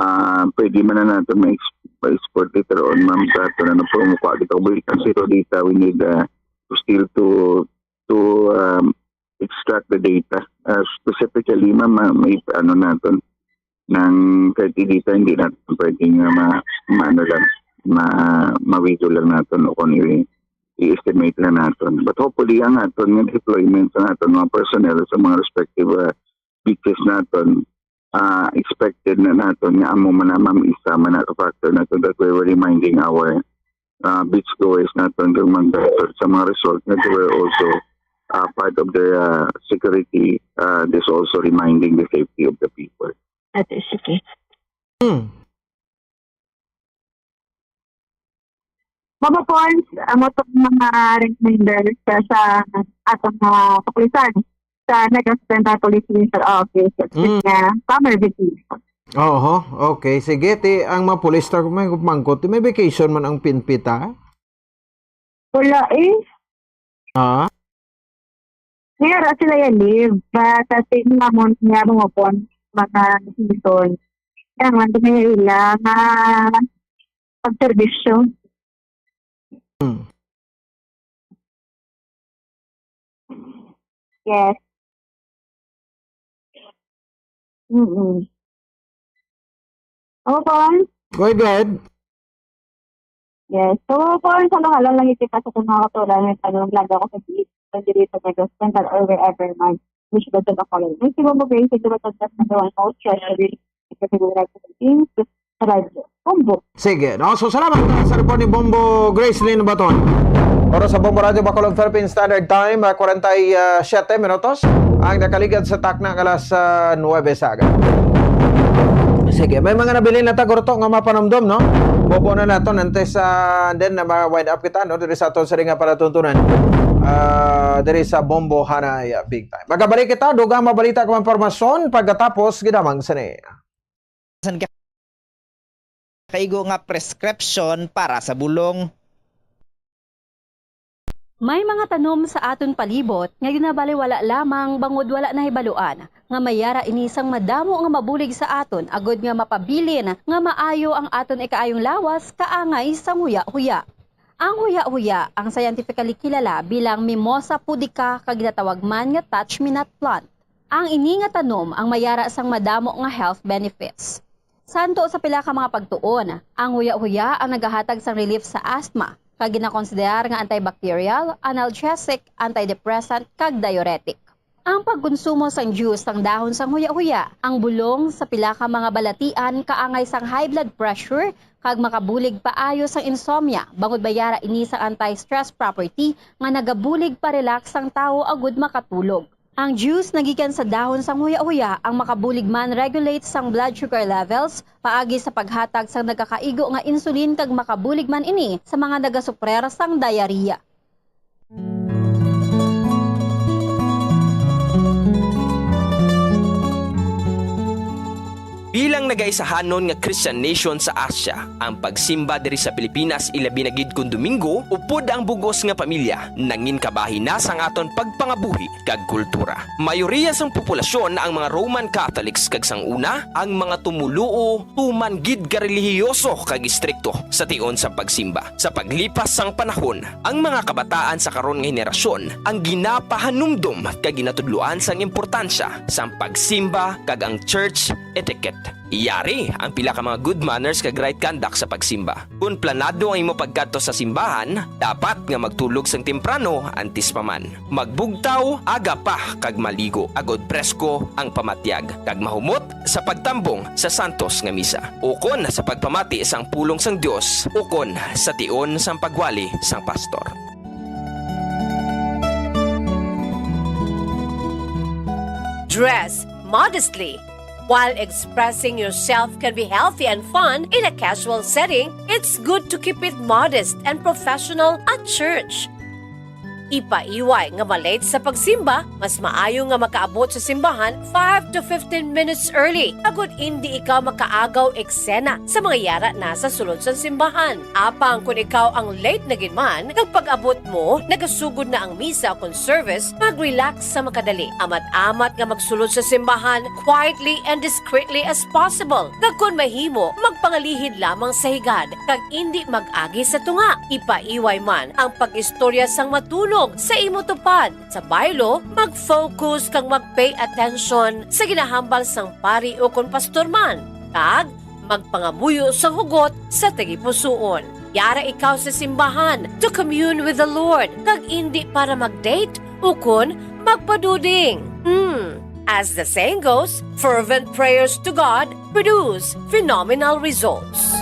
ah pwede man na nato ma-export later on, ma'am, sa ato na promo ko dito. But kasi to data, we need uh, to still to to um, extract the data. Uh, specifically, ma'am, uh, may ano naton nang thirty data, hindi natin pwede nga ma, maano lang, ma, ma-withdraw lang natin o kung i- i-estimate lang natin. But hopefully, ang aton nga deployment sa aton mga personnel sa mga respective uh, beaches naton, uh, expected na naton nga amo man na, ma'am, isa man na factor naton that we were reminding our uh, beach goers naton kung mag sa mga resort na they were also uh, part of their uh, security. Uh, this also reminding the safety of the people. Ate, sige. Hmm. Mabapons, amo tong mga reminders sa, sa atong mga kapulisan sa Negros Occidental Police Provincial Office Mm. nga summer vacation. Oho, okay. Sige, ti ang mga pulis ta may mangkot, may vacation man ang P N P ta? Wala eh. Ha? Kaya ra sila yung leave. But I think namon niya bumapon mga season. Kaya nga, hindi nila ila nga pagserbisyo. Hmm. Yes. Mm-mm. Opo. Go ahead. Yes. So, po, sa halong-halong lang kita sa mga katulad, may tanong lang ako sa dito, sa dito, sa Central or wherever man, which doesn't apply. May siguro mo kayo, siguro, sa Central, no, treasury, kasi mo na sa things, sa radyo. Kumbo. Sige. No? So, salamat uh, sa report ni Bombo Gracelyn Baton. Oras sa Bombo Radyo Bacolod Philippine Standard Time, ah, kwarenta y siete minutos ang nakaligad sa takna nga alas, ah, nuwebe sa aga. Sige, may mga nabilin na ta, Gurto, nga mapanumdom, no? Bobo na naton antes, ah, and then, na ma-wind up kita, no? Diri sa aton sa nga palatuntunan, ah, diri sa Bombo Hanay, ah, Big Time. Magabalik kita, dugang mabalita kag impormasyon pagkatapos gid lamang sini. San ka kaigo nga prescription para sa bulong? May mga tanom sa aton palibot nga ginabaliwala lamang bangod wala nahibaluan nga may yara ini sang madamo nga mabulig sa aton, agud nga mapabilin nga maayo ang aton ikaayong lawas kaangay sang huya-huya. Ang huya-huya, ang scientifically kilala bilang Mimosa pudica kag ginatawag man nga touch me not plant. Ang ini nga tanom ang may yara sang madamo nga health benefits. Santo sa pila ka mga pagtuon, ang huya-huya ang nagahatag sang relief sa asthma, kag ginakonsiderar nga antibacterial, analgesic, antidepressant, kag diuretic. Ang pagkonsumo sang juice sang dahon sang huya-huya, ang bulong sa pila ka mga balatian kaangay sang high blood pressure, kag makabulig paayo sang insomnia, bangod may yara ini sang anti-stress property nga nagabulig pa-relax sang tawo agud makatulog. Ang juice nga gikan sa dahon sang huya-huya ang makabulig man regulate sang blood sugar levels paagi sa paghatag sang nagakaigo nga insulin, kag makabulig man ini sa mga nagasuprer sang diarrhea. Bilang nagaisahanon nga Christian nation sa Asia, ang pagsimba diri sa Pilipinas, ilabi na gid kon Domingo, upod ang bug-os nga pamilya, nangin kabahin na sang aton pagpangabuhi kag kultura. Mayoriya sang populasyon ang mga Roman Catholics, kag sang una, ang mga tumoluo tuman gid ka relihiyoso kag istrikto sa tion sa pagsimba. Sa paglipas sang panahon, ang mga kabataan sa karon nga henerasyon ang ginapahanumdom kag ginatudloan sang importansya sang pagsimba kag ang church etiquette. Yari ang pila ka mga good manners kag right conduct sa pagsimba. Kon planado ang imo pagkadto sa simbahan, dapat nga magtulog sang temprano antes pa man. Magbugtaw aga pa kag maligo, agod presko ang pamatyag, kag mahumot sa pagtambong sa santos nga misa, ukon sa pagpamati sang pulong sang Dios, ukon sa tion sang pagwali sang pastor. Dress modestly. While expressing yourself can be healthy and fun in a casual setting, it's good to keep it modest and professional at church. Ipaiway nga ma-late sa pagsimba, mas maayo nga makaabot sa simbahan five to fifteen minutes early, agud indi ikaw makaagaw eksena sa mga yara na sa sulod sang simbahan. Apang kon ikaw ang late na gid man, kag pag-abot mo, nagasugod na ang misa kon service, mag-relax sa makadali. Amat-amat nga magsulod sa simbahan quietly and discreetly as possible. Kag kon mahimo, magpangalihid lamang sa higad, kag indi mag-agi sa tunga. Ipaiway man ang pag-istorya sang matunog sa imo tupad. Sa baylo, mag-focus kag mag-pay attention sa ginahambal sang pari ukon pastor man, kag magpangamuyo sang hugot sa tagipusoon. Yara ikaw sa simbahan to commune with the Lord, kag indi para mag-date ukon magpaduding. Hmm. As the saying goes, fervent prayers to God produce phenomenal results.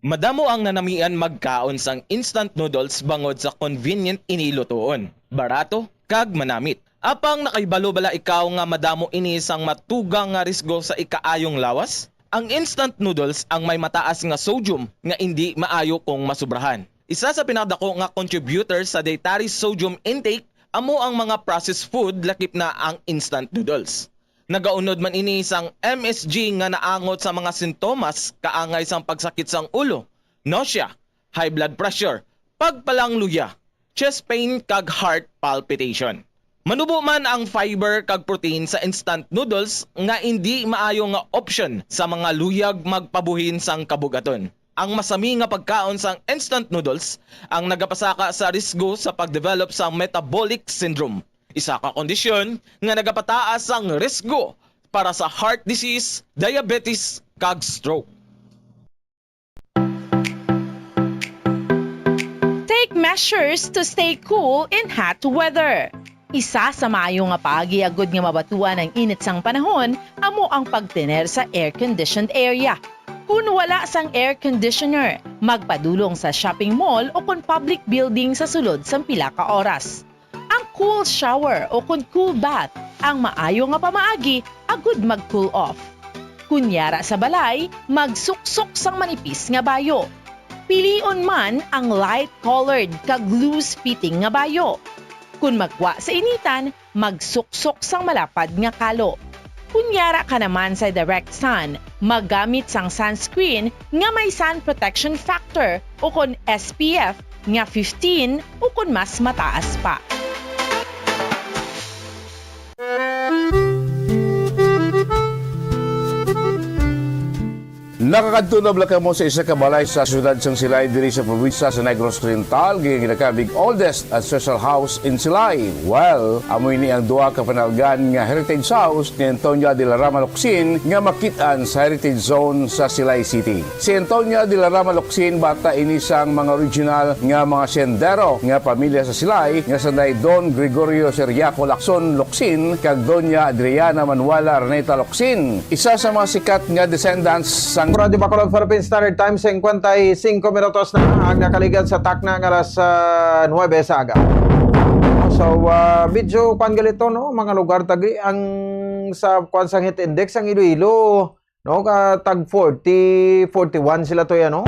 Madamo ang nanamian magkaon sang instant noodles bangod sa convenient ini lutoon, barato, kag manamit. Apang nakahibalo bala ikaw nga madamo ini sang matugang nga risgo sa ikaayong lawas? Ang instant noodles ang may mataas nga sodium nga indi maayo kung masubrahan. Isa sa pinakadako nga contributor sa dietary sodium intake amo ang mga processed food, lakip na ang instant noodles. Nagaunod man ini sang M S G nga naangot sa mga sintomas kaangay sang pagsakit sang ulo, nausea, high blood pressure, pagpalangluya, chest pain, kag heart palpitation. Manubo man ang fiber kag protein sa instant noodles nga indi maayo nga opsyon sa mga luyag magpabuhin sang kabug-aton. Ang masami nga pagkaon sang instant noodles ang nagapasaka sa risgo sa pag-develop sang metabolic syndrome, isa ka kondisyon nga nagapataas sang risgo para sa heart disease, diabetes, kag stroke. Take measures to stay cool in hot weather. Isa sa maayo nga paagi agud nga mabatuan ang init sang panahon amo ang pagtener sa air-conditioned area. Kun wala sang air conditioner, magpadulong sa shopping mall o kon public building sa sulod sang pila ka oras. Ang cool shower o kon cool bath ang maayo nga pamaagi agud mag-cool off. Kun yara sa balay, magsuksok sang manipis nga bayo. Pilion man ang light colored kag loose fitting nga bayo. Kun magwa sa initan, magsuksok sang malapad nga kalo. Kun yara ka naman sa direct sun, maggamit sang sunscreen nga may sun protection factor o kon S P F nga fifteen o kon mas mataas pa. Nakakadto na bala kamo sa isa ka balay sa siyudad sang Silay diri sa probinsya sa Negros Oriental, nga ginakabig oldest ancestral house in Silay? Well, amo ini ang duha ka panalgan nga heritage house ni Antonia de la Rama Locsin nga makit-an sa Heritage Zone sa Silay City. Si Antonia de la Rama Locsin, bata ini sang mga original nga mga siyendero nga pamilya sa Silay nga sanday Don Gregorio Seriaco Lacson Locsin kag Doña Adriana Manuela Araneta Locsin. Isa sa mga sikat nga descendants sang Radyo Bacolod, Philippine Standard Time, singkwenta y singko minutos na ang nakaligad sa takna nga alas, ah, nuwebe sa aga. So, ah, medyo kwan gali to, no? Mga lugar tagi ang sa kwan sang heat index ang Iloilo, no? Ka tag forty, forty-one sila to yan, no?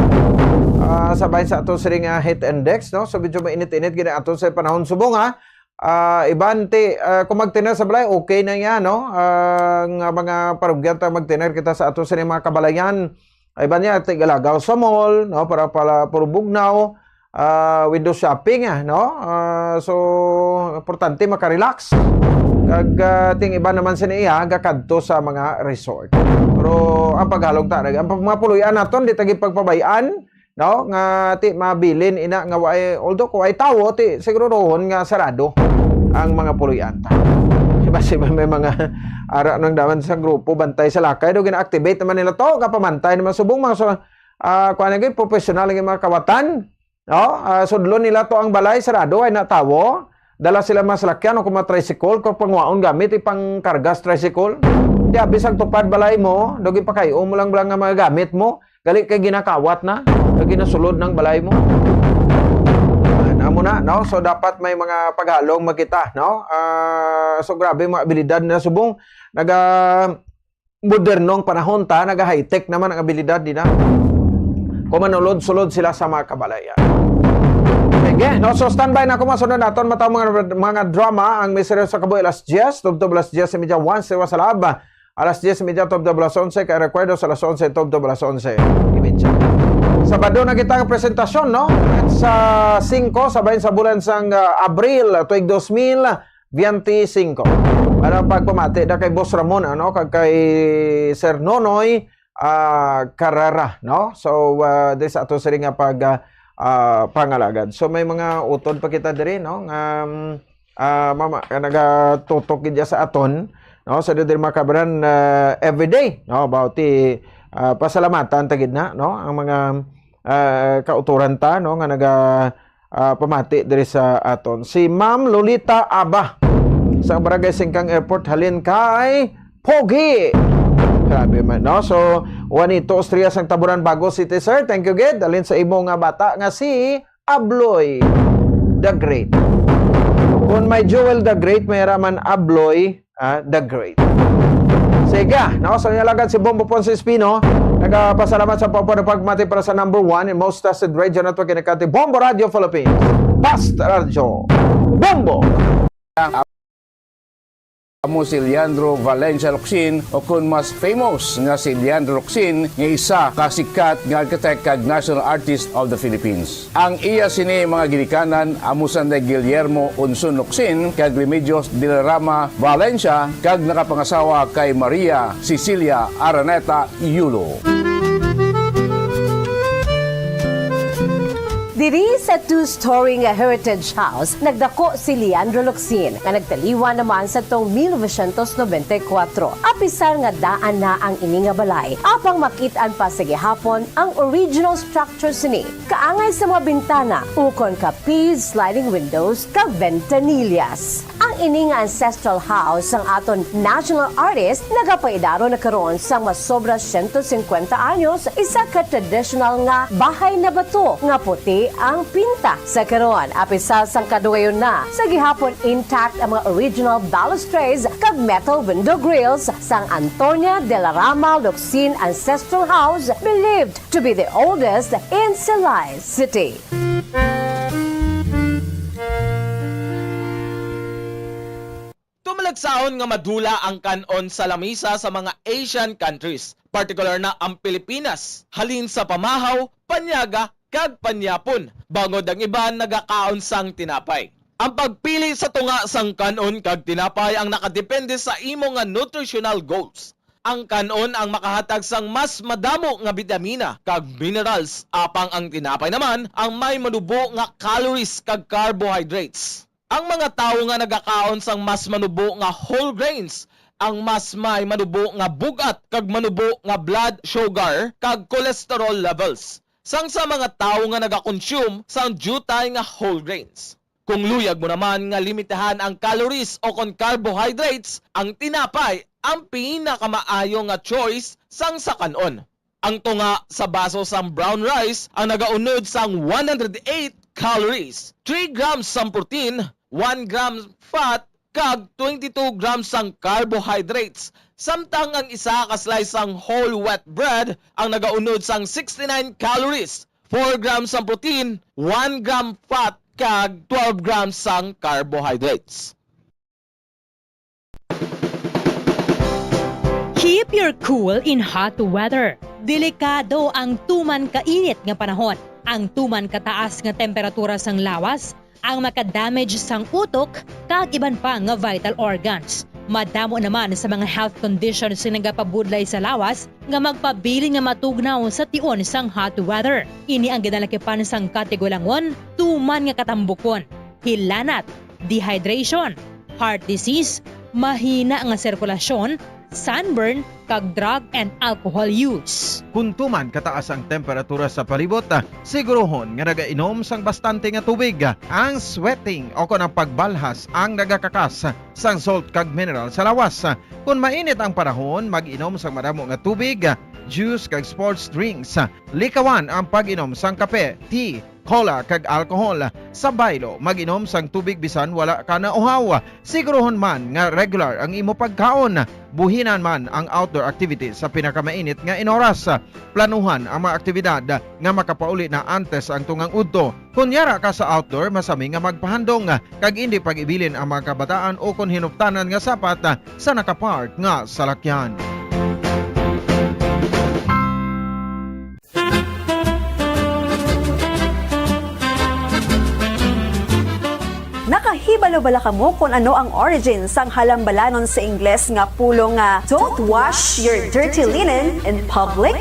Ah, sa bahin sa ato siring nga heat index, no? So, medyo mainit-init gini ato sa panahon subong, ha? Ah, iban ti, ah, kung magtener sa balay, okay na yan, no? Ah, nga mga parugyan ta magtener kita sa ato sini mga kabalayan. Iban niya, ti galagaw sa mall, no? Para, para puro bugnaw, ah, window shopping, ah, no? Ah, so, importante makarelax. Kag, ah, ting iba naman sini iya, gakadto sa mga resort. Pero ang paghalong ta, ang mga puloy-an naton, di ta gid pagpabayaan, no, nga ti mabilin ina nga waay, although kung ay tawo, ti siguruhon nga sarado ang mga puloy-an ta. Di ba, si may mga ara nang daman sa grupo, bantay sa lakay, do gina-activate naman nila to, kapamantay naman subong mga so, ah, kuan lagi, professional lagi mga kawatan, no? Ah, sudlon nila to ang balay, sarado, ay na tawo. Dala sila mga salakyan o kung mga tricycle, kung pangwaon gamit, ipangkargas tricycle. Di abis ang tupad balay mo, do gipakay-o mo lang, lang nga mga gamit mo. Gali kay ginakawat na, kay ginasulod ng balay mo. Ah, amo na, no? So, dapat may mga paghalong makita, no? Ah, so, grabe mga abilidad na subong. Naga, modernong panahon ta, naga-high-tech naman ang abilidad nila. Kung manulod-sulod sila sa mga kabalayan. Sige, no? So, standby na ako, masunod naton, mataw mga, mga drama, ang misteryo sa kabuhi, alas diyes, tubtob alas diyes y media, once, sa Wasalab. Alas diyes y media, tubtob alas onse, kay recuerdo sa alas onse, tubtob alas onse y media. Sabado na kita ang presentasyon, no? Sa singko, sa bahin sa bulan sang, ah, Abril, tuig dos mil, biyente singko. Para pagpamati na kay Boss Ramon, ano, kag kay Sir Nonoy, ah, Carrera, no? So, ah, di sa ato sini nga pag, ah, ah, pangalagad. So, may mga utod pa kita diri, no? Nga, mm, ah, mama, nga nagatutok gid sa aton, no? Sa diri mga kabaran, ah, everyday, no? About ti, ah, pasalamatan ta gid na, no? Ang mga, ah, kautoran ta, no? Nga naga, ah, pamati diri sa aton. Si Ma'am Lolita Aba sa Barangay Singkang Airport, halin kay Pogi. Grabe man, no? So, Juanito Ostria sang Taburan, Bago City, sir. Thank you, gid. Halin sa imo nga bata nga si Abloy the Great. Kung may Joel the Great, may raman Abloy, ah, the Great. Sige, no? So, yung alagad si Bombo Ponce Espino, nagapasalamat sa pagpapamati para sa number one and most trusted radio network in the country, Bombo Radio Philippines. Fast Radio. Bombo! Amo si Leandro Valencia Locsin, o kun mas famous nga si Leandro Locsin, nga isa ka sikat nga architect kag National Artist of the Philippines. Ang iya sini mga ginikanan amo sanday Guillermo Unson Locsin kag Remedios de la Rama Valencia, kag nakapangasawa kay Maria Cecilia Araneta Yulo. Diri sa two-story nga heritage house, nagdako si Leandro Locsin, nga nagtaliwan naman sa tong mil novecientos nobenta y kuwatro. Apisar nga daan na ang ini nga balay, apang makit-an pa sa gihapon ang original structure sini, kaangay sa mga bintana, ukon ka Pise sliding windows kag ventanillas. Ang ini nga ancestral house sang aton national artist nagapaidaro na karon sang masobra siyento singkwenta anyos, isa ka traditional nga bahay na bato nga puti ang pinta sa karon. Apisar sang kadugayon na, sa gihapon intact ang mga original balustrades kag metal window grills sang Antonia de la Rama Locsin Ancestral House, believed to be the oldest in Silay City. Tumalagsahon nga madula ang kan-on sa lamisa sa mga Asian countries, partikular na ang Pilipinas, halin sa pamahaw, panyaga, kag panyapon, bangod ang iban nagakaon sang tinapay. Ang pagpili sa tunga sang kan-on kag tinapay ang nakadepende sa imo nga nutritional goals. Ang kan-on ang makahatag sang mas madamo nga bitamina kag minerals, apang ang tinapay naman ang may manubo nga calories kag carbohydrates. Ang mga tawo nga nagakaon sang mas manubo nga whole grains ang mas may manubo nga bug-at kag manubo nga blood sugar kag cholesterol levels sang sa mga tawo nga nagakonsume sang diutay nga whole grains. Kung luyag mo naman nga limitahan ang calories o kon carbohydrates, ang tinapay ang pinakamaayo nga choice sang sa kan-on. Ang tunga sa baso sang brown rice ang nagaunod sang one hundred eight calories, three grams sang protein, one gram fat, kag twenty-two grams sang carbohydrates, samtang ang isa ka slice sang whole wheat bread ang nagaunod sang sixty-nine calories, four grams sang protein, one gram fat, kag twelve grams sang carbohydrates. Keep your cool in hot weather. Delikado ang tuman kainit nga panahon. Ang tuman kataas nga temperatura sang lawas ang makadamage sang utok kag iban pa nga vital organs. Madamo naman sa mga health conditions nga nagapabudlay sa lawas nga magpabilin nga matugnaw sa tion sang hot weather. Ini ang ginalakipan sang katigulangon, tuman nga katambukon, hilanat, dehydration, heart disease, mahina nga sirkulasyon, sunburn, kag drug and alcohol use. Kon tuman kataas ang temperatura sa palibot, siguruhon nga nagainom sang bastante nga tubig. Ang sweating o kon ang pagbalhas ang nagakakas sang salt kag mineral sa lawas. Kon mainit ang panahon, mag-inom sang madamo nga tubig, juice kag sports drinks. Likawan ang pag-inom sang kape, tea, cola, kag alcohol. Sa baylo, mag-inom sang tubig bisan wala ka nauhaw. Siguruhon man nga regular ang imo pagkaon. Buhinan man ang outdoor activities sa pinakamainit nga inoras. Planuhan ang mga aktibidad nga makapauli na antes ang tungang udto. Kon yara ka sa outdoor, masami nga magpahandom kag indi pag-ibilin ang mga kabataan o kon hinuptanan nga sapat sa nakapark nga salakyan. Nakahibalo bala kamo kon ano ang origin sang halambalanon sa Ingles nga pulong nga "Don't wash your dirty linen in public"?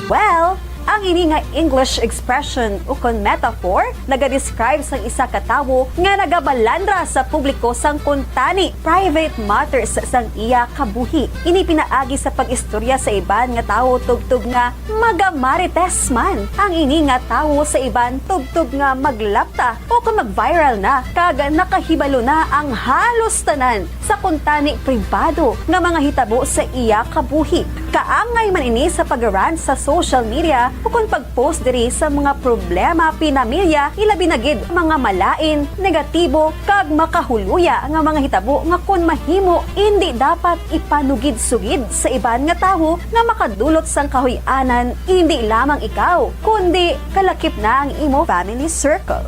Well, ang ini nga English expression ukon metaphor nagadescribe sang isa ka tawo nga nagabalandra sa publiko sang kuntani, private matters, sang iya kabuhi. Ini pinaagi sa pag-istorya sa iban nga tawo tubtob nga magamarites man ang ini nga tawo sa iban tubtob nga maglapta o kon mag-viral na kag nakahibalo na ang halos tanan sa kuntani pribado nga mga hitabo sa iya kabuhi. Kaangay man ini sa pag-rant sa social media ukon pag-post diri sa mga problema pinamilya, ilabi na gid mga malain, negatibo, kag makahuluya nga mga hitabo nga kon mahimo, indi dapat ipanugid-sugid sa iban nga tawo nga makadulot sang kahuy-anan, indi lamang ikaw, kundi kalakip na ang imo family circle.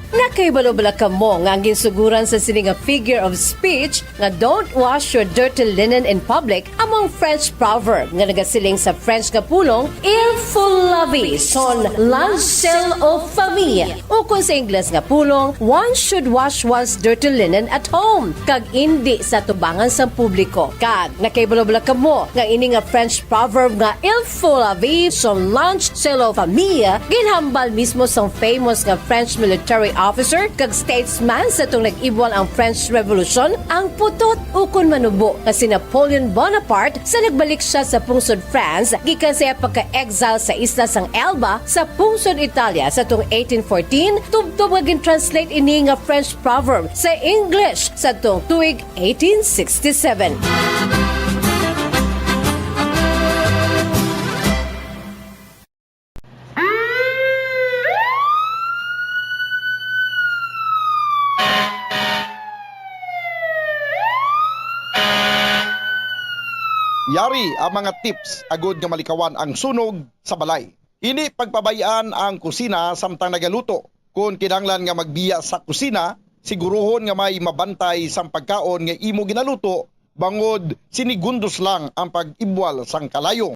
Nga Kay balo bala kamo nga ang ginsuguran sa sini nga figure of speech nga "Don't wash your dirty linen in public" amo ang French proverb nga nagasiling sa French nga pulong, "Il faut laver son linge sale aux femmes." Ukon sa Ingles nga pulong, "One should wash one's dirty linen at home," kag indi sa tubangan sang publiko. Kag nakahibalo bala kamo nga ini nga French proverb nga "Il faut laver son linge sale aux femmes" ginhambal mismo sang famous nga French military officer kag statesman sa tong nag-ibwal ang French Revolution, ang putot ukon manubo nga si Napoleon Bonaparte, sa nagbalik siya sa pungsod France gikan sa iya pagka-exile sa isla sang Elba sa pungsod Italia sa tong eighteen fourteen, tubtob nga gin-translate ini nga French proverb sa English sa tong tuig eighteen sixty-seven. Yari ang mga tips agud nga malikawan ang sunog sa balay. Indi pagpabay-an ang kusina samtang nagaluto. Kon kinahanglan nga magbiya sa kusina, siguruhon nga may mabantay sang pagkaon nga imo ginaluto, bangod sinigundos lang ang pag-ibwal sang kalayo.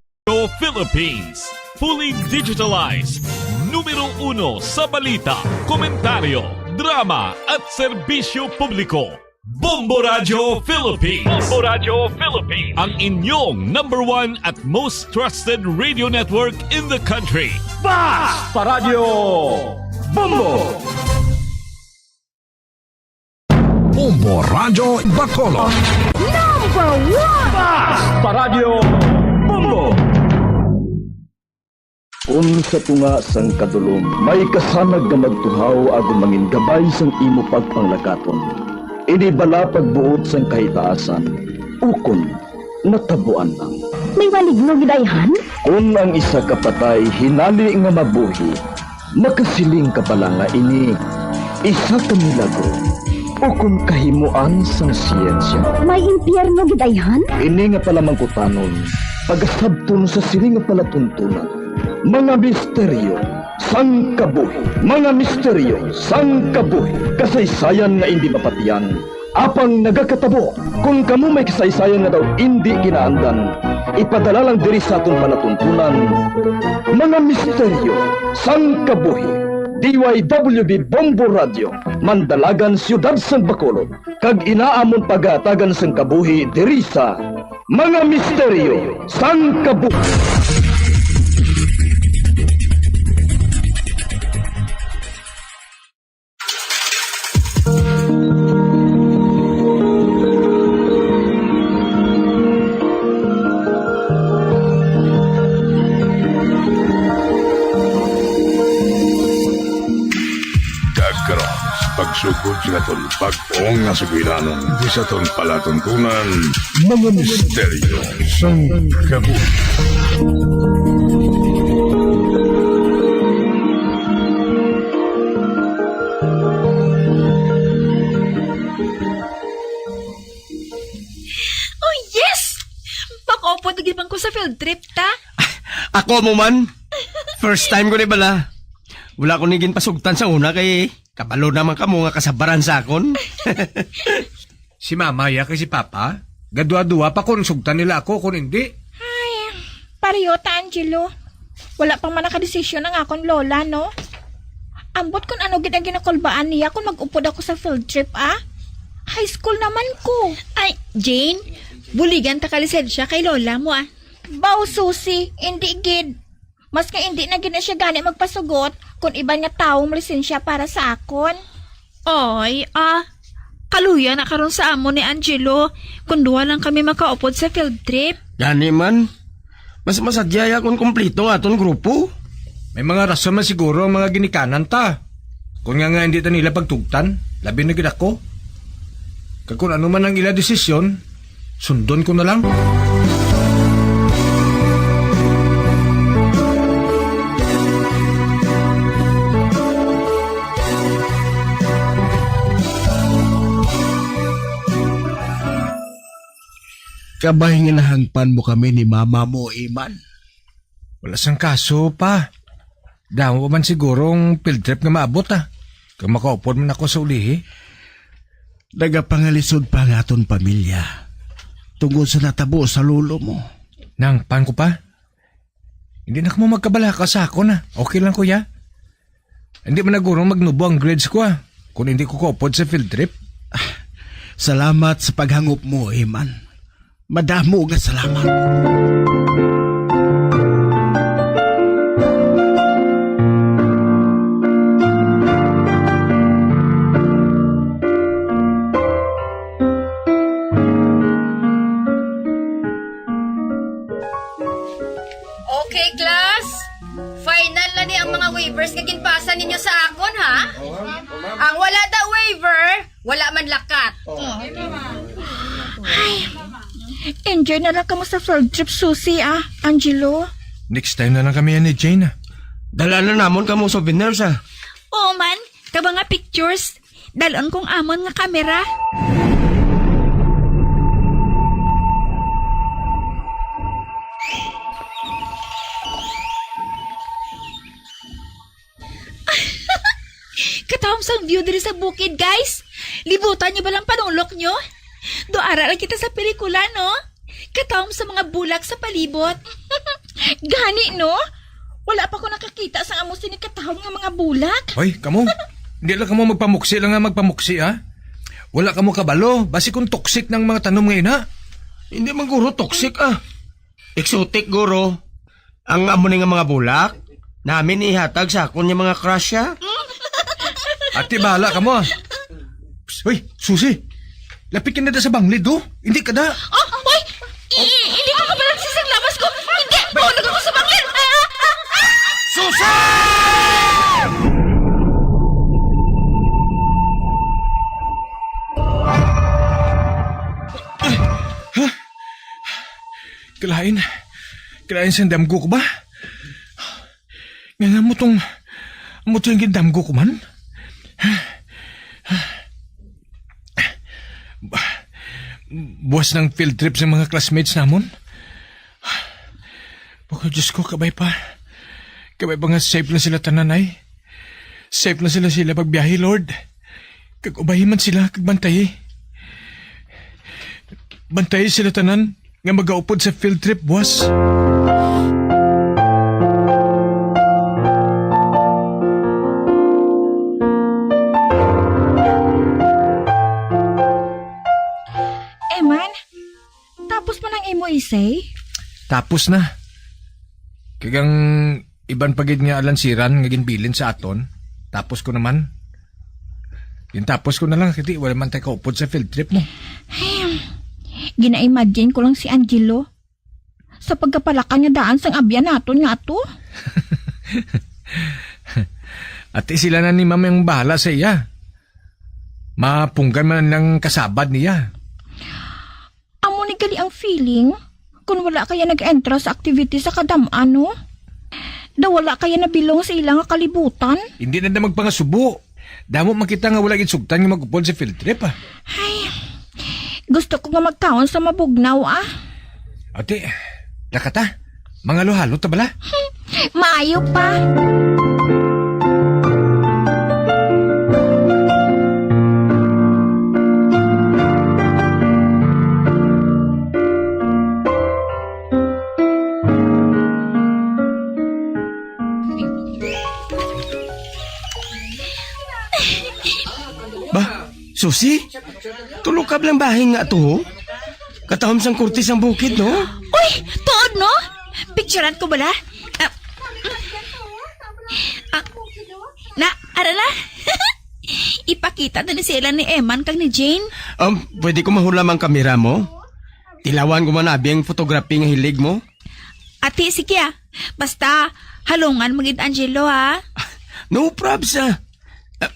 Philippines, fully digitalized. Numero uno sa balita, komentaryo, drama, at serbisyo publiko. Bombo Radyo Philippines. Bombo Radyo Philippines. Ang inyong number one at most trusted radio network in the country. Basta Radyo Bombo! Bombo Radyo Bacolod. Number one! Basta Radyo Bombo! Kon sa tunga sang kadulom may kasanag nga magtuhaw agud mangin gabay sang imo pagpanglakaton, ini bala pagbuot sang kahitaasan, ukon natabuan lang? May maligno gid ayhan? Kon ang isa ka patay hinali nga mabuhi, makasiling ka bala nga ini isa ka milagro ukon kahimoan sang siyensya? May impyerno gid ayhan? Ini nga palamangkutanon pagasabton sa sini nga palatuntunan. Mga misteryo sang kabuhi. Mga misteryo sang kabuhi. Kasaysayan nga indi mapatian, apang nagakatabo. Kon kamo may kasaysayan nga daw indi kinaandan, ipadala lang diri sa aton palatuntunan. Mga misteryo sang kabuhi. D Y W B Bombo Radio, Mandalagan, Siyudad sang Bacolod, kag ina amon pagahatagan sang kabuhi diri sa Mga Misteryo sang Kabuhi. Kag karon, pagsugod sa aton bag-o nga sugilanon sa aton palatuntunan, mga misteryo sang kabuhi. Oh, yes! Makaupod na gid man ko sa field trip, ta? Ako mo man. First time ko ni bala. Wala ko ni ginpasugtan sa una kay kabalo naman kamo nga kasabaran sa akon. Si mama ya kay si papa, gadwa-dwa pa kon sugtan nila ako kon hindi. Ay, pareho ta, Angelo. Wala pa man nakadesisyon ang akon lola, no? Ambot kun ano gid ang ginakulbaan niya kun mag-upod ako sa field trip, ah. High school naman ko. Ay, Jane, buligan ta ka lisensya kay lola mo, ah. Baw, Susi, indi gid. Mas nga indi na gid na siya gani magpasugot kun iban nga tawo ang lisensya para sa akon. Ay, ah, kaluya na karon sa amo ni Angelo kun duha lang kami makaupod sa field trip. Gani man. Mas masadya ya kon kompleto ang aton grupo. May mga rason man siguro ang mga ginikanan ta. Kon nga nga hindi ta nila pagtugtan, labi na gid ako. Kag kon ano man ang ila desisyon, sundon ko na lang. Kabay nga nahangpan mo kami ni mama mo, Iman. Wala sang kaso, pa. Damo pa man siguro ang field trip nga maabot, ah. Kung makaupod man ako sa ulihi. Nagapangalisod pa ang aton pamilya tungod sa natabo sa lolo mo. Nang, paan ko pa? Hindi na kamo magkabalaka sa akon, ah. Okay lang, kuya. Hindi man naguro magnubo ang grades ko, ah, kung hindi ko kaupod sa field trip. Ah, salamat sa paghangop mo, Eman. Madamo nga salamat. Okay, class. Final na ni ang mga waivers nga ginpasa ninyo sa akon, ha? Ang wala da waiver, wala man lakat. Ay, enjoy na lang kamo sa field trip, Susie, ah, Angelo. Next time na lang kami yan ni Jane, ah. Dala na namon kamo souvenirs, ah. Oo man, kag mga pictures. Dalon kong amon nga kamera. Katawom sang view diri sa bukid, guys. Libutan niyo ba lang panulok niyo? Do ara lang kita sa pelikula, no? Katawom sa mga bulak sa palibot. Gani, no? Wala pa ko nakakita sang amo sini katawom nga mga bulak. Hoy, kamo. Hindi lang kamo magpamuksi lang nga magpamuksi, ha? Wala kamo kabalo, basi kung toxic ng mga tanom ngayon, ha? Hindi man guro toxic, ah. Exotic, guro. Ang amo ni nga mga bulak, namin ihatag sa akon nga mga crush, ah. Ate, bahala kamo, ah. Psst, hoy, Susi. Lapit ka na da sa banglid, oh. Hindi ka da. Oh, oy! I-, i-, hindi ko kabalang sisang lawas ko. Hindi! Bulag ako sa banglid! Ah, ah, ah, ah! Susi! Kalain. Kalain sang damgo ko ba? Nga, nga mo tong, mo tong gindamgo ko man? Buwas ng field trip sa mga classmates namon. Bako, Diyos ko, kabay pa. Kabay pa nga safe na sila tanan, ay. Safe na sila, sila pagbiyahe, Lord. Kag ubahi man sila, kag bantayi. Bantayi sila tanan nga magaupod sa field trip, buwas. Eman, tapos man ang imo essay? Tapos na. Kag ang iban pa gid nga alansiran nga ginbilin sa aton, tapos ko naman. Gintapos ko na lang, kay wala man tay kaupod sa field trip mo. Ay, gina-imagine ko lang si Angelo sa pagkapalakan nga daan sang abyan naton nga ato. Ati, sila na ni Ma'am ang bahala sa iya. Mapunggan man lang kasabad niya. Amo ni gali ang feeling, kun wala kaya nag-entra sa activity sa kadam-an, no? Daw wala kaya nabilong sa ila nga kalibutan? Hindi na na magpangasubo. Damo man kita nga wala gid sugtan nga mag-upod sa field trip, ah. Ay, gusto ko nga magkaon sa mabugnaw, ah. Ate, lakata. Mga halo-halo ta bala? Maayo pa. Ba, Susi? Tulo ka lang bahin nga ato, ho? Katahom sang kurtis ang bukid, no? Uy, tuod, no? Picturean ko bala? Ah, ah, na, ara na. Ipakita na ni sila ni Eman kag ni Jane. Um, pwede ko mahulam ang kamera mo? Tilawan ko man abi ang photography nga hilig mo. Ati, sige, ah. Basta, halungan mo gid, Angelo, ha? No probs, ah. Ah,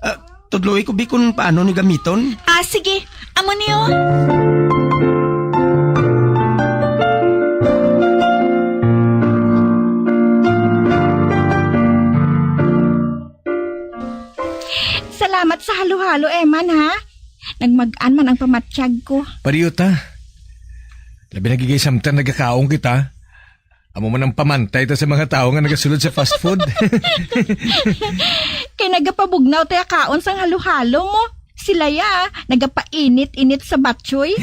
ah, tudloi ko bi kung paano ni gamiton. Ah, sige. Amo niyo. Salamat sa halo-halo, Eman, ha? Nagmag-an man ang pamatyag ko. Pareho ta. Labi na gid kay samtang nagakaon kita. Amo man ang pamantay ta sa mga tawo nga nagasulod sa fast food. Kay nagapabugnaw ta ya kaon sang halo-halo mo. Sila ya, nagapainit-init sa batchoy.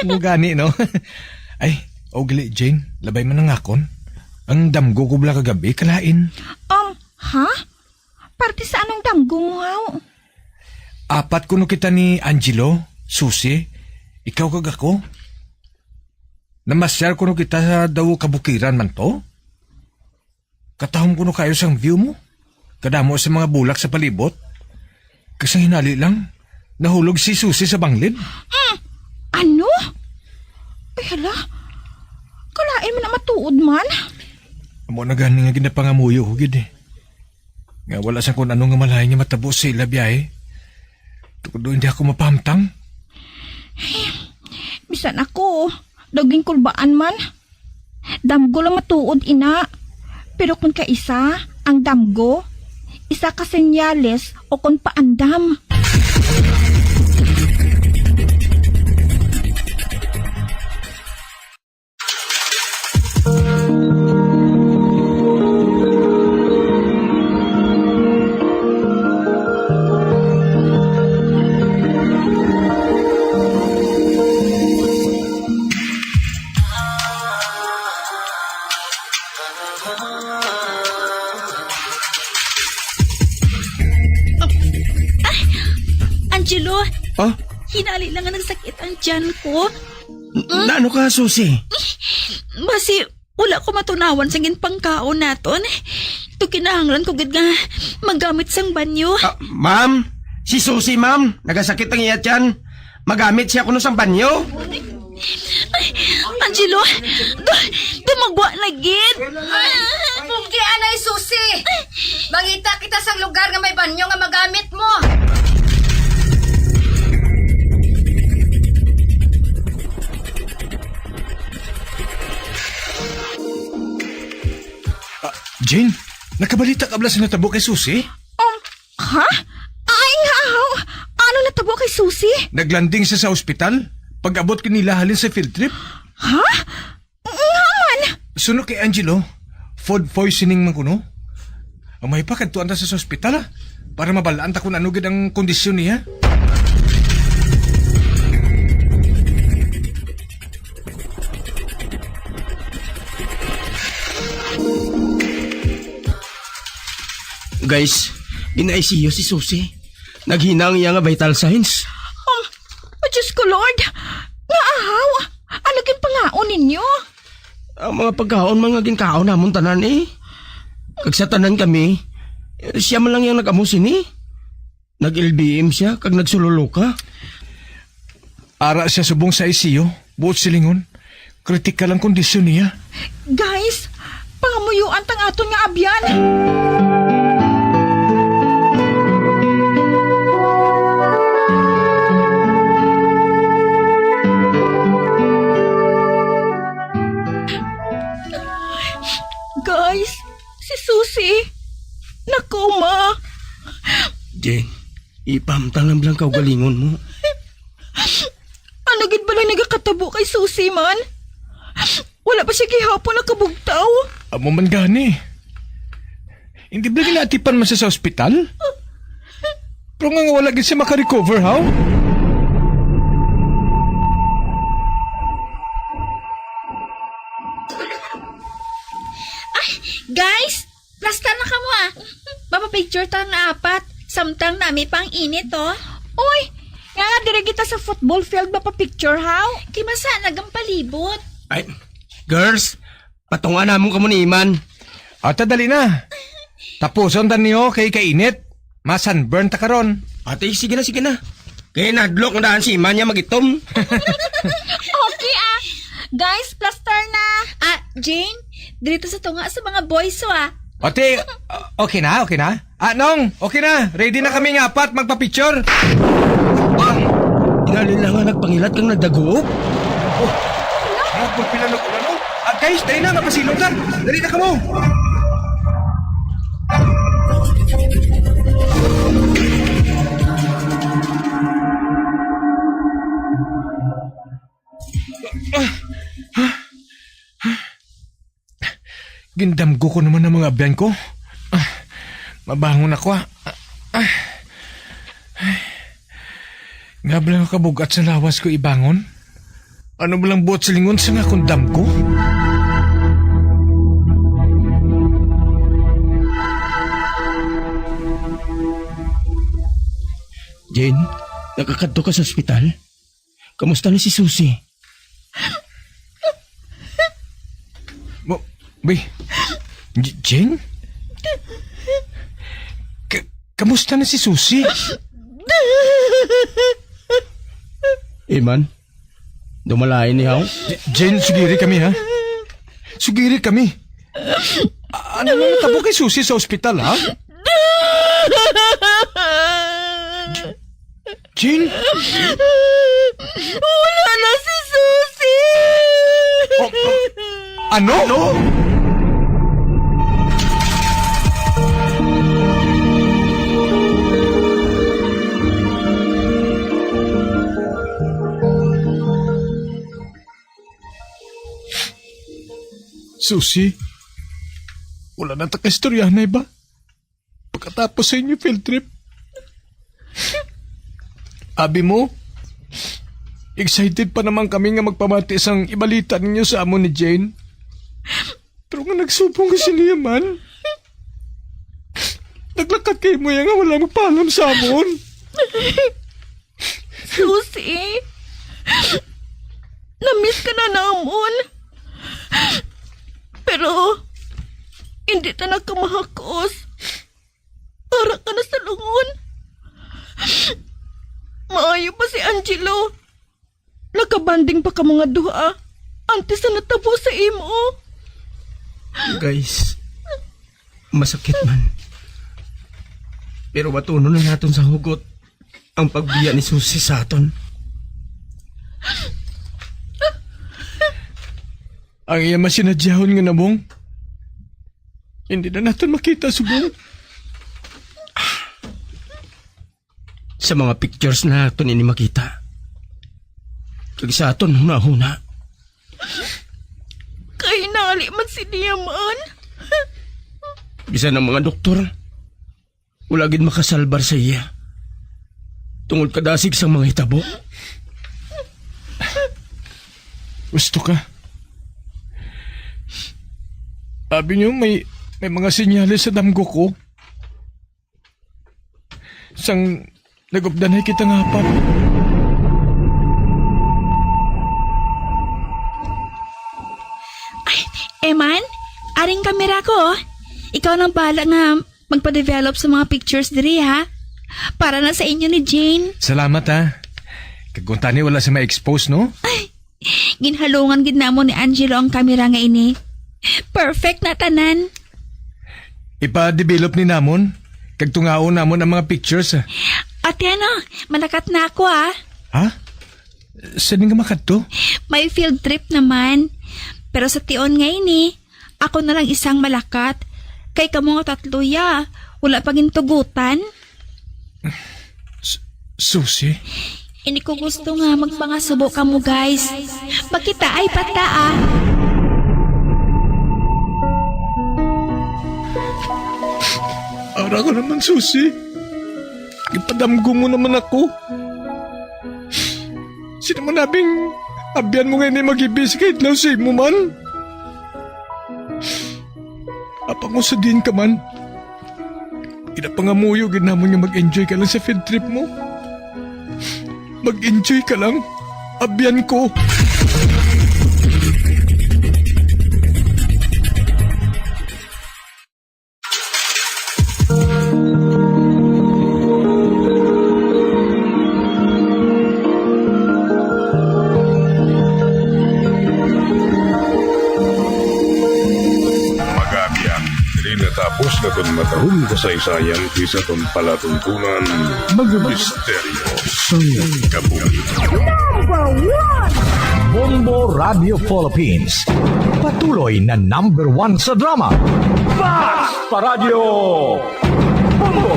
Amo gani, no? Ay, o gali, Jane, labay man ang akon. Ang damgo ko bala kagab-i, kalain. Um, ha? Parte sa anong damgo mo, haw? Apat kuno kita ni Angelo, Susi, ikaw kag ako. Namasyar kuno kita sa daw kabukiran man to. Katahom kuno kayo sang view mo. Kadamo sa mga bulak sa palibot. Kag sang hinali lang, nahulog si Susi sa banglid. Mm, ano? Ay, hala. Kalain man na matuod man. Amo na gani nga ginapangamuyo ko gid, eh. Nga wala sang kun ano nga malain nga matabo sa ila biyahe. Tukod hindi ako mapahamtang. Bisan ako, daw ginkulbaan man. Damgo lang matuod ina. Pero kung kaisa, ang damgo, isa ka senyales o kon paandam. Angelo, ah? Hinali lang nga nagsakit ang tiyan ko. N-, naano ka, Susi? Basi, wala ko matunawan sa ginpangkaon naton. Ito kinahanglan ko gid nga magamit sang banyo. Ah, ma'am, si Susi, ma'am, nagasakit ang iya tiyan. Magamit siya kuno sang banyo. Ay, Angelo, du-, dumagwa na gid. Pungki anay, Susi. Mangita kita sang lugar nga may banyo nga magamit mo. Ah, Jane, nakabalita ka bala sa natabo kay Susi? Um, ha? Ay, nga, haw. Ano natabo kay Susi? Naglanding siya sa ospital. Pag-abot ko nila halin sa field trip. Ha? Nga man? Suno kay Angelo, food poisoning man kuno. Amay pa, kadtuan ta sa, sa ospital, ah, para mabalaan ta kung ano gid ang kondisyon niya. Guys, gina-I C U si Susi. Naghina ang iya nga vital signs. Um, oh, Diyos ko, Lord! Nga ahaw! Ano ginpangaon ninyo? Ang mga pagkaon, mga ginkaon namon tanan, eh. Kag sa tanan kami, eh, siya man lang yang nag-amo sini. Nag-L B M siya, kag nagsuloloka. Ara siya subong sa I C U, buot silingon. Kritikal ang kondisyon niya. Guys, pangamuyuan tang aton nga abyan. Guys, si Susi, nakoma. Jane, ipamtang lang bilang kaugalingon mo. Ano gid bala nagakatabo kay Susi man? Wala pa siya gihapon nakabugtaw. Amo man gani. Hindi ba ginaatipan man siya sa ospital? Pero nga, nga wala gid siya makarecover, haw? Ay, guys! Plastar na kamo, ah. Mapapicture ta nga apat. Samtang nami pa ang init, oh. Uy, nga nga diri kita sa football field mapapicture, haw? Kay masa nagapalibot. Ay, girls, patunga namon kamo ni Iman. Ata, dali na. Tapuson ta niyo kay kainit. Ma-sunburn ta karon. Ate, sige na, sige na. Kay nadlok na daan si Iman niya magitom. Okay, ah. Guys, plaster na. Ah, Jane, dito sa tunga sa mga boys, oh, ah. Ate, uh, okay na, okay na? Ah, Nong, okay na. Ready na kami nga apat magpa-picture. Ang inali lang nga nagpangilat kang nagdaguop. Oh, ah, pagpila na pula, no? Ah, guys, dali na, mapasilong na. Dali na kamo. Gindamgo ko naman ang mga abyan ko. Ah, Mabangon ako, ah. Ah. Ay. Nga ba lang kabug-at sa lawas ko ibangon? Ano ba lang buot silingon sa nga kundam ko? Jane, nakakadto ka sa ospital? Kamusta na si Susie? Mo, bay, J-, Jane? Ka-, kamusta na si Susie? Iman, dumalain ni Haw? J-, Jane, sugiri kami, ha? Sugiri kami. A-, ano na natabo kay Susie sa ospital, ha? Jane? Wala na si Susie! Oh, oh. Ano? Susie, wala na ta kaistoryahanay ba? Pagkatapos sa inyo field trip. Abi mo, excited pa naman kami nga magpamati sang ibalita ninyo sa amon ni Jane. Pero nga nagsubong ka siniya man. Naglakat kay mo yan nga wala magpaalam sa amon. Susie, na-miss ka na namon. Pero, hindi ta na ka mahakos. Para ka na sa lungon. Maayo pa si Angelo. Nakabanding pa kamo nga duha antes sa natabo sa imo. Guys, masakit man. Pero batunon na naton sa hugot ang pagbiya ni Susie sa aton. Ang iya masinadyahon nga nabong, hindi na naton makita subong. Sa mga pictures na naton ini makita. Kag sa aton hunahuna. Kay nali man si Diaman. Bisan ang mga doktor, wala gid makasalbar sa iya. Tungod kadasig sang mga hitabo. Gusto ka? Abi niyo, may, may mga senyales sa damgo ko. Sang nagupdanay kita nga apat. Ay, Eman, aring kamera ko, oh. Ikaw nang bahala nga magpa-develop sa mga pictures diri, ha? Para na sa inyo ni Jane. Salamat, ha. Kag kuntani wala sa ma-expose, no? Ay, ginhalungan gid namon ni Angelo ang kamera nga ini. Perfect na tanan. Ipa-develop ni namon, kag tungaon namon ang mga pictures. Ate, ano, malakat na ako, ah. Ha? Saan nga makadto? May field trip naman. Pero sa tion nga ini, ako na lang isang malakat. Kay kamo nga tatlo ya, wala pa gintugutan. S-, Susie? Hindi ko gusto nga magpangasubo kamo, guys. Makita ay bata, ah. Ara ka naman, Susie. Ipadamgo mo naman ako. Sino man abing abyan mo nga hindi mag-ibis kahit lang sa imo man? Apang kung sa diin ka man, ginapangamuyo gid namon nga mag-enjoy ka lang sa field trip mo. Mag-enjoy ka lang, abyan ko. Mag-aabyan, diri natapos na kon matahong kasaysayan, kisa kon palatuntunan, mga misteryo sang kabuhi. Number one! Bombo Radio Philippines. Patuloy na number one sa drama. Basta Radio Bombo!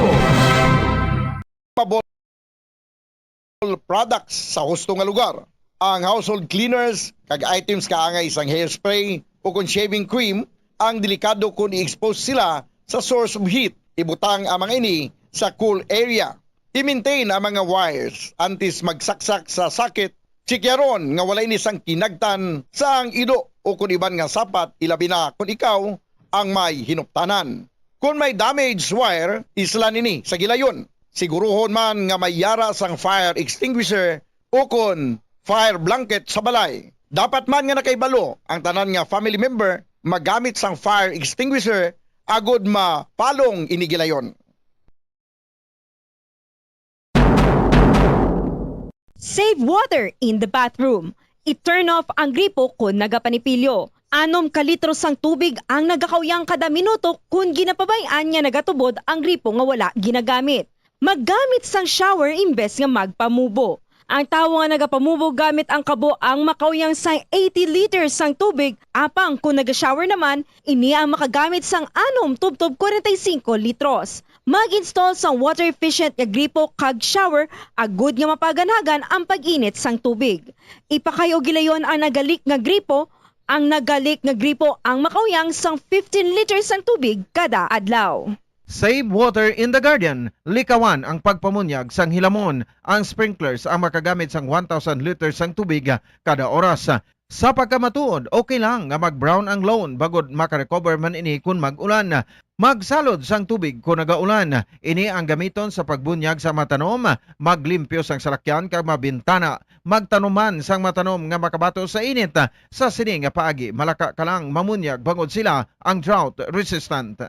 Pabor products sa husto nga lugar. Ang household cleaners kag items kaangay sang hairspray o kon shaving cream ang delikado kon i-expose sila sa source of heat Ibutang ang mga ini sa cool area. I-maintain ang mga wires antes magsaksak sa socket. Tsikyaron nga wala ini sang kinagtan sa ang ido o kon iban nga sapat, ilabi na kon ikaw ang may hinuptanan. Kon may damaged wire, islan ini sa gilayon. Siguruhon man nga may yara sang fire extinguisher o kon fire blanket sa balay. Dapat man nga nakahibalo ang tanan nga family member magamit sang fire extinguisher agod mapalong ini gilayon. Save water in the bathroom. I-turn off ang gripo kon nagapanipilyo. Anom ka litro sang tubig ang nagakauyang kada minuto kon ginapabay-an nga nagatubod ang gripo nga wala ginagamit. Maggamit sang shower imbes nga magpamubo. Ang tawo nga nagapamubo gamit ang kabo ang makauyang sang eighty liters sang tubig, apang kon naga-shower naman, ini ang makagamit sang anom tubtob kwarenta y singko litros. Mag-install sang water-efficient nga gripo kag shower agud nga mapaganhagan ang pag-init sang tubig. Ipakay-o gilayon ang nagalik nga gripo, ang nagalik nga gripo ang makauyang sang fifteen liters sang tubig kada adlaw. Save water in the garden. Likawan ang pagpamunyag sang hilamon. Ang sprinklers ang makagamit sang one thousand liters sang tubig kada oras. Sa pagkamatuod, okay lang nga mag-brown ang lawn bangod maka-recover man ini kon mag-ulan. Magsalod sang tubig kon nagaulan. Ini ang gamiton sa pagbunyag sa mga tanom, maglimpyo sang salakyan kag mga bintana. Magtanom man sang mga tanom nga makabato sa init. Sa sini nga paagi, malaka ka lang mamunyag bangod sila ang drought resistant.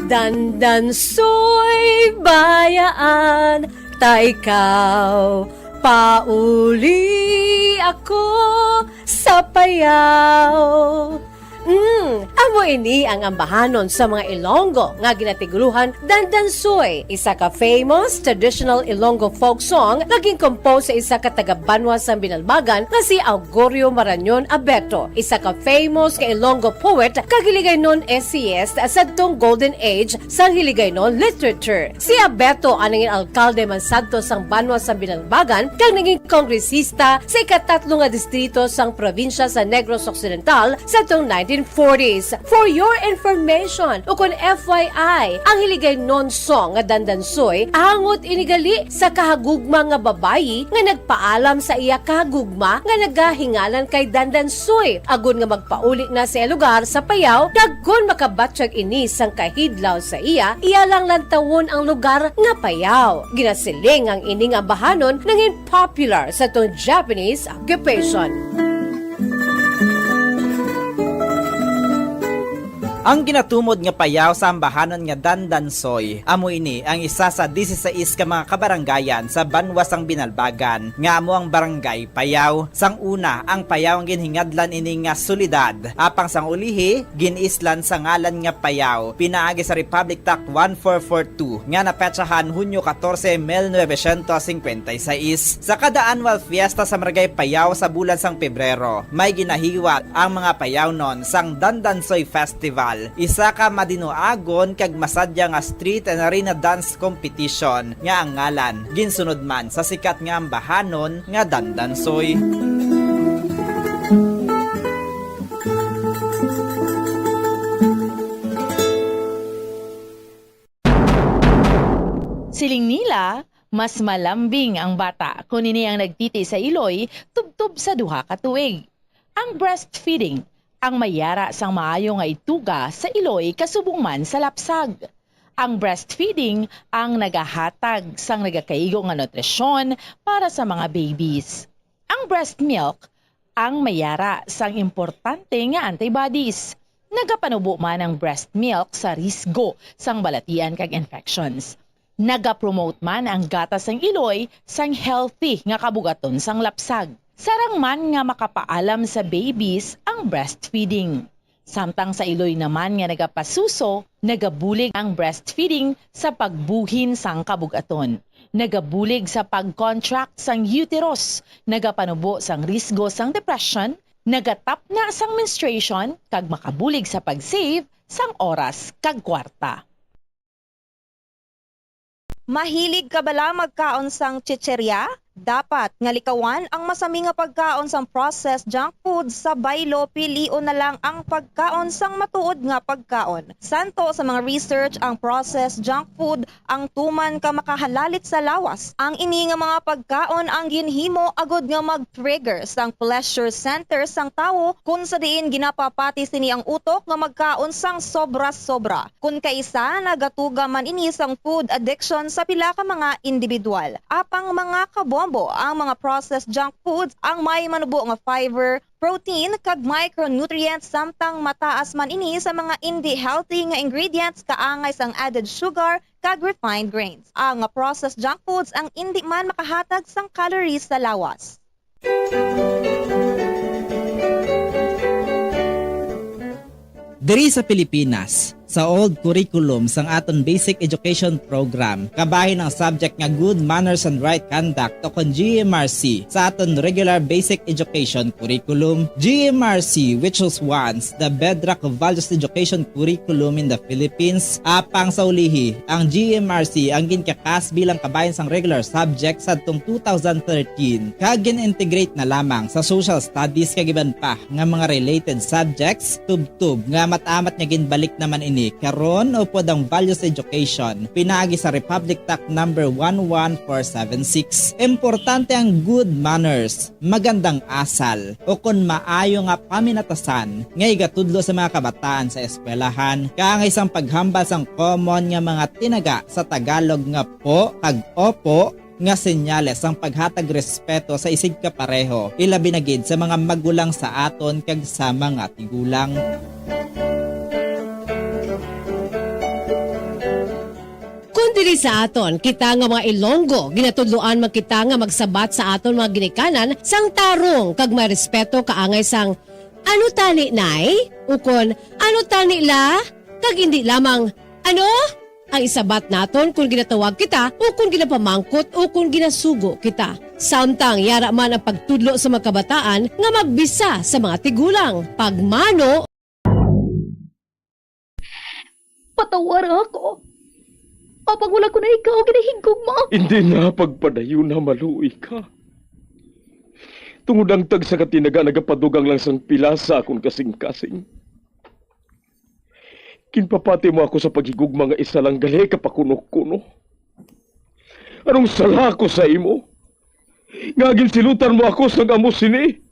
Dandansoy bayaan ta ikaw, pauli ako sa payaw. Mm, amo ini ang ambahanon sa mga Ilonggo nga ginatiguluhan Dandansoy, isa ka famous traditional Ilonggo folk song nga gin-compose sa isa ka taga-banwa sang Binalbagan nga si Augurio Marañon Abeto, isa ka famous nga Ilonggo poet kag Hiligaynon essayist sadtong golden age sang Hiligaynon literature. Si Abeto ang nangin alkalde man sadto sang banwa sang Binalbagan kag nangin kongresista sa ikatatlo nga distrito sang probinsya sa Negros Occidental sadtong nineteen forties. For your information, ukon F Y I, ang Hiligaynon song nga Dandansoy angot ini gali sa kahagugma nga babayi nga nagpaalam sa iya kahagugma nga nagahingalan kay Dandansoy agud nga magpauli na sa iya lugar sa Payao, kag kon makabatyag ini sang kahidlaw sa iya, iya lang lantawon ang lugar nga Payao. Ginasiling ang ining ambahanon nangin popular sa tong Japanese occupation. Ang ginatumod nga Payao sa ambahanon nga Dandansoy, amo ini ang isa sa disisais ka mga kabarangayan sa banwa sang Binalbagan, nga amo ang Barangay Payao. Sang una, ang Payao ang ginhingadlan ini nga syudad, apang sang ulihi, gin-islan sa ngalan nga Payao, pinaagi sa Republic Act one four four two nga napetsahan Hunyo katorse, mil novecientos singkwenta y seis. Sa kada annual fiesta sa Barangay Payao sa bulan sang Pebrero, may ginahiwat ang mga Payaonon sang Dandansoy Festival, isa ka madinuagon kag masadya nga street and arena dance competition nga ang ngalan ginsunod man sa sikat nga ambahanon nga Dandansoy. Siling nila, mas malambing ang bata kon ini ang nagtiti sa iloy tubtob sa duha ka tuig. Ang breastfeeding ang may yara sang maayo nga ituga sa iloy kasubong man sa lapsag. Ang breastfeeding ang nagahatag sang nagakaigo nga nutrisyon para sa mga babies. Ang breast milk ang may yara sang importante nga antibodies. Nagapanubo man ang breast milk sa risgo sang balatian kag infections. Nagapromote man ang gatas sang iloy sang healthy nga kabug-aton sang lapsag. Sarang man nga makapaalam sa babies ang breastfeeding. Samtang sa iloy naman nga nagapasuso, nagabulig ang breastfeeding sa pagbuhin sang kabug-aton. Nagabulig sa pag-contract sang uterus, nagapanubo sang risgo sang depression, nagatapna sang menstruation, kag makabulig sa pag-save sang oras kag kwarta. Mahilig ka bala magkaon sang chichirya? Dapat nga likawan ang masami nga pagkaon sang processed junk food sa baylo, pilion na lang ang pagkaon sang matuod nga pagkaon. Santo sa mga research, ang processed junk food ang tuman ka makahalalit sa lawas. Ang ini nga mga pagkaon ang ginhimo agud nga mag-trigger sang pleasure center sang tawo, kun sa diin ginapapati sini ang utok nga magkaon sang sobra-sobra. Kun kaisa, nagatuga man ini sang food addiction sa pila ka mga individual. Apang mga kabombo, ang mga processed junk foods ang may manubo nga fiber, protein, kag micronutrients, samtang mataas man ini sa mga indi healthy nga ingredients kaangay sang added sugar kag refined grains. Ang processed junk foods ang indi man makahatag sang calories sa lawas. Diri sa Pilipinas, sa old curriculum sang aton basic education program, kabahin ang subject nga good manners and right conduct, o kon G M R C, sa aton regular basic education curriculum. G M R C, which was once the bedrock of values education curriculum in the Philippines, apang sa ulihi, ang G M R C ang ginkakas bilang kabahin sang regular subject sadtong two thousand thirteen, kag gin-integrate na lamang sa social studies kag iban pa nga mga related subjects, tubtob nga amat-amat nga ginbalik naman ini karon upod ang values education pinaagi sa Republic Act number one one four seven six. Importante ang good manners, magandang asal, o kon maayo nga paminatasan nga igatudlo sa mga kabataan sa eskwelahan, kaangay sang paghambal sang common nga mga tinaga sa Tagalog nga po kag opo, nga senyales sang paghatag respeto sa isigkapareho, ilabi na gid sa mga magulang sa aton kag sa mga tigulang. Kon diri sa aton, kita nga mga Ilonggo, ginatudloan man kita nga magsabat sa aton mga ginikanan sang tarong kag may respeto kaangay sang, "Ano tani, Nay?" ukon, "Ano tani, La?" kag indi lamang, "Ano?" ang isabat naton kon ginatawag kita o kon ginapamangkot o kon ginasugo kita. Samtang yara man ang pagtudlo sa mga kabataan nga magbisa sa mga tigulang, pagmano, Patawara ako. Apang wala ko na ikaw ginahigugma. Hindi na pagpadayon na maluoy ka. Tungod ang tagsa ka tinaga nagapadugang lang sang pila sa akon kasing-kasing. Ginpapati mo ako sa paghigugma nga isa lang gali ka pakuno-kuno. Anong sala ko sa imo? Nga ginsilutan mo ako sang amo sini?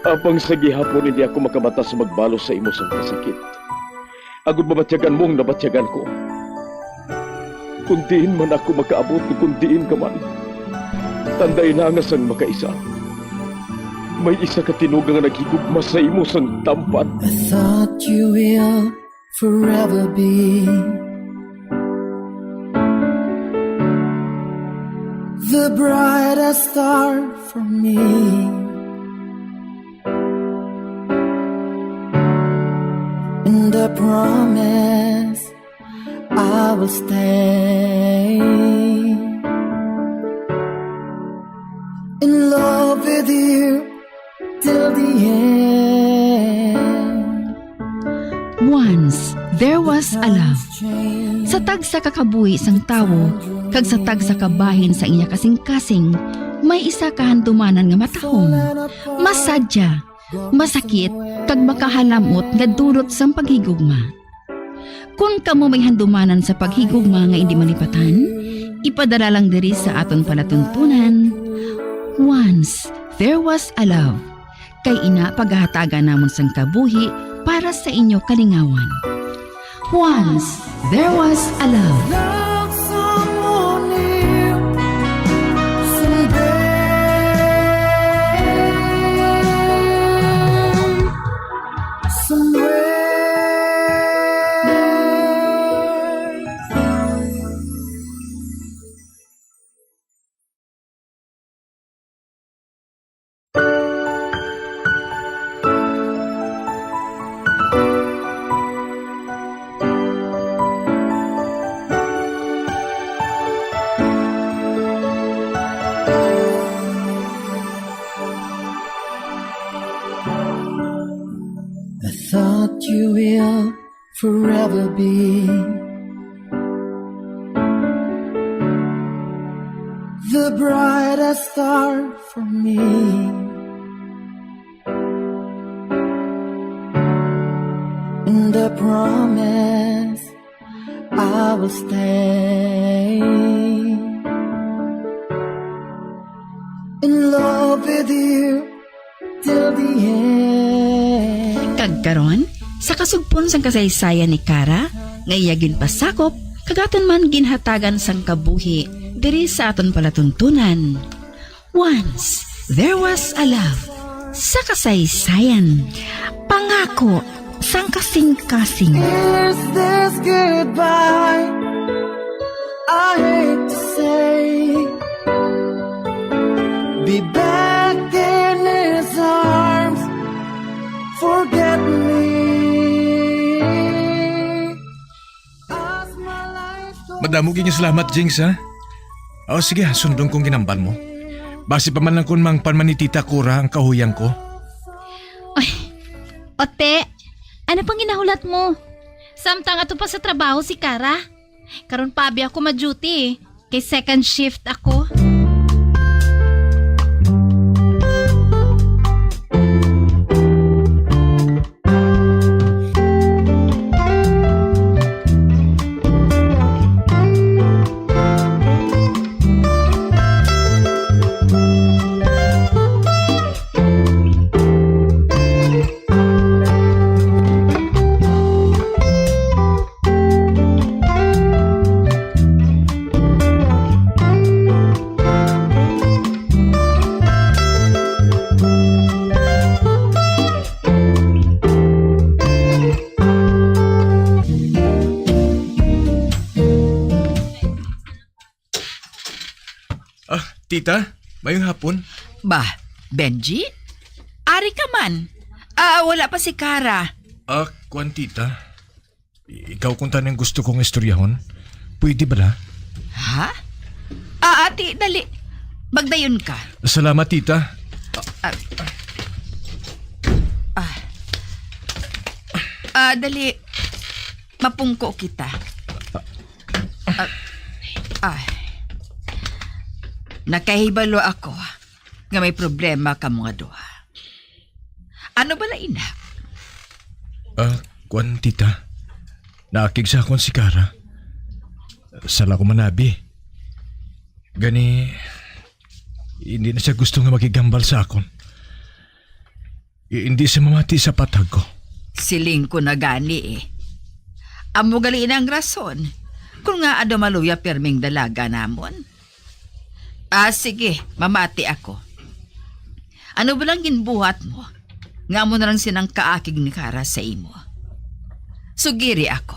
Apang sa gihapon hindi ako makabata sa magbalos sa imo sang kasakit. Agod mabatyagan mo ang nabatyagan ko. Kung diin man ako makaabot o kung diin ka man, tanday na nga sang makaisa. May isa ka tinuga nga naghigugma sa imo sang tampat. I thought you will forever be the brightest star for me. And I promise I will stay in love with you till the end. Once there was a love. Sa tagsa ka kabuhi sang tawo kag sa tagsa ka bahin sa iya kasing-kasing, may isa ka handumanan nga matahom, masadya, masakit, kag makahalamot nga dulot sang paghigugma. Kon kamo may handumanan sa paghigugma nga indi malipatan, ipadala lang diri sa aton palatuntunan, Once There Was a Love. Kay ina pagahatagan namon sang kabuhi para sa inyo kalingawan. Once There Was a Love. Love someone new someday. Somewhere. I thought you will forever be The brightest star for me. And the promise I will stay in love with you till the end. Kag karon, sa kasugpon sang kasaysayan ni Kara, nga iya ginpasakop, kag aton man ginhatagan sang kabuhi diri sa aton palatuntunan. Once, there was a love sa kasaysayan. Pangako sang kasing-kasing. Is this goodbye? I hate to say, be back in his arms, forget me. Madamo gid nga salamat, Jings, ha? O, sige, sundon kong ginambal mo. Basi pa man lang kun mangpan man ni Tita Cora ang kahuyan ko. Ay, Ote, ano pang ginahulat mo? Samtang ato pa sa trabaho si Kara. Karon pa abi ako ma-duty eh. Kay second shift ako. Ah, tita, mayong hapon. Ba, Benji? Ari ka man. Ah, wala pa si Kara. Ah, kwan, tita. I- ikaw kung tanang gusto kong istoryahon. Pwede bala? Ha? Ah, ati, dali. Magdayon ka. Salamat, tita. Ah, ah. Ah, dali. Mapungko kita. Ah, ah. Nakahibalo ako nga may problema kamo nga duha. Ano bala ina? Ah, kwan, tita. Naakig sa akon si Kara. Sala ko manabi. Gani, hindi na siya gusto nga makighambal sa akon. I- hindi siya mamati sa patag ko. Siling ko na gani eh. Amo gali na ang rason kung ngaa daw maluya pirming dalaga namon. Ah, sige, mamati ako. Ano ba lang ginbuhat mo nga amo na lang sinang kaakig ni Kara sa imo? Sugiri ako.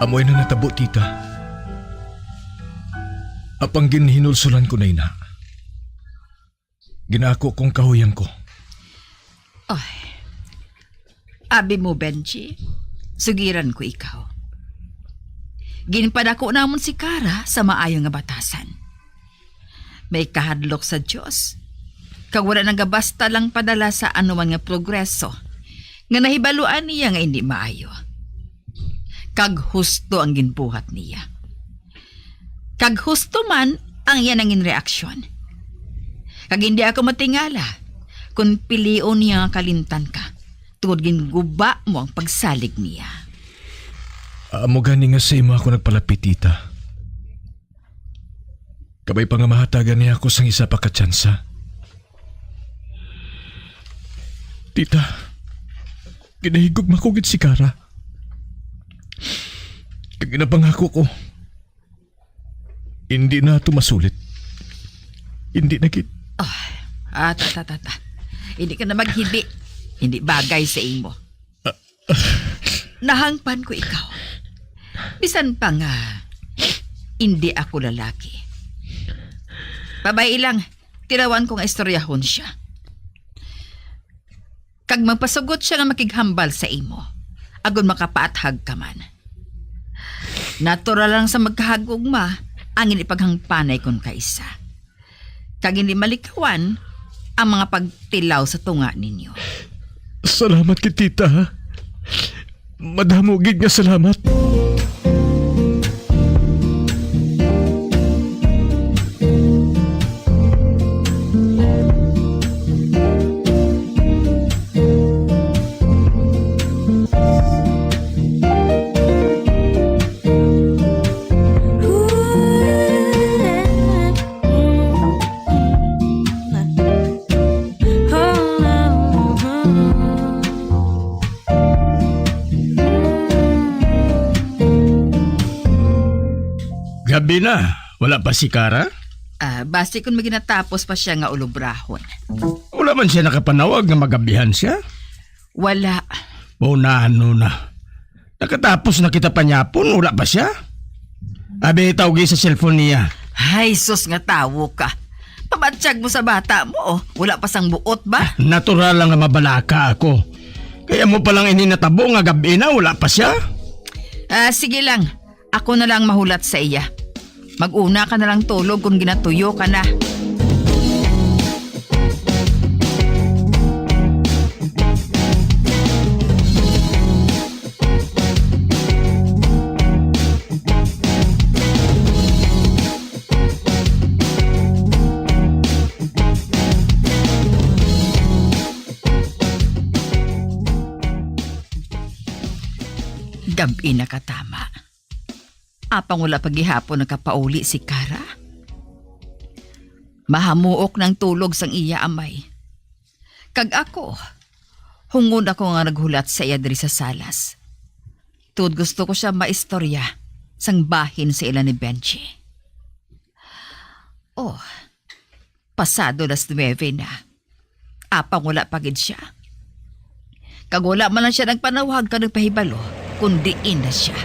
Amo ina natabo, tita. Apang ginhinulsulan ko na ina. Ginaako kong kahuyan ko. Ay. Abi mo, Benji, sugiran ko ikaw. Ginpadako namon si Kara sa maayo nga batasan. May kahadlok sa Dios, kag wala nagabasta lang padala sa anuman nga progreso nga nahibaluan niya nga indi maayo. Kag husto ang ginbuhat niya. Kag husto man ang iya nangin reaksyon. Kag hindi ako matingala kon pilion niya nga kalimtan ka, tungod ginguba mo ang pagsalig niya. Amo gani nga sa imo ako nagpalapit, tita. Kabay pa nga mahatagan niya ako sang isa pa ka tsansa. Tita, ginahigugma ko gid si Kara. Kag ginapangako ko, hindi na ato masulit. Hindi na gid. Ah, ah, ta, ta, ta, ta. Hindi ka na maghidi. Hindi bagay sa imo. Nahangpan ko ikaw. Bisan pa nga, hindi ako lalaki. Babayi lang, tilawan ko nga istoryahon siya. Kag magpasugot siya nga makighambal sa imo, agod makapaathag ka man. Natural lang sa magkahagugma ang ipaghampanay kon kaisa. Kag hindi malikawan ang mga pagtilaw sa tunga ninyo. Salamat kay tita, ha? Madamo gid nga salamat. Gabi na. Wala pa si Kara? Ah, basi kung maginatapos pa siya nga ulobrahon. Wala man siya nakapanawag nga magabihan siya? Wala. Mao na, ano na. Nakatapos na kita panyapon, wala pa siya? Abi, tawgi sa cellphone niya. Ay, sus nga tawo ka. Pabatyag mo sa bata mo, oh. Wala pa sang buot ba? Natural lang nga mabalaka ako. Kaya mo palang ini natabo nga gabi na, wala pa siya? Ah, sige lang. Ako na lang mahulat sa iya. Mag-una ka na lang tulog kung ginatuyo ka na. Gab-i na katama. Apang wala pa gihapon nakapauli si Kara. Mahamuok nang tulog sang iya amay. Kag ako, hungon ako nga naghulat sa iya diri sa salas. Tungod gusto ko siya maistorya sang bahin sa ila ni Benji. Oh, pasado las nuebe na. Apang wala pa gid siya. Kag wala man lang siya nagpanawag kag nagpahibalo kung diin na siya.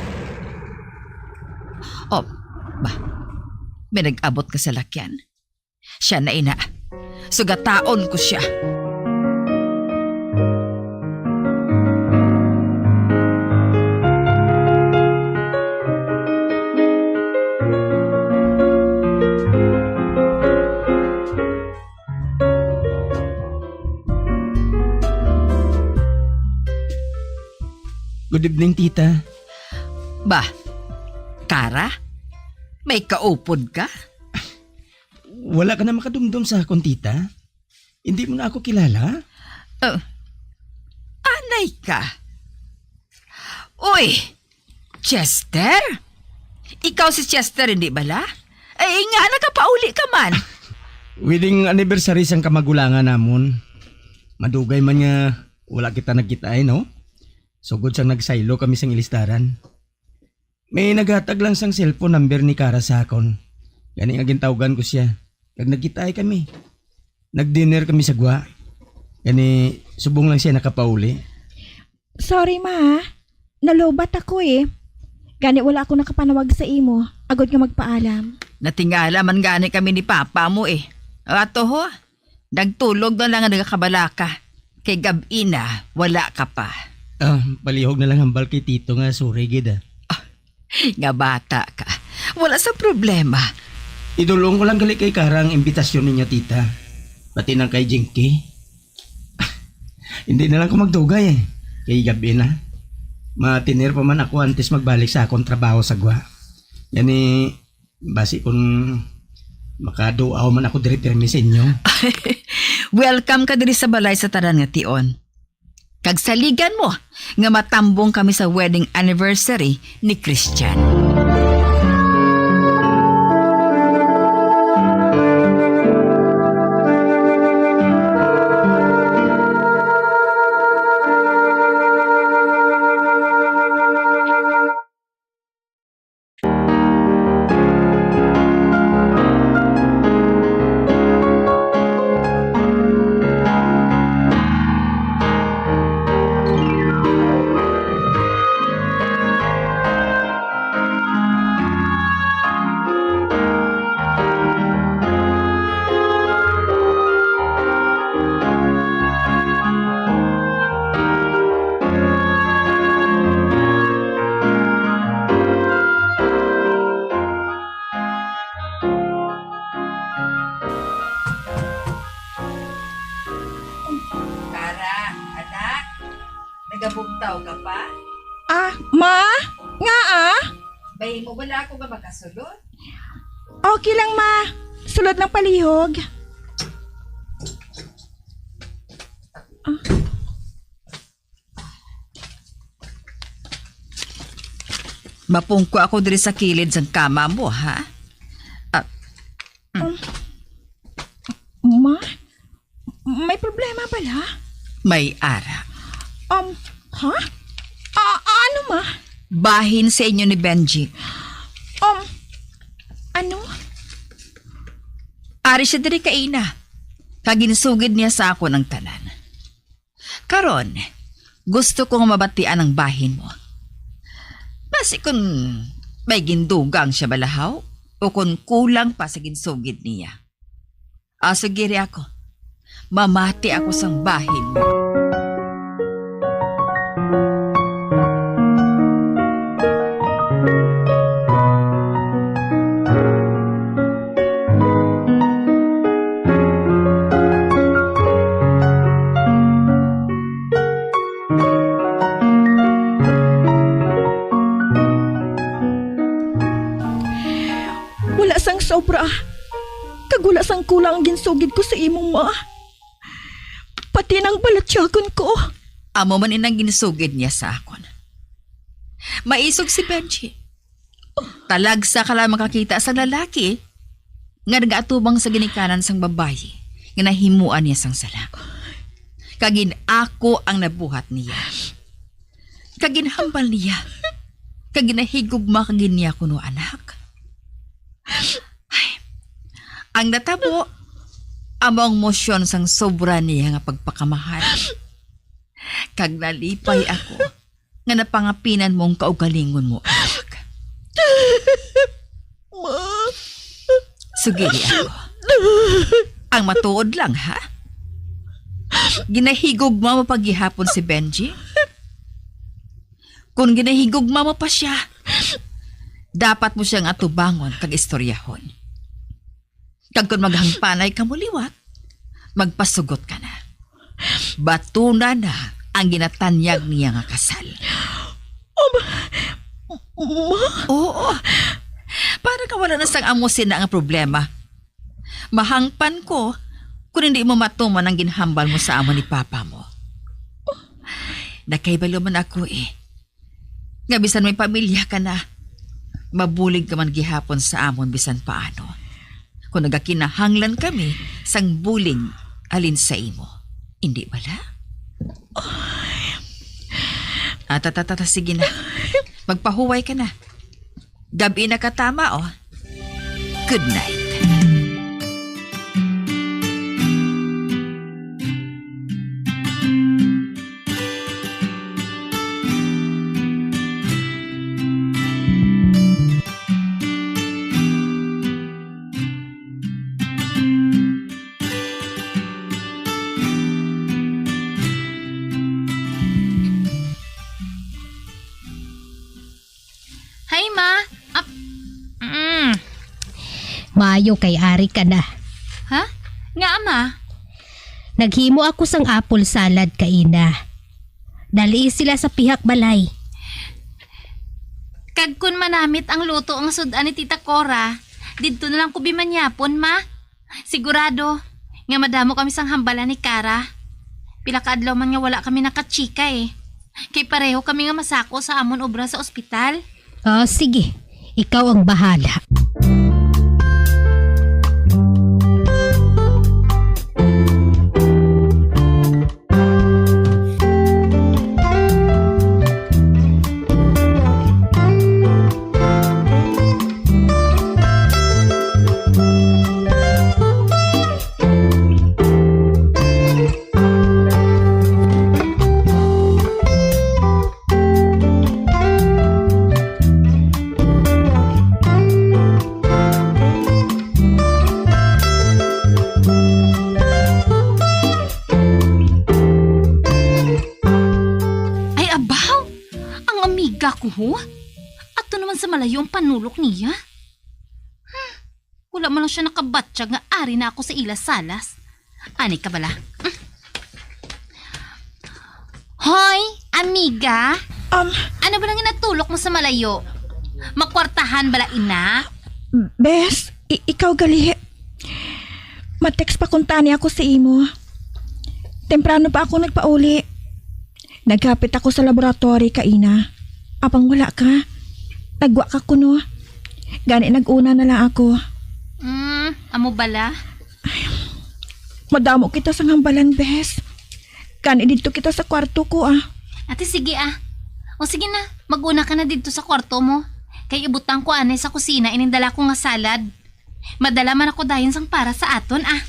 Oh, ba, may nag-abot ka sa lakyan. Siya na ina. Sugataon ko siya. Good evening, tita. Ba, Kara? May kaupod ka? Wala ka na makadumdom sa akon, tita? Hindi mo na ako kilala? Oh, anay ka. Uy, Chester? Ikaw si Chester, hindi bala? Ay, nga nakapauli ka man. Wedding anniversary sang kamagulangan namon. Madugay man nga wala kita nagkita, eh, no? Sugod sang nagsaylo kami sang ilistaran. May naghatag lang sang cellphone number ni Kara sa akon. Gani nga gintawgan ko siya. Kag nagkitaay kami. Nag-dinner kami sa gwa. Gani, subong lang siya nakapauli. Sorry, ma. Nalubat ako, eh. Gani wala ako nakapanawag sa imo. Agod nga magpaalam. Natingala man gani kami ni papa mo, eh. Ato ho, nagtulog na lang ang nagakabalaka. Kay gab-i na, wala ka pa. Ah, palihog na lang hambal kay tito nga sorry gid, ah. Ah, nga bata ka. Wala sa problema. Idulong ko lang gali kay Kara ang imbitasyon ninyo, tita. Pati nang kay Jinky. Hindi na lang ko magdugay, eh. Kay gab-i na. Matiner pa man ako antes magbalik sa akong trabaho sa gwa. Gani, basi kung makaduaw man ako diri pirmi sa inyo. Welcome ka diri sa balay sa tanan nga tion. Kag saligan mo nga matambong kami sa wedding anniversary ni Christian. Gabugtaw ka pa? Ah, ma? Nga, ah? Bay mo bala ako nga makasulod? Okay lang, ma. Sulod lang palihog. Ah. Mapungko ako diri sa kilid sang kama mo, ha? Ah, mm. Um, ma? May problema bala? May ara. Um, ha? Ah, ano, ma? Bahin sa inyo ni Benji. Um, ano? Ari siya diri kaina. Kag ginsugid niya sa akon ang tanan. Karon, gusto ko nga mabatian ang bahin mo. Basi kun may gindugang siya bala, haw, o kun kulang pa sa ginsugid niya. Ah, sige ri ako. Mamati ako sang bahin mo. Wala sang sobra, kag wala sang kulang ang ginsugid ko sa imo, ma. Pati nang balatyagon ko. Amo man inang ginsugid niya sa akon. Maisog si Benji. Talagsa ka lang makakita sang lalaki nga nagaatubang sa ginikanan sang babayi nga nahimuan niya sang sala. Kag gin-ako ang nabuhat niya. Kag ginhambal niya. Kag ginahigugma ka gid niya kuno, anak. Ay, ang natabo, amo ang mosyon sang sobra niya nga pagpakamahal. Kag nalipay ako nga napangapinan mo ang kaugalingon mo, anak. Ma. Sugiri ako. Ang matuod lang, ha? Ginahigugma mo pa gihapon si Benji? Kung ginahigugma mo pa siya, dapat mo siyang atubangon kag istoryahon. Kag kon maghangpanay kamo liwat, magpasugot ka na. Batuna na ang ginatanyag niya nga kasal. Oh, ma-, ma- Oo. Para nga wala na sang amo sina nga problema. Mahangpan ko kung hindi mo matuman ang ginhambal mo sa amo ni papa mo. Nakahibalo man ako, eh, nga bisan may pamilya ka na, mabulig ka man gihapon sa amon bisan paano. Kung nagakinahanglan kami sang bulig halin sa imo, hindi bala? Ah, ta, ta, ta, ta, sige na. Magpahuway ka na. Gab-i na katama, oh. Good night. Hi, ma. Ap-, mm. Maayo kay ari ka na. Ha? Nga, ama? Naghimo ako sang apple salad kaina. Dali sila sa pihak balay. Kag kun manamit ang luto nga sud-an ni Tita Cora, didto na lang ko bi manyapon, ma. Sigurado nga madamo kami sang hambalan ni Kara. Pila ka adlaw man nga wala kami nakachika, eh. Kay pareho kami nga masako sa amon obra sa ospital. Ah, sige. Ikaw ang bahala. Ay, abaw! Ang amiga ko, ho? Ato naman sa malayo ang panulok niya. Hmm, wala man lang siya nakabatyag nga ari na ako sa ila salas. Ani ka bala? Hmm. Hoy, Amiga, Um, ano ba nang ginatulok mo sa malayo? Makwartahan bala ina? Bes, i- ikaw gali. Ma-text pa kuntani ako sa imo. Temprano pa ako nagpauli. Naghapit ako sa laboratory kaina. Apang wala ka. Nagwa ka kuno. Gani nag-una na lang ako. Mm, amo bala? Madamo kita sa hambalan, bes. Gani didto kita sa kwarto ko, ah. Ate, sige, ah. O sige na, mag-una ka na didto sa kwarto mo. Kay ibutang ko anay sa kusina ining dala ko nga salad. Madala man ako dayon sang para sa aton, ah.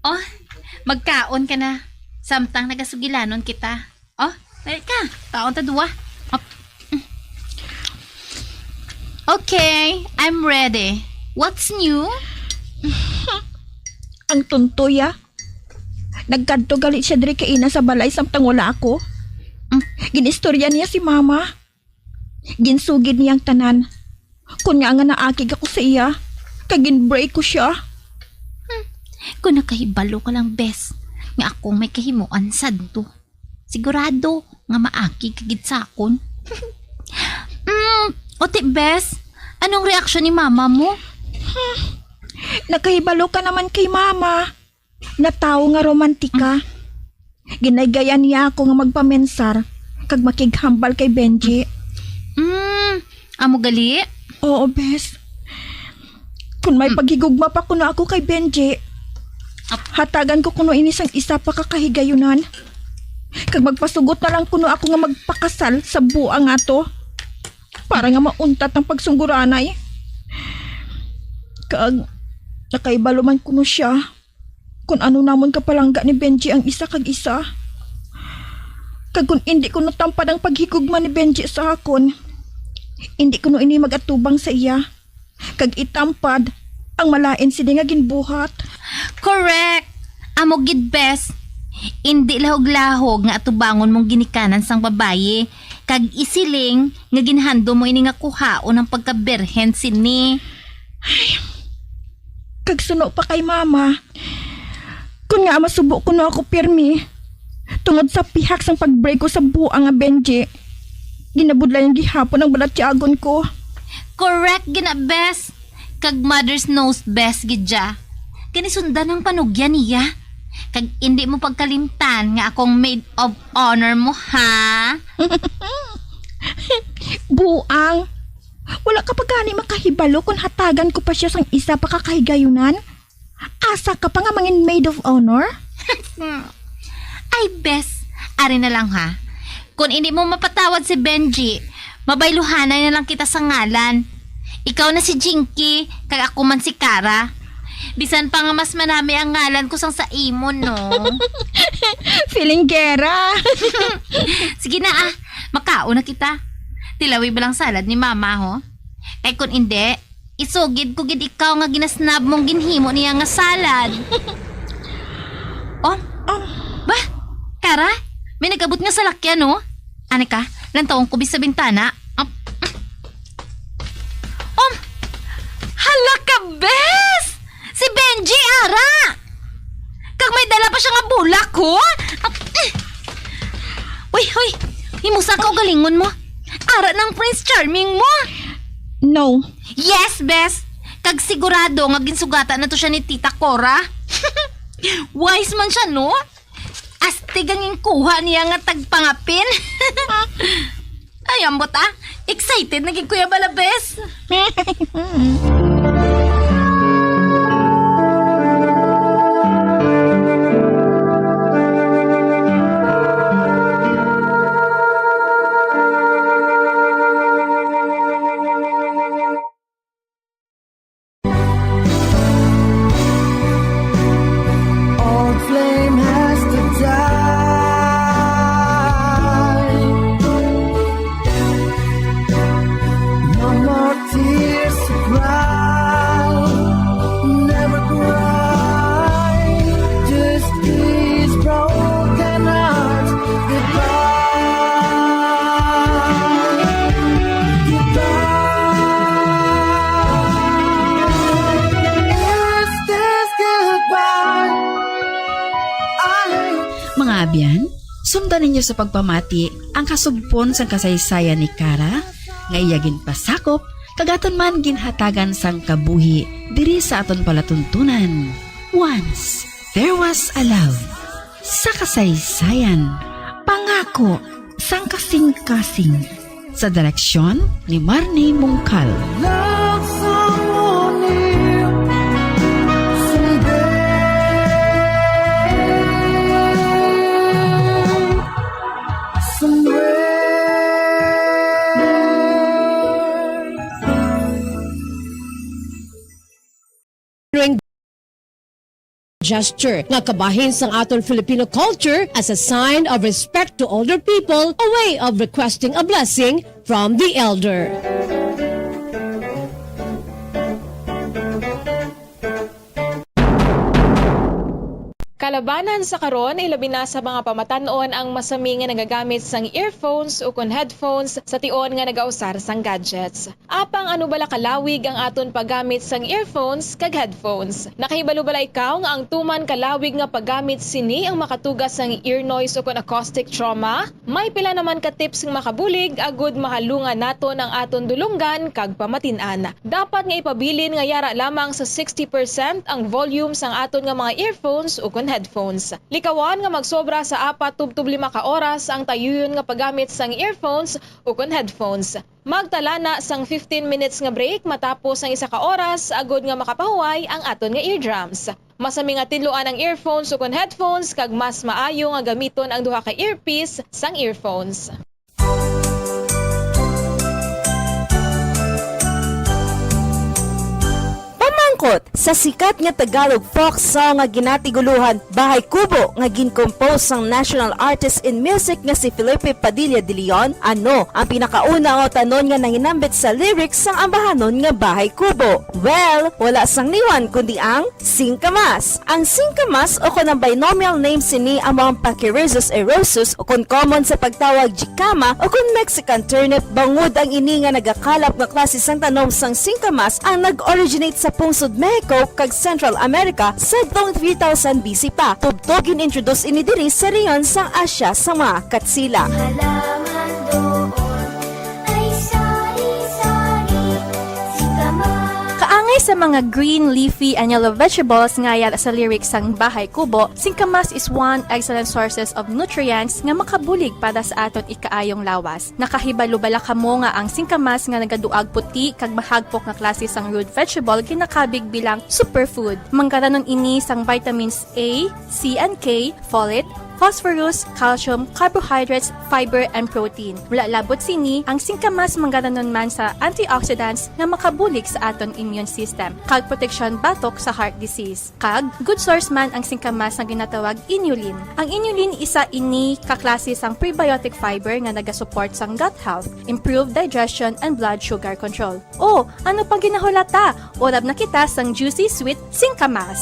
Oh, magkaon ka na. Samtang nagasugilanon kita. Oh, dali ka. Kaon ta duwa. Oh. Okay, I'm ready. What's new? Ang tuntoy, ah. Nagkadto gali siya diri kay ina sa balay samtang wala ako. Mm. Ginistorya niya si mama. Ginsugid niya ang tanan. Kun nga nga naakig ako sa iya, kag ginbreak ko siya. Hmm. Kung nakahibalo ka lang, bes, nga akong may kahimuan sadto, sigurado nga maakig ka gid sa akon. Mm, uti, bes, anong reaksyon ni mama mo? Hmm. Nakahibalo ka naman kay mama. Nga tawo nga romantika. Ginaygayan niya ako nga magpamensar kag makighambal kay Benji. Mm, amo gali? Oo, bes. Kung may Mm. paghigugma pa kuno ako kay Benji, Ap- hatagan ko kuno ini sang isa pa ka kahigayunan. Kag magpasugot na lang kuno ako nga magpakasal sa buang ato para nga mauntat ang pagsungguranay. Kag nakaibalo man kuno siya. Kun ano namon kapalangga ni Benji ang isa kag isa. Kag kun indi ko natampad ang paghigugma ni Benji sa akon, indi ko no ini mag-atubang sa iya, kag itampad ang malain sini nga ginbuhat. Correct! Amo gid, bes. Indi lahog-lahog nga atubangon mong ginikanan sang babayi, kag isiling nga ginhandom mo ini nga kuhaon ang pagkabirhen sini. Kag suno pa kay mama, kun nga masubo kuno ako pirmi tungod sa pihak sang pag-break ko sa buang nga Benji, ginabudlayan gihapon ang balatyagon ko. Correct gina, bes. Kag mothers knows best gid ya. Kani sundan ang panugyan niya. Kag indi mo pagkalimtan nga akong maid of honor mo, ha? Buang. Wala ka pa gani makahibalo kung hatagan ko pa siya sang isa pa ka kahigayunan? Asa ka pa nga mangin maid of honor? Ay, bes, ari na lang, ha. Kung hindi mo mapatawad si Benji, mabayluhanay na lang kita sa ngalan. Ikaw na si Jinky, kag ako man si Kara. Bisan pa nga mas manami ang ngalan ko sang sa imo, no? Feeling gera. Sige na, ah. Makaon na kita. Tilawi ba lang salad ni Mama, ho? Kay kun indi, isugid ko gid ikaw nga ginasnab mong ginhimo niya nga salad. Oh, oh. Ba? Kara, may nag-abot nga salakyan, no? Ani ka, lantawon ko bis sa bintana. Um, um. Hala ka, bes! Si Benji, ara! Kag may dala pa siya nga bulak, ho? Um, eh. Uy, uy, himusa ka ugalingon mo. Ara nang Prince Charming mo. No. Yes, bes. Kag sigurado nga ginsugatan na to siya ni Tita Cora. Wise man siya, no? Astig ang inkuha niya nga tagpangapin. Ay, ambot, ah. Excited na gid ko ya bala, bes. Old flame has Mga abyan, sumdan ninyo sa pagpamati ang kasugpon sang kasaysayan ni Kara, nga iya ginpasakop kag aton man ginhatagan sang kabuhi diri sa aton palatuntunan. Once, there was a love. Sa kasaysayan, pangako sang kasing-kasing. Sa direksyon ni Marnie Mungkal. Love someone new someday. Somewhere. Gesture nga kabahin sang aton Filipino culture as a sign of respect to older people, a way of requesting a blessing from the elder. Kalabanan sa karon, ilabi na sa mga pamatan-on ang masami nga nagagamit sang earphones ukon headphones sa tion nga nagausar sang gadgets. Apang ano bala kalawig ang aton paggamit sang earphones kag headphones? Nakahibalo bala ikaw nga ang tuman kalawig nga paggamit sini ang makatuga sang ear noise ukon acoustic trauma? May pila naman ka tips nga makabulig agud mahalungan naton ang aton dulonggan kag pamatin-an. Dapat nga ipabilin nga yara lamang sa sixty percent ang volume sang aton nga mga earphones ukon headphones. Likawan nga magsobra sa apat tubtob lima ka oras ang tayuyon nga paggamit sang earphones ukon headphones. Magtala na sang fifteen minutes nga break matapos ang isa ka oras agud nga makapahuway ang aton nga eardrums. Masami nga tinluan ang earphones ukon headphones kag mas maayo nga gamiton ang duha ka earpiece sang earphones. Pamangkot, sa sikat nga Tagalog folk song nga ginatiguluhan Bahay Kubo nga gin-compose sang national artist in music nga si Felipe Padilla de Leon, ano ang pinakauna nga utanon nga nahinambit sa lyrics sang ambahanon nga Bahay Kubo? Well, wala sang liwan kundi ang singkamas. Ang singkamas o kon ang binomial name sini amo ang Pachyrhizos eriosus o kon common sa pagtawag jicama o kon Mexican turnip, bangod ang ini nga nagakalap nga klase sang tanom sang singkamas ang nag-originate sa pungsod Mexico kag Central America sadtong three thousand B C pa. Tubtob gin-introduce ini diri sa rehiyon sang Asia sa mga Katsila. Halaman doon ay sari-sari, singkamas. Kaangay sa mga green leafy and yellow vegetables nga yara sa lyrics sang Bahay Kubo, singkamas is one excellent sources of nutrients nga makabulig para sa aton ikaayong lawas. Nakahibalo bala kamo nga ang singkamas nga nagaduag puti kag mahagpok nga klase sang root vegetable ginakabig bilang superfood? Manggaranon ini sang vitamins A, C and K, folate, phosphorus, calcium, carbohydrates, fiber, and protein. Wala labot sini, ang singkamas manggaranon man sa antioxidants nga makabulig sa aton immune system kag proteksyon batok sa heart disease. Kag good source man ang singkamas nga ginatawag inulin. Ang inulin isa ini ka klase sang prebiotic fiber nga nagasupport sang gut health, improve digestion, and blood sugar control. O, ano pang ginahulata? Urab na kita sang juicy sweet singkamas.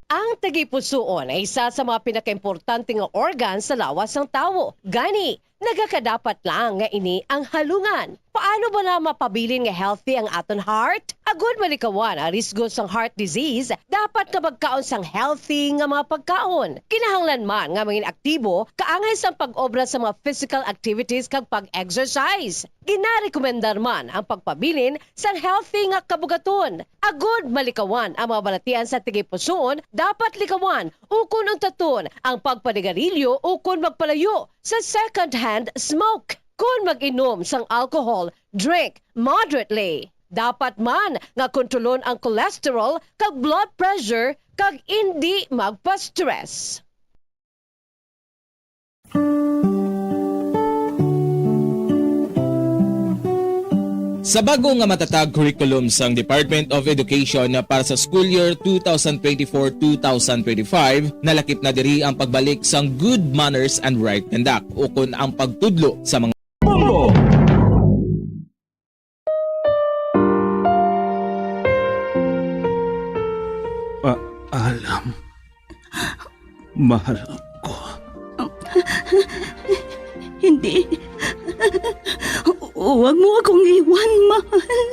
Ang tagipusoon ay isa sa mga pinakaimportante nga organ sa lawas sang tawo. Gani, nagakadapat lang nga ini ang halungan. Paano ba na mapabilin nga healthy ang aton heart? Agud malikawan ang risgo sang heart disease, dapat nga magkaon sang healthy nga mga pagkaon. Kinahanglan man nga mangin aktibo, kaangay sang pag-obra sa mga physical activities kag pag-exercise. Ginarekomendar man ang pagpabilin sang healthy nga kabugaton. Agud malikawan ang mga balatian sa tagipusoon, dapat likawan ukon untaton ang pagpanigarilyo ukon magpalayo sa second-hand smoke. Kon mag-inom sang alcohol, drink moderately. Dapat man nga kontrolon ang cholesterol kag blood pressure kag indi magpa-stress. Sa bag-o nga matatag curriculum sang Department of Education para sa school year two thousand twenty-four, two thousand twenty-five, nalakip na diri ang pagbalik sang good manners and right conduct, ukon ang pagtudlo sa mga Bongo! Paalam, mahal ko. Hindi. Huwag mo akong iwan, mahal.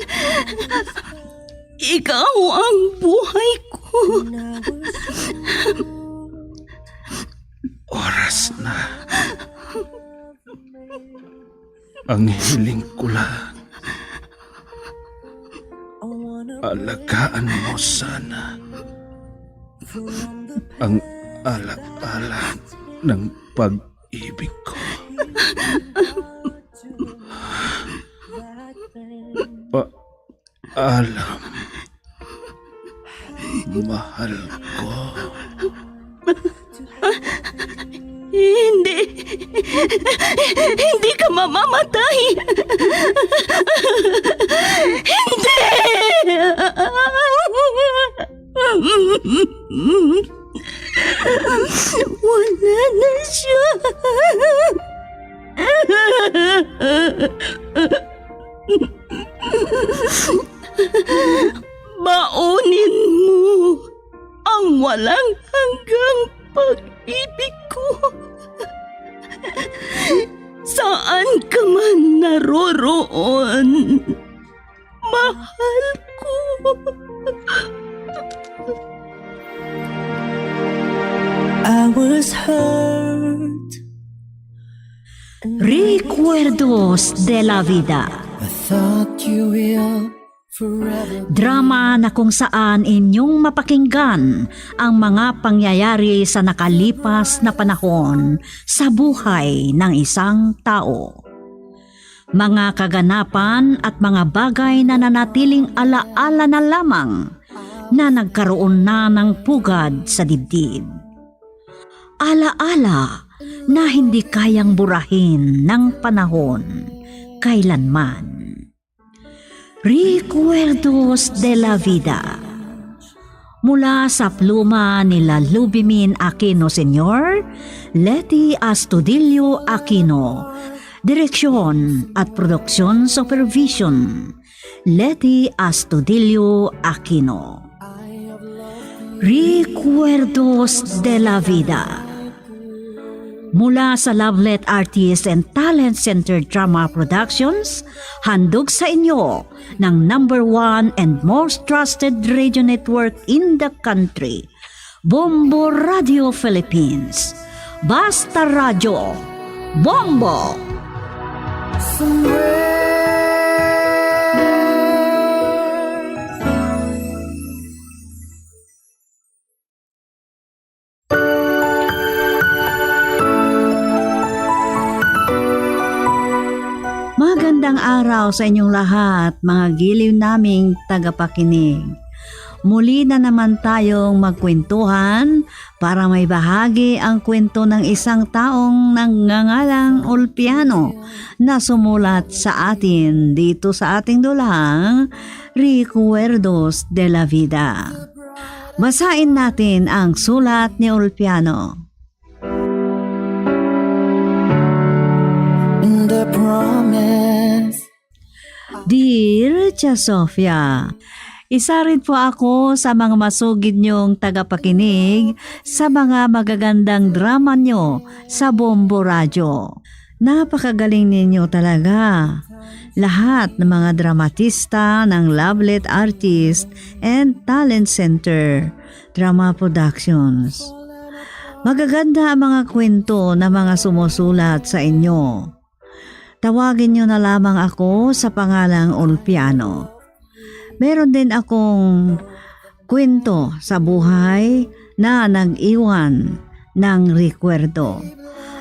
Ikaw ang buhay ko. Oras na. Ang hiling ko lang, alagaan mo sana ang ala-ala ng pag-ibig ko. Paalam, mahal ko. Hindi. Hindi ka mamamatay. Hindi. Wala na siya. Baunin mo ang walang hanggang pag-ibig ko. Saan ka man naroroon, mahal ko. I was hurt. Recuerdos de la Vida. I thought you will forever. Drama na kung saan inyong mapakinggan ang mga pangyayari sa nakalipas na panahon sa buhay ng isang tao. Mga kaganapan at mga bagay na nanatiling alaala na lamang na nagkaroon na ng pugad sa dibdib. Alaala na hindi kayang burahin ng panahon kailanman. Recuerdos de la Vida. Mula sa pluma ni Lalubimin Aquino Senior, Leti Astudillo Aquino. Direksyon at production supervision, Leti Astudillo Aquino. Recuerdos de la Vida. Mula sa Lovelet Artist and Talent Center Drama Productions, handog sa inyo ng number one and most trusted radio network in the country, Bombo Radio Philippines. Basta Radyo, Bombo! Magandang araw sa inyong lahat, mga giliw naming tagapakinig. Muli na naman tayong magkwentuhan para may bahagi ang kwento ng isang taong nagngangalang Ulpiano na sumulat sa atin dito sa ating dulang Recuerdos de la Vida. Basain natin ang sulat ni Ulpiano. The promise. Dear Tia Sofia, isa rin po ako sa mga masugid niyong tagapakinig sa mga magagandang drama niyo sa Bombo Radyo. Napakagaling ninyo talaga. Lahat ng mga dramatista ng Lovelet Artist and Talent Center Drama Productions. Magaganda ang mga kwento na mga sumusulat sa inyo. Tawagin niyo na lamang ako sa pangalang Ulpiano. Meron din akong kwento sa buhay na nag-iwan ng rekwento.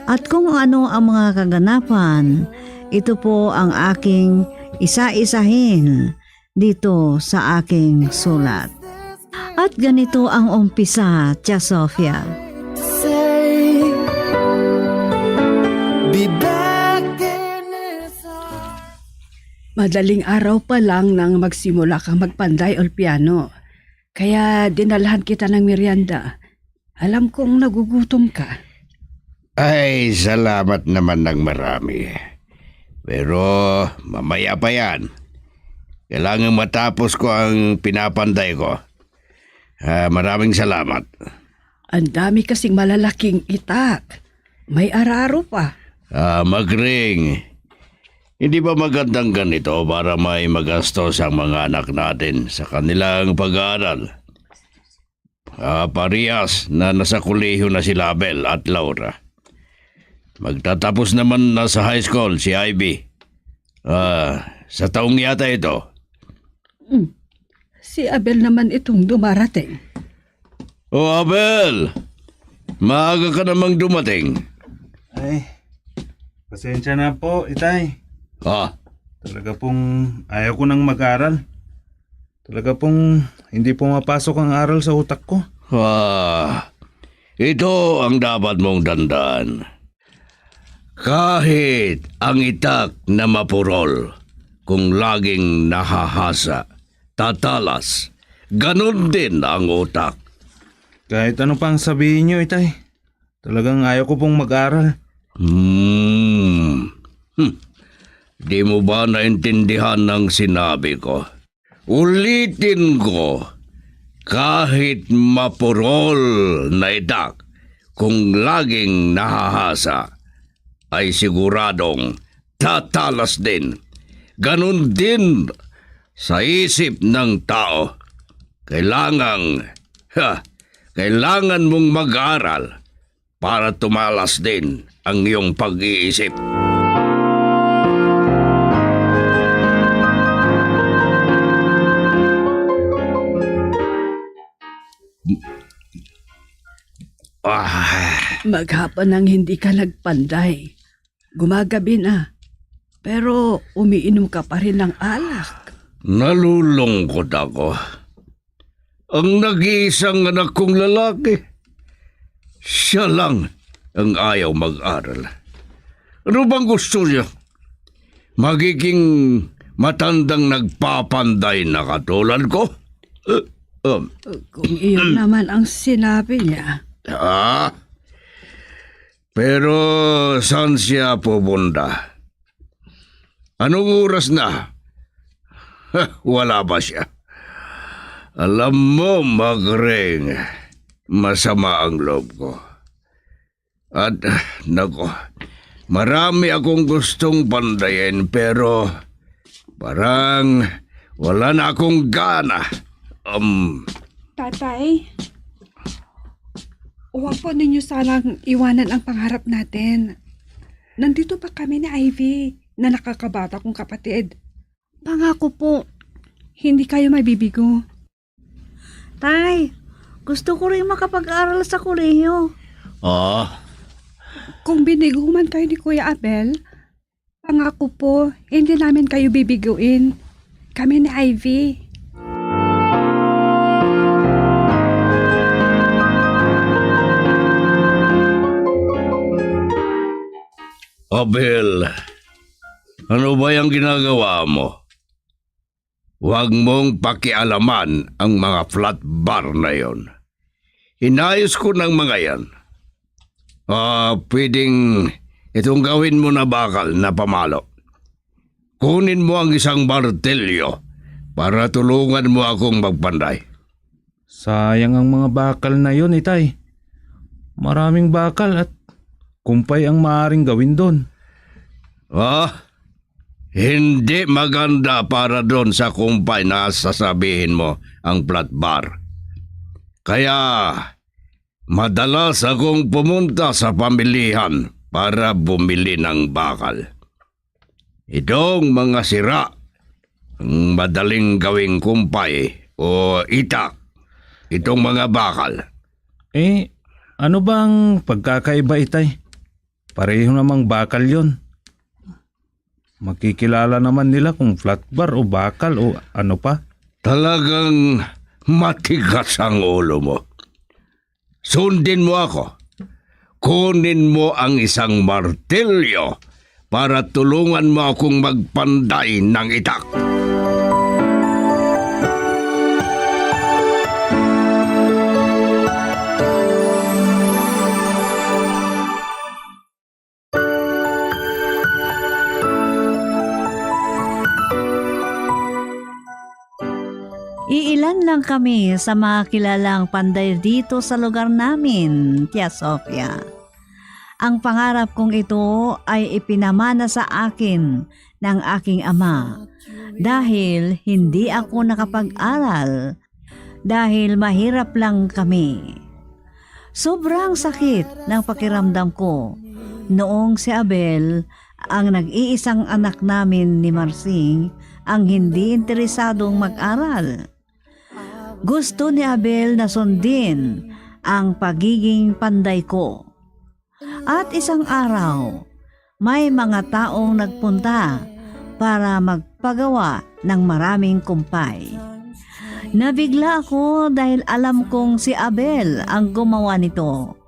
At kung ano ang mga kaganapan, ito po ang aking isa-isahin dito sa aking sulat. At ganito ang umpisa, Tia Sofia. Say, be back in this heart. Madaling araw pa lang nang magsimula kang magpanday, Ulpiano. Kaya dinalhan kita ng merienda. Alam kong nagugutom ka. Ay, salamat naman ng marami. Pero mamaya pa yan. Kailangan matapos ko ang pinapanday ko. Ah, maraming salamat. Ang dami kasing malalaking itak. May araro pa. Ah, Magring, hindi ba magandang ganito para may magastos ang mga anak natin sa kanilang pag-aaral? Ah, parehas na nasa kolehiyo na sila Abel at Laura. Magtatapos naman na sa high school si Ivy. Ah, sa taong yata ito. Hmm. Si Abel naman itong dumarating. O Abel, maaga ka namang dumating. Ay, pasensya na po, itay. Ah, Talaga pong ayaw ko nang mag-aral. Talaga pong hindi pumapasok ang aral sa utak ko. Ah, ito ang dapat mong tandaan. Kahit ang itak na mapurol, kung laging nahahasa, tatalas, ganun din ang utak. Kahit ano pang sabihin niyo, itay, talagang ayaw ko pong mag-aral. Hmm. Hmm. Di mo ba naintindihan ang sinabi ko? Ulitin ko, kahit mapurol na itak, kung laging nahahasa, ay siguradong tatalas din. Ganun din sa isip ng tao. Kailangang, ha, kailangan mong mag-aral para tumalas din ang iyong pag-iisip. Ah, Maghapon nang hindi ka nagpanday. Gumagabi na. Pero umiinom ka pa rin ng alak. Nalulungkot ako. Ang nag-iisang anak kong lalaki, siya lang ang ayaw mag-aral. Ano bang gusto niya? Magiging matandang nagpapanday na katulad ko? Eh, um, Kung iyon naman ang sinabi niya. Ah? Pero saan siya pupunta? Anong oras na? Wala pa siya. Alam mo, Magring, masama ang loob ko. At, ah, nako, marami akong gustong pandayin, pero parang wala na akong gana. Um, Tatay, huwag po ninyo sanang iwanan ang pangarap natin. Nandito pa kami ni Ivy na nakakabata kong kapatid. Pangako po, hindi kayo mabibigo. Tay, gusto ko rin makapag-aral sa kolehiyo. Ah, Kung binigo man kayo ni Kuya Abel, pangako po, hindi namin kayo bibiguin. Kami ni Ivy. Abel, ano ba yung ginagawa mo? Huwag mong pakialaman ang mga flat bar na yon. Inayos ko ng mga yan. Ah, pwedeng itong gawin mo na bakal na pamalo. Kunin mo ang isang martilyo para tulungan mo akong magpanday. Sayang ang mga bakal na yon, itay. Maraming bakal at kumpay ang maaring gawin doon. Ah, hindi maganda para doon sa kumpay na sasabihin mo ang flat bar. Kaya madalas akong pumunta sa pamilihan para bumili ng bakal. Itong mga sira, ang madaling gawing kumpay o itak, itong mga bakal. Eh, ano bang pagkakaiba, itay? Pareho namang bakal yon. Makikilala naman nila kung flat bar o bakal o ano pa. Talagang matigas ang ulo mo. Sundin mo ako. Kunin mo ang isang martilyo para tulungan mo akong magpanday ng itak. Iilan lang kami sa mga kilalang panday dito sa lugar namin, Tia Sofia. Ang pangarap kong ito ay ipinamana sa akin ng aking ama dahil hindi ako nakapag-aral. dahil mahirap lang kami. Sobrang sakit ng pakiramdam ko noong si Abel, ang nag-iisang anak namin ni Marsing, ang hindi interesadong mag-aral. Gusto ni Abel na sundin ang pagiging panday ko. At isang araw, may mga taong nagpunta para magpagawa ng maraming kumpay. Nabigla ako dahil alam kong si Abel ang gumawa nito.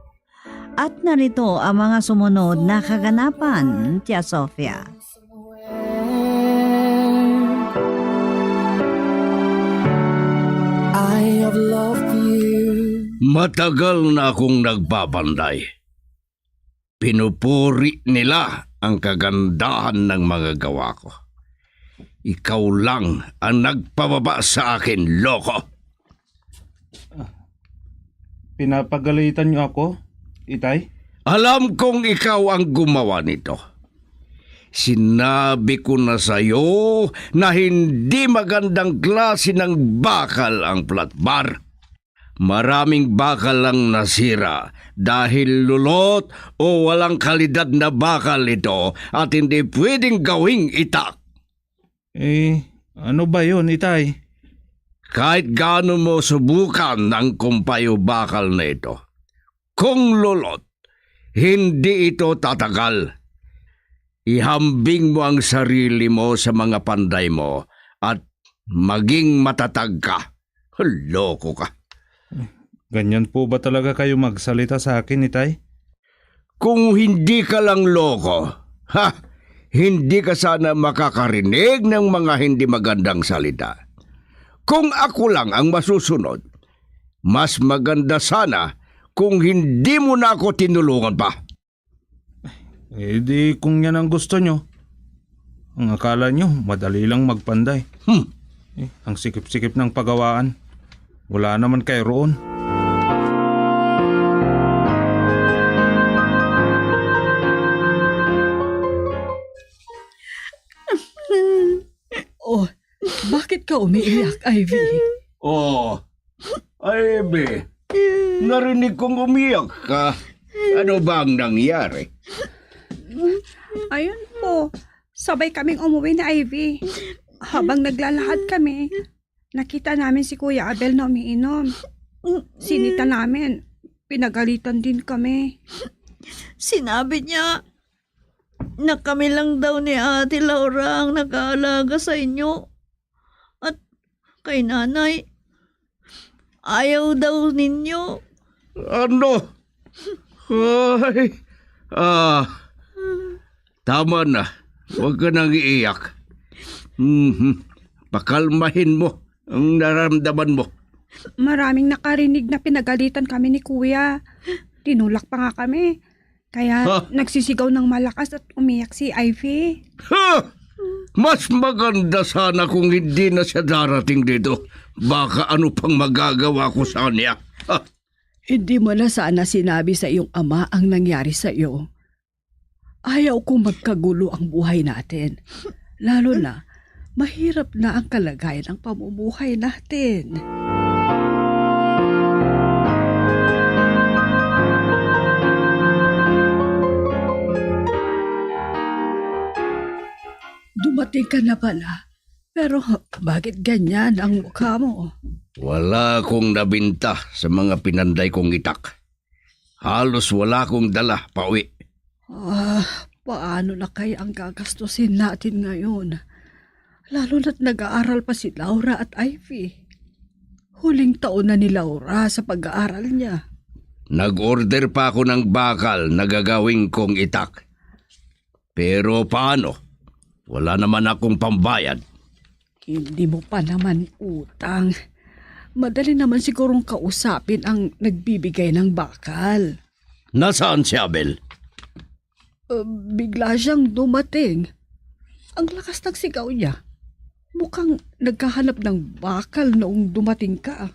At narito ang mga sumunod na kaganapan, Tia Sofia. I have loved you. Matagal na akong nagpapanday. Pinupuri nila ang kagandahan ng mga gawa ko. Ikaw lang ang nagpababa sa akin, loko. Pinapagalitan niyo ako, Itay? Alam kong ikaw ang gumawa nito. Sinabi ko na sa iyo na hindi magandang klase ng bakal ang flat bar. Maraming bakal ang nasira dahil lulot o walang kalidad na bakal ito at hindi pwedeng gawing itak. Eh, ano ba yun, Itay? Kahit gaano mo subukan ang kumpay o bakal na ito, kung lulot, hindi ito tatagal. Ihambing mo ang sarili mo sa mga panday mo at maging matatag ka. Loko ka. Ganyan po ba talaga kayo magsalita sa akin, Itay? Kung hindi ka lang loko, ha, hindi ka sana makakarinig ng mga hindi magandang salita. Kung ako lang ang masusunod, mas maganda sana kung hindi mo na ako tinulungan pa. Eh, di kung yan ang gusto nyo. Ang akala nyo, madali lang magpanday. Hmm. Eh, ang sikip-sikip ng pagawaan. Wala naman kay roon. Oh, bakit ka umiiyak, Ivy? Oh, Ivy, narinig kong umiyak ka. Ano ba ang nangyari? Ayun po, sabay kaming umuwi ni Ivy. Habang naglalakad kami, nakita namin si Kuya Abel na umiinom. Sinita namin, pinagalitan din kami. Sinabi niya na kami lang daw ni Ate Laura ang nag-aalaga sa inyo. At kay Nanay, ayaw daw ninyo. Ano? Ay, ah, tama na. Huwag ka nang iiyak. Mhm. Pakalmahin mo ang nararamdaman mo. Maraming nakarinig na pinagalitan kami ni Kuya. Tinulak pa nga kami. Kaya Ha? nagsisigaw ng malakas at umiyak si Ivy. Ha! Mas maganda sana kung hindi na siya darating dito. Baka ano pang magagawa ko sa kanya. Ha? Hindi mo na sana sinabi sa iyong ama ang nangyari sa iyo. Ayaw kong magkagulo ang buhay natin. Lalo na, mahirap na ang kalagayan ng pamumuhay natin. Dumating ka na pala. Pero bakit ganyan ang mukha mo? Wala akong nabinta sa mga pinanday kong itak. Halos wala akong dala pauwi. Ah, paano na kaya ang gagastusin natin ngayon? Lalo na't nag-aaral pa si Laura at Ivy. Huling taon na ni Laura sa pag-aaral niya. Nag-order pa ako ng bakal na gagawin kong itak. Pero paano? Wala naman akong pambayad. Hindi mo pa naman utang. Madali naman sigurong kausapin ang nagbibigay ng bakal. Nasaan si Abel? Uh, bigla siyang dumating. Ang lakas ng sigaw niya. Mukhang naghahanap ng bakal noong dumating ka.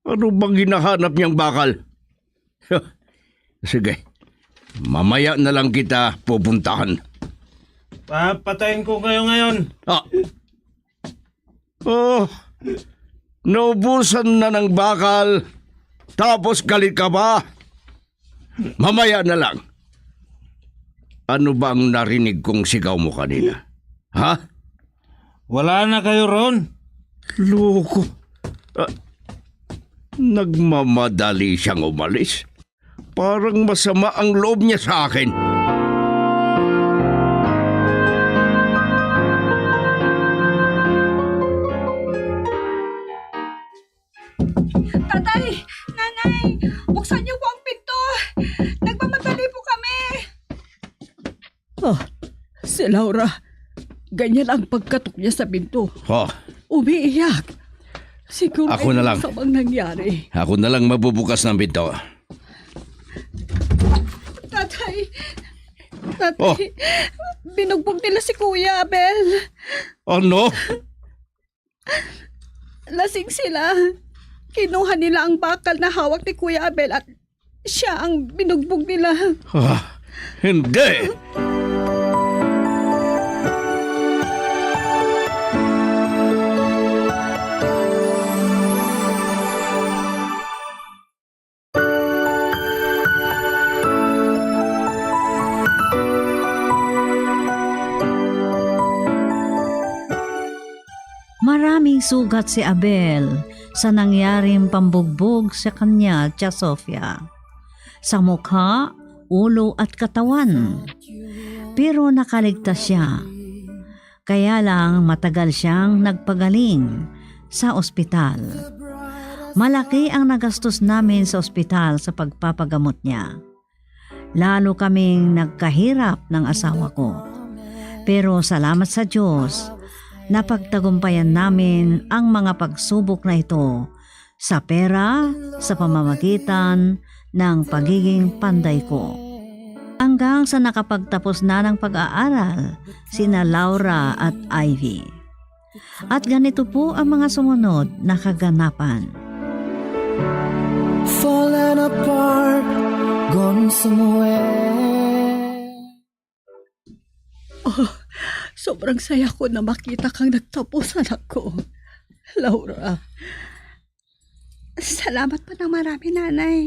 Ano bang hinahanap niyang bakal? Sige, mamaya na lang kita pupuntahan. Papatayin ko kayo ngayon. Ah. Oh, Naubusan na ng bakal, tapos galit ka pa? Mamaya na lang. Ano ba ang narinig kong sigaw mo kanina? Ha? Wala na kayo ron? Loko. Ah, nagmamadali siyang umalis. Parang masama ang loob niya sa akin. Tatay! Nanay! Buksan niyo po ang pinto! Nagmamadali po kami! Oh, si Laura. Ganyan ang pagkatok niya sa pinto. Oh. Umiiyak. Siguro Ako may na lang. masamang nangyari. Ako na lang magbubukas ng pinto. Tatay! Tatay! Oh. Binugbog nila si Kuya Abel. Ano? Lasing sila. Kinuha nila ang bakal na hawak ni Kuya Abel at siya ang binugbog nila. Ah, hindi! Maraming sugat si Abel sa nangyaring pambugbog sa kanya, Tia Sofia, sa mukha, ulo at katawan. Pero nakaligtas siya. Kaya lang matagal siyang nagpagaling sa ospital. Malaki ang nagastos namin sa ospital sa pagpapagamot niya. Lalo kaming nagkahirap ng asawa ko. Pero salamat sa Diyos, napagtagumpayan namin ang mga pagsubok na ito sa pera sa pamamagitan ng pagiging panday ko. Hanggang sa nakapagtapos na ng pag-aaral sina Laura at Ivy. At ganito po ang mga sumunod na kaganapan. Falling apart, gone somewhere. Oh, sobrang saya ko na makita kang nagtapos, anak ko. Laura, salamat pa ng marami, Nanay.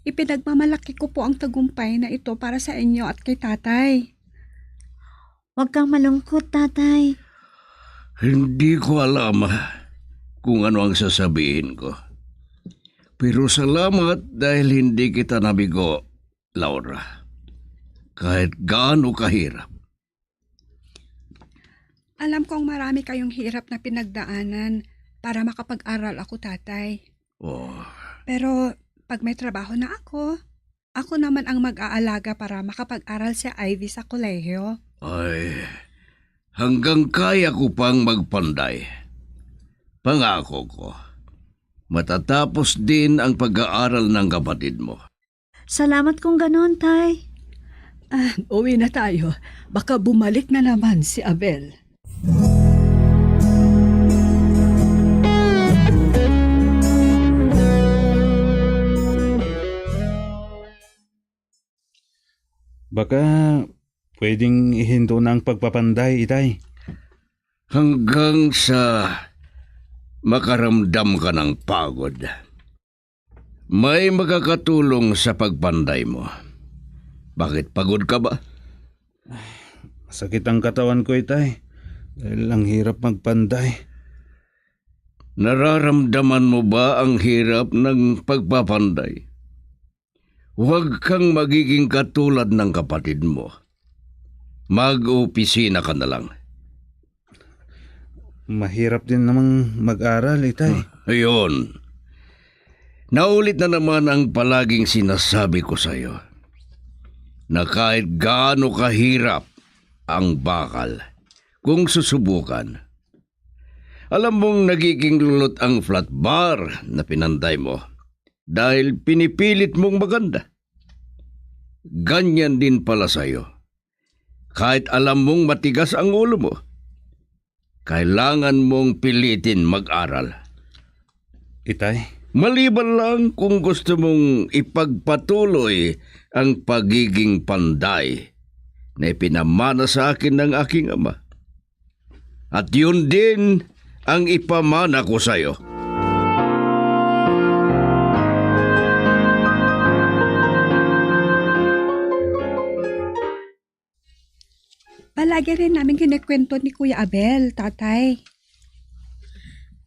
Ipinagmamalaki ko po ang tagumpay na ito para sa inyo at kay Tatay. Huwag kang malungkot, Tatay. Hindi ko alam kung ano ang sasabihin ko. Pero salamat dahil hindi kita nabigo, Laura. Kahit gaano kahirap. Alam kong marami kayong hirap na pinagdaanan para makapag-aral ako, Tatay. Oh. Pero pag may trabaho na ako, ako naman ang mag-aalaga para makapag-aral si Ivy sa kolehiyo. Ay, hanggang kaya ko pang magpanday. Pangako ko, matatapos din ang pag-aaral ng kapatid mo. Salamat kung ganon, Tay. Ah, uwi na tayo. Baka bumalik na naman si Abel. Baka pwedeng ihinto na ang pagpapanday, Itay. Hanggang sa makaramdam ka ng pagod. May makakatulong sa pagpanday mo. Bakit, pagod ka ba? Masakit ang katawan ko, Itay. Dahil ang hirap magpanday. Nararamdaman mo ba ang hirap ng pagpapanday? Huwag kang magiging katulad ng kapatid mo. Mag-opisina ka na lang. Mahirap din namang mag-aral, Itay. Ah, ayun. Naulit na naman ang palaging sinasabi ko sa'yo na kahit gaano kahirap ang bakal, kung susubukan, alam mong nagiging lulot ang flat bar na pinanday mo dahil pinipilit mong maganda. Ganyan din pala sa'yo. Kahit alam mong matigas ang ulo mo, kailangan mong pilitin mag-aral. Itay? Maliban lang kung gusto mong ipagpatuloy ang pagiging panday na ipinamana sa akin ng aking ama. At yun din ang ipamana ko sa'yo. Lagi rin namin kinikwento ni Kuya Abel, Tatay.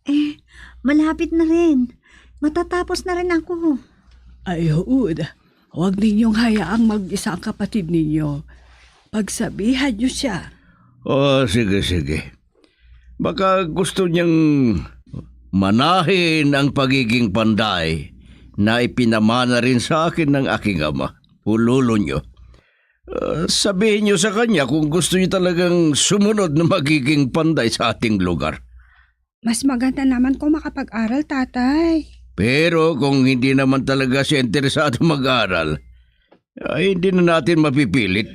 Eh, malapit na rin. Matatapos na rin ako. Ay, huod. Huwag ninyong hayaang mag-isa ang kapatid ninyo. Pagsabihan niyo siya. Oh, sige, sige. Baka gusto niyang manahin ang pagiging panday na ipinamana rin sa akin ng aking ama. Hululon niyo. Ah, sabihin niyo sa kanya kung gusto niya talagang sumunod na magiging panday sa ating lugar. Mas maganda naman kung makapag-aral, Tatay. Pero kung hindi naman talaga siya interesado mag-aral, ay hindi na natin mapipilit.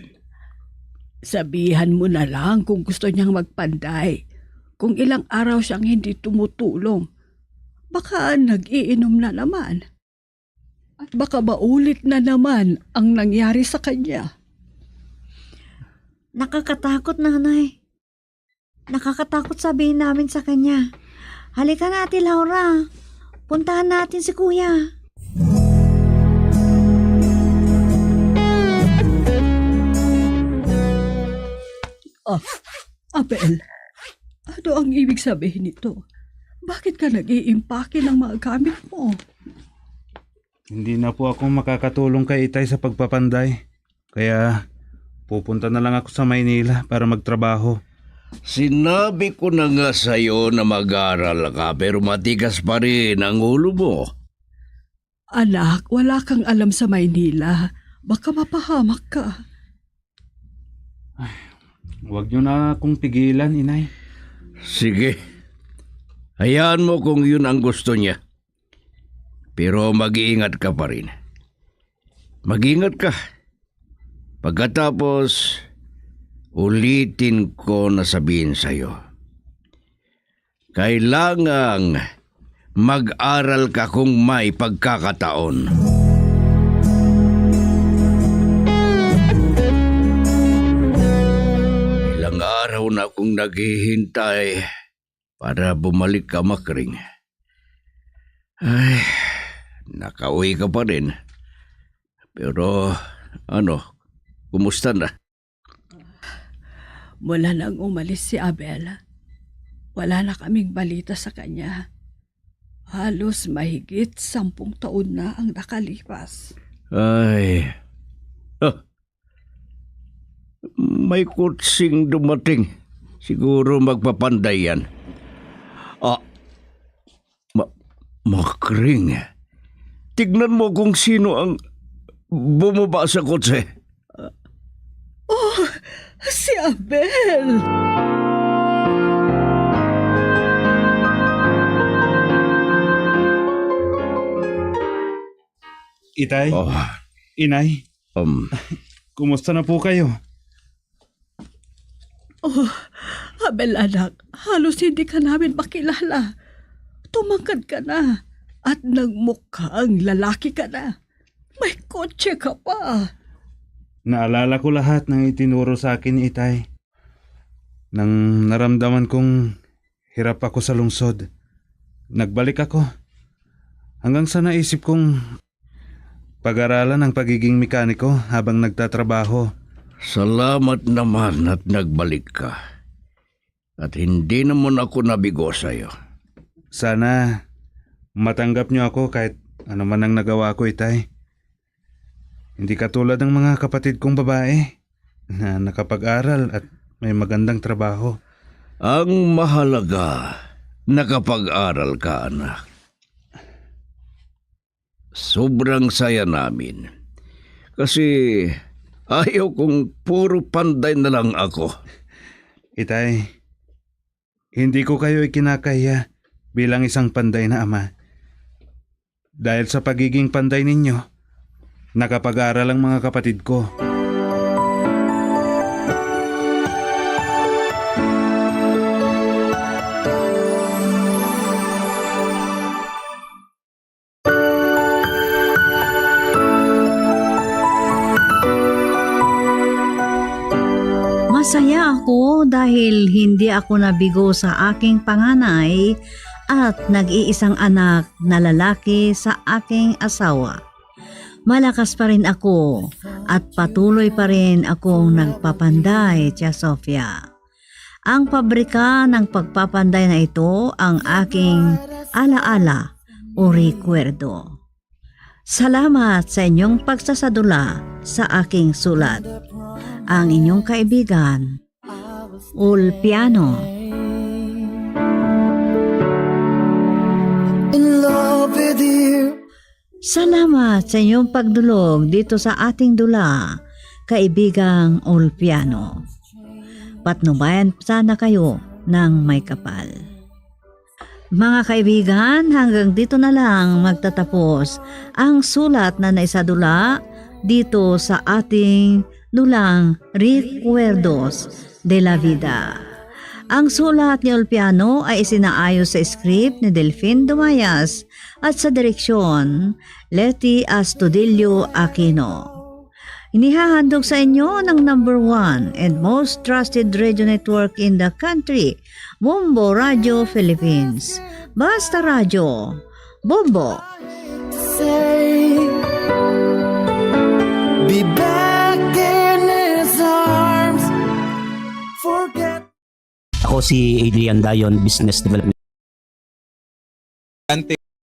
Sabihan mo na lang kung gusto niyang magpanday. Kung ilang araw siyang hindi tumutulong, baka nag-iinom na naman. At baka maulit na naman ang nangyari sa kanya. Nakakatakot, Nanay. Nakakatakot sabihin namin sa kanya. Halika na, Ate Laura. Puntahan natin si Kuya. Oh, Abel, ano ang ibig sabihin nito? Bakit ka nag-iimpake ng mga gamit mo? Hindi na po ako makakatulong kay Itay sa pagpapanday. Kaya pupunta na lang ako sa Maynila para magtrabaho. Sinabi ko na nga sa'yo na mag-aral ka, pero matigas pa rin ang ulo mo. Anak, wala kang alam sa Maynila. Baka mapahamak ka. Ay, huwag niyo na akong pigilan, Inay. Sige. Hayaan mo kung yun ang gusto niya. Pero mag-iingat ka pa rin. Mag-ingat ka. Pagkatapos, ulitin ko na sabihin sa'yo. Kailangang mag-aral ka kung may pagkakataon. Ilang araw na akong naghihintay para bumalik ka, Makring. Ay, nakauwi ka pa rin. Pero, ano, kumusta na? Mula nang umalis si Abel, wala na kaming balita sa kanya. Halos mahigit sampung taon na ang nakalipas. Ay. Ah, may kutsing dumating. Siguro magpapanday yan. Ah, Ma-, Makring, tignan mo kung sino ang bumaba sa kotse. Oh, si Abel! Itay, Oh, Inay, um, kumusta na po kayo? Oh, Abel, anak, halos hindi ka namin makilala. Tumangkad ka na at nagmukhang lalaki ka na. May kotse ka pa. Naalala ko lahat ng itinuro sa akin ni Itay. Nang naramdaman kong hirap ako sa lungsod, nagbalik ako. Hanggang sa naisip kong pag-aralan ang pagiging mekaniko habang nagtatrabaho. Salamat naman at nagbalik ka. At hindi naman ako nabigo sa'yo. Sana matanggap niyo ako kahit ano man ang nagawa ko, Itay. Hindi katulad ng mga kapatid kong babae na nakapag-aral at may magandang trabaho. Ang mahalaga, nakapag-aral ka, anak. Sobrang saya namin. Kasi ayaw kong puro panday na lang ako. Itay, hindi ko kayo ikinakahiya bilang isang panday na ama. Dahil sa pagiging panday ninyo, nakapag-aral ang mga kapatid ko. Masaya ako dahil hindi ako nabigo sa aking panganay at nag-iisang anak na lalaki sa aking asawa. Malakas pa rin ako at patuloy pa rin akong nagpapanday, Tia Sofia. Ang pabrika ng pagpapanday na ito ang aking alaala o rekwerdo. Salamat sa inyong pagsasadula sa aking sulat. Ang inyong kaibigan, Ulpiano. In love with you. Salamat sa inyong pagdulog dito sa ating dula, kaibigang Ulpiano. Patnubayan sana kayo ng may kapal. Mga kaibigan, hanggang dito na lang magtatapos ang sulat na naisadula dito sa ating dulang Recuerdos de la Vida. Ang sulat ni Ulpiano ay isinaayo sa script ni Delfin Dumayas at sa direksyon, Leti Astudillo Aquino. Inihahandog sa inyo ng number one and most trusted radio network in the country, Bombo Radio Philippines. Basta Radyo, Bombo! Say, be back in his arms. Forget. Ako si Adrian Dayon, Business Development.